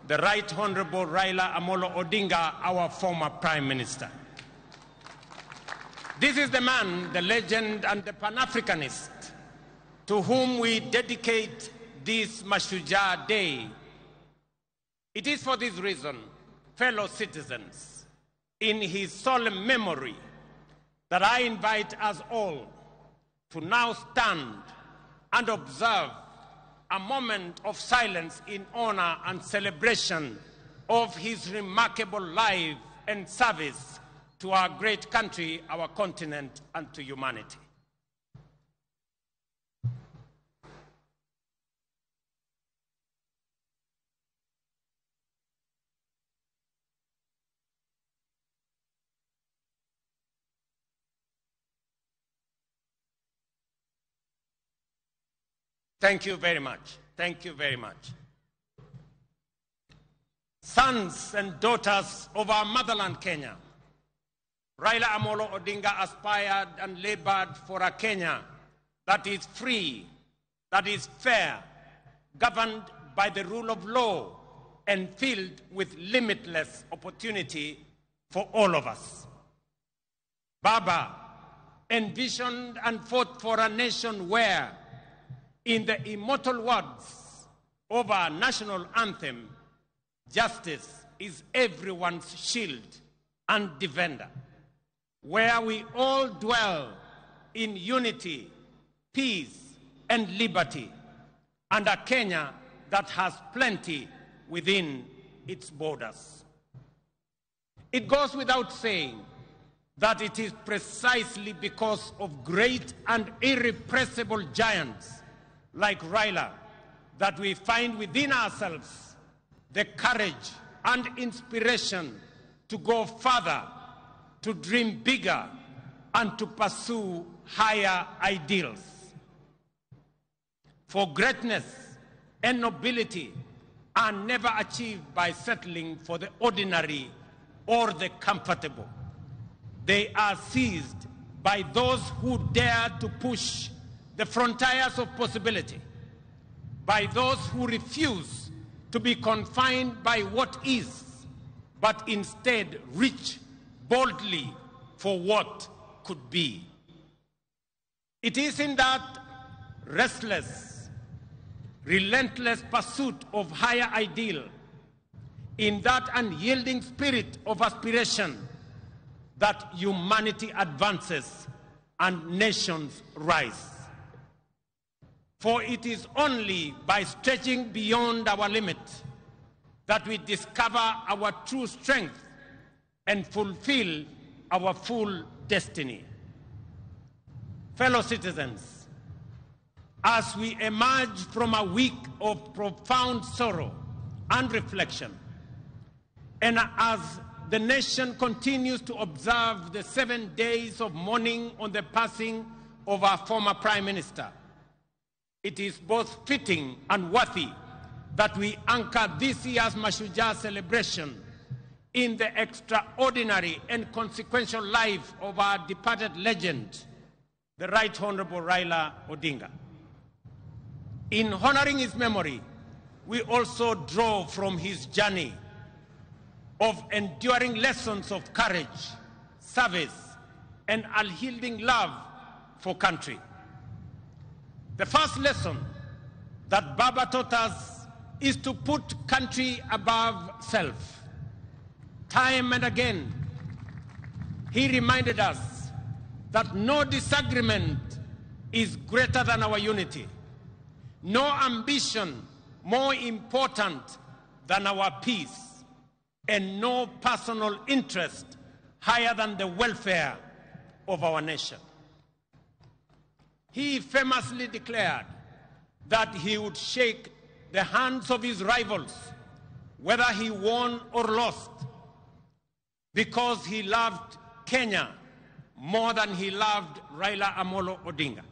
the Right Honorable Raila Amolo Odinga, our former Prime Minister. This is the man, the legend, and the Pan-Africanist to whom we dedicate this Mashujaa Day. It is for this reason, fellow citizens, in his solemn memory, that I invite us all to now stand and observe a moment of silence in honor and celebration of his remarkable life and service to our great country, our continent, and to humanity. Thank you very much. Thank you very much. Sons and daughters of our motherland, Kenya, Raila Amolo Odinga aspired and labored for a Kenya that is free, that is fair, governed by the rule of law, and filled with limitless opportunity for all of us. Baba envisioned and fought for a nation where, in the immortal words of our national anthem, justice is everyone's shield and defender, where we all dwell in unity, peace, and liberty, and a Kenya that has plenty within its borders. It goes without saying that it is precisely because of great and irrepressible giants like Raila that we find within ourselves the courage and inspiration to go further, to dream bigger, and to pursue higher ideals. For greatness and nobility are never achieved by settling for the ordinary or the comfortable. They are seized by those who dare to push the frontiers of possibility, by those who refuse to be confined by what is, but instead reach boldly for what could be. It is in that restless, relentless pursuit of higher ideal, in that unyielding spirit of aspiration, that humanity advances and nations rise. For it is only by stretching beyond our limit that we discover our true strength and fulfill our full destiny. Fellow citizens, as we emerge from a week of profound sorrow and reflection, and as the nation continues to observe the 7 days of mourning on the passing of our former Prime Minister, it is both fitting and worthy that we anchor this year's Mashujaa celebration in the extraordinary and consequential life of our departed legend, the Right Honorable Raila Odinga. In honoring his memory, we also draw from his journey of enduring lessons of courage, service, and unyielding love for country. The first lesson that Baba taught us is to put country above self. Time and again, he reminded us that no disagreement is greater than our unity, no ambition more important than our peace, and no personal interest higher than the welfare of our nation. He famously declared that he would shake the hands of his rivals, whether he won or lost, because he loved Kenya more than he loved Raila Amolo Odinga.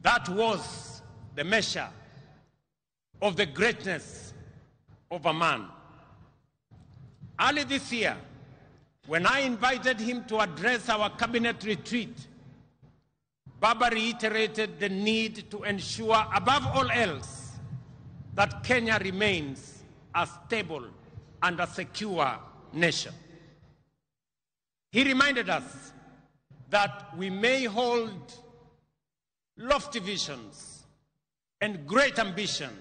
That was the measure of the greatness of a man. Early this year, when I invited him to address our cabinet retreat, Baba reiterated the need to ensure, above all else, that Kenya remains a stable and a secure nation. He reminded us that we may hold lofty visions and great ambition,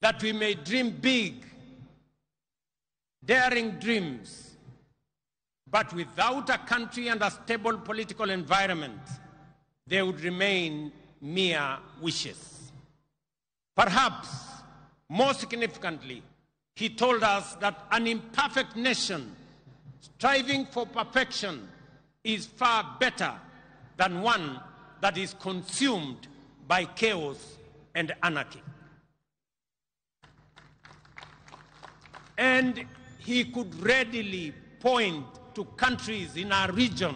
that we may dream big, daring dreams, but without a country and a stable political environment, they would remain mere wishes. Perhaps more significantly, he told us that an imperfect nation striving for perfection is far better than one that is consumed by chaos and anarchy. And he could readily point to countries in our region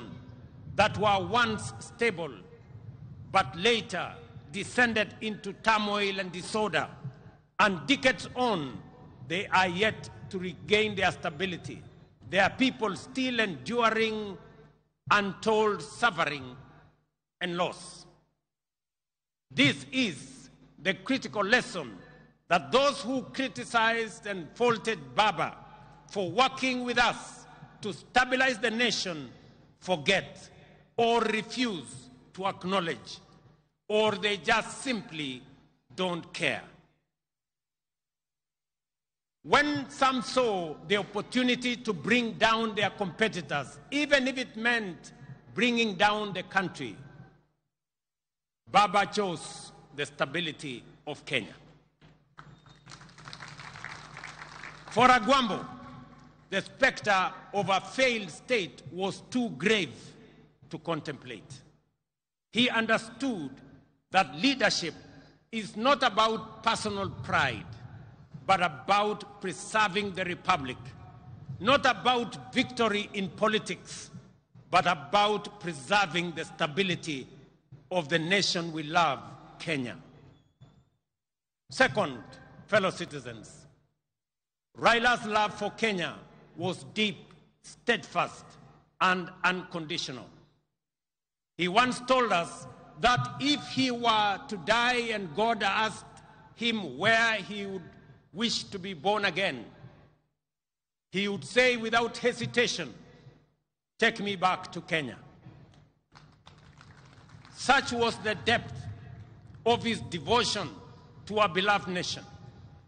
that were once stable, but later descended into turmoil and disorder, and decades on, they are yet to regain their stability, their people still enduring untold suffering and loss. This is the critical lesson that those who criticized and faulted Baba for working with us to stabilize the nation forget or refuse to acknowledge, or they just simply don't care. When some saw the opportunity to bring down their competitors, even if it meant bringing down the country, Baba chose the stability of Kenya. For Agwambo, the specter of a failed state was too grave to contemplate. He understood that leadership is not about personal pride, but about preserving the republic, not about victory in politics, but about preserving the stability of the nation we love, Kenya. Second, fellow citizens, Raila's love for Kenya was deep, steadfast, and unconditional. He once told us that if he were to die and God asked him where he would wish to be born again, he would say without hesitation, "Take me back to Kenya." Such was the depth of his devotion to our beloved nation.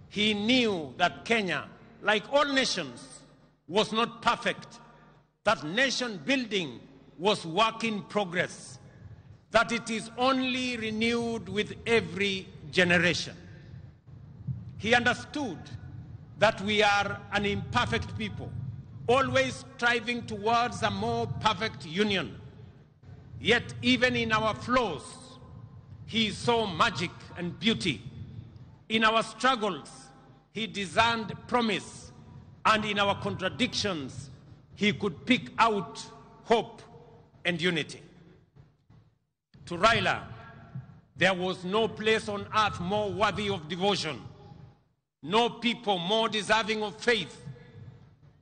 He knew that Kenya, like all nations, was not perfect, that nation building was work in progress, that it is only renewed with every generation. He understood that we are an imperfect people, always striving towards a more perfect union. Yet even in our flaws, he saw magic and beauty. In our struggles, he discerned promise, and in our contradictions, he could pick out hope and unity. To Raila, there was no place on earth more worthy of devotion, no people more deserving of faith,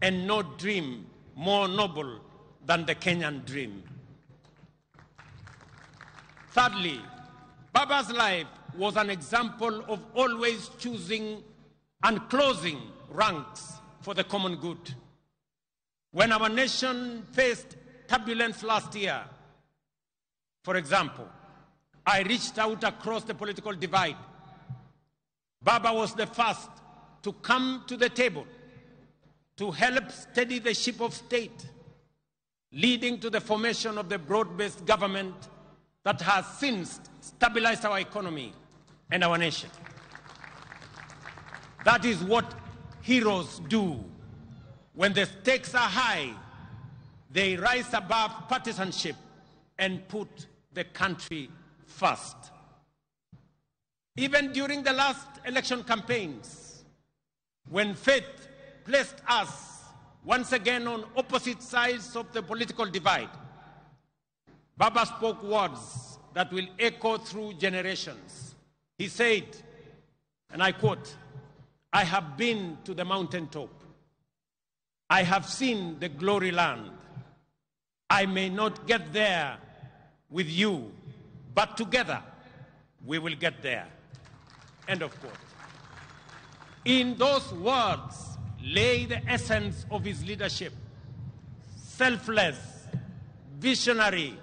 and no dream more noble than the Kenyan dream. Thirdly, Baba's life was an example of always choosing and closing ranks for the common good. When our nation faced turbulence last year, for example, I reached out across the political divide. Baba was the first to come to the table to help steady the ship of state, leading to the formation of the broad-based government that has since stabilized our economy and our nation. That is what heroes do. When the stakes are high, they rise above partisanship and put the country first. Even during the last election campaigns, when fate placed us once again on opposite sides of the political divide, Baba spoke words that will echo through generations. He said, and I quote, "I have been to the mountaintop. I have seen the glory land. I may not get there with you, but together we will get there." End of quote. In those words lay the essence of his leadership: selfless, visionary,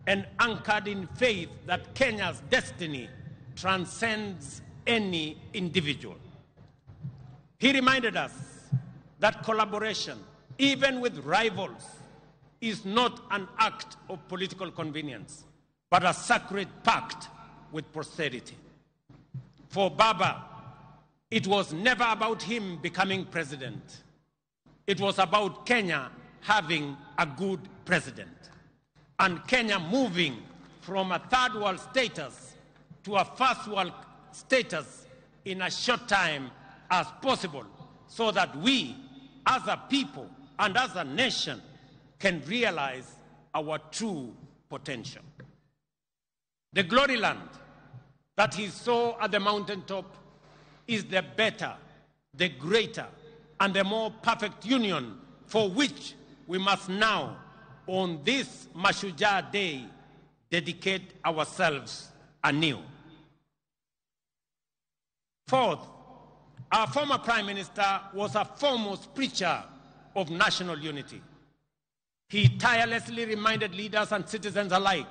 and anchored in faith that Kenya's destiny transcends any individual. He reminded us that collaboration, even with rivals, is not an act of political convenience, but a sacred pact with posterity. For Baba, it was never about him becoming president. It was about Kenya having a good president, and Kenya moving from a third world status to a first world status in a short time as possible, so that we, as a people and as a nation, can realize our true potential. The glory land that he saw at the mountaintop is the better, the greater, and the more perfect union for which we must now, on this Mashujaa Day, dedicate ourselves anew. Fourth, our former Prime Minister was a foremost preacher of national unity. He tirelessly reminded leaders and citizens alike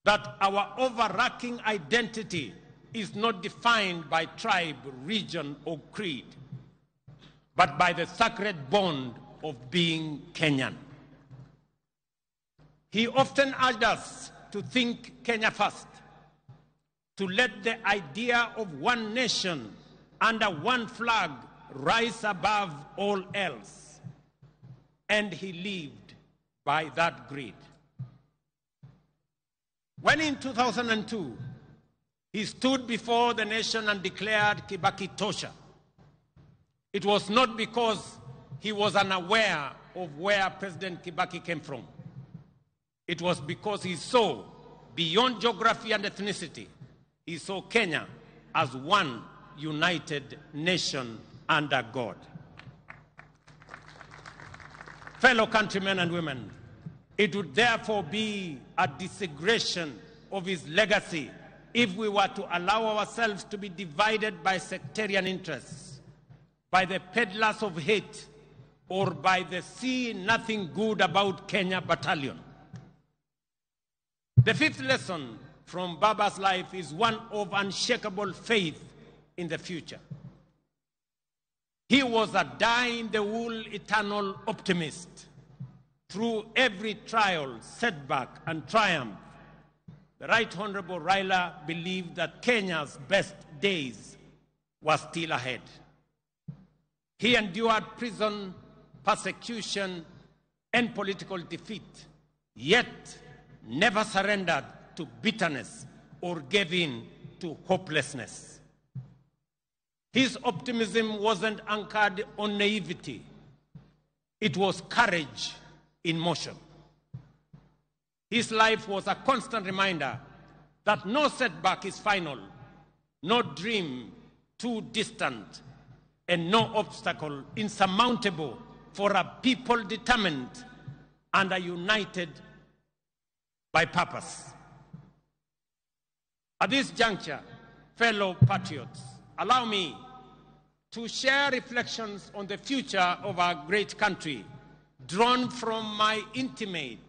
that our overarching identity is not defined by tribe, region, or creed, but by the sacred bond of being Kenyan. He often urged us to think Kenya first, to let the idea of one nation under one flag rise above all else. And he lived by that greed. When in 2002, he stood before the nation and declared Kibaki Tosha, it was not because he was unaware of where President Kibaki came from. It was because he saw beyond geography and ethnicity. He saw Kenya as one united nation under God. Fellow countrymen and women, it would therefore be a desecration of his legacy if we were to allow ourselves to be divided by sectarian interests, by the peddlers of hate, or by the see nothing good about Kenya battalion. The fifth lesson from Baba's life is one of unshakable faith in the future. He was a dyed-in-the-wool eternal optimist. Through every trial, setback, and triumph, the Right Honorable Raila believed that Kenya's best days were still ahead. He endured prison, persecution, and political defeat, yet never surrendered to bitterness or gave in to hopelessness. His optimism wasn't anchored on naivety. It was courage in motion. His life was a constant reminder that no setback is final, no dream too distant, and no obstacle insurmountable for a people determined and are united by purpose. At this juncture, fellow patriots, allow me to share reflections on the future of our great country, drawn from my intimate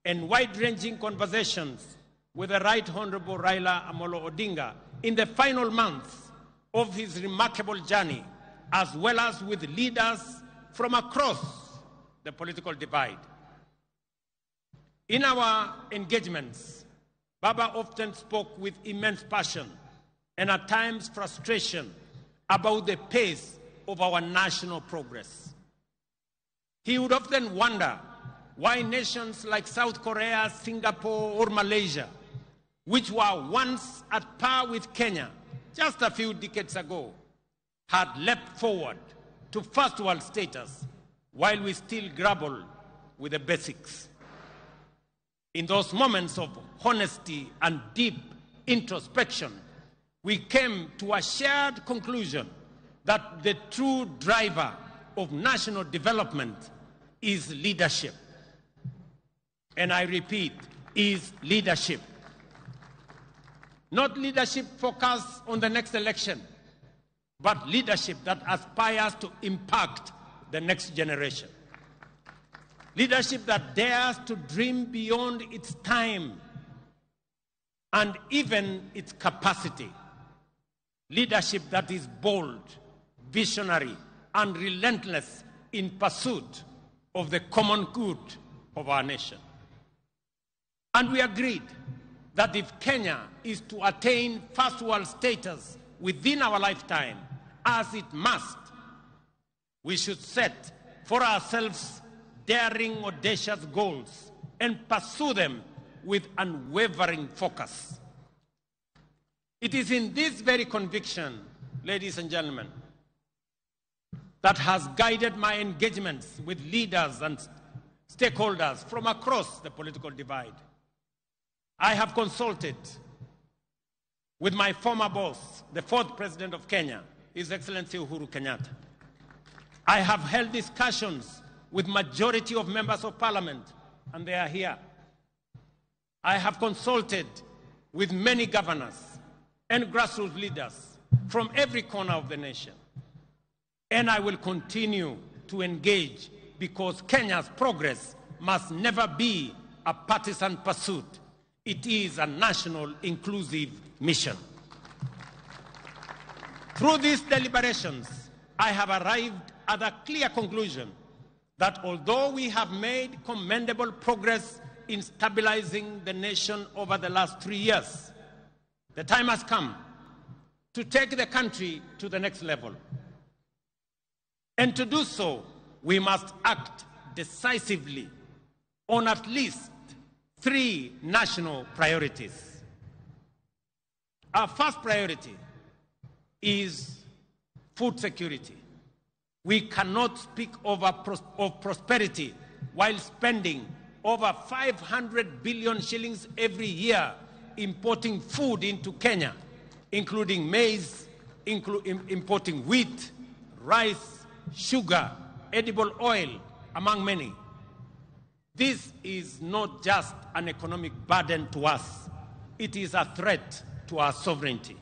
and wide-ranging conversations with the Right Honorable Raila Amolo Odinga in the final months of his remarkable journey, as well as with leaders from across the political divide. In our engagements, Baba often spoke with immense passion and at times frustration about the pace of our national progress. He would often wonder why nations like South Korea, Singapore, or Malaysia which were once at par with Kenya just a few decades ago, had leapt forward to first world status while we still grapple with the basics. In those moments of honesty and deep introspection, we came to a shared conclusion that the true driver of national development is leadership. And I repeat, is leadership. Not leadership focused on the next election, but leadership that aspires to impact the next generation. Leadership that dares to dream beyond its time and even its capacity. Leadership that is bold, visionary, and relentless in pursuit of the common good of our nation. And we agreed that if Kenya is to attain first world status within our lifetime, as it must, we should set for ourselves daring, audacious goals and pursue them with unwavering focus. It is in this very conviction, ladies and gentlemen, that has guided my engagements with leaders and stakeholders from across the political divide. I have consulted with my former boss, the fourth president of Kenya, His Excellency Uhuru Kenyatta. I have held discussions with majority of members of parliament, and they are here. I have consulted with many governors and grassroots leaders from every corner of the nation. And I will continue to engage because Kenya's progress must never be a partisan pursuit. It is a national inclusive mission. Through these deliberations, I have arrived at a clear conclusion that although we have made commendable progress in stabilizing the nation over the last 3 years, the time has come to take the country to the next level. And to do so, we must act decisively on at least 3 national priorities. Our first priority is food security. We cannot speak of prosperity while spending over 500 billion shillings every year importing food into Kenya, including maize, importing wheat, rice, sugar, edible oil, among many. This is not just an economic burden to us. It is a threat to our sovereignty.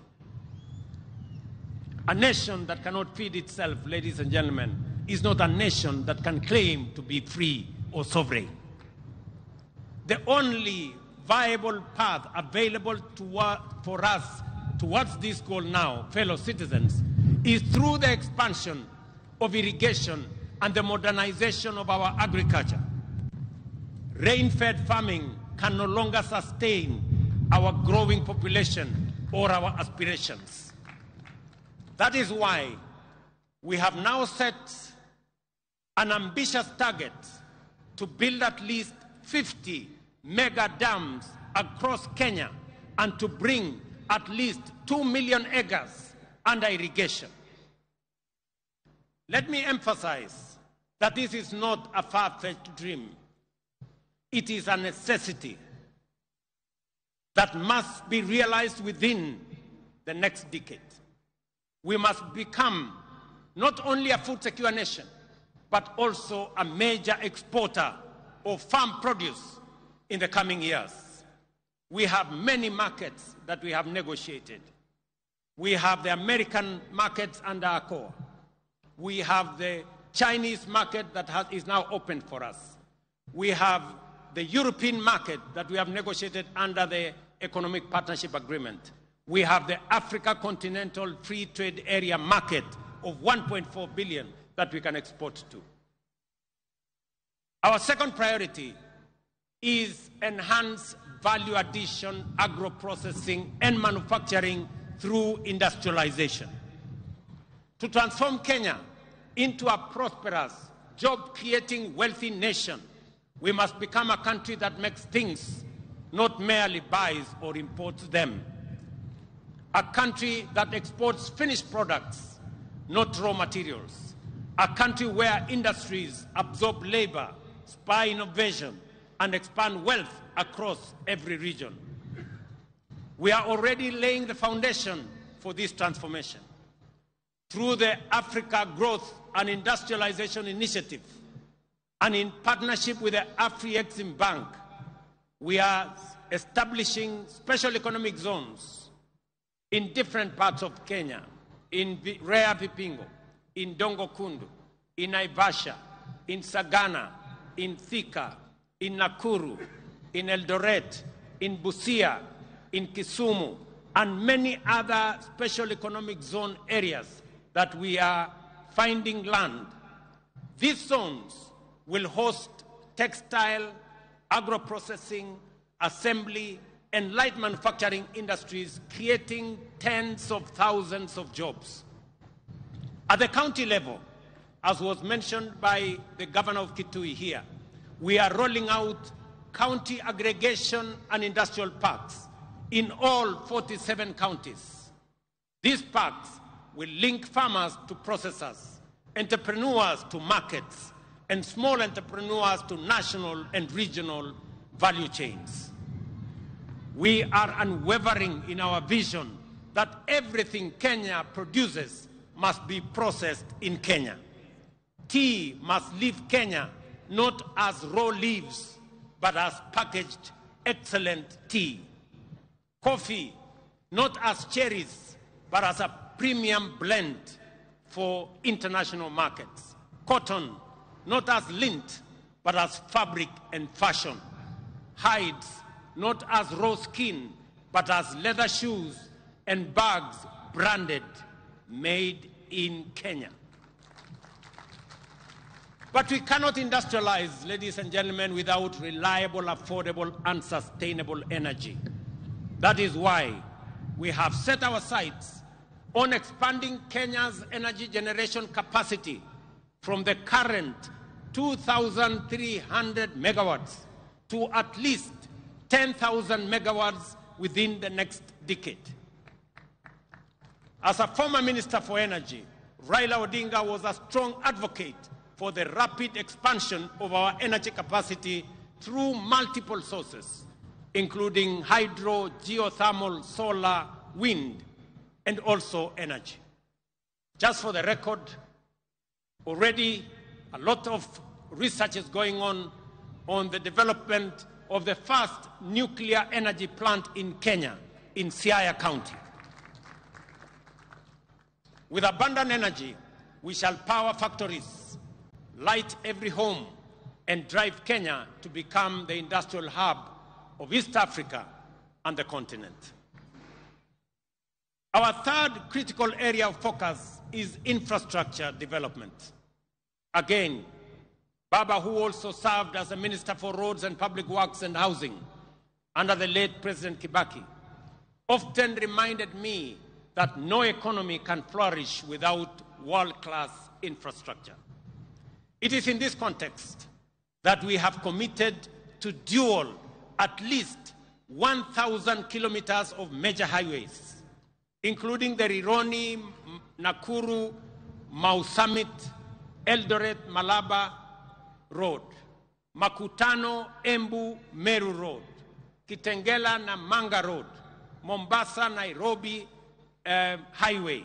A nation that cannot feed itself, ladies and gentlemen, is not a nation that can claim to be free or sovereign. The only viable path available for us towards this goal now, fellow citizens, is through the expansion of irrigation and the modernization of our agriculture. Rain-fed farming can no longer sustain our growing population or our aspirations. That is why we have now set an ambitious target to build at least 50 mega dams across Kenya and to bring at least 2 million acres under irrigation. Let me emphasize that this is not a far-fetched dream. It is a necessity that must be realized within the next decade. We must become not only a food secure nation, but also a major exporter of farm produce in the coming years. We have many markets that we have negotiated. We have the American markets under AGOA. We have the Chinese market that is now open for us. We have the European market that we have negotiated under the Economic Partnership Agreement. We have the Africa Continental Free Trade Area market of 1.4 billion that we can export to. Our second priority is enhanced value addition, agro-processing, and manufacturing through industrialization. To transform Kenya into a prosperous, job-creating, wealthy nation, we must become a country that makes things not merely buys or imports them. A country that exports finished products, not raw materials. A country where industries absorb labor, spur innovation, and expand wealth across every region. We are already laying the foundation for this transformation. Through the Africa Growth and Industrialization Initiative, and in partnership with the Afri-Exim Bank, we are establishing special economic zones in different parts of Kenya, in Rea Vipingo, in Dongo Kundu, in Naivasha, in Sagana, in Thika, in Nakuru, in Eldoret, in Busia, in Kisumu, and many other special economic zone areas that we are finding land. These zones will host textile, agro-processing, assembly, and light manufacturing industries, creating tens of thousands of jobs. At the county level, as was mentioned by the governor of Kitui here, we are rolling out county aggregation and industrial parks in all 47 counties. These parks will link farmers to processors, entrepreneurs to markets, and small entrepreneurs to national and regional value chains. We are unwavering in our vision that everything Kenya produces must be processed in Kenya. Tea must leave Kenya not as raw leaves, but as packaged excellent tea. Coffee, not as cherries, but as a premium blend for international markets. Cotton, not as lint, but as fabric and fashion. Hides, not as raw skin, but as leather shoes and bags branded, made in Kenya. But we cannot industrialize, ladies and gentlemen, without reliable, affordable, and sustainable energy. That is why we have set our sights on expanding Kenya's energy generation capacity from the current 2,300 megawatts to at least 10,000 megawatts within the next decade. As a former Minister for Energy, Raila Odinga was a strong advocate for the rapid expansion of our energy capacity through multiple sources, including hydro, geothermal, solar, wind, and also energy. Just for the record, already a lot of research is going on the development of the first nuclear energy plant in Kenya, in Siaya County. With abundant energy, we shall power factories, light every home, and drive Kenya to become the industrial hub of East Africa and the continent. Our third critical area of focus is infrastructure development. Again, Baba, who also served as a Minister for Roads and Public Works and Housing under the late President Kibaki, often reminded me that no economy can flourish without world-class infrastructure. It is in this context that we have committed to dual at least 1,000 kilometers of major highways, including the Rironi, Nakuru, Mau Summit, Eldoret, Malaba Road, Makutano, Embu, Meru Road, Kitengela, Namanga Road, Mombasa, Nairobi Highway,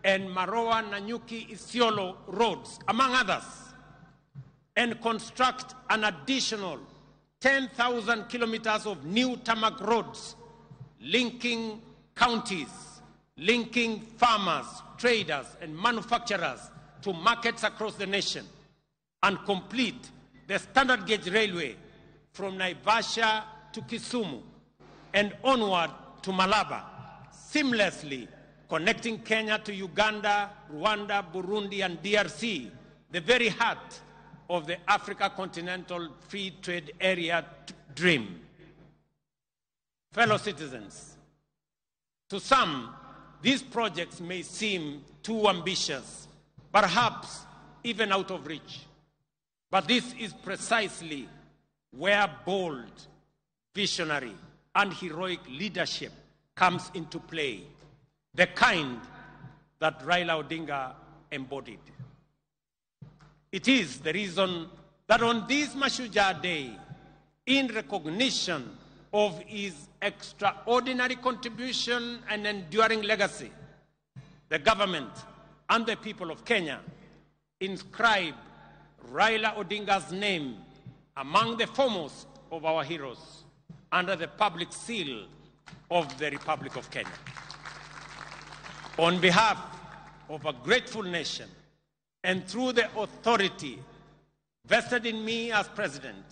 and Maroa, Nanyuki, Isiolo roads, among others, and construct an additional 10,000 kilometers of new tarmac roads linking counties, linking farmers, traders, and manufacturers to markets across the nation, and complete the standard gauge railway from Naivasha to Kisumu and onward to Malaba, seamlessly connecting Kenya to Uganda, Rwanda, Burundi, and DRC, the very heart of the Africa Continental Free Trade Area dream. Fellow citizens, to some, these projects may seem too ambitious, perhaps even out of reach. But this is precisely where bold, visionary, and heroic leadership comes into play, the kind that Raila Odinga embodied. It is the reason that on this Mashujaa Day, in recognition of his extraordinary contribution and enduring legacy, the government and the people of Kenya inscribe Raila Odinga's name among the foremost of our heroes under the public seal of the Republic of Kenya. On behalf of a grateful nation and through the authority vested in me as president,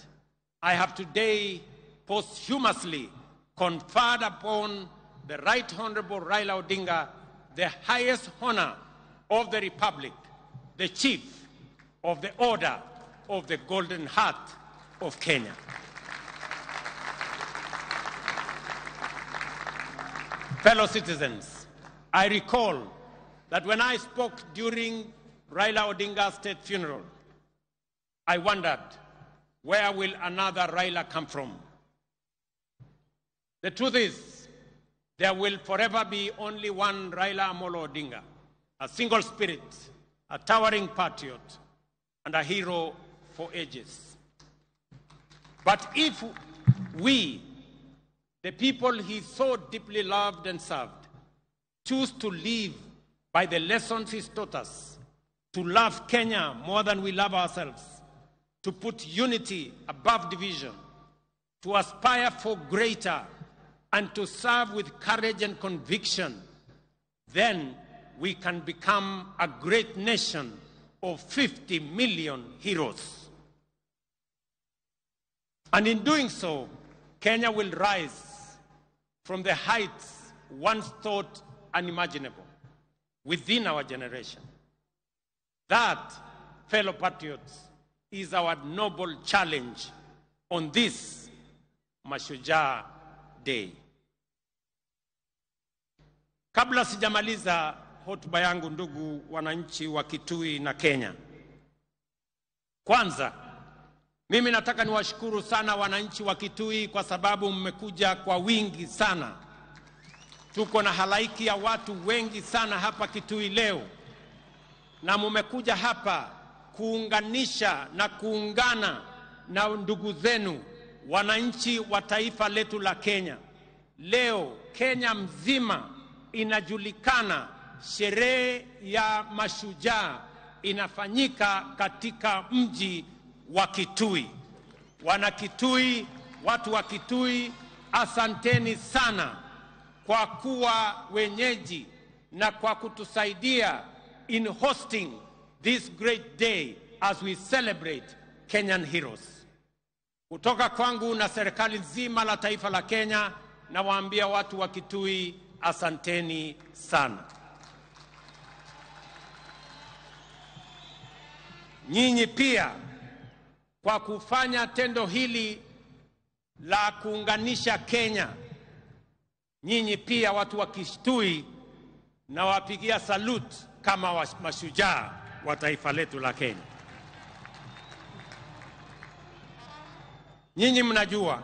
I have today posthumously conferred upon the Right Honorable Raila Odinga the highest honor of the Republic, the Chief of the Order of the Golden Heart of Kenya. Fellow citizens, I recall that when I spoke during Raila Odinga's state funeral, I wondered, where will another Raila come from? The truth is, there will forever be only one Raila Amolo Odinga, a single spirit, a towering patriot, and a hero for ages. But if we, the people he so deeply loved and served, choose to live by the lessons he taught us, to love Kenya more than we love ourselves, to put unity above division, to aspire for greater, and to serve with courage and conviction, then we can become a great nation of 50 million heroes. And in doing so, Kenya will rise from the heights once thought unimaginable within our generation. That, fellow patriots, is our noble challenge on this Mashujaa Day. Kabla sijamaliza hotuba yangu, ndugu wananchi wa Kitui na Kenya, kwanza mimi nataka niwashukuru sana wananchi wa Kitui kwa sababu mmekuja kwa wingi sana. Tuko na halaiki ya watu wengi sana hapa Kitui leo, na mmekuja hapa kuunganisha na kuungana na ndugu zenu wananchi wa taifa letu la Kenya. Leo Kenya mzima inajulikana, sherehe ya mashujaa inafanyika katika mji wa Kitui. Wana Kitui, watu wa Kitui, asanteni sana kwa kuwa wenyeji na kwa kutusaidia in hosting this great day as we celebrate Kenyan heroes. Kutoka kwangu na serikali nzima la taifa la Kenya, nawaambia watu wa Kitui, asanteni sana. Nyinyi pia kwa kufanya tendo hili la kuunganisha Kenya, nyinyi pia watu wa Kitui nawapigia salute kama mashujaa wa taifa letu la Kenya. Nyinyi mnajua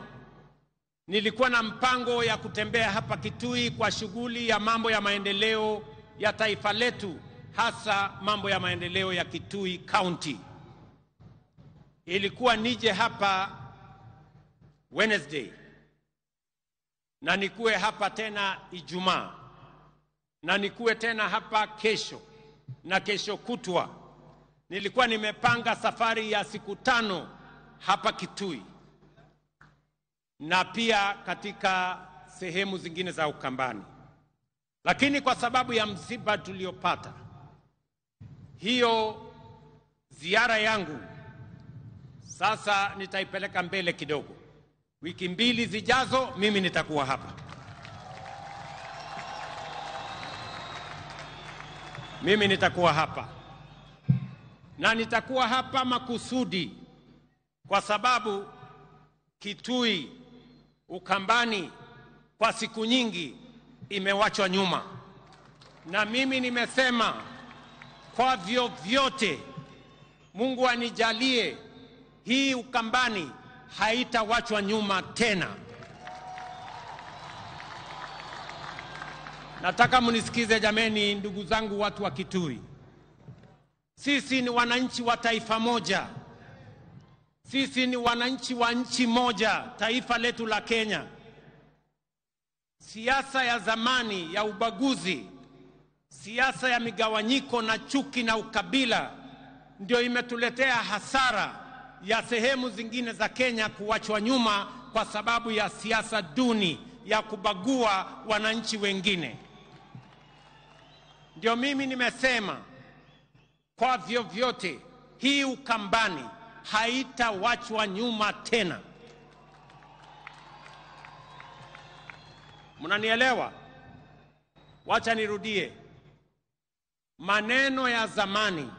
nilikuwa na mpango ya kutembea hapa Kitui kwa shughuli ya mambo ya maendeleo ya taifa letu, hasa mambo ya maendeleo ya Kitui County. Ilikuwa nije hapa Wednesday na nikuwe hapa tena Ijumaa na nikuwe tena hapa kesho na kesho kutwa. Nilikuwa nimepanga safari ya siku 5 hapa Kitui na pia katika sehemu zingine za Ukambani. Lakini kwa sababu ya msiba tuliopata, hiyo ziara yangu sasa nitaipeleka mbele kidogo. Wiki 2 zijazo mimi nitakuwa hapa. Mimi nitakuwa hapa. Na nitakuwa hapa makusudi kwa sababu Kitui, Ukambani kwa siku nyingi imewachwa nyuma. Na mimi nimesema kwa vyovyote Mungu anijalie hii Ukambani haitawachwa nyuma tena. Nataka mnisikize jameni, ndugu zangu watu wa Kitui. Sisi ni wananchi wa taifa moja. Sisi ni wananchi wa nchi moja, taifa letu la Kenya. Siasa ya zamani ya ubaguzi, siasa ya migawanyiko na chuki na ukabila ndio imetuletea hasara ya sehemu zingine za Kenya kuachwa nyuma kwa sababu ya siasa duni ya kubagua wananchi wengine. Ndio mimi nimesema kwa vyovyote hii Ukambani haitawachwa nyuma tena. Mnanielewa? Wacha nirudie. Maneno ya zamani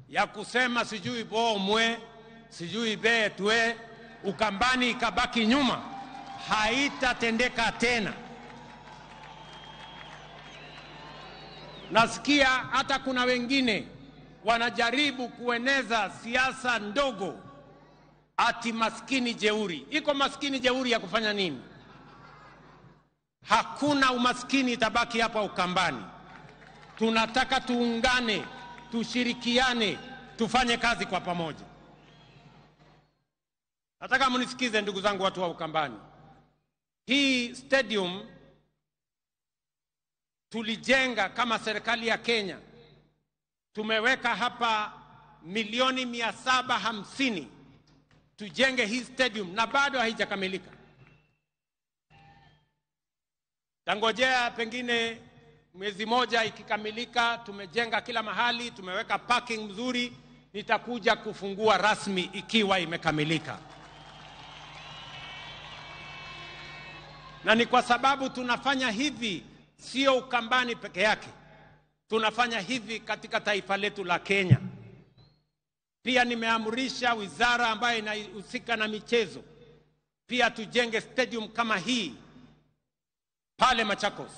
ya kusema sijui bomwe, sijui betwe, Ukambani ikabaki nyuma, haitatendeka tena. Nasikia hata kuna wengine wanajaribu kueneza siasa ndogo ati maskini jeuri. Iko maskini jeuri ya kufanya nini? Hakuna umaskini itabaki hapa Ukambani. Tunataka tuungane, tushirikiane, tufanye kazi kwa pamoja. Nataka mnisikize ndugu zangu watu wa Ukambani. Hii stadium tulijenga kama serikali ya Kenya. Tumeweka hapa milioni 750 tujenge hii stadium na bado haijakamilika. Tangojea pengine mwezi moja ikikamilika, tumejenga kila mahali, tumeweka parking mzuri, nitakuja kufungua rasmi ikiwa imekamilika. Na ni kwa sababu tunafanya hivi sio Ukambani peke yake. Tunafanya hivi katika taifa letu la Kenya. Pia nimeamrisha wizara ambayo inahusika na michezo pia tujenge stadium kama hii pale Machakos,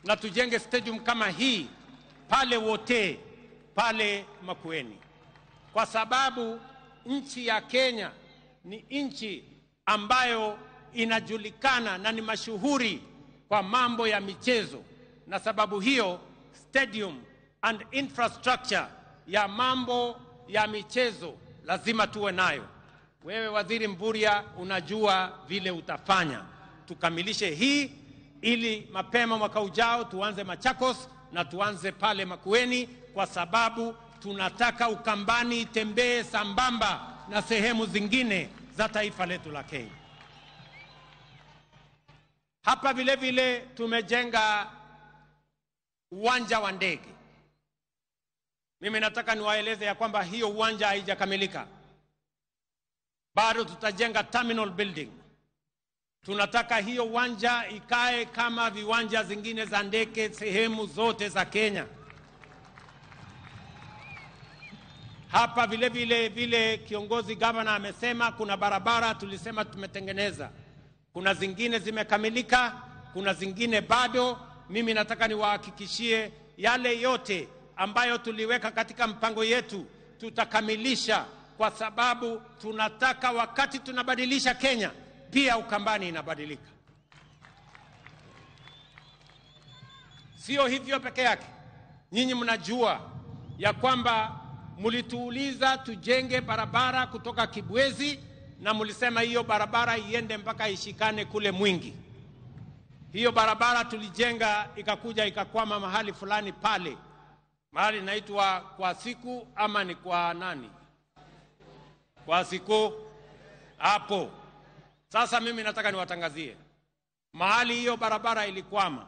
na tujenge stadium kama hii pale Wote, pale Makueni. Kwa sababu nchi ya Kenya ni nchi ambayo inajulikana na ni mashuhuri kwa mambo ya michezo, na sababu hiyo stadium and infrastructure ya mambo ya michezo lazima tuwe nayo. Wewe Waziri Mvurya unajua vile utafanya. Tukamilishe hii ili mapema mwaka ujao tuanze Machakos na tuanze pale Makueni, kwa sababu tunataka Ukambani itembee sambamba na sehemu zingine za taifa letu la Kenya. Hapa vile vile tumejenga uwanja wa ndege. Mimi nataka niwaeleze ya kwamba hiyo uwanja haijakamilika. Bado tutajenga terminal building. Tunataka hiyo uwanja ikae kama viwanja zingine za ndege sehemu zote za Kenya. Hapa vile vile vile kiongozi gavana amesema kuna barabara tulisema tumetengeneza. Kuna zingine zimekamilika, kuna zingine bado. Mimi nataka niwahakikishie yale yote ambayo tuliweka katika mpango yetu tutakamilisha, kwa sababu tunataka wakati tunabadilisha Kenya pia Ukambani inabadilika. Sio hivyo peke yake. Nyinyi mnajua ya kwamba mlituuliza tujenge barabara kutoka Kibwezi, na mlisema hiyo barabara iende mpaka ishikane kule Mwingi. Hiyo barabara tulijenga ikakuja ikakwama mahali fulani pale. Mahali inaitwa kwa siku ama ni kwa nani? Kwa siku hapo. Sasa mimi nataka niwatangazie mahali hiyo barabara ilikwama.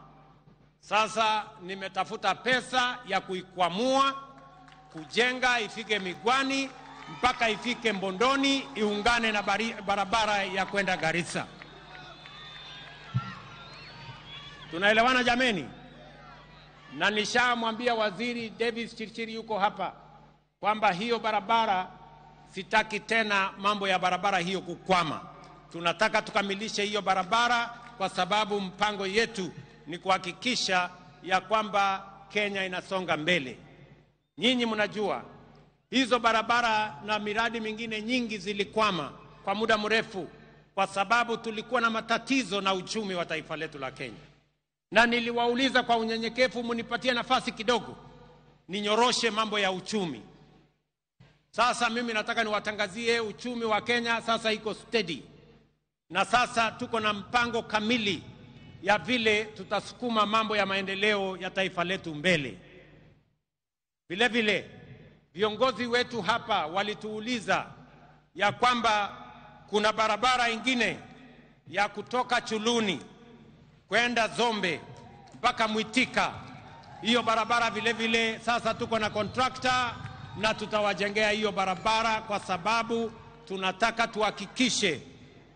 Sasa nimetafuta pesa ya kuikwamua, kujenga ifike Migwani mpaka ifike Mbondoni, iungane na barabara ya kwenda Garissa. Tunaelewana jameni? Na nishamwambia Waziri Davis Chirchir yuko hapa kwamba hiyo barabara sitaki tena mambo ya barabara hiyo kukwama. Tunataka tukamilishe hiyo barabara kwa sababu mpango yetu ni kuhakikisha ya kwamba Kenya inasonga mbele. Nyinyi mnajua hizo barabara na miradi mingine nyingi zilikwama kwa muda mrefu kwa sababu tulikuwa na matatizo na uchumi wa taifa letu la Kenya. Na niliwauliza kwa unyenyekevu, munipatie nafasi kidogo ninyoroshe mambo ya uchumi. Sasa mimi nataka niwatangazie uchumi wa Kenya sasa iko steady, na sasa tuko na mpango kamili ya vile tutasukuma mambo ya maendeleo ya taifa letu mbele. Vile vile viongozi wetu hapa walituuliza ya kwamba kuna barabara ingine ya kutoka Chuluni kwenda Zombe mpaka Mwitika. Hiyo barabara vile vile sasa tuko na contractor na tutawajengea hiyo barabara, kwa sababu tunataka tuhakikishe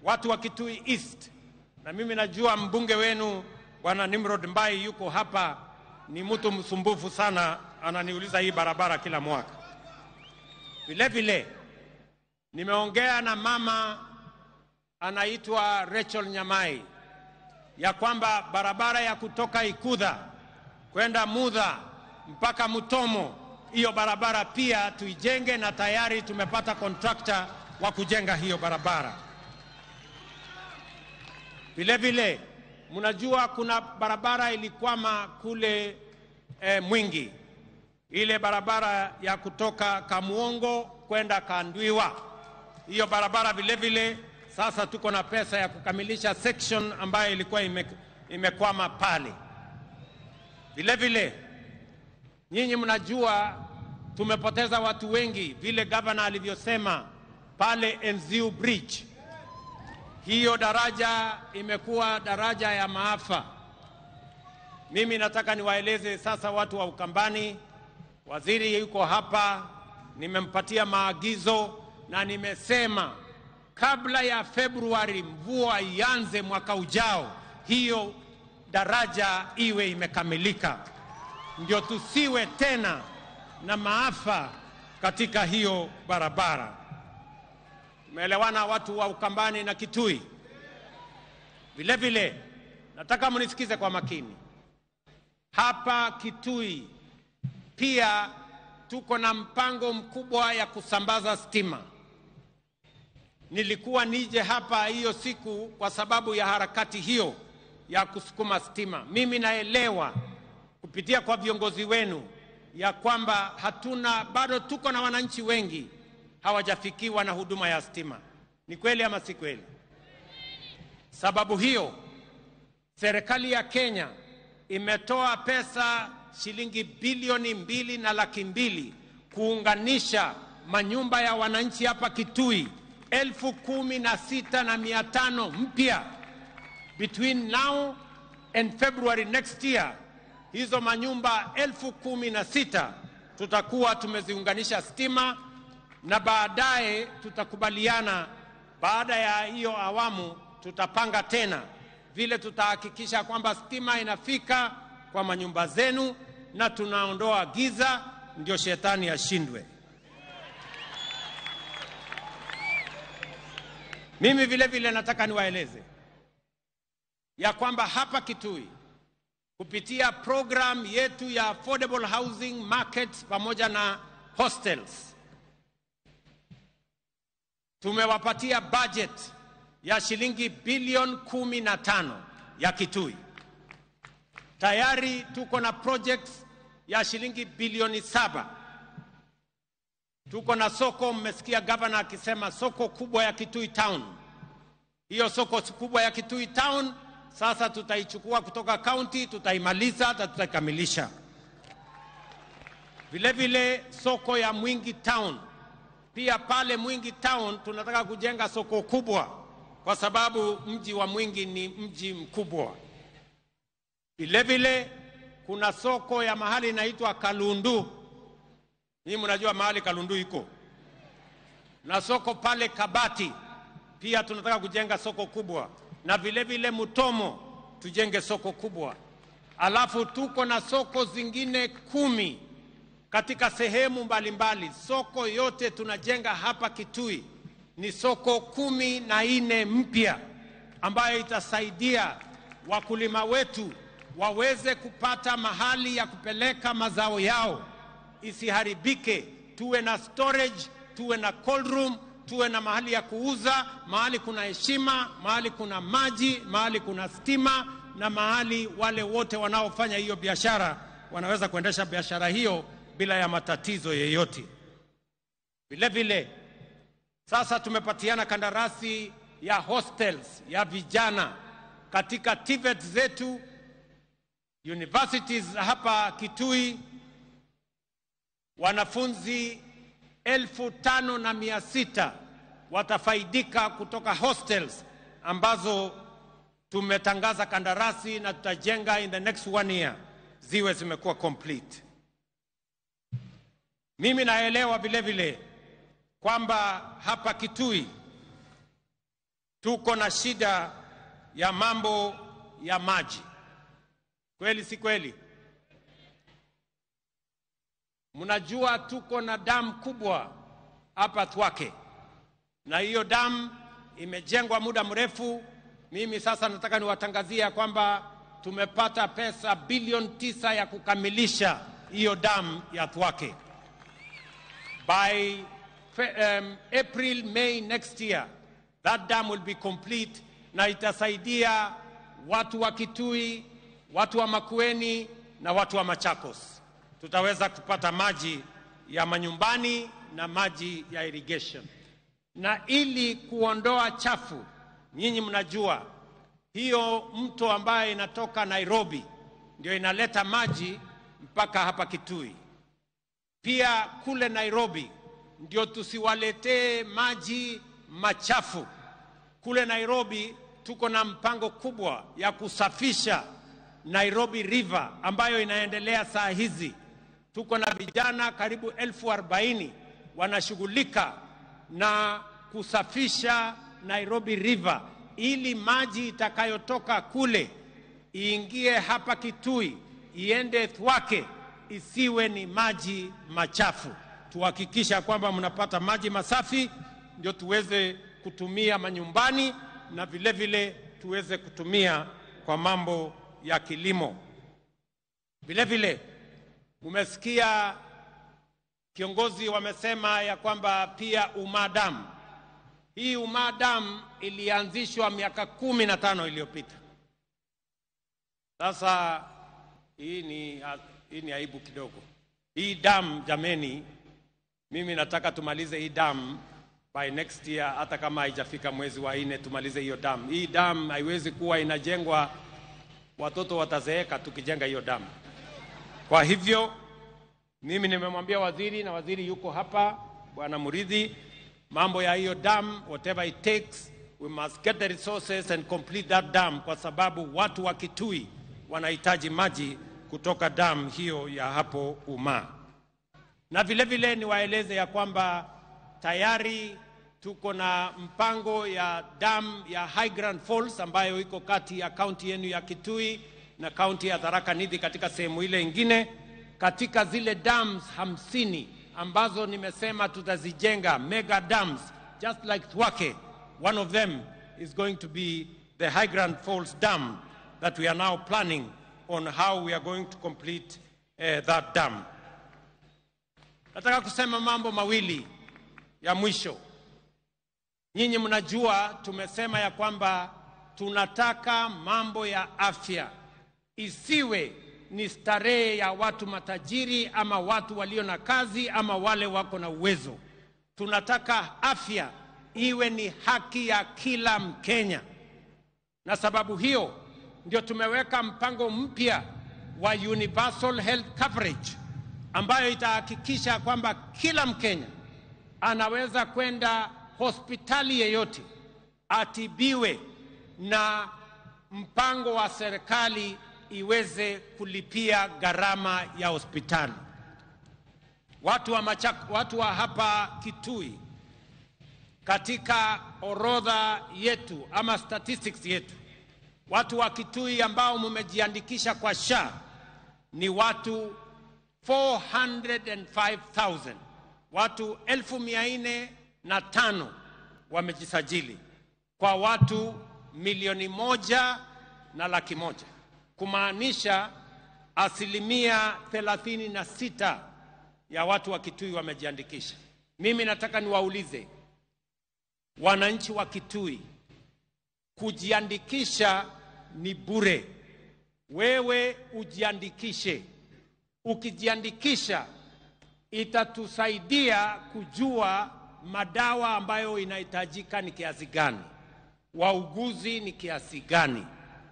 watu wa Kitui East, na mimi najua mbunge wenu Bwana Nimrod Mbai yuko hapa, ni mtu msumbufu sana, ananiuliza hii barabara kila mwaka. Vile vile nimeongea na mama anaitwa Rachel Nyamai ya kwamba barabara ya kutoka Ikudha kwenda Mudha mpaka Mutomo, hiyo barabara pia tuijenge, na tayari tumepata contractor wa kujenga hiyo barabara. Vile vile mnajua kuna barabara ilikwama kule Mwingi, ile barabara ya kutoka Kamuongo kwenda Kandwiwa. Hiyo barabara vile vile sasa tuko na pesa ya kukamilisha section ambayo ilikuwa imekwama pale. Vile vile nyinyi mnajua tumepoteza watu wengi, vile governor alivyosema pale Enziu Bridge. Hiyo daraja imekuwa daraja ya maafa. Mimi nataka niwaeleze sasa watu wa Ukambani, waziri yuko hapa, nimempatia maagizo na nimesema kabla ya Februari mvua ianze mwaka ujao, hiyo daraja iwe imekamilika, ndio tusiwe tena na maafa katika hiyo barabara. Tumeelewana watu wa Ukambani na Kitui? Vile vile nataka mnisikize kwa makini. Hapa Kitui pia tuko na mpango mkubwa ya kusambaza stima. Nilikuwa nije hapa hiyo siku kwa sababu ya harakati hiyo ya kusukuma stima. Mimi naelewa kupitia kwa viongozi wenu ya kwamba hatuna bado, tuko na wananchi wengi hawajafikiwa na huduma ya stima. Ni kweli ama si kweli? Sababu hiyo serikali ya Kenya imetoa pesa shilingi bilioni 2.2 kuunganisha manyumba ya wananchi hapa Kitui 16,500 mpya between now and February next year. Hizo manyumba 16,000 tutakuwa tumeziunganisha stima, na baadaye tutakubaliana, baada ya hiyo awamu tutapanga tena vile tutahakikisha kwamba stima inafika kwa manyumba zenu na tunaondoa giza, ndio shetani ashindwe. Mimi vile vile nataka niwaeleze ya kwamba hapa Kitui kupitia program yetu ya affordable housing markets pamoja na hostels tumewapatia budget ya shilingi bilioni 15 ya Kitui. Tayari tuko na projects ya shilingi bilioni 7. Tuko na soko, mmesikia governor akisema soko kubwa ya Kitui Town. Hiyo soko kubwa ya Kitui Town sasa tutaichukua kutoka county, tutaimaliza na tutaikamilisha. Vile vile soko ya Mwingi Town. Pia pale Mwingi Town tunataka kujenga soko kubwa kwa sababu mji wa Mwingi ni mji mkubwa. Vile vile kuna soko ya mahali inaitwa Kalundu. Ninyi mnajua mahali Kalundu iko. Na soko pale Kabati pia tunataka kujenga soko kubwa. Na vile vile Mutomo tujenge soko kubwa. Alafu tuko na soko zingine 10 katika sehemu mbalimbali. Soko yote tunajenga hapa Kitui ni soko 14 mpya ambayo itasaidia wakulima wetu waweze kupata mahali ya kupeleka mazao yao isiharibike. Tuwe na storage, tuwe na cold room, tuwe na mahali ya kuuza, mahali kuna heshima, mahali kuna maji, mahali kuna stima, na mahali wale wote wanaofanya hiyo biashara wanaweza kuendesha biashara hiyo bila ya matatizo yeyote. Vile vile sasa tumepatiana kandarasi ya hostels ya vijana katika TVET zetu, universities hapa Kitui. Wanafunzi 5,600 watafaidika kutoka hostels ambazo tumetangaza kandarasi na tutajenga in the next 1 year ziwe zimekuwa complete. Mimi naelewa vile vile kwamba hapa Kitui tuko na shida ya mambo ya maji. Kweli si kweli? Mnajua tuko na damu kubwa hapa Thwake, na hiyo damu imejengwa muda mrefu. Mimi sasa nataka niwatangazia kwamba tumepata pesa bilioni 9 ya kukamilisha hiyo damu ya Thwake. By April, May next year, that dam will be complete, na itasaidia watu wa Kitui, watu wa Makueni na watu wa Machakos. Tutaweza kupata maji ya manyumbani na maji ya irrigation. Na ili kuondoa chafu, nyinyi mnajua hiyo mto ambaye inatoka Nairobi ndio inaleta maji mpaka hapa Kitui. Pia kule Nairobi ndio tusiwaletee maji machafu. Kule Nairobi tuko na mpango kubwa ya kusafisha Nairobi River ambayo inaendelea saa hizi. Tuko na vijana karibu 40,000 wanashughulika na kusafisha Nairobi River ili maji itakayotoka kule iingie hapa Kitui, iende Thwake, isiwe ni maji machafu. Tuhakikisha kwamba mnapata maji masafi ndio tuweze kutumia manyumbani na vile vile tuweze kutumia kwa mambo ya kilimo. Vile vile umesikia kiongozi wamesema ya kwamba pia Umaa Dam. Hii Umaa Dam ilianzishwa miaka 15 iliyopita. Sasa hii ni aibu kidogo. Hii dam jameni, mimi nataka tumalize hii dam by next year, hata kama haijafika mwezi wa 4 tumalize hiyo dam. Hii dam haiwezi kuwa inajengwa, watoto watazeeka tukijenga hiyo dam. Kwa hivyo mimi nimemwambia waziri, na waziri yuko hapa, Bwana Muridhi, mambo ya hiyo dam, whatever it takes, we must get the resources and complete that dam, kwa sababu watu wa Kitui wanahitaji maji kutoka dam hiyo ya hapo Umaa. Na vile vile niwaeleze ya kwamba tayari tuko na mpango ya dam ya High Grand Falls ambayo iko kati ya kaunti yenu ya Kitui na kaunti ya Tharaka Nithi katika sehemu ile ingine. Katika zile dams 50 ambazo nimesema tutazijenga, mega dams, just like Thwake, one of them is going to be the High Grand Falls Dam that we are now planning on how we are going to complete that dam. Nataka kusema mambo mawili ya mwisho. Nyinyi mnajua tumesema ya kwamba tunataka mambo ya afya isiwe ni starehe ya watu matajiri ama watu walio na kazi ama wale wako na uwezo. Tunataka afya iwe ni haki ya kila Mkenya. Na sababu hiyo ndio tumeweka mpango mpya wa Universal Health Coverage ambayo itahakikisha kwamba kila Mkenya anaweza kwenda hospitali yeyote atibiwe na mpango wa serikali iweze kulipia gharama ya hospitali. Watu wa hapa Kitui, katika orodha yetu ama statistics yetu, watu wa Kitui ambao mmejiandikisha kwa SHA ni watu 405,000. Watu 405,000 wamejisajili kwa watu 1,100,000, kumaanisha 36% ya watu wa Kitui wamejiandikisha. Mimi nataka niwaulize wananchi wa Kitui, kujiandikisha ni bure. Wewe ujiandikishe. Ukijiandikisha itatusaidia kujua madawa ambayo inahitajika ni kiasi gani, wauguzi ni kiasi gani,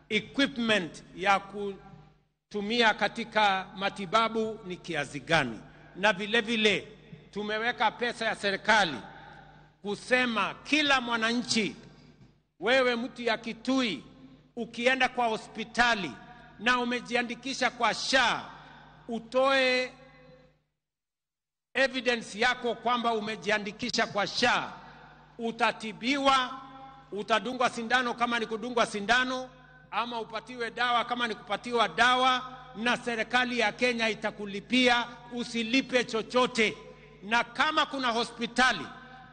equipment ya kutumia katika matibabu ni kiasi gani, na vile vile tumeweka pesa ya serikali kusema kila mwananchi, wewe mtu ya Kitui, ukienda kwa hospitali na umejiandikisha kwa SHA, utoe evidence yako kwamba umejiandikisha kwa SHA, utatibiwa, utadungwa sindano kama ni kudungwa sindano, ama upatiwe dawa kama ni kupatiwa dawa, na serikali ya Kenya itakulipia, usilipe chochote. Na kama kuna hospitali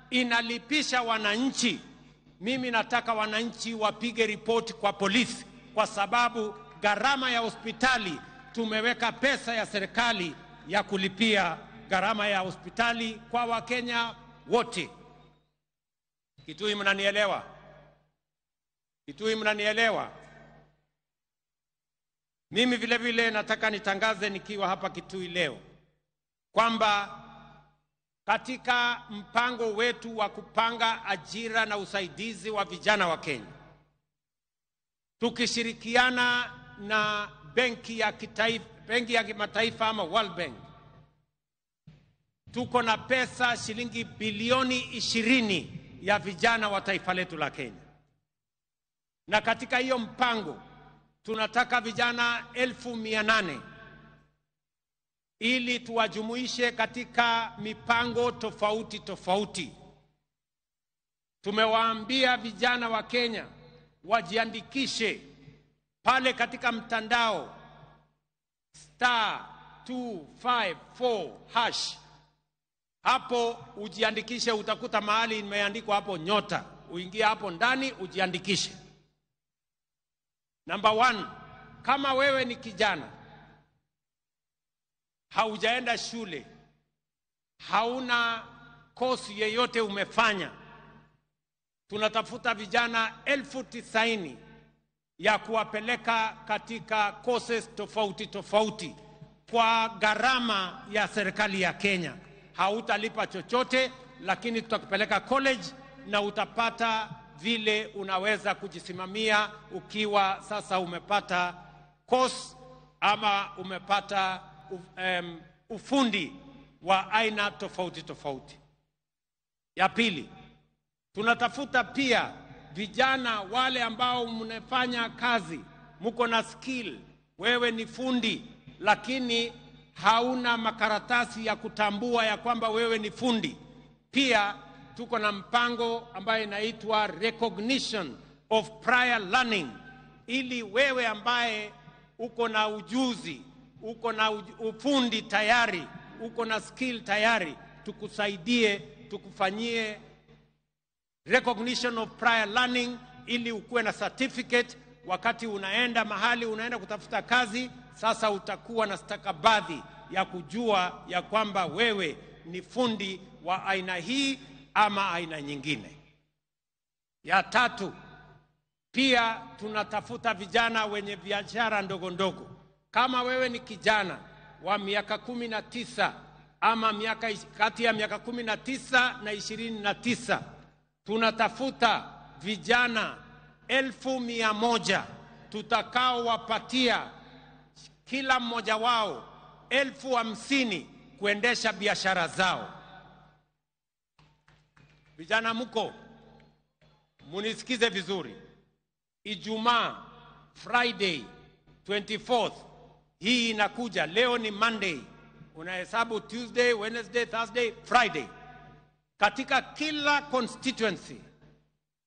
inalipisha wananchi, mimi nataka wananchi wapige ripoti kwa polisi, kwa sababu gharama ya hospitali tumeweka pesa ya serikali ya kulipia gharama ya hospitali kwa Wakenya wote. Kitui, mnanielewa? Kitui, mnanielewa? Mimi vile vile nataka nitangaze nikiwa hapa Kitui leo kwamba katika mpango wetu wa kupanga ajira na usaidizi wa vijana wa Kenya, tukishirikiana na benki ya kitaifa, benki ya kimataifa ama World Bank, tuko na pesa shilingi bilioni 20 ya vijana wa taifa letu la Kenya. Na katika hiyo mpango tunataka vijana 800,000 ili tuwajumuishe katika mipango tofauti tofauti. Tumewaambia vijana wa Kenya wajiandikishe pale katika mtandao *254#. Hapo ujiandikishe, utakuta mahali imeandikwa hapo nyota, uingie hapo ndani ujiandikishe. Number 1, kama wewe ni kijana haujaenda shule, hauna kosi yeyote umefanya, tunatafuta vijana 90,000 ya kuwapeleka katika courses tofauti tofauti kwa gharama ya serikali ya Kenya. Hautalipa chochote, lakini tutakupeleka college na utapata vile unaweza kujisimamia ukiwa sasa umepata course ama umepata ufundi wa aina tofauti tofauti. Ya pili, tunatafuta pia vijana wale ambao mnafanya kazi, mko na skill, wewe ni fundi lakini hauna makaratasi ya kutambua ya kwamba wewe ni fundi. Pia tuko na mpango ambayo inaitwa recognition of prior learning, ili wewe ambaye uko na ujuzi, uko na ufundi tayari, uko na skill tayari, tukusaidie, tukufanyie recognition of prior learning ili ukuwe na certificate. Wakati unaenda mahali, unaenda kutafuta kazi, sasa utakuwa na stakabadhi ya kujua ya kwamba wewe ni fundi wa aina hii ama aina nyingine. Ya tatu, pia tunatafuta vijana wenye biashara ndogo ndogo. Kama wewe ni kijana wa miaka 19 ama miaka kati ya miaka 19 na 29, tunatafuta vijana 100,000 tutakaowapatia kila mmoja wao 50,000 kuendesha biashara zao. Vijana mko, munisikize vizuri. Ijumaa, Friday 24th, hii inakuja, leo ni Monday, unahesabu Tuesday, Wednesday, Thursday, Friday. Katika kila constituency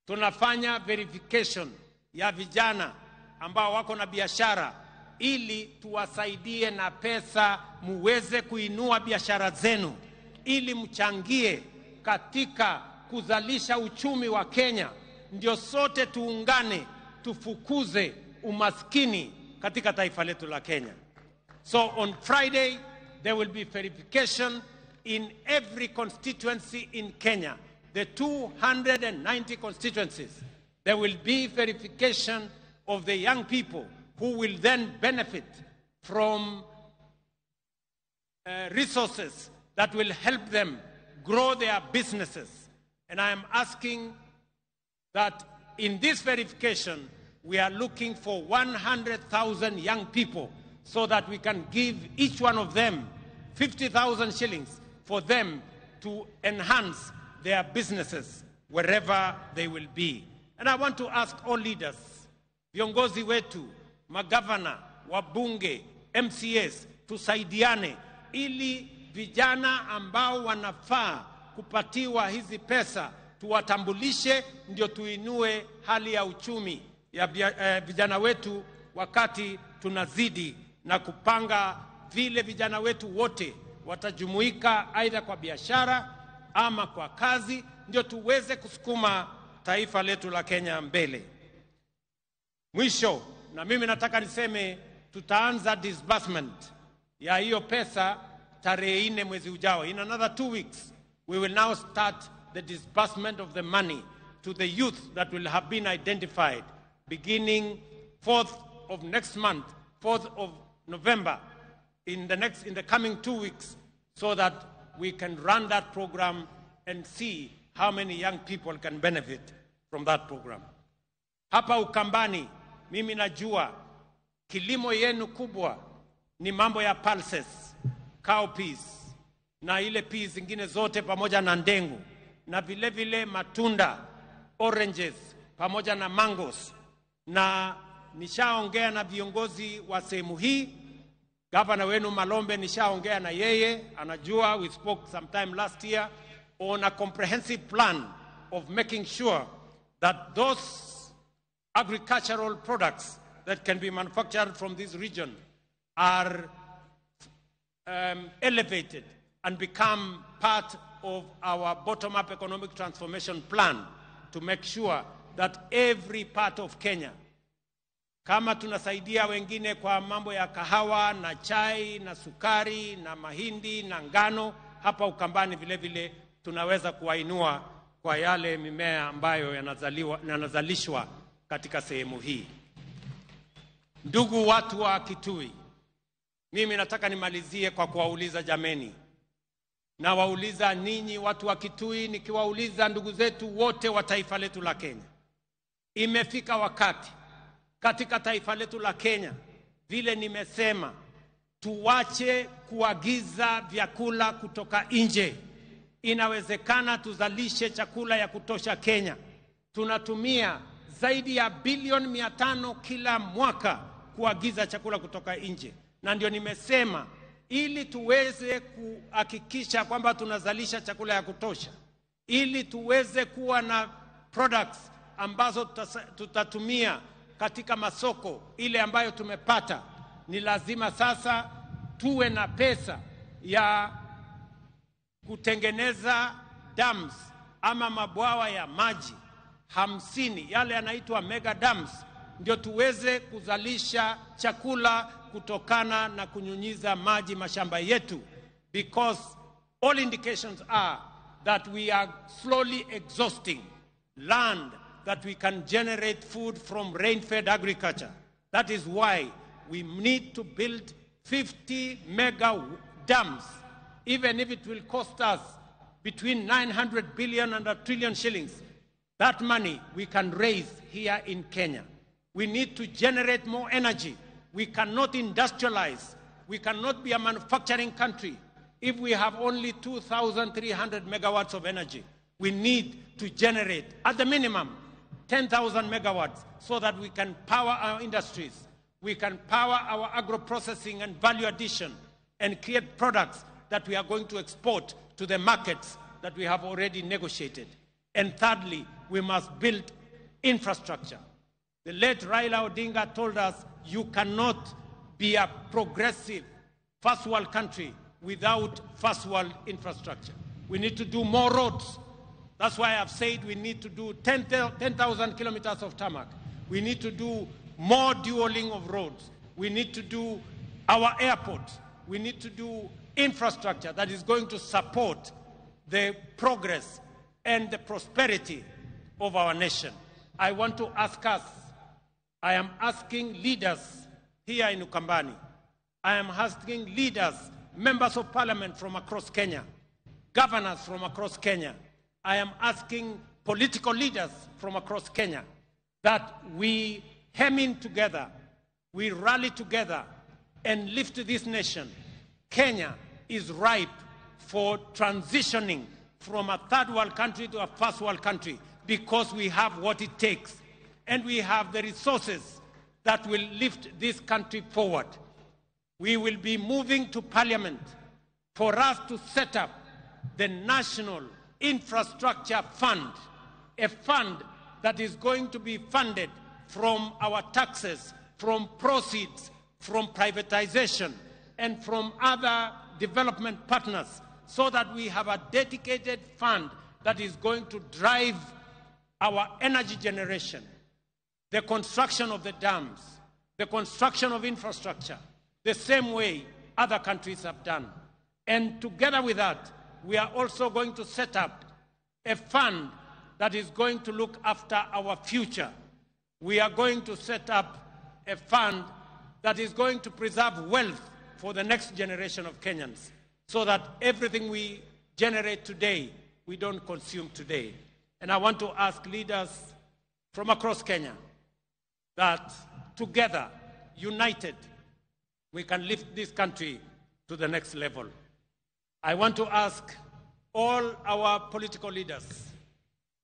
tunafanya verification ya vijana ambao wako na biashara ili tuwasaidie na pesa muweze kuinua biashara zenu, ili mchangie katika kuzalisha uchumi wa Kenya. Ndio sote tuungane tufukuze umaskini katika taifa letu la Kenya. So on Friday there will be verification in every constituency in Kenya, the 290 constituencies. There will be verification of the young people who will then benefit from resources that will help them grow their businesses. And I am asking that in this verification, we are looking for 100,000 young people so that we can give each one of them 50,000 shillings for them to enhance their businesses wherever they will be. And I want to ask all leaders, viongozi wetu, magavana, wabunge, MCAs, tusaidiane ili vijana ambao wanafaa kupatiwa hizi pesa tuwatambulishe, ndio tuinue hali ya uchumi ya vijana wetu, wakati tunazidi na kupanga vile vijana wetu wote watajumuika aidha kwa biashara ama kwa kazi, ndio tuweze kusukuma taifa letu la Kenya mbele. Mwisho, na mimi nataka niseme tutaanza disbursement ya hiyo pesa tarehe 4 mwezi ujao. In another 2 weeks, we will now start the disbursement of the money to the youth that will have been identified beginning 4th of next month, 4th of November, in the coming 2 weeks, so that we can run that program and see how many young people can benefit from that program. Hapa Ukambani, mimi najua kilimo yenu kubwa ni mambo ya pulses, cowpeas, na ile peas zingine zote pamoja na ndengu, na vile vile matunda, oranges, pamoja na mangoes. Na nishaongea na viongozi wa sehemu hii, gavana wenu Malombe nishaongea na yeye, anajua, we spoke sometime last year on a comprehensive plan of making sure that those agricultural products that can be manufactured from this region are elevated and become part of our bottom-up economic transformation plan to make sure that every part of Kenya, kama tunasaidia wengine kwa mambo ya kahawa na chai na sukari na mahindi na ngano, hapa Ukambani vile vile tunaweza kuwainua kwa yale mimea ambayo yanazalishwa katika sehemu hii. Ndugu watu wa Kitui, mimi nataka nimalizie kwa kuwauliza jameni. Na wauliza ninyi watu wa Kitui, nikiwauliza ndugu zetu wote wa taifa letu la Kenya. Imefika wakati katika taifa letu la Kenya, vile nimesema, tuwache kuagiza vyakula kutoka nje. Inawezekana tuzalishe chakula ya kutosha Kenya. Tunatumia zaidi ya bilioni 500 kila mwaka kuagiza chakula kutoka nje. Na ndio nimesema, ili tuweze kuhakikisha kwamba tunazalisha chakula ya kutosha, ili tuweze kuwa na products ambazo tutatumia katika masoko ile ambayo tumepata, ni lazima sasa tuwe na pesa ya kutengeneza dams ama mabwawa ya maji 50, yale yanaitwa mega dams, ndio tuweze kuzalisha chakula kutokana na kunyunyiza maji mashamba yetu, because all indications are that we are slowly exhausting land that we can generate food from rain-fed agriculture. That is why we need to build 50 mega dams, even if it will cost us between 900 billion and 1 trillion shillings. That money we can raise here in Kenya. We need to generate more energy. We cannot industrialize. We cannot be a manufacturing country if we have only 2,300 megawatts of energy. We need to generate, at the minimum, 10,000 megawatts so that we can power our industries, we can power our agro-processing and value addition, and create products that we are going to export to the markets that we have already negotiated. And thirdly, we must build infrastructure. The late Raila Odinga told us, you cannot be a progressive first world country without first world infrastructure. We need to do more roads. That's why I've said we need to do 10,000 kilometers of tarmac. We need to do more dualling of roads. We need to do our airports. We need to do infrastructure that is going to support the progress and the prosperity of our nation. I want to ask us I am asking leaders here in Ukambani, I am asking leaders, members of parliament from across Kenya, governors from across Kenya, I am asking political leaders from across Kenya that we hem in together, we rally together and lift this nation. Kenya is ripe for transitioning from a third world country to a first world country because we have what it takes and we have the resources that will lift this country forward. We will be moving to parliament for us to set up the National Infrastructure Fund, a fund that is going to be funded from our taxes, from proceeds, from privatization, and from other development partners, so that we have a dedicated fund that is going to drive our energy generation, the construction of the dams, the construction of infrastructure, the same way other countries have done. And together with that, we are also going to set up a fund that is going to look after our future. We are going to set up a fund that is going to preserve wealth for the next generation of Kenyans, so that everything we generate today, we don't consume today. And I want to ask leaders from across Kenya that together, united, we can lift this country to the next level. I want to ask all our political leaders,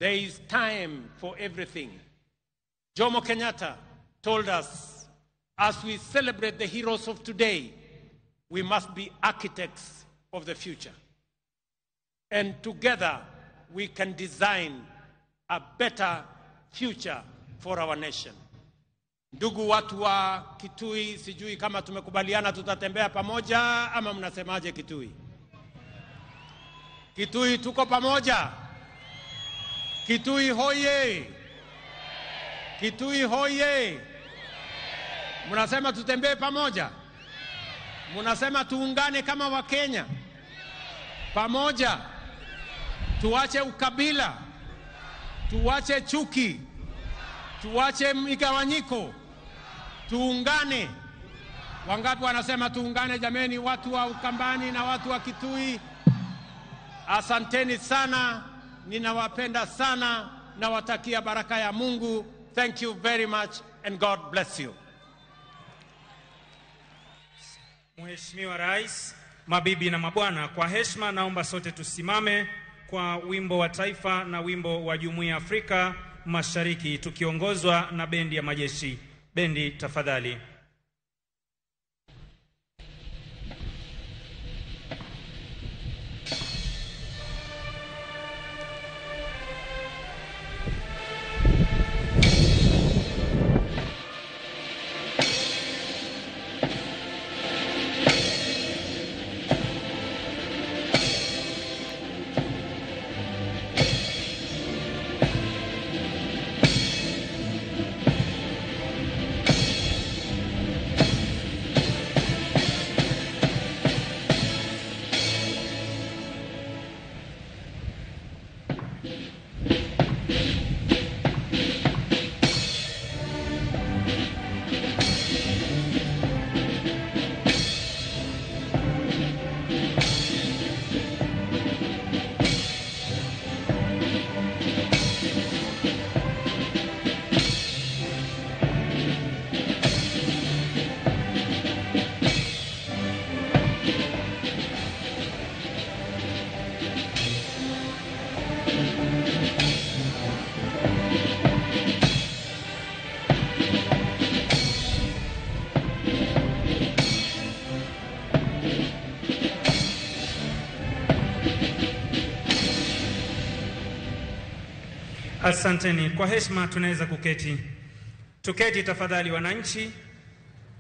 there is time for everything. Jomo Kenyatta told us, as we celebrate the heroes of today, we must be architects of the future. And together, we can design a better future for our nation. Ndugu watu wa Kitui, sijui kama tumekubaliana tutatembea pamoja ama mnasemaje Kitui? Kitui tuko pamoja. Kitui hoye. Kitui hoye. Mnasema tutembee pamoja? Mnasema tuungane kama Wakenya pamoja, tuache ukabila, tuache chuki, tuache migawanyiko, tuungane. Wangapi wanasema tuungane jameni, watu wa Ukambani na watu wa Kitui? Asanteni sana, ninawapenda sana, nawatakia baraka ya Mungu. Thank you very much and God bless you. Mheshimiwa Rais, mabibi na mabwana, kwa heshima naomba sote tusimame kwa wimbo wa taifa na wimbo wa Jumuiya ya Afrika Mashariki tukiongozwa na bendi ya majeshi. Bendi tafadhali. Asanteni. Kwa heshima tunaweza kuketi. Tuketi tafadhali wananchi.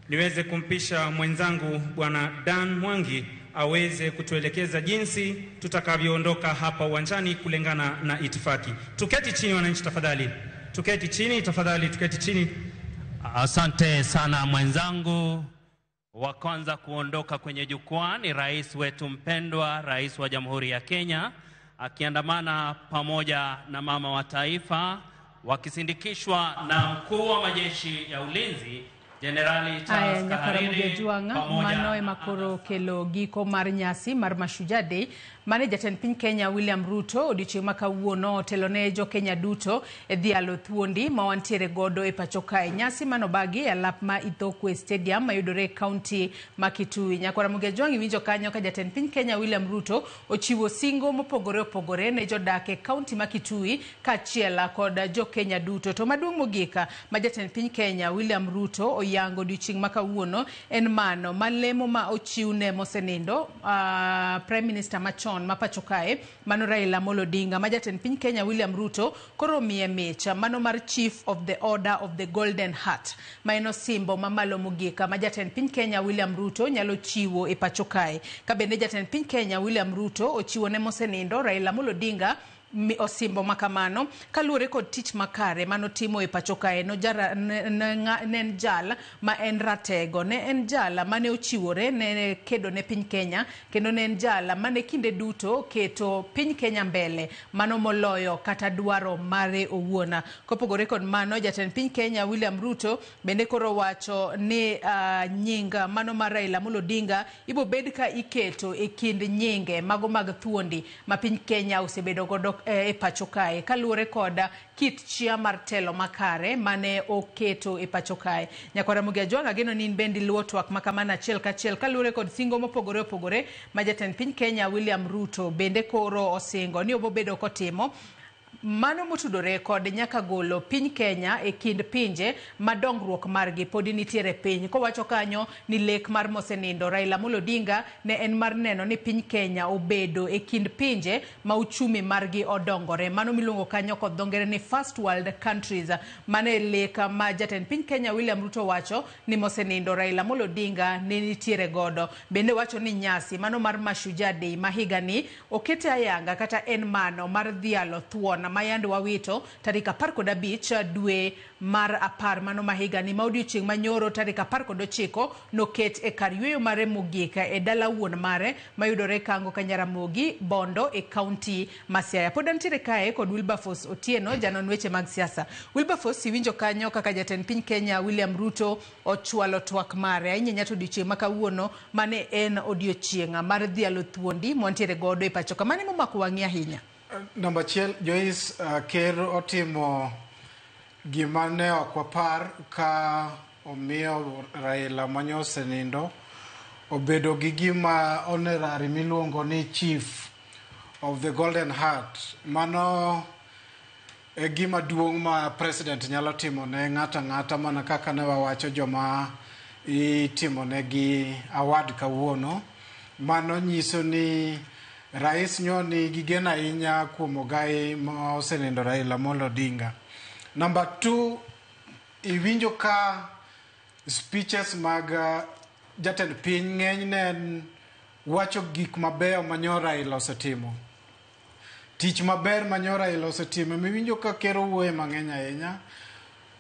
Niweze kumpisha mwenzangu Bwana Dan Mwangi aweze kutuelekeza jinsi tutakavyoondoka hapa uwanjani kulingana na itifaki. Tuketi chini wananchi tafadhali. Tuketi chini tafadhali, tuketi chini. Asante sana mwenzangu. Wa kwanza kuondoka kwenye jukwaa ni rais wetu mpendwa, Rais wa Jamhuri ya Kenya, akiandamana pamoja na mama wa taifa wakisindikishwa na mkuu wa majeshi ya ulinzi Jenerali Aya, Charles Nyakara Kahariri Mugejwang'a pamoja mano ema koro kelo giko mar nyasi mar Mashujaa Day mane jatend piny Kenya William Ruto odiochieng' ma kawuono otelo ne jo Kenya duto e dhialo thuondi ma wantiere godo e pacho kae. Nyasi manobagi e alap ma Ithookwe Stadium mayudore e kaunti ma Kitui. Nyakwara Mugejwang' iwinjo kanyo ka jatend piny Kenya William Ruto ochiwo singo mopogore opogore ne jodak e kaunti ma Kitui kaachiel kod jo Kenya duto. To maduong' mogik ma jatend piny Kenya William Ruto oyango odiochieng' ma kawuono en mano ma lemo ma ochiw ne mosenindo Prime Minister machon ma pacho kae mano Raila Amolo Odinga ma jatend piny Kenya William Ruto koro miye mich mano mar Chief of the Order of the Golden Heart ma en osimbo mamalo mogik ma jatend piny Kenya William Ruto nyalo chiwo e pacho kae. Ka bende jatend piny Kenya William Ruto ochiwo ne mosenindo Raila Amolo Odinga osimbo makamano kaluwore kod tich makare manotimo e pacho kae. Ne en jal ma en ratego, ne en jal mane ochiwore ne kedo ne piny Kenya kendo ne en jal mane kinde duto keto piny Kenya mbele mano moloyo kata dwaro mare owuon. Kopogore kod mano, jatend piny Kenya William Ruto bende koro wacho ni nying mano mar Raila Amolo Odinga ibo bed ka iketo e kind nyinge mago mag thuondi ma piny Kenya osebedo godo e pacho kae kaluwore kod kit chia mar telo makare mane oketo e pacho kae. Nyakwara Ramogi Ajwang', ageno ni in bende iluwo twak ma kamano achiel kachiel kaluwore kod singo mopogore opogore ma jatend piny Kenya William Ruto bende koro osingo ni obobedo kotimo mano motudore kod nyaka golo piny Kenya e kind pinje ma dongruok margi podi nitiere piny. Kowacho kanyo ni lek mar mosenindo Raila Amolo Odinga ne en mar neno ni piny Kenya obedo e kind pinje ma uchumi margi odongore, mano miluongo kanyo kod dho ngere ni first world countries. Mano e lek ma jatend piny Kenya William Ruto wacho ni mosenindo Raila Amolo Odinga ne nitiere godo. Bende wacho ni nyasi mano mar Mashujaa Day ma higani okete ayanga kata en mano mar dhialo thuon ma yande wawito tarik 15 dwe mar 10 mano ma higani ma odiochieng' manyoro tarik 19 noket e kar yweyo mare mogik e dala wuon mare mayudore Kango Kanyaramogi Bondo e kaunti ma Siaya. Pod antiere kae kod Wilberforce Otieno, janon weche mag siasa. Wilberforce, iwinjo kanyo kaka jatend piny Kenya William Ruto ochwalo twak mare ahinya nyato odiochieng' ma kawuono mane en odiochieng' mar dhialo thuondi mwantiere godo e pacho ka. Mane momako wang'i ahinya? Namba achiel, Joyce, ker otimo gima ne ok wapar ka omiyo Raila mane osenindo obedo gi gima honorary miluongo ni Chief of the Golden Heart. Mano e gima duong' ma president nyalo timo ne ng'ato ang'ata, mana kaka ne wawacho joma itimo negi award kawuono. Mano nyiso ni rais nyo nigi geno ahinya kuom ogai ma osenindo Raila Amolo Odinga. Namba 2, iwinjo ka speeches mag jatend piny ng'eny ne en wacho gik mabeyo ma nyo Raila osetimo. Tich maber ma nyo Raila osetimo, miwinjo ka ker owuoye mang'eny ahinya.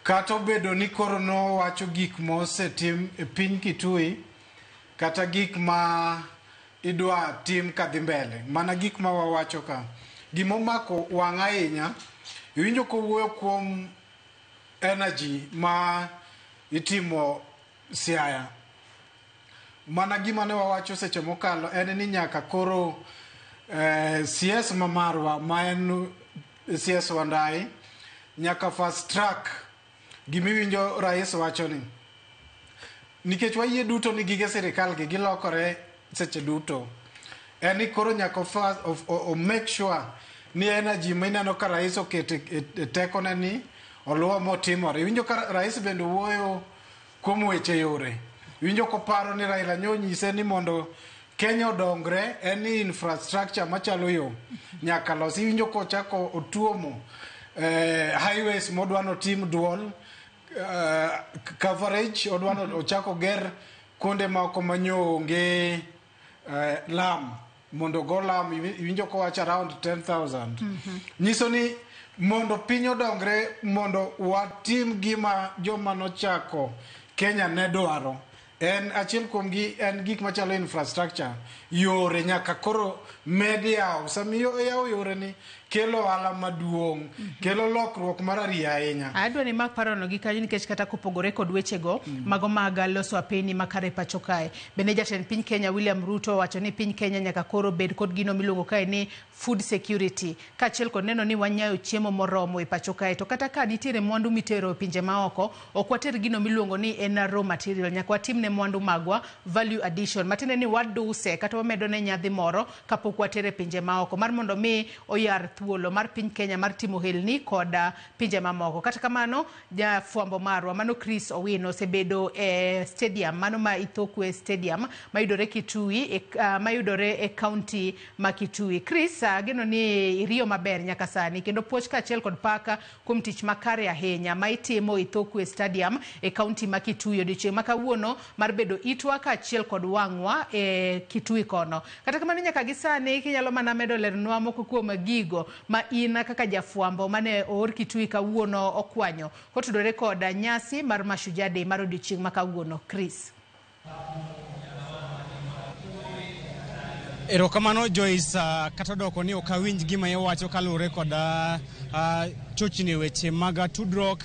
Kata obedo ni koro nowacho gik mosetim e piny Kitui, kata gik ma idwa tim kadhi mbele, mana gik ma wawacho ka. Gimomako wang' ahinya, iwinjo kowuoyo kuom energy ma itimo Siaya. Mana gima ne wawacho seche mokalo en ni nyaka koro CS ma marwa ma en CS Wandayi nyaka fast track gimiwinjo rais wacho ni, nikech wayie duto ni gige sirikal gi gilokore seche duto, en ni koro nyaka o make sure ni energy ma ineno ka rais oketo e tekone ni oluwo motimore. Iwinjo ka rais bende wuoyo kuom weche yore. Iwinjo koparo ni Raila nyo nyise ni mondo Kenya odongre en ni infrastructure machalo yo nyaka losi. Iwinjo kochako otuomo highways modwa notim dual coverage, odwa ochako ger kuonde moko manyo onge lam mondo go lam. Iwinjo kowacho around 10,000. Nyiso ni mondo piny odongre, mondo watim gima joma nochako Kenya ne dwaro, en achiel kuom gi en gik machalo infrastructure, yore nyaka koro med yawo. Sama iyawo yore ni kelo ohala maduong', kelo lokruok mar ariyo ahinya. Adwa ni mak parono gi kanyo nikech kata kopogore kod wechego mago mag loso apeni makare pacho kae. Bende jatend piny Kenya William Ruto owacho ni piny Kenya nyaka koro bed kod gino miluongo kae ni food security, kaachiel kod neno ni wanyayo chiemo moromo e pacho kae. To kata ka nitiere mwandu mitero e pinje maoko, ok water gino miluongo ni en raw material, nyaka watim ne mwandu magwa value addition, matiende ni waduse kata wamedo ne nyadhi moro kapok watere pinje maoko, mar mondo mi oyar thuolo mar piny Kenya mar timo helni kod pinje mamoko. Kata kamano, jafwambo marwa mano Chris Owino osebedo e stadium mano ma Ithookwe Stadium mayudore Kitui, mayudore e county ma Kitui. Chris, ageno ni iriyo maber nyaka sani kendo puoch kaachiel kod paka kuom tich makare ahinya ma itimo Ithookwe Stadium e county ma Kitui odiochieng' ma kawuono mar bedo itwa kaachiel kod wang'wa e Kitui kono. Kata kamano nyaka gi sani kinyalo mana medo lernwa moko kuom gigo ma in kaka jafwambo mane oor Kitui kawuono okwanyo kotudore kod nyasi mar Mashujaa Day mar odiochieng' ma kawuono. Chris. Erokamano Joyce, kata odoko ni ok awinj gima iwacho kaluwore kod chochni weche mag tudruok.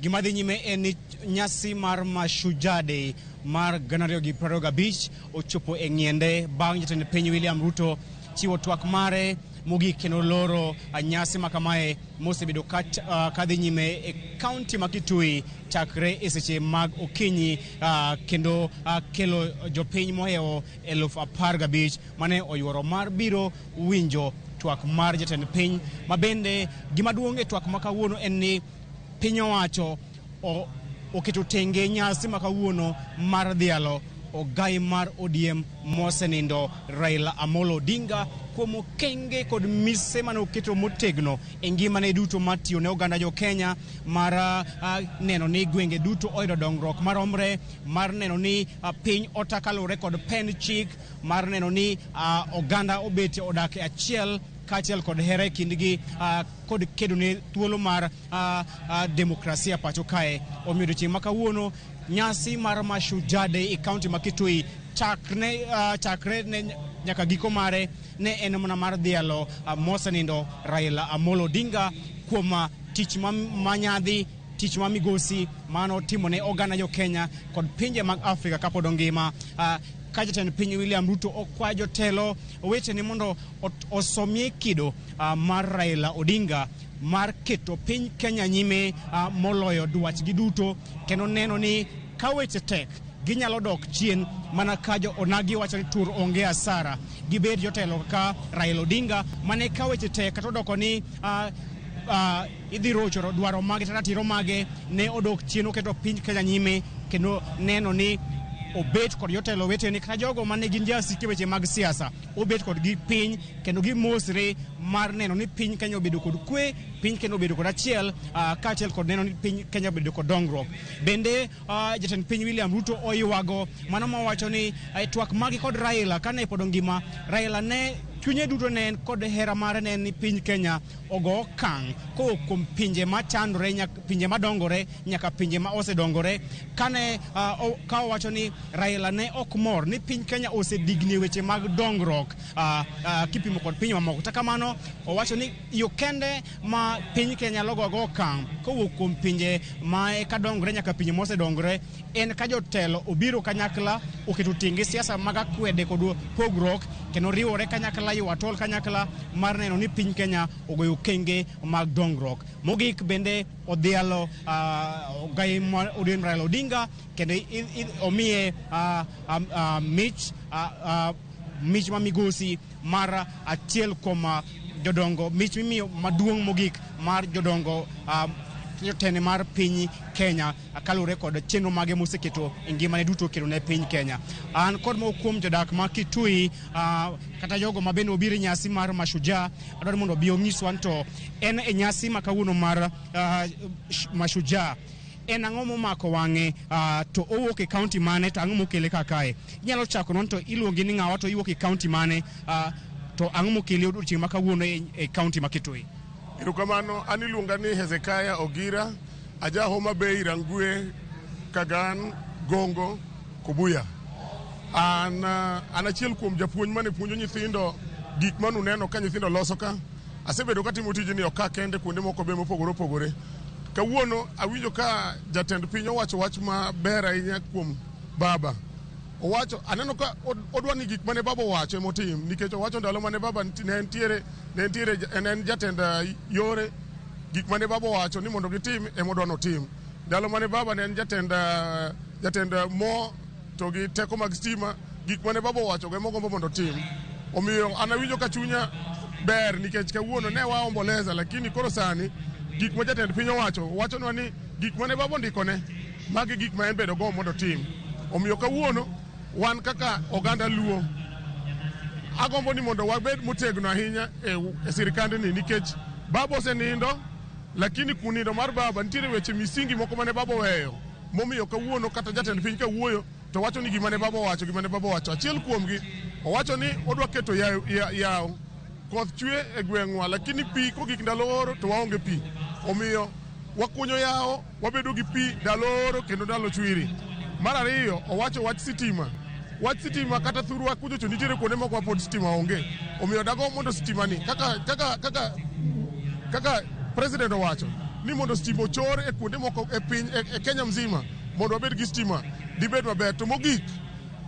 Gima dhi nyime en ni nyasi mar Mashujaa Day mar 2025 ochopo e ng'iende bang' jatend piny William Ruto chiwo twak mare mogik kendo loro nyasi makamae mosebedo kadhi nyime e kaunti ma Kitui chakre e seche mag okinyi, kendo kelo jopiny mohewo 15,000 mane oyuoro mar biro winjo twak mar jatend piny. Ma bende gima duong' e twak ma kawuono en ni piny owacho oketo tenge nyasi ma kawuono mar dhialo ogai mar ODM mosenindo Raila Amolo Odinga kuom okenge kod mise mane oketo motegno e ngimane duto mar tiyo ne oganda jo Kenya, mar neno ni gwenge duto oyudo dongruok maromre, mar neno ni piny otakalure kod pen chik, mar neno ni oganda obet odak e achiel kaachiel kod hera e kindgi, kod kedo ne thuolo mar demokrasia pacho kae. Omiyo odiochieng' ma kawuono nyasi mar Mashujaa Day e kaunti ma Kitui chakre ne nyaka giko mare ne en mana mar dhialo mosenindo Raila Amolo Odinga kuom tich manyadhi, tich ma migosi mano timo ne oganda jo Kenya kod pinje mag Afrika kapod ongima. Ka jatend piny William Ruto okwa jotelo wetene mondo osomie kido mar Raila Odinga mar keto piny Kenya nyime moloyo dwachgi duto, kendo neno ni ka weche tek ginyalo dok chien mana ka jo onagi wacho ni tur onge asara. Gibed jotelo kaka Raila Odinga mane ka weche tek kata odoko ni idhi rocho dwaro mage kata ratiro mage, ne odok chien oketo piny Kenya nyime kendo neno ni obet kod jotelo wetene kata jogo mane gin jasike weche mag siasa, obet kodgi piny kendo gimosre mar neno ni piny Kenya obedo kod kwe, piny Kenya obedo kod achiel, kaachiel kod neno ni piny Kenya obedo kod dongruok. Bende jatend piny William Ruto oywago mano mawacho ni twak magi kod Raila kane pod ongima, Raila ne chunye duto ne en kod hera mare ne en ni piny Kenya ogo okang' kowuok kuom pinje machandore nyaka pinje madongore nyaka pinje ma osedongore. Kane ka owacho ni Raila ne ok mor ni piny Kenya osedigni weche mag dongruok kipimo kod pinje mamoko. Kata kamano owacho ni yo kende ma piny Kenya nyalo gogo okang' kowuok kuom pinje ma eka dongore nyaka pinje mosedongore en ka jotelo obiro kanyakla oketo tenge siasa mag akwede kod pogruok kendo riwore kanyakla ywa tol kanyakla mar neno ni piny Kenya ogoyo okenge mag dongruok. Mogik bende odhialo ogai mar ODM Raila Odinga kendo omiye mich ma migosi mar achiel kuom jodongo, mich mimiyo maduong' mogik mar jodongo jotende mar piny Kenya kaluwore kod chenro mage moseketo e ngimane duto kelo ne piny Kenya. An kod moko kuom jodak ma Kitui kata jogo ma bende obiro e nyasi mar Mashujaa, adwaro mondo obi onyiswa to en e nyasi ma kawuono mar Mashujaa en ang'o momako wang'e, to owuok e kaunti mane, to ang'o mokele ka kae. Inyalo chako non to iluongi ni ng'awa, to iwuok e kaunti mane, to ang'o mokeli odiochieng' ma kawuono e kaunti ma Kitui. Erokamano, an iluonga ni Hezekiah Ogira, aja Homa Bay, Rangwe, Kagan, Gongo, Kobuya. An achiel kuom japuonj mane puonjo nyithindo gik manuneno ka nyithindo loso ka. Asebedo katimo tijni ok ka kende, kuonde moko be mopogore opogore. Kawuono awinjo ka jatend piny owacho wach maber ahinya kuom baba. Owacho, aneno ka odwa ni gik mane baba owacho emotim, nikech owacho ndalo mane baba ne nitiere ne en jatend yore, gik mane baba owacho ni mondo gitim ema odwa notim. Ndalo mane baba ne en jatend mo to gi teko mag stima, gik mane baba owacho go ema ogombo mondo otim. Omiyo an awinjo ka chunya ber nikech kawuono ne waomboleza, lakini koro sani gik ma jatend piny owacho, owachonwa ni gik mane baba ondikone, magi gik ma en bende ogombo mondo otim. Omiyo kawuono wan kaka oganda Luo, agombo ni mondo wabed motegno ahinya e sirikandni, nikech baba osenindo, lakini kunindo mar baba nitiere weche misingi moko mane baba oweyo, momiyo kawuono kata jatend piny kawuoyo to wacho ni gima ne baba owacho, gima ne baba owacho. Achiel kuomgi owacho ni odwa keto yawo. Koth chwe e gweng'wa, lakini pi kogik ndalo oro to waonge pi. Omiyo wakunyo yawo, wabedo gi pi ndalo oro kendo ndalo chwiri. Mar ariyo, owacho wach sitima. Wach sitima kata thurwa kuchocho nitiere kuonde moko ma pod sitima onge. Omiyo dago mondo sitima ni kaka president owacho ni mondo sitima ochor e kuonde moko e piny e Kenya mzima mondo wabed gi sitima dibed maber. To mogik,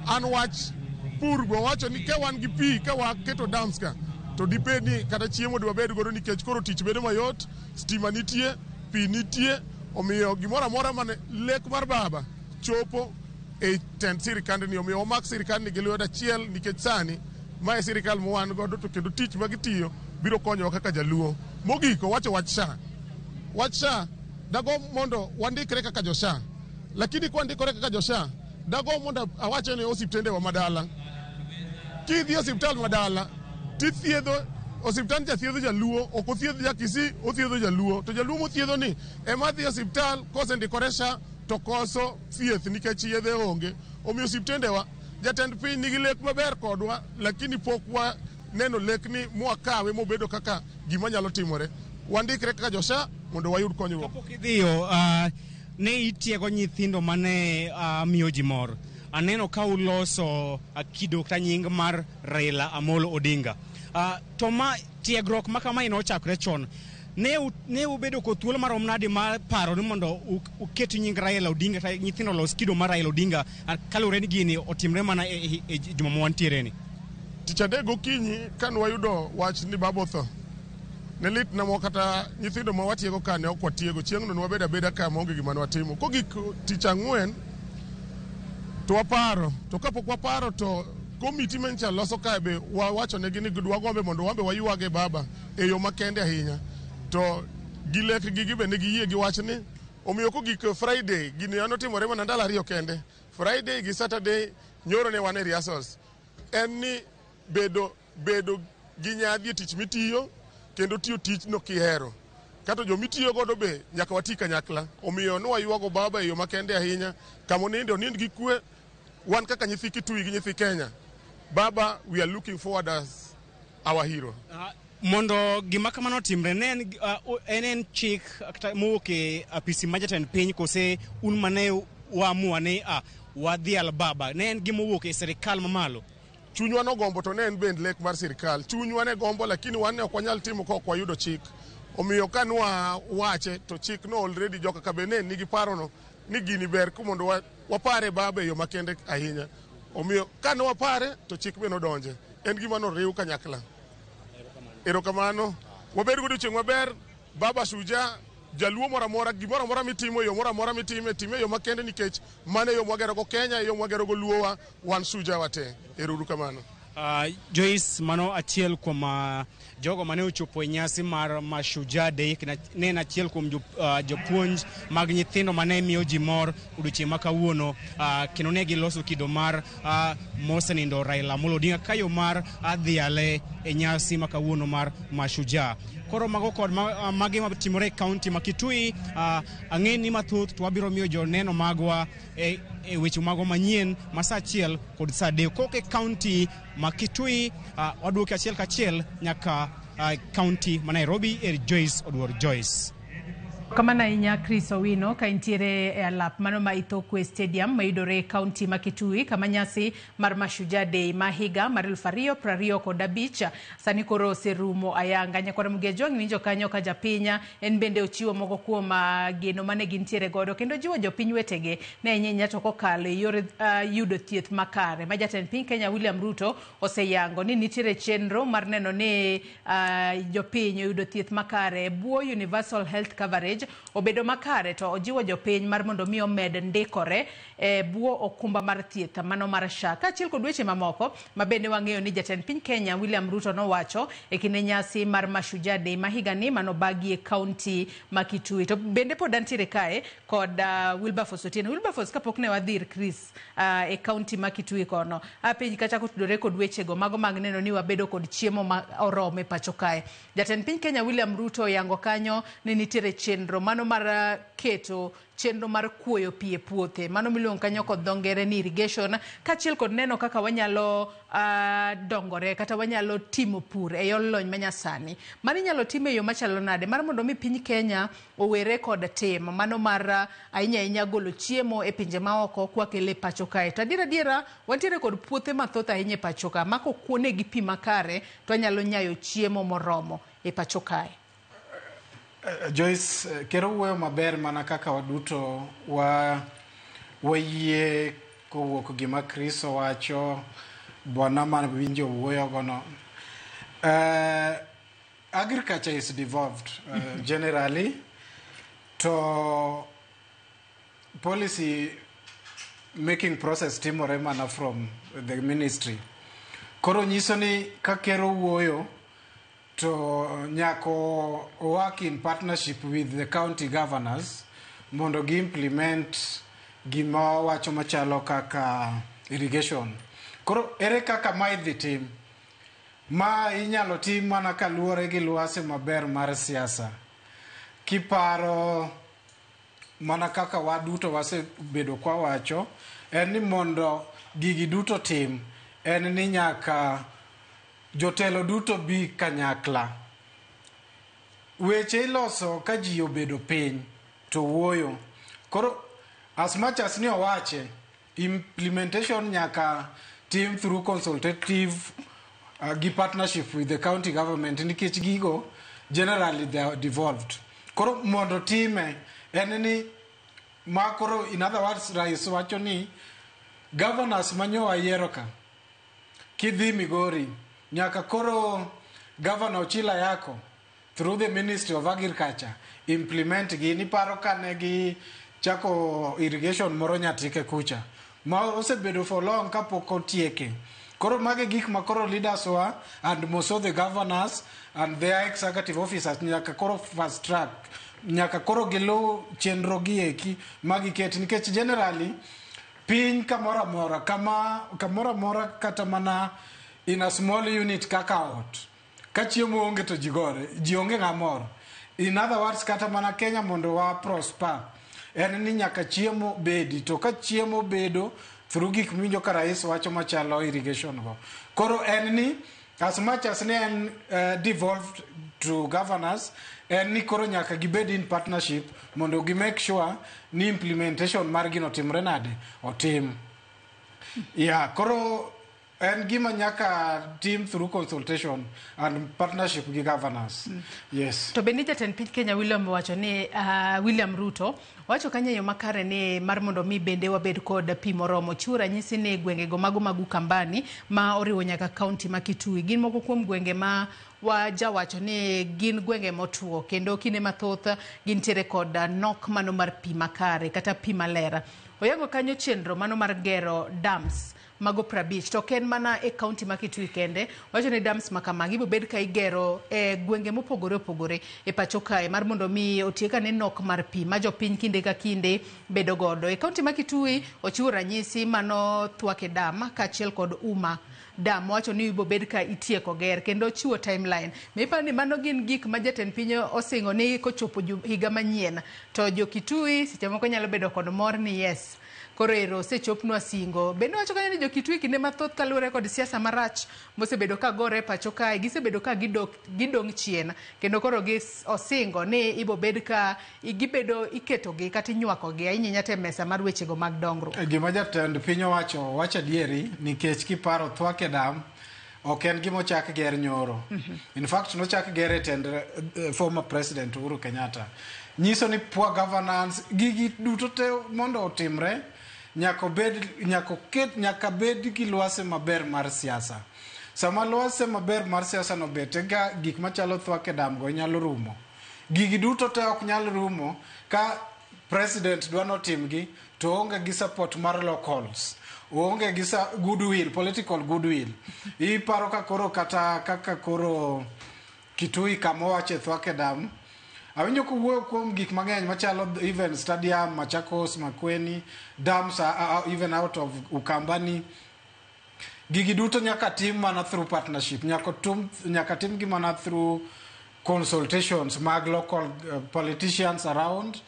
an wach pur be owacho ni ka wan gi pi, ka waketo dams ka, to dibed ni kata chiemo dwabed godo, nikech koro tich bedo mayot, stima nitie, pi nitie. Omiyo gimoro amora mane lek mar baba chopo e tend sirikandni. Omiyo wamak sirikandni gi lwedo achiel, nikech sani ma e sirikal ma wan godo, to kendo tich ma gitiyo biro konyowa kaka jaluo. Mogik, owacho wach SHA. Wach SHA, dago mondo wandikre kaka jo SHA, lakini kwandikore kaka jo SHA, dago mondo awache ni osiptendewa madala, kidhi e osiptal madala tithiedho, osiptand cha thiedho jaluo, ok othiedh ja Kisii, othiedho jaluo. To jaluo mothiedho ni ema dhi e osiptal kosendikore SHA to koso thieth nikech yedhe onge. Omiyo osiptendewa, jatend piny nigi lek maber kodwa, lakini pok waneno lekni mwakawe mobedo kaka gima nyalo timore. Wandikre kaka jo SHA mondo wayud konyruok. Kapok idhiyo, ne itiego nyithindo mane miyo ji mor. Aneno ka uloso kido kata nying mar Raila Amolo Odinga. To ma tiegruok ma kamae nochakre chon. Ne ubedo kod thuolo marom nade mar paro ni mondo uket nying Raila Odinga kata nyithindo olos kido mar Raila Odinga, kaluwore ni gini otimre mana e juma ma wantiere ni? Tich adek gokinyi kane wayudo wach ni baba otho, ne litna mo, kata nyithindo ma watiego ka ne ok watiego. Chieng'no ne wabedo abeda ka maonge gima ne watimo. Kogik tich ang'wen to waparo, to kapok waparo to komiti mancha loso kae be wawachonegi ni wagombe mondo wambe waywage baba e yo makende ahinya. To gi lekgi gi be ne giyie gi wachni. Omiyo kogik Friday, gini notimore mana ndalo ariyo kende. Friday gi Saturday nyoro ne wan e rehearsals. En ni bedo gi nyadhi e tich mitiyo kendo tiyo tijno kihero. Kata jomitiyo godo be nyaka wati kanyakla. Omiyo ne waywago baba e yo makende ahinya. Kama oninde, onind gi kwe. Wan kaka nyithi Kitui gi nyithi Kenya, baba we are looking forward as our hero. Mondo gima kamano otimre, ne en chik kata mowuok e apisi mar jatend piny, kose un mane waamua ni wadhial baba? Ne en gima owuok e sirikal mamalo? Chunywa nogombo, to ne en bende lek mar sirikal. Chunywa ne gombo, lakini wan ne ok wanyal timo ka ok wayudo chik. Omiyo ka nwa wache to chik no already joka ka be ne nigi parono ni gini ber mondo wapare baba e yo makende ahinya. Omiyo ka ne wapare to chik be nodonje. En gima noriw kanyakla. Erokamano. Wabed godiochieng' maber. Baba shujaa, jaluo moro amora, gimoro amora mitimo, yo moro amora mitime, time e yo makende, nikech mano e yo mwagerogo Kenya, e yo mwagerogo Luowa, wan shujaa wate. Ero uru kamano. Joyce, mano achiel kuom jogo mane ochopo e nyasi mar Mashujaa Day, ne en achiel kuom jopuonj mag nyithindo mane miyo ji mor odiochieng' ma kawuono, kendo ne giloso kido mar mosenindo Raila Amolo Odinga ka yo mar dhiale e nyasi ma kawuono mar Mashujaa. Koro mago kod magi matimore e kaunti ma Kitui, ang'e ni mathoth to wabiro miyo joneno magwa e weche mago manyien ma saa 1 kod saa 3. Kok e kaunti ma Kitui, waduoke achiel kachiel nyaka kaunti ma Nairobi er Joyce Oduor. Joyce. Kamano ahinya Chris Owino ka intiere e alap mano ma Ithookwe Stadium mayudore e kaunti ma Kitui kama nyasi mar Mashujaa Day ma higa mar 2025 sani koro oserumo ayanga. Nyakwar Mugejwang' iwinjo kanyo ka japiny en bende ochiwo moko kuom geno mane gintiere godo kendo jiwo jopiny wetege ne ahinya ahinya to kokalo e yor yudo thieth makare ma jatend piny Kenya William Ruto oseyango ni nitiere chenro mar neno ni jopiny oyudo thieth makare e bwo Universal Health Coverage obedo makare to ojiwo jopiny mar mondo mi omed ndikore e bwo okumba mar thieth mano mar SHA kaachiel kod weche mamoko ma bende wang'eyo ni jatend piny Kenya William Ruto nowacho e kinde nyasi mar Mashujaa Day ma higani manobagi e kaunti ma Kitui. To bende pod antiere kae kod Wilberforce Otieno. Wilberforce, kapok ne wadhi ir Chris e kaunti ma Kitui kono, apenji kachako tudore kod wechego mago mag neno ni wabedo kod chiemo ma oromo e pacho kae. Jatend piny Kenya William Ruto oyango kanyo ni nitiere chenro mano mar keto chenro mar kuoyo pi e puothe mano miluongo kanyo kod dho ngere ni irrigation kaachiel kod neno kaka wanyalo dongore kata wanyalo timo pur e yor lony manyasani. Mano inyalo tim e yo machalo nade mar mondo mi piny Kenya owere kod tim mano mar ahinya ahinya golo chiemo e pinje maoko kwakele e pacho kae. To adier adiera wantiere kod puothe mathoth ahinya e pacho ka ma kokuonegi pi makare to wanyalo nyayo chiemo moromo e pacho kae. Joyce, ker owuoyo maber mana kaka waduto wa wayie kowuok gima Chris owacho, bwana ma winjo wuoyo gono. Agriculture is devolved generally to policy making process timore mana from the ministry. Koro nyiso ni ka ker owuoyo to nyako work in partnership with the county governors mondo gi implement gima wacho machalo kaka irrigation. Koro ere kaka ma idhi tim? Ma inyalo tim mana kaluwore gi lwasi maber mar siasa. Kiparo mana kaka waduto wasebedo kwawacho, en ni mondo gigi duto tim, en ni nyaka jotelo duto bi kanyakla. Weche iloso ka ji obedo piny to wuoyo. Koro as much as ni owache, implementation nyaka tim through consultative gi partnership with the county government nikech gigo generally they are devolved. Koro mondo time en ni ma koro in other words rais wacho ni governors manyo wayiero ka kidhi Migori nyaka koro governor Ochila Yako through the Ministry of Agriculture implement gi niparo kane gi chako irrigation moro Nyatike kucha ma osebedo for long kapok otieke. Koro magi gik ma koro leaders wa and most of the governors and their executive officers nyaka koro fast track, nyaka koro giluw chenro gi eki magiket nikech generally piny kamoro amora kama kamoro amora kata mana in a small unit kaka ot ka chiemo onge to ji gore ji onge ng'amor. In other words kata mana Kenya mondo wa prosper en ni nyaka chiemo bedi to ka chiemo bedo through gik miwinjo ka rais wacho machalo irrigation go. Koro en ni as much as ne en devolved to governors en ni koro nyaka gibed in partnership mondo gi make sure ni implementation mar gino timre nade otim. Yeah, koro en gima nyaka tim through consultation and partnership gi governors. Yes. To bende jatend piny Kenya William wacho ni William Ruto wacho kanyo e yo makare ni mar mondo mi bende wabed kod pi moromo. Chiwo ranyisi ni gwengego mago mag Ukambani ma oriwo nyaka kaunti ma Kitui gin moko kuom gwenge ma wajawacho ni gin gwenge motuo kendo kinde mathoth gintiere kod nok mano mar pi makare kata pi maler. Oyango kanyo chenro mano mar gero dams mago 50 to ok en mana e kaunti ma Kitui kende. Wacho ni dams ma kamagi ibiro bed ka igero e gwenge mopogore opogore e pacho kae mar mondo mi otiek ane nok mar pi ma jopiny kinde ka kinde bedo godo. E kaunti ma Kitui ochiwo ranyisi mano Thwake Dam kaachiel kod Uma Dam wacho ni ibiro bed ka itieko ger kendo ochiwo timeline. Miparo ni mano gin gik ma jatend piny osingo ni kochopo higa manyien to jo Kitui seche moko nyalo bedo kod mor ni yes. Koro ero osechopnwa singo. Bende owacho kanyo ni jo-Kitui kinde mathoth kaluwore kod siasa marach mosebedo ka gore e pacho kae, gisebedo ka gidok gidong' chien kendo koro gi osingo ni ibobed ka gibedo iketogi kata inywakogi ahinya ahinya to e mesa mar wechego mag dongruok. Gima jatend piny owacho owacho adieri nikech kiparo Thwake Dam ok en gima ochak ger nyoro. In fact nochak ger e tend former president Uhuru Kenyatta. Nyiso ni poor governance gigi duto te mondo otimre nyaka obed nyaka oket nyaka bed gi lwasi maber mar siasa. Sama lwasi maber mar siasa no bet eka gik machalo Thwake Dam go nyalo rumo. Gigi duto te ok nyal rumo ka president dwa notimgi to oonge gi support mar locals oonge gi goodwill, political goodwill. Iparo ka koro kata kaka koro Kitui kama owache Thwake Dam awinjo kowuoyo kuom gik mang'eny machalo even stadium Machakos, Makueni, dams are even out of Ukambani. Gigi duto nyaka tim mana through partnership, nyaka tim gi mana through consultations mag local politicians around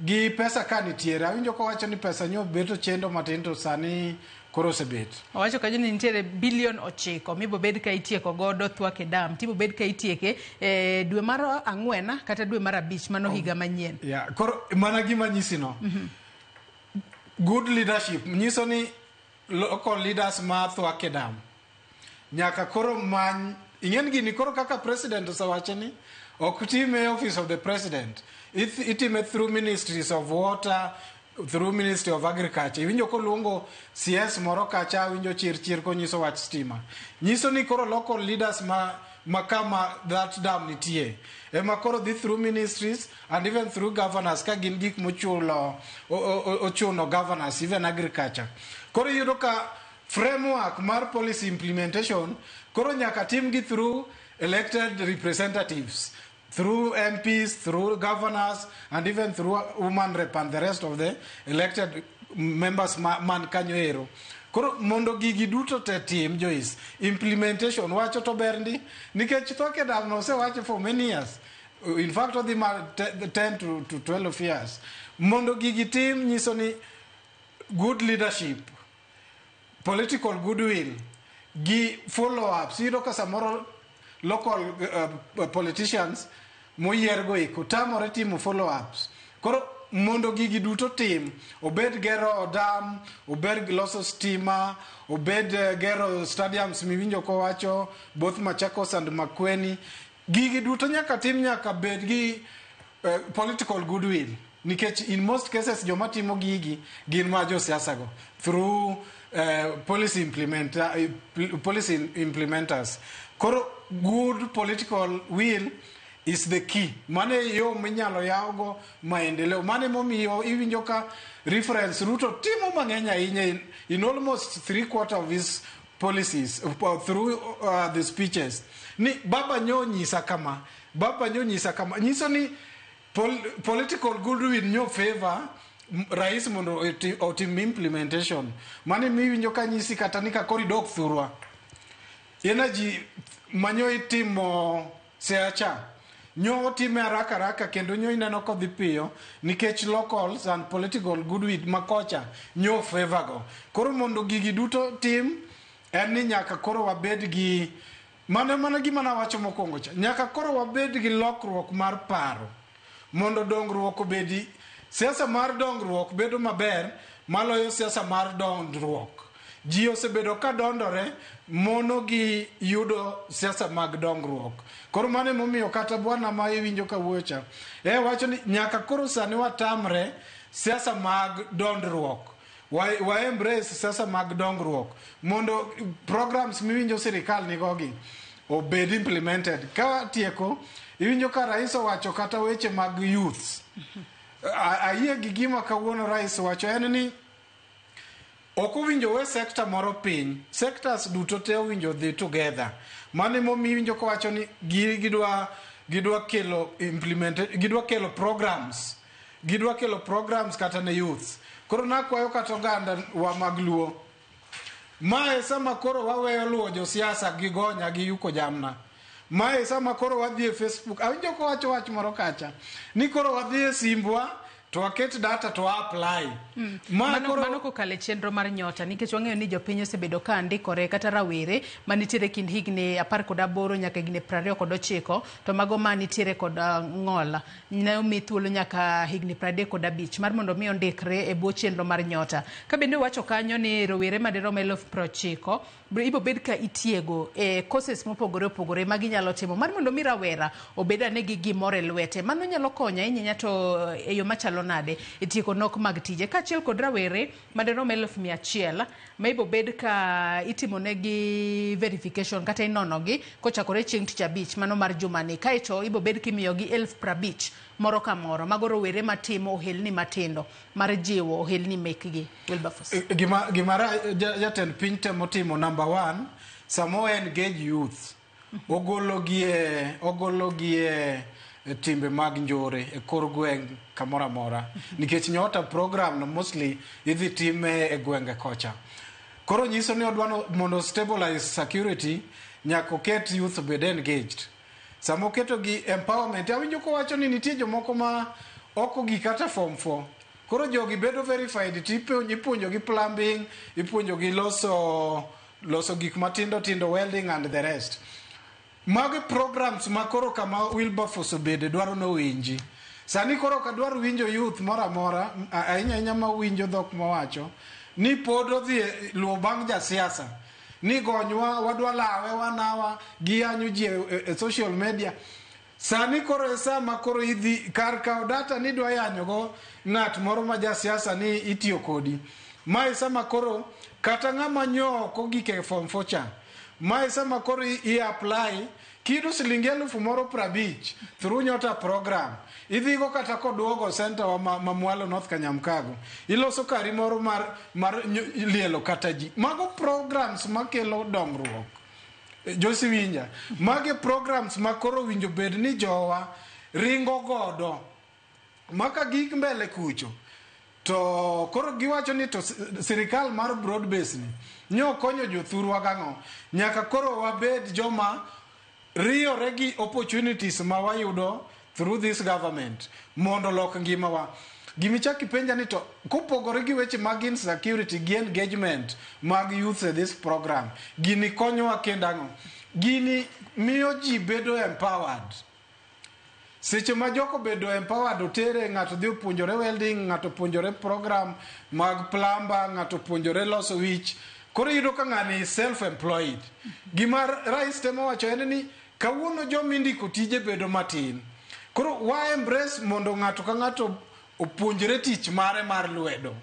gi pesa ka nitiere. Awinjo kowacho ni pesa nyo beto chendo matin to sani koro osebet. Owacho kanyo ni nitiere bilion 9 mibobed ka itieko godo Thwake Dam tibobed ka itieke e dwe mar 4 kata dwe mar 5 mano higa manyien. Yeah, koro mana gima nyisi no. Good leadership nyiso ni local leaders ma Thwake Dam nyaka koro many ing'en gini koro kaka president osewacho ni ok time office of the president, itime through ministries of water, through ministry of agriculture. Iwinjo koluongo CS moro kacha, awinjo chir chir konyiso wach stima. Nyiso ni koro local leaders ma kama that dam nitie ema koro dhi through ministries and even through governors ka gin gik mochulo ochuno governors, even agriculture. Koro iyudo ka framework mar policy implementation koro nyaka tim gi through elected representatives, through MPs, through governors, and even through woman rep and the rest of the elected members man kanyo ero. Koro mondo gigi duto te tim, Joyce, implementation wacho to ber ndi nikech Thwake Dam no osewacho for many years. In fact odhi ma 10 to 12 years. Mondo gigi tim nyiso ni good leadership, political goodwill gi follow-ups. Iyudo ka samoro local politicians moyiergo eko tamore timo follow-ups. Koro mondo gigi duto tim, obed gero dam, obed loso stima, obed gero stadiums miwinjo kowacho both Machakos and Makueni, gigi duto nyaka tim nyaka bed gi political goodwill nikech in most cases joma timo gigi gin ma josiasa go through policy implementers. Koro good political will is the key. Mano e yo minyalo yawgo maendeleo. Mano emomiyo iwinjo ka reference Ruto timo mang'eny ahinya in almost 3/4 of his policies through the speeches. Ni baba nyo nyisa kama, baba nyo nyisa kama. Nyiso ni political goodwill nyo favor rais mondo otim implementation. Mano miwinjo ka nyisi kata ni ka koro idok thurwa. Energy manyo itimo seacha nyo otime haraka haraka kendo nyo ineno kodhi piyo nikech locals and political goodwill makocha nyo favor go. Koro mondo gigi duto tim en ni nyaka koro wabed gi mano mana gima nawacho mokwongo cha. Nyaka koro wabed gi lokruok mar paro mondo dongruok obedi. Siasa mar dongruok bedo maber maloyo siasa mar dondruok. Ji osebedo ka dondore mono gi yudo siasa mag dongruok. Koro mano emomiyo kata bwana ma iwinjo ka wuoyo cha, wacho ni nyaka koro sani watamre siasa mag dondruok. Wa embrace siasa mag dongruok mondo programs miwinjo sirikal nigogi obed implemented. Ka tieko, iwinjo ka rais owacho kata weche mag youths. Ayie gi gima kawuono rais owacho en ni ok owinjo we sector moro piny. Sectors duto te owinjo dhi together. Mano emomiyo iwinjo kowacho ni gidwa kelo implement, gidwa kelo programs. Gidwa kelo programs kata ne youths. Koro nakwayo kata oganda wa mag Luo. Mae sama koro waweyo luwo josiasa gi gonya gi yuko jamna. Mae sama koro wadhi e Facebook. Awinjo kowacho wach moro kacha. Ni koro wadhi e simbwa to to waket data to wa apply. Ma Mano kokalo e chenro mar Nyota, nikech wang'eyo ni jopiny osebedo ka ndikore kata rawere manitiere kind higni 18 nyaka higni 29, to mago manitiere kod ng'ol ne omi thuolo nyaka higni 35 mar mondo mi ondikre e bwo chenro mar Nyota. Ka bende wacho kanyo ni rowere madirom 90,000 ibo bed ka itiego e courses mopogore opogore ma ginyalo timo mar mondo mi rawera obed ane gi gimoro e lwete. Mano nyalo konyo ahinya to e yo machalo nade e tieko nok mag tije, kaachiel kod rawere madirom 100,000 ma ibo bed ka itimonegi verification kata inonogi kochakore chieng' tich abich mano mar jumani, kaeto ibo bed kimiyogi 50,000 moro ka moro. Mago rowere matimo ohelni matindo mar jiwo ohelni mekgi. Wilberforce. Gima jatend piny temo timo, number one, samo engage youth, ogologi e timbe mag njore e kor gweng' kamoro amora, nikech Nyota program no mostly idhi time e gwenge kocha. Koro nyiso ni odwa mondo stabilize security, nyaka oket youth obed engaged. Sama oketo gi empowerment, awinjo kowacho ni nitie jomoko ma ok ogik kata form 4. Koro jogi bedo verified, ipuonjo gi plumbing, ipuonjo gi loso gik matindo tindo, welding and the rest. Magi programs ma koro kama Wilberforce obede dwaro nowinji. Sani koro ok adwar winjo youth moro amora, ahinya ahinya ma winjo dhok mawacho, ni pod odhi luwo bang' jasiasa. Ni gonywa, wadwa lawe, wanawa, giyanyo ji e social media. Sani koro e sama koro idhi kar kawo data ni idwa yanyogo ng'at moro ma jasiasa ni itiyo kodi. Ma e sama koro kata ng'ama nyo ok ogik e form 4 cha. Ma e sama koro i apply kiyudo siling 50,000 through Nyota program. Idhigo kata koduogo center wa ma mwalo North Kanyamkago. Iloso kari moro mar lielo kata ji. Mago programs makelo dongruok. Josi winja. Magi programs ma koro winjo bed ni jowa ringo godo. Maka gik mbele kucho. To koro giwacho ni to sirikal mar broad base ni nyo konyo jothurwa gang'o. Nyaka koro wabed joma riyore gi opportunities ma wayudo through this government mondo lok ngimawa. Gimichak ipenja ni to kopogore gi weche mag insecurity gi engagement mag youth e this program, gini konyowa kendo ang'o? Gini miyo ji bedo empowered. Seche ma joko bedo empowered, otere ng'ato dhi opuonjore welding, ng'ato opuonjore program mag plumber, ng'ato opuonjore loso wich. Koro iyudo ka ng'ani self-employed. Gima rais temo wacho en ni kawuono joma indiko tije bedo matin. Koro wa embrace mondo ng'ato ka ng'ato opuonjre tich mare mar lwedo.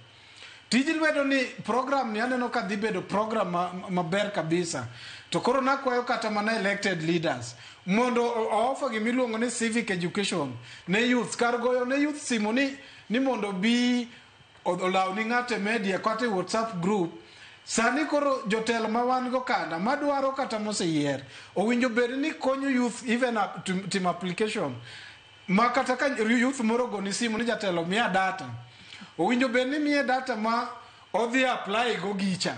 Tij lwedo ni program ni aneno ka dhi bedo program maber kabisa. To koro nakwayo kata mana elected leaders mondo o-offer gimiluongo ni civic education ne youth. Kar goyo ne youth simu ni mondo bi olaw ni ng'ato e media kata e WhatsApp group. Sani koro jotelo ma wan go kanda madwaro kata moseyier owinjo bed ni konyo youth even timo application. Ma kata ka youth moro ogoni simu ni jatelo miya data, owinjo bed ni miye data ma odhi apply go gicha.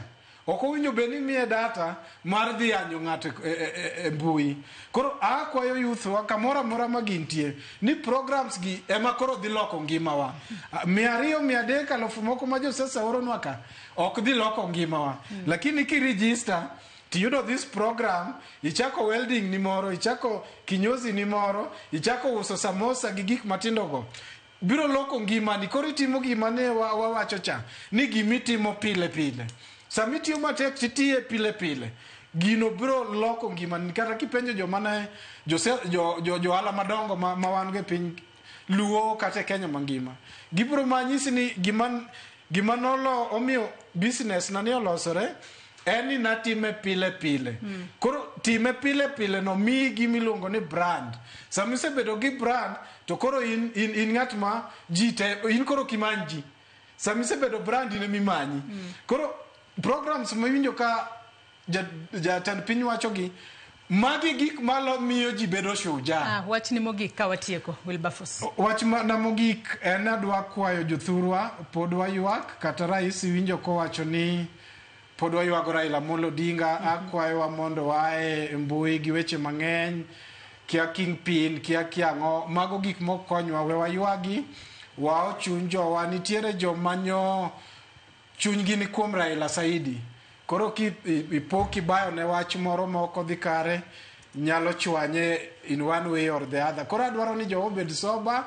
Ok owinjo bed ni miye data mar dhi yanyo ng'ato e mbui. Koro akwayo youth wa kamoro amora ma gintie ni programs gi ema koro dhi loko ngimawa. 200, 300, 1000 moko ma josiasa oronwa ka ok dhi loko ngimawa. Lakini kiregister tiyudo this program, ichako welding ni moro, ichako kinyozi ni moro, ichako uso samosa gi gik matindo go, biro loko ngimani. Koro itimo gima ne wawacho cha ni gimitimo pile pile. Sama itiyo matek titiye pile pile, gino biro loko ngimani. Kata kipenjo joma ne johala madongo ma wan go e piny Luo kata e Kenya mangima, gibiro manyisi ni gima nolo omiyo business na ne olosore en ni natime pile pile. Koro time pile pile no miyi gimiluongo ni brand. Sama isebedo gi brand to koro in ng'at ma ji te, in koro kimany ji. Sama isebedo brand in emimanyi. Koro programs miwinjo ka jatend piny wacho gi, magi gik malo miyo ji bedo shujaa. Wach ni mogik ka watieko, Wilberforce. Wach na mogik en adwa kwayo jothurwa, pod waywak kata rais iwinjo kowacho ni pod waywago Raila Amolo Odinga. Akwayowa mondo wae e mbui gi weche mang'eny, kia kingpin, kia kiang'o, mago gik mokonywa, we waywagi, Wao chuny jowa nitiere joma nyo chunygi ni kuom Raila saidi. Koro ki ipo kibayo ne wach moro ma ok odhi kare nyalo chwanye in one way or the other. Koro adwaro ni jowa obed sober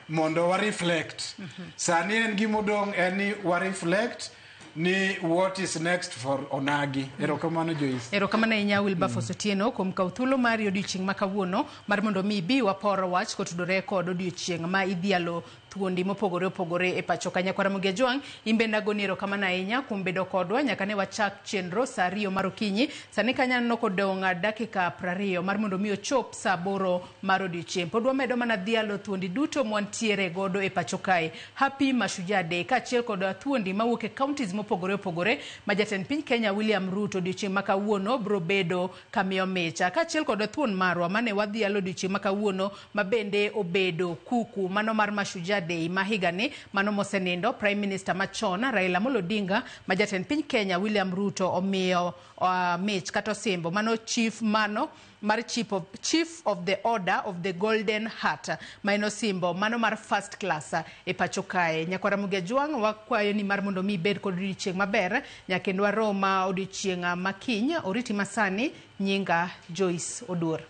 mondo wa reflect. Sani en gimodong' en ni wa reflect ni what is next for Onagi. Erokamano Joyce. Erokamano ahinya Wilberforce Otieno kuom kawo thuolo mari odiochieng' ma kawuono mar mondo mi ibi wapor wach kotudore kod odiochieng' ma idhialo thuondi mopogore opogore e pacho ka. Nyakwar Ramogi Ajwang', in bende agoni erokamano ahinya kuom bedo kodwa nyaka ne wachak chenro sa 2 mar okinyi. Sani kanyo aneno kodong' dakika 20 mar mondo mi ochop sa 8 mar odiochieng'. Pod wamedo mana dhialo thuondi duto mwantiere godo e pacho kae. Happy Mashujaa Day kaachiel kod thuondi mawuok e counties mopogore opogore ma jatend piny Kenya William Ruto odiochieng' ma kawuono biro bedo kamiyo mich. Kaachiel kod thuon marwa mane wadhialo odiochieng' ma kawuono ma bende obedo kuku mano mar Mashujaa Day ma higani mano mosenindo Prime Minister machon Raila Amolo Odinga ma jatend piny Kenya William Ruto omiyo mich kata osimbo mano chief mano mar chief of the Order of the Golden Heart ma en osimbo mano mar first class e pacho kae. Nyakwar Ramogi Ajwang' wakwayo ni mar mondo mi ibed kod odiochieng' maber nyaka kendo warom odiochieng' ma kiny. Oriti masani, nyinga Joyce Oduor.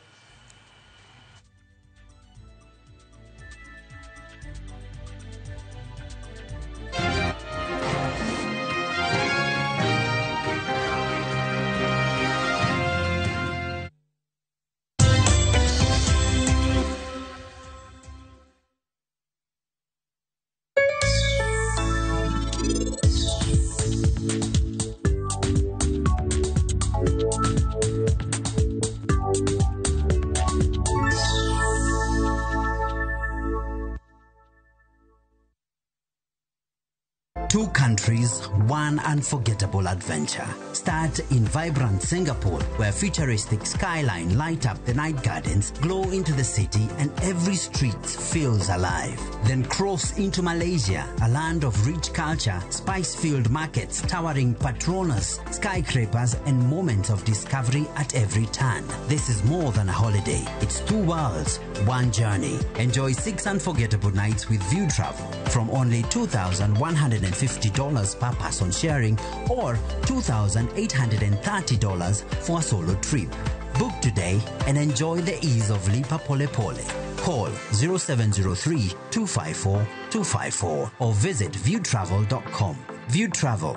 Two countries, one unforgettable adventure. Start in vibrant Singapore, where futuristic skyline light up the night gardens, glow into the city, and every street feels alive. Then cross into Malaysia, a land of rich culture, spice-filled markets, towering Petronas, skyscrapers, and moments of discovery at every turn. This is more than a holiday. It's two worlds, one journey. Enjoy 6 unforgettable nights with View Travel from only $2,150 per person sharing or $2,830 for a solo trip. Book today and enjoy the ease of Lipa Pole Pole. Call 0703 254 254 or visit viewtravel.com. View Travel,